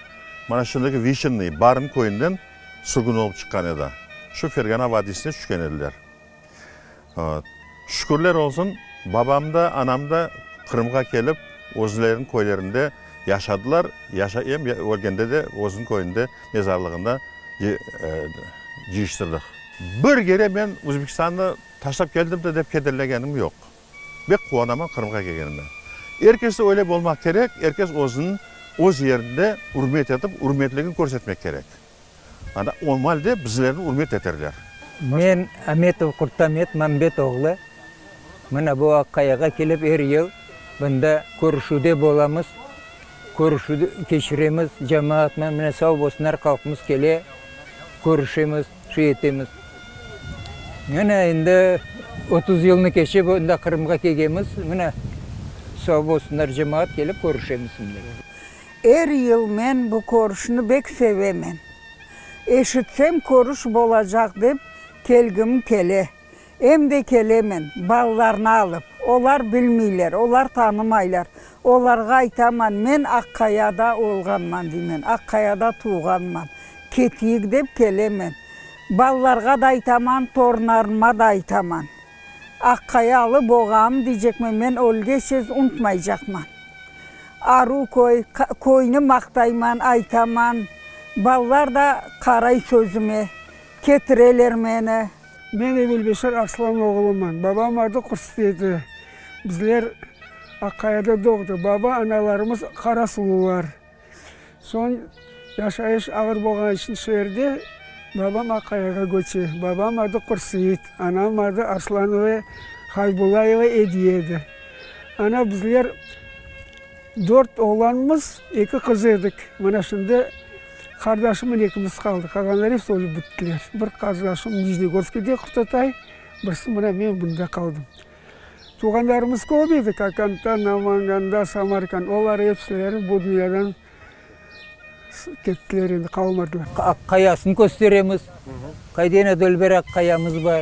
Speaker 2: mana şimdiki Vişenniy, Barın köyünden sürgün olıp çıqqan edi. Şu Fergana vadiysine tüşken ediler. Şükürler olsun, babam da, anam da Qırımğa kelip, özleriniñ köylerinde yaşadılar, yaşa, em ölgende de özüniñ köyünde mezarlığında cıyıştırdıq. Bir kere men Özbekistannı taşlap keldim de dep kederlegenim yoq. Bek quvanaman Qırımğa kelgenime. Er kes de öyle bolmaq kerek, er kes özüniñ öz yerinde ürmet etip, ürmetligini körsetmek kerek. Ana o malde bizlerni ürmet eterler.
Speaker 20: Men, Ametov Qurtamet Mambet oğlu, mına bu Aqqayağa kelip er yıl bunda körüşüvde bolamız, körüşüv keçiremiz cemaatnen, mına sağ bolsunlar, halqımız kele, körüşemiz, şey etemiz. Mına endi 30 yılnı keçip mında Qırımğa kelgenmiz, mına sağ bolsunlar cemaat, kelip körüşemiz şimdi.
Speaker 3: Er yıl men bu körüşni bek sevemen. Eşitsem körüş bolacaq dep kelgim kele. Em de kelemen, balalarnı alıp. Olar bilmeyler, olar tanımaylar. Olarğa aytaman, men Aqqayada olğanman deymen, Aqqayada tuvğanman. Keteyik dep kelemen. Balalarğa da aytaman, torunarıma da aytaman. Aqqayalı boğam deycekmen, men ölgeçez unutmaycaqman. Aru köy, köyni maqtayman, aytaman, ballar da qaray sözüme, ketireler meni.
Speaker 23: Men Evelbeşir Arslan oğluman. Babam adı Qurtseyti. Bizler Aqqayada doğdıq. Baba, analarımız Qarasuvlılar. Soñ yaşayış ağır bolğan içün şeerde babam Aqqayağa köçe. Babam adı Qurseit, anam adı Arslanova Haybulayeva Ediye edi. Ana bizler dört oğlanmız, eki qız edik. Mana şimdi qardaşımnen ekimiz qaldıq. Qalğanlar episi ölip bittiler. Bir qardaşım Nijnegorskiyde, Qurtatay, birisi mına men bunda qaldım. Tuvğanlarımız köp edi, Kakanta, Namanganda, Samarkand, olar episileri bu dünyadan kettiler endi, qalmadılar.
Speaker 20: Aq qayasını kösteremiz, qayda dülber aq qayamız bar,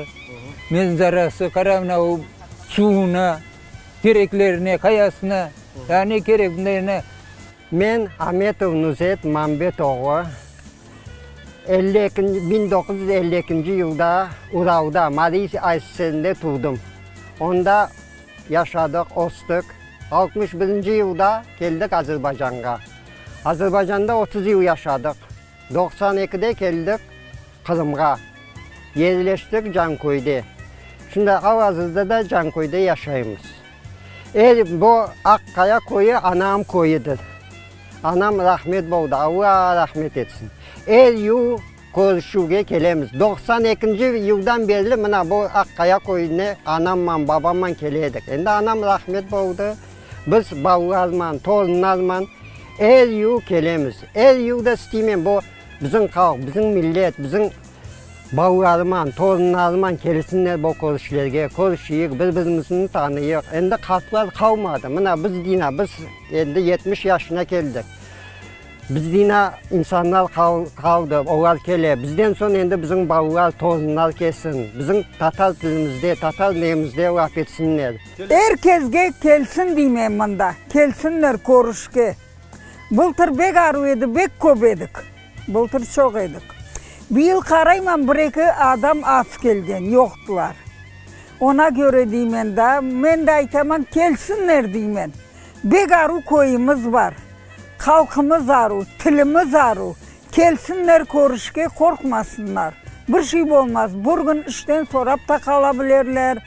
Speaker 20: menzarası, qara mına o suvuna, tereklerine, qayasına, daa ne kerek bunday ena.
Speaker 4: Men, Ametov Nuzet Mambet oğlu, 52, 1952 yılda Uralda, Mariy ASSRinde tuvdım. Onda yaşadıq, östik. Altmış birinci yılda keldik Azerbaycanğa. Azerbaycanda 30 yıl yaşadıq. 92-de keldik Qırımğa. Yerleştik Canköyde. Şimdi al-azırda da Canköyde yaşaymız. Er bu Aq-Qaya köyü anam köyüdir. Anam rahmet boldı, Alla rahmet etsin. Er yıl körüşüvge kelemiz. 92-nci yıldan berli mına bu Aq-Qaya köyüne anamman, babamman kele edik. Endi anam rahmet boldı, biz balalarman, torunlarman er yıl kelemiz. Er yıl da isteymen bu bizim halq, bizim millet, bizim Balalarıman, torunlarıman kelsinler bu körüşlerge, körüşeyik, bir-birimizni tanıyıq. Endi qartlar qalmadı. Mına biz dina, biz endi 70 yaşına keldik. Biz dina insanlar qaldı, olar kele. Bizden soñ endi bizim balalar, torunlar kelsin, bizim tatar tilimizde, tatar nemizde laf etsinler.
Speaker 3: Er kesge kelsin deymen mında, kelsinler körüşke. Bıltır bek aruv edi, bek köp edik. Bıltır çoq edik. Bıyıl qarayman, bir-eki adam az kelgen, yoqtılar. Ona köre deymen da, men de aytaman, kelsinler deymen. Bek aruv köyümiz bar. Halqımız aruv, tilimiz aruv. Kelsinler körüşke, qorqmasınlar. Bir şey bolmaz. Bir kün işten sorap ta qala bilerler.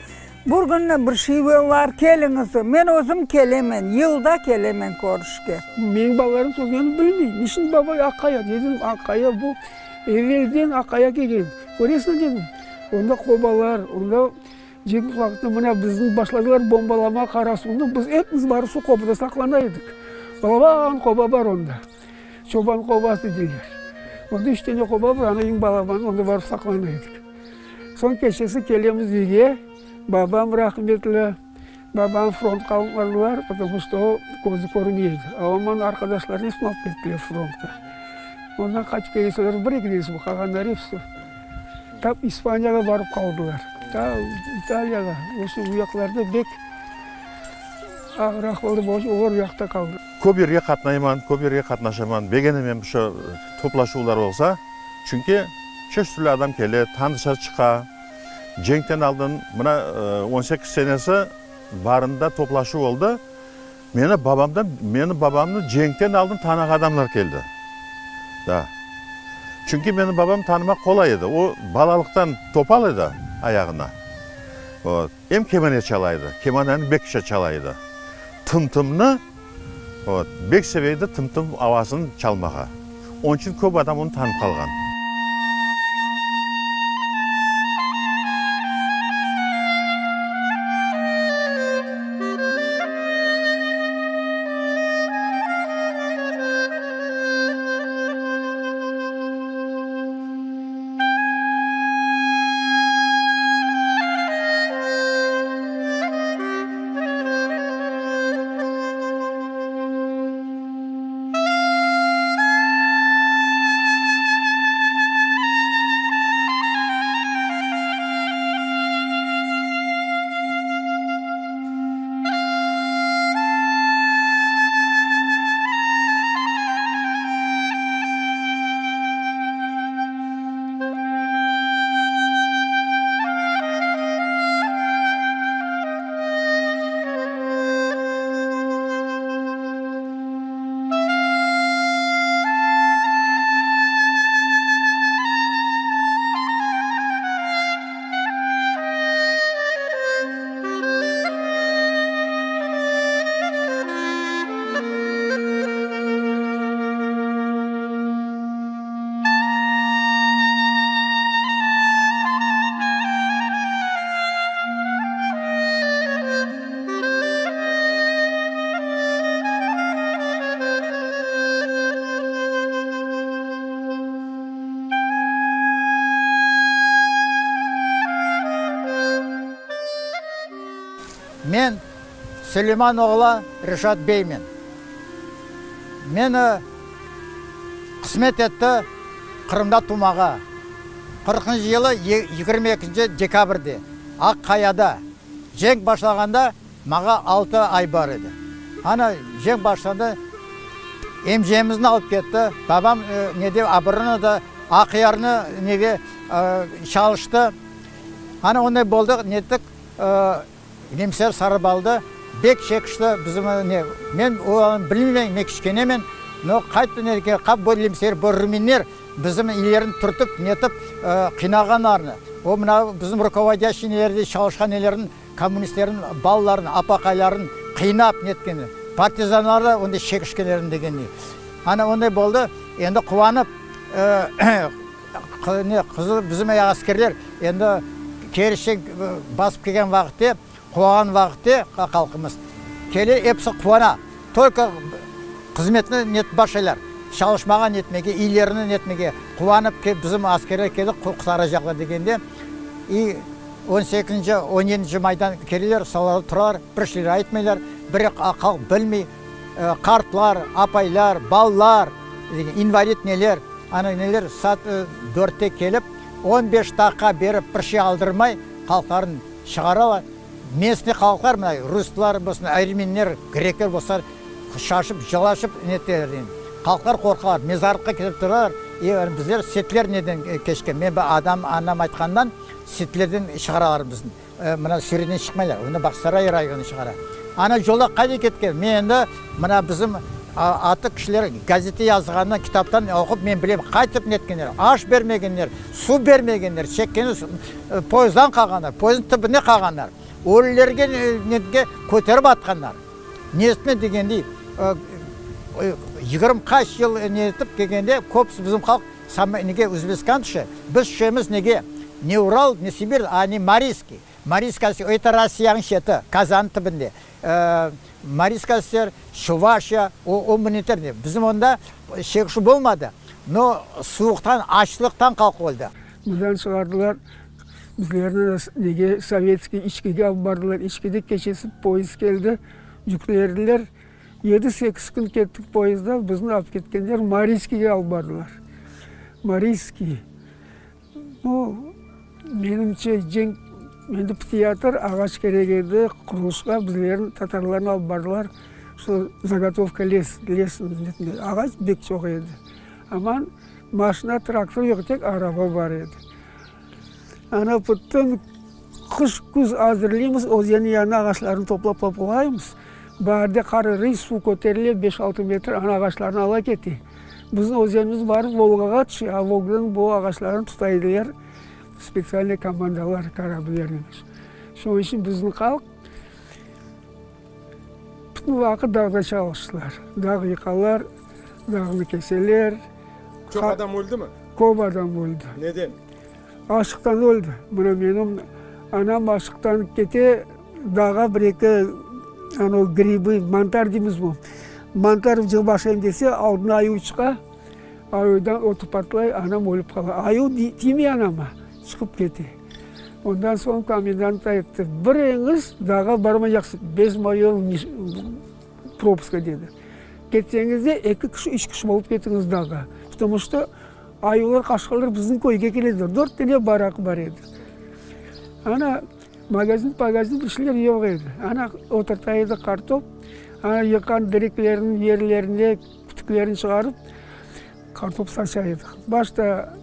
Speaker 3: Bir kün bir şey bolar. Keliñiz. Men özüm kelemen. Yılda kelemen körüşke.
Speaker 23: Menim balalarım sözlerini bilmey. Niçün baba Aqqaya? Dedim, Aqqaya bu evelden Aqqaya kelgen. Köresiñ, dedim, onda qobalar, onda Cenk vaqtı mına bizni başladılar bombalamağa Qarasuvnı, biz epimiz barıp şu qobada saqlana edik. Balaban qoba bar onda, Çoban qobası deyler. Onda üç tane qoba bar, ana eñ balabanı, onda barıp saqlana edik. Soñ keçesi kelemiz üyge, babam rahmetli, babamnı frontqa alıp bardılar, потому что o közü körmey edi. A onıñ arqadaşlarını episini alıp kettiler frontqa. Ondan qaytıp kelgenler bir-eki denesi qalğanları episi tap İspaniyağa barıp qaldılar. Ta İtaliyağa, o bu yaqlarda bek ağır ahvalda bolğan içün olar o yaqta qaldı.
Speaker 2: Köp yerge qatnayman, köp yerge qatnaşaman, begenemen şu toplaşuvlar olsa, çünki çeşit türlü adam kele, tanışa çıqa. Cenkten aldın, mına on sekiz senesi barında toplaşuv oldı, Meni babamdan, meni babamnı cenkten aldın tanığan adamlar keldi. Da. Çünki meni babam tanımaq qolay edi. O, balalıqtan topal edi ayağına. Vot. Em kemane çala edi. Kemaneni bek güzel çala edi. Tım-tımnı, vot, bek seve edi tım-tım avasını çalmağa. Onıñ içün köp adam onı tanıp qalğan.
Speaker 5: Men Suleyman oğlu Reşat beymen. Meni qısmet etti Qırımda tumağa. Qırqıncı yılı 22 dekabrde Aq-Qayada cenk başlağanda Maña altı ay bar edi. Ana, cenk başlandı, emcemizni alıp ketti. Babam nede, obronada, Aqyarnı nege çalıştı. Ana, onday boldı, nettik, nemseler sarıp aldı. Bek çekişti bizim ne. Men olarnı bilmeymen, men kiçkenemen. No, qayttı nege, qap bu nemseler, bu ruminler bizim ilerini türtip, netip, qıynağanlarını. O mına bizim rukovodâşiy nelerde çalışqan nelerin Kommunistlerniñ balaların, apaqayların qıynap netkeni, partizanlar da onday çekişkenlerin degendey. Ana onday boldı. Endi quvanıp, ne, qızıl bizim askerler endi Keriçten basıp kelgen vaqıtte, quvanğan vaqıtte halqımız kele, episi quvana. Tolko hızmetni netip başlaylar, çalışmağa netmege, iylerini netmege, quvanıp bizim askerler keldi, qurtaracaqlar degende, i On sekizinci, on yedinci maydan keleler, solarda turalar, bir şeyler aytmaylar, bir halq bilmey, qartlar, apaylar, balalar, invalid neler, ana neler saat dörtte kelip, on beş daqqa berip bir şey aldırmay, halqlarnı çıqaralar. Местный halqlar, mına ruslar bolsun, ermeniler, grekler bolsa, şaşıp, cılaşıp neteler endi. Halqlar qorqalar, mezarlıqqa kelip turalar, e, bizler setler neden keçken, men bir adam, anam aytqandan, Setlerden çıqaralar bizni. Mına Süriden çıqmaylar. Onı Bağçasaray rayonı çıqara. Ana yolda qayda ketken? Men endi mına bizim. Atı kişiler gazete yazğanından, kitaptan oqup men bilem, qaytıp netkenler, aş bermegenler, suv bermegenler, çekkeni poyezddan qalğanlar, poyezdnıñ tibinde qalğanlar, ölülerge netke köterip atqanlar. Nesine degendey, 20 qaç yıl netip kelgende köpüsi bizim halq nege Özbekistan tüşe, biz tüşemiz nege, ne Ural, ne Sibir, a ne Mariyskiy. Mariyskiy, eto Rossiyanıñ şeti, Kazannıñ tibinde. Mariyskiy SSR, Çuvaşiya, o, o milletler de. Bizim onda çekişüv bolmadı, no suvuqtan, açlıqtan halq öldi.
Speaker 23: Mından çıqardılar, bizlerni nege, Sovetskiy İçkige alıp bardılar. İçkide keçesi poyezd keldi, yüklerdiler. Yedi-sekiz kün kettik poyezdda, bizni alıp ketkenler Mariyskiyge alıp bardılar. Mariyskiy. O, menimce, cenk endi piteyatır, ağaç kerek edi qurulışqa, bizlerni, tatarlarnı alıp bardılar, şu zagotovka les, les ağaç bek çoq edi. Aman maşina, traktor yoq, tek araba bar edi. Ana bütün qış, küz azırlıymız, özenniñ yanına ağaçlarnı toplap toplaymız. Baarde qar iriy, suv köterile beş-altı metr, ana ağaçlarnı ala kete. Bizim özenimiz barıp Volgağa tüşe, a Volgadan bu ağaçlarnı tuta ediler spetsialnıy komandalar, korabller. Şunıñ içün bizim halq bütün vaqıt dağda çalıştılar. Dağ yıqalar, dağnı keseler.
Speaker 18: Çoq adam öldümi?
Speaker 23: Köp adam öldi.
Speaker 18: Neden?
Speaker 23: Açlıqtan öldi. Mına menim anam açlıqtan kete, Dağa bir-eki anavı gribı, mantar deymizmi, mantar cığıp aşayım dese, aldına ayuv çıqa, ayuvdan otu patlay, anam ölip qala. Ayuv tiymey anama, çıqıp kete. Ondan soñ komendant ayttı, biriñiz dağa barmaycaqsız, bez moyevo propuska dedi. Ketseñiz de eki kişi, üç kişi bolıp ketiñiz dağa, потому что ayuvlar, qaşqırlar bizim köyge kelediler. Dört tane barak bar edi. Ana, Magazin, pagazin bir şeyler yoq edi. Ana oturta edi qartop, ana yıqqan direklerniñ yerlerine kütüklerini çıqarıp, qartop saça edik. Başta,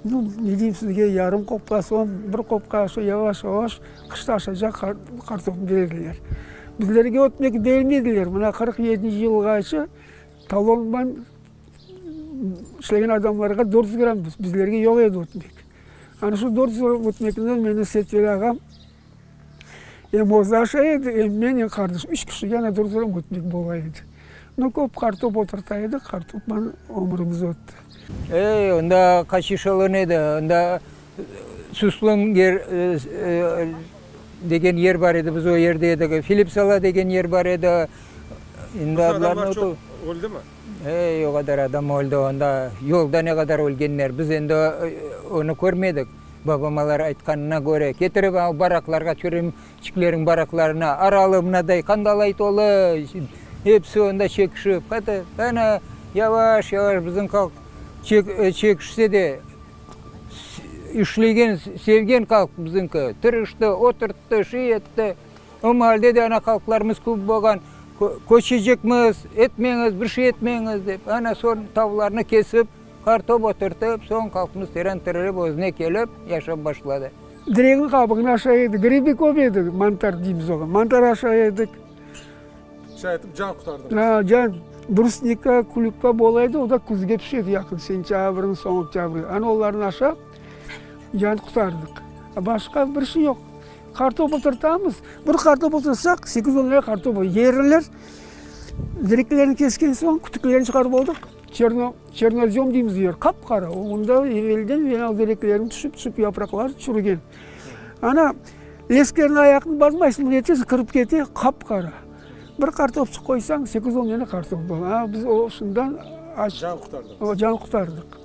Speaker 23: nu, ne deyim sizge, yarım qopqa, soñ bir qopqa, şu yavaş-yavaş qışta aşacaq qartopnı berdiler. Bizlerge ötmek bermediler. Mına 47 yılğaçı talonman işlegen adamlarğa 400 gramm, bizlerge yoq edi ötmek. Ana şu 400 gramm ötmekinden meni Setveli ağam em özü aşay edi, em men, em qardaşım, üç kişige ana 400 gramm ötmek bola edi. Nu, köp qartop oturta edik, qartopman ömrümiz ötti.
Speaker 20: Ey, onda qaç eşelon edi, onda Suslun yer degen yer bar edi, biz o yerde edik, Filipsala degen yer bar edi,
Speaker 18: endi adlarını unutıp. Adamlar çoq öldümi?
Speaker 20: Ey, o qadar adam öldi onda, yolda ne qadar ölgenler, biz endi onı körmedik. Babamalar aytqanına köre, ketirip o baraklarğa, çürümçiklerniñ baraklarına, aralı mınaday qandalay tolu, episi onda çekişip, ana, yavaş-yavaş bizim halq çekişse de, işlegen, sevgen halq bizimki, tırıştı, oturttı, şey etti. O maalde de ana halqlarımız köp bolğan, köçecekmiz, etmeñiz, bir şey etmeñiz dep, ana soñ tavlarnı kesip, qartop oturtıp, soñ halqımız teren tirilip, özüne kelip, yaşap başladı.
Speaker 23: Diregniñ qabığını aşay edik, gribi köp edi, mantar deymiz oğa, mantar aşay edik.
Speaker 18: Şay etip can qurtardıñız.
Speaker 23: A, can, brusnika, klükva bola edi, o da küzge pişe edi yaqın, sentâbrniñ soñu, oktâbrge. Ana olarnı aşap, can qurtardıq. Başqa bir şey yoq. Qartop oturtamız. Bir qartop otursaq, 800 lira qartop olur. Yerliler direklerini kesken soñ, kütüklerini çıqarıp oldıq. Çerno, çernozem deymiz yer, qap-qara. Onda evelden venal direklerini tüşip-tüşip yapraqları çürügen. Ana, leskerniñ ayaqını basmaysıñ, mına tez kirip kete, qap-qara. Bir qartopçıq qoysañ, 810 lira qartop bola. A, biz o şundan
Speaker 18: aç, Can qurtardıq.
Speaker 23: Can qurtardıq.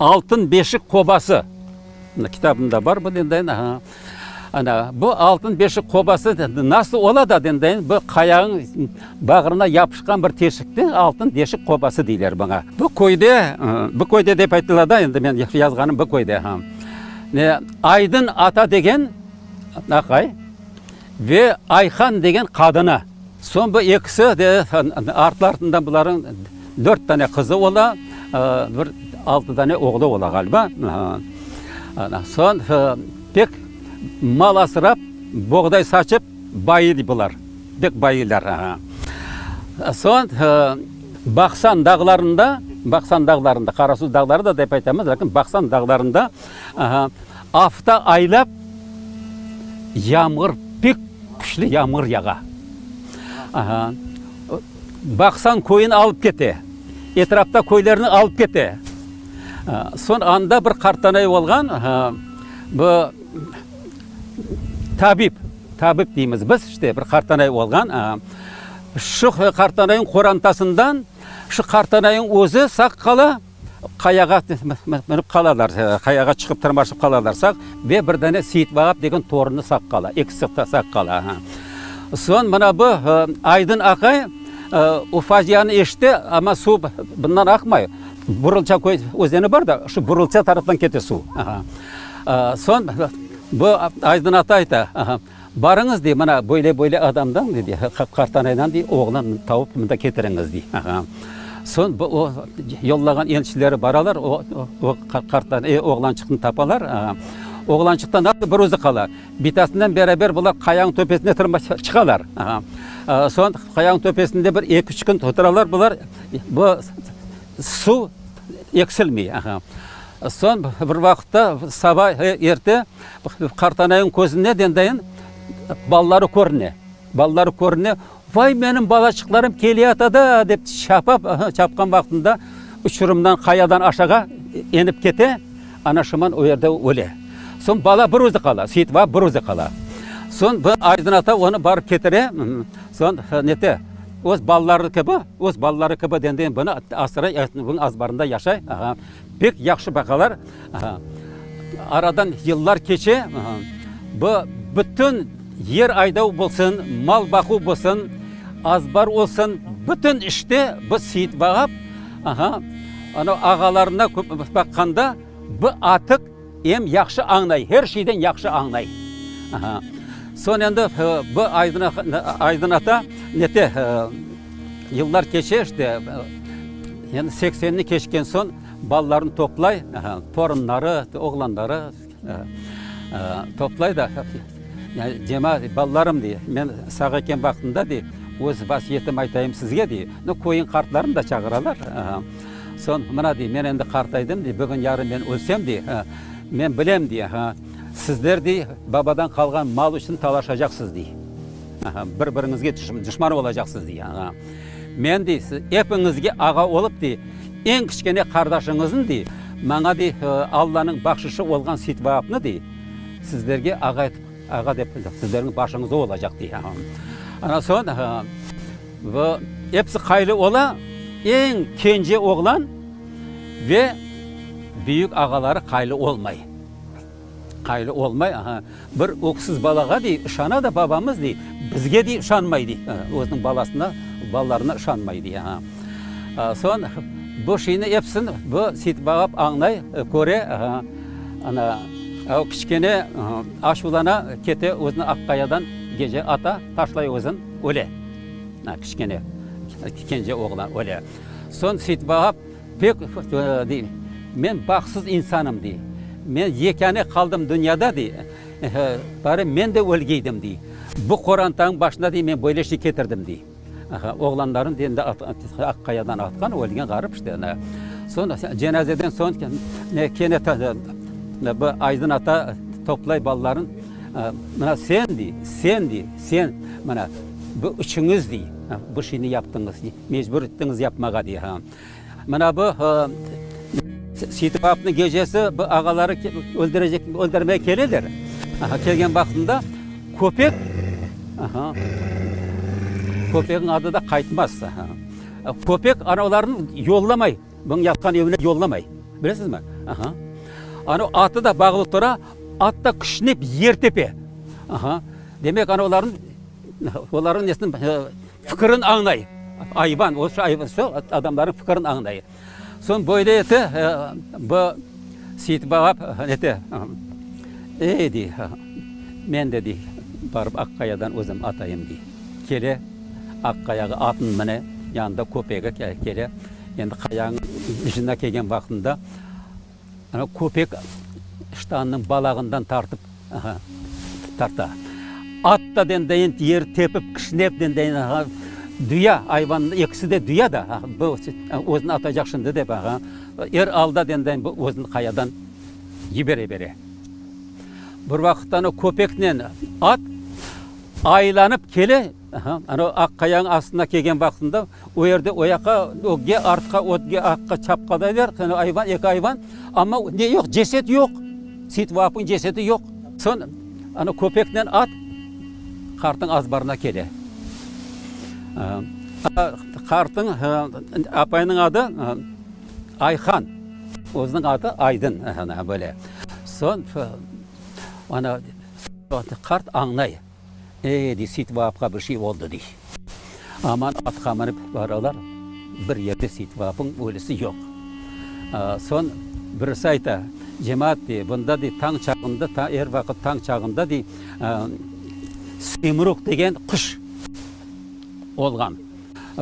Speaker 21: Altın beşik qobası. Mına kitabımda bar bu dendayın. Aha. Ana, bu Altın beşik qobası nasıl ola da dendayın, bu qayanıñ bağrına yapışqan bir teşikti, Altın deşik qobası deyler buña. Bu köyde, bu köyde dep aytıla da, endi men yazğanım bu köyde. Ne, Aydın ata degen aqay ve Ayhan degen qadını. Soñ bu ekisi de artlarından bularnıñ dört tane qızı ola, bir altı tane oğlu ola ğaliba. Soñ pek mal asrap, boğday saçıp bayıy bular, pek bayıylar. Soñ Baqsan dağlarında, Baqsan dağlarında, Qarasuv dağları da dep aytamız, lâkin Baqsan dağlarında afta aylap yağmur pek Küçlü yağmur yağa. Aha. Baqsan köyün alıp kete. Etrafta köylerni alıp kete. Soñ anda bir qartanay olğan, bu tabip, tabip deymiz biz, işte bir qartanay olğan. Şu qartanayıñ qorantasından şu qartanayıñ özü sağ qala. Qayağa minip qalalar, qayağa çıqıp tırmaşıp qalalar sağ ve bir dane Seyit Vahap degen torunı sağ qala, ekisi sağ qala. Soñ mına bu Aydın aqay o facianı eşite, amma suv bundan aqmay, Burulça köy özeni bar da, şu Burulça taraftan kete suv. Soñ bu Aydın ata ayta, Barıñız, dey, mına böyle-böyle adamdan, dey, qartanaydan, dey, oğlan tavıp mında ketiriñiz, dey. Soñ bu o yollağan elçileri baralar, o o qartanay, oğlançıqnı tapalar. Oğlançıqtan nasıl bir özü qala. Bitasınen beraber bular qayanıñ töpesine tırmaşıp çıqalar. Soñ qayanıñ töpesinde bir eki-üç kün oturalar bular, bu suv eksilmey. Soñ bir vaqıtta saba erte qartanayıñ közüne dendayın balaları körüne. Balaları körüne, Vay, menim balaçıqlarım keleyata da, dep çapap, çapqan vaqtında uçurımdan, qayadan aşağa enip kete, ana şuman o yerde öle. Soñ bala bir özü qala, Seyit-Vahap bir özü qala. Soñ bu Aydın ata onı barıp ketire, soñ nete, öz balaları kibi, öz balaları kibi dendayın bunı asray, bunıñ azbarında yaşay. Pek yahşı baqalar. Aradan yıllar keçe, bu bütün yer aydav bolsun, mal baquv bolsun, azbar olsun, bütün işte bu Seyit Vahap, aha, ana ağalarına baqqanda bu atıq em yahşı añlay, her şeyden yahşı añlay. Aha. Soñ endi bu Aydın, Aydın ata nete, yıllar keçe işte, endi seksenni keçken soñ, Balalarını toplay, torunları, oğlanları toplay da, cemaat, balalarım, dey, men sağ eken vaqtımda, dey, öz vasiyetim aytayım sizge, dey. Nu, köyüñ qartlarını da çağıralar. Soñ, mına, dey, men endi qartaydım, dey, bugün, yarın men ölsem, dey, men bilem, dey, sizler, dey, babadan qalğan mal içün talaşacaqsız, dey. Bir-biriñizge duşman olacaqsız, dey. Men, dey, epiñizge ağa olıp, dey, Eñ kiçkene qardaşıñıznı, dey, maña, dey, Allanıñ bahşışı olğan Seytvaapnı, dey, sizlerge ağa etip, ağa dep, sizlerniñ başıñızda olacaq, dey. Ana soñ, bu episi qaylı ola, eñ kence oğlan ve büyük ağaları qaylı olmay. Qaylı olmay, aha, bir öksüz balağa, dey, ışana da babamız, dey, bizge, dey, ışanmay, dey, özüniñ balasına, balalarına ışanmay, dey, aha. Soñ bu şeyni episini bu Seytbağap añlay, köre, aha, ana, o kiçkene aşuvlana, kete özüni Aqqayadan gece ata, taşlay özün, öle. Kiçkene, kence oğlan öle. Soñ Seytbağap Pek, dey, men bahtsız insanım, dey. Men yekâne qaldım dünyada, dey, bari men de ölgeydim, dey. Bu qorantanıñ başına, dey, men böyle şey ketirdim, dey. Oğlanlarını, dey, endi Aqqayadan atqan, ölgen ğarip işte. Soñ cenazeden soñ kene bu Aydın ata toplay balaların, mına sen, dey, sen, dey, sen, mına bu üçüñiz, dey, bu şeyni yaptıñız, dey, mecbur ettiñiz yapmağa, dey. Mına bu Seytbapnıñ gecesi bu ağaları öldürecek, öldürmege keleler. Kelgen vaqtında köpek, köpekniñ adı da Qaytmaz. Köpek ana olarnı yollamay, bunıñ yatqan evine yollamay. Bilesizmi? Aha. Ana atı da bağlı tura, at da kişnep yer tepe. Aha. Demek, ana olarnıñ, olarnıñ nesini, fikirini añlay. Ayvan, o şu ayvan, şu adamlarnıñ fikirini añlay. Soñ böyle ete, bu Seyitbaba nete, ey, dey, men de, dey, barıp Aqqayadan özüm atayım, dey. Kele, Aqqayağa atın mine, yanında köpegi kele. Endi qayanıñ ucuna kelgen vaqtında, ana köpek ştanınıñ balağından tartıp, tarta. At da dendeyin yer tepip, kişnep dendeyin, duya, ayvan, ekisi de duya da, bu özüni atacaq şimdi dep, er alda dendeyin bu özüni qayadan yibere bere. Bir vaqıtta ana köpeknen at aylanıp kele, ana aq qayanıñ astına kelgen vaqtında o yerde o yaqqa, ögge, artqa, ögge, artqa çapqalaylar, ayvan, eki ayvan, amma ne yoq, ceset yoq. Seytvaapnıñ cesedi yoq. Soñ ana köpeknen at qartnıñ azbarına kele. Qartnıñ apayınıñ adı Ayhan, özüniñ adı Aydın, böyle. Soñ ana qart añlay, ey, dey, Seytvaapqa bir şey oldı, dey. Aman atqa minip baralar, bir yerde Seytvaapnıñ ölüsi yoq. Soñ birisi ayta, Cemaat, dey, bunda, dey, tañ çağında, er vaqıt tañ çağında, dey, semruq degen quş olğan.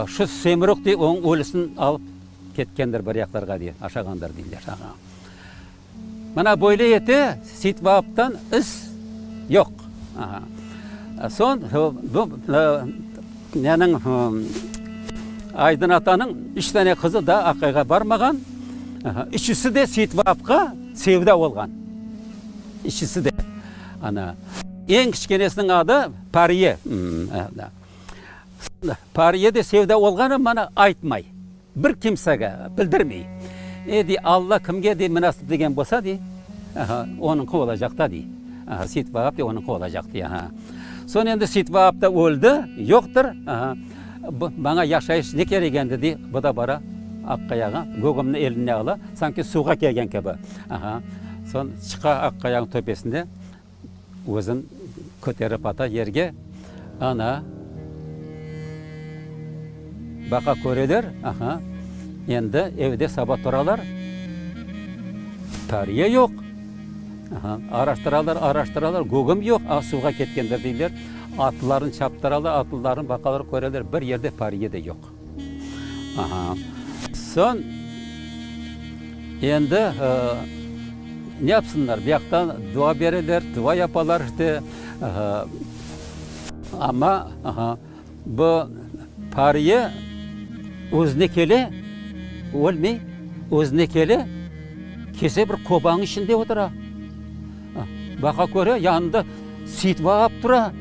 Speaker 21: Şu semruq, dey, onıñ ölüsini alıp ketkendir bir yaqlarğa, dey, aşağandır, deyler. Mına böyle ete, Seytvaaptan iz yoq. Soñ bu neniñ, Aydın atanıñ üç tane qızı daa aqayğa barmağan, üçüsi de Seytvaapqa sevda olğan. Üçüsi de. Ana, eñ kiçkenesiniñ adı Pariye. Pariye de sevda olğanı mana aytmay. Bir kimsege bildirmey. E, dey, Alla kimge, dey, münasip degen bolsa, dey, aha, onıñki olacaq da, dey. Aha, Seytvaap, dey, onıñki olacaq, dey, aha. Soñ endi Seytvaap da öldi, yoqtır, aha, bu, maña yaşayış ne kerek endi, dey, bu da bara Aqqayağa, gögümni eline ala, sanki suvğa kelgen kibi, aha. Soñ çıqa Aqqayanıñ töpesine, Özün köterip ata yerge, ana, baqa köreler, aha, endi evde saba turalar, tariye yoq, aha, araştıralar, araştıralar, gögüm yoq, a, suvğa ketkendir deyler, atlılarnı çaptıralar, atlılarnı baqalar, köreler, bir yerde pariye de yoq. Aha, soñ endi ne yapsınlar, bu yaqtan dua bereler, dua yapalar işte, amma bu pariye özüne kele, ölmey, özüne kele, kese bir qobanıñ içinde otura. Baqa köre, yanında Seytvaap tura.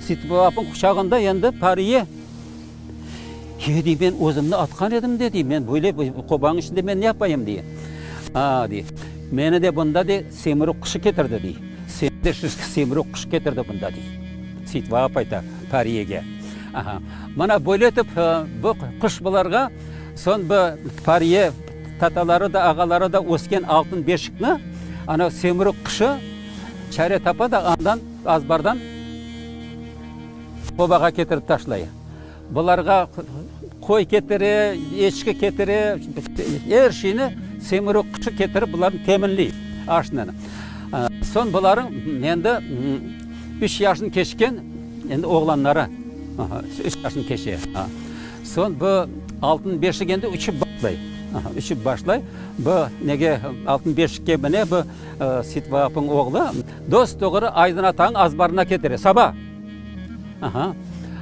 Speaker 21: Seytvaapnıñ quçağında endi pariye. He, dey, men özümni atqan edim de, dey, men böyle qobanıñ içinde men ne yapayım, dey. A, dey, meni de bunda, dey, semirük quşı ketirdi, dey. Seni de şu semirük quşı ketirdi bunda, dey. Seytvaap ayta Pariyege. Aha, mına böyle etip bu quş bularğa soñ bu Pariye tataları da, ağaları da ösken altın beşikni ana semirük quşı çare tapa da andan, azbardan, Qobağa ketirip taşlay. Bularğa qoy ketire, eçki ketire, er şeyni semirük quşı ketirip bularnı teminley aşnen. Soñ bularnıñ endi üç yaşını keçken endi oğlanları, üç yaşını keçe. Soñ bu altın beşik endi uçıp başlay, uçıp başlay. Bu nege altın beşikke mine bu Seytvaapnıñ oğlu dos-doğru Aydın atanıñ azbarına ketire saba. Aha.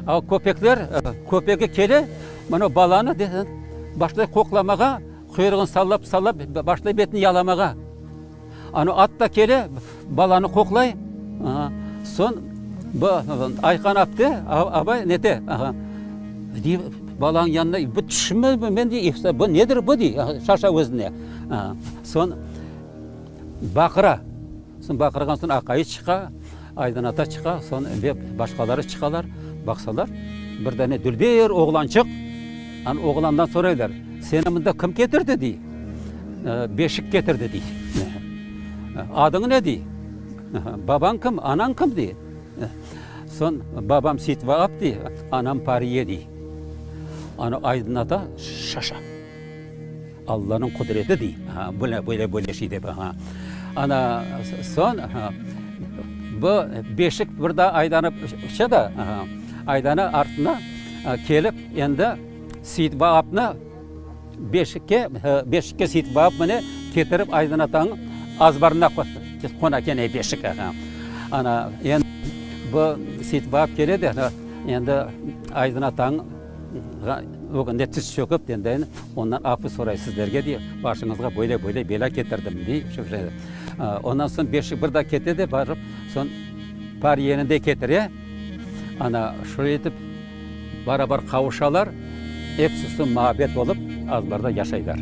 Speaker 21: A köpekler, köpegi kele, mına balanı başlay qoqlamağa, quyruğını sallap-sallap, başlay betini yalamağa. Ana at da kele, balanı qoqlay. Aha. Soñ bu Ayhan apte, abay nete, aha, dey, balanıñ yanına, bu tüşmi, men dey, bu nedir bu, dey, şaşa özüne. Aha. Soñ baqıra. Soñ baqırğan soñ aqayı çıqa, Aydın ata çıqa, soñ ve başqaları çıqalar. Baqsalar, bir dane dülber oğlançıq. An oğlandan soraylar, Seni mında kim ketirdi? dey. Beşik ketirdi, dey. Adıñ ne, dey. Babañ kim, anañ kim, dey. Soñ, babam Seytvaap, dey, anam Pariye, dey. Ana Aydın ata şaşa. Allanıñ qudreti, dey. Böyle, böyle, böyle şey dep. Ana soñ, bu beşik bir daa aylanıp uça da, aylana artına kelip, endi Seytvaapnı Beşikke, beşikke Seytvaap mine ketirip Aydın atanıñ azbarına qona kene beşik. Ana, endi bu Seytvaap kele de, endi Aydın atanıñ ögünde tiz çökip, endi ondan afu soray, sizlerge dey, başıñızğa böyle, böyle belâ ketirdim, dey. Ondan soñ beşik bir daa kete de, barıp, soñ Pariyeni de ketire. Ana, şöyle etip. Barabar qavuşalar, epsisi muabbet olıp azbarda yaşaylar.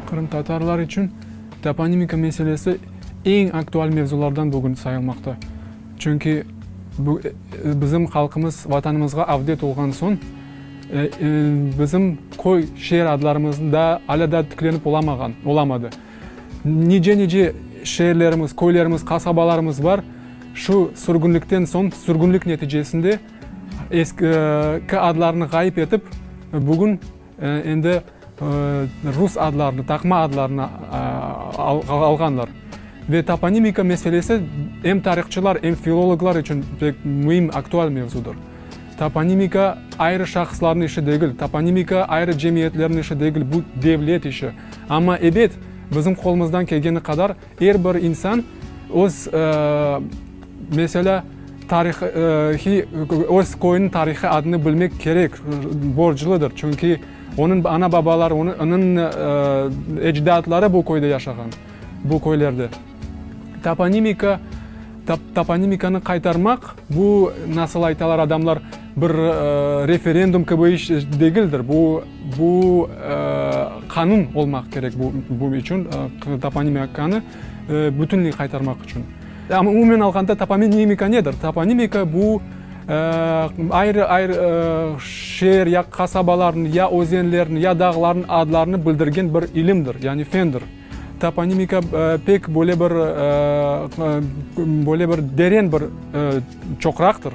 Speaker 12: Qırımtatarlar içün toponimika meselesi eñ aktual mevzulardan bugün sayılmaqta. Çünki bizim halqımız Vatanımızğa avdet olğan soñ, bizim köy, şeer adlarımız da alâ daa tiklenip olamağan, olamadı. Nice-nice şeerlerimiz, köylerimiz, qasabalarımız bar, şu sürgünlikten soñ, sürgünlik neticesinde eski adlarını ğayıp etip, bugün endi rus adlarını, taqma adlarını alğanlar. Ve toponimika meselesi em tarihçılar, em filologlar içün pek müim, aktual mevzudır. Toponimika ayrı şahıslarnıñ işi degil, toponimika ayrı cemiyetlerniñ işi degil, bu devlet işi. Amma, ebet, bizim qolumızdan kelgeni qadar er bir insan öz, meselâ, tarihiy, öz köyüniñ tarihiy adını bilmek kerek, borcludır. Çünki onıñ ana-babaları, onıñ ecdatları bu köyde yaşağan, bu köylerde. Toponimika, toponimikanı qaytarmaq, bu, nasıl aytalar adamlar, bir referendum kibi iş degildir. Bu, bu qanun olmaq kerek bu, bu içün, toponimikanı bütünley qaytarmaq içün. Amma umumen alğanda toponimika nedir? Toponimika bu, ayrı-ayrı şeer ya qasabalarnıñ, ya özenlerniñ, ya dağlarnıñ adlarını bildirgen bir ilimdir, yani fendir. Toponimika pek böyle bir, böyle bir deren bir çoqraqtır.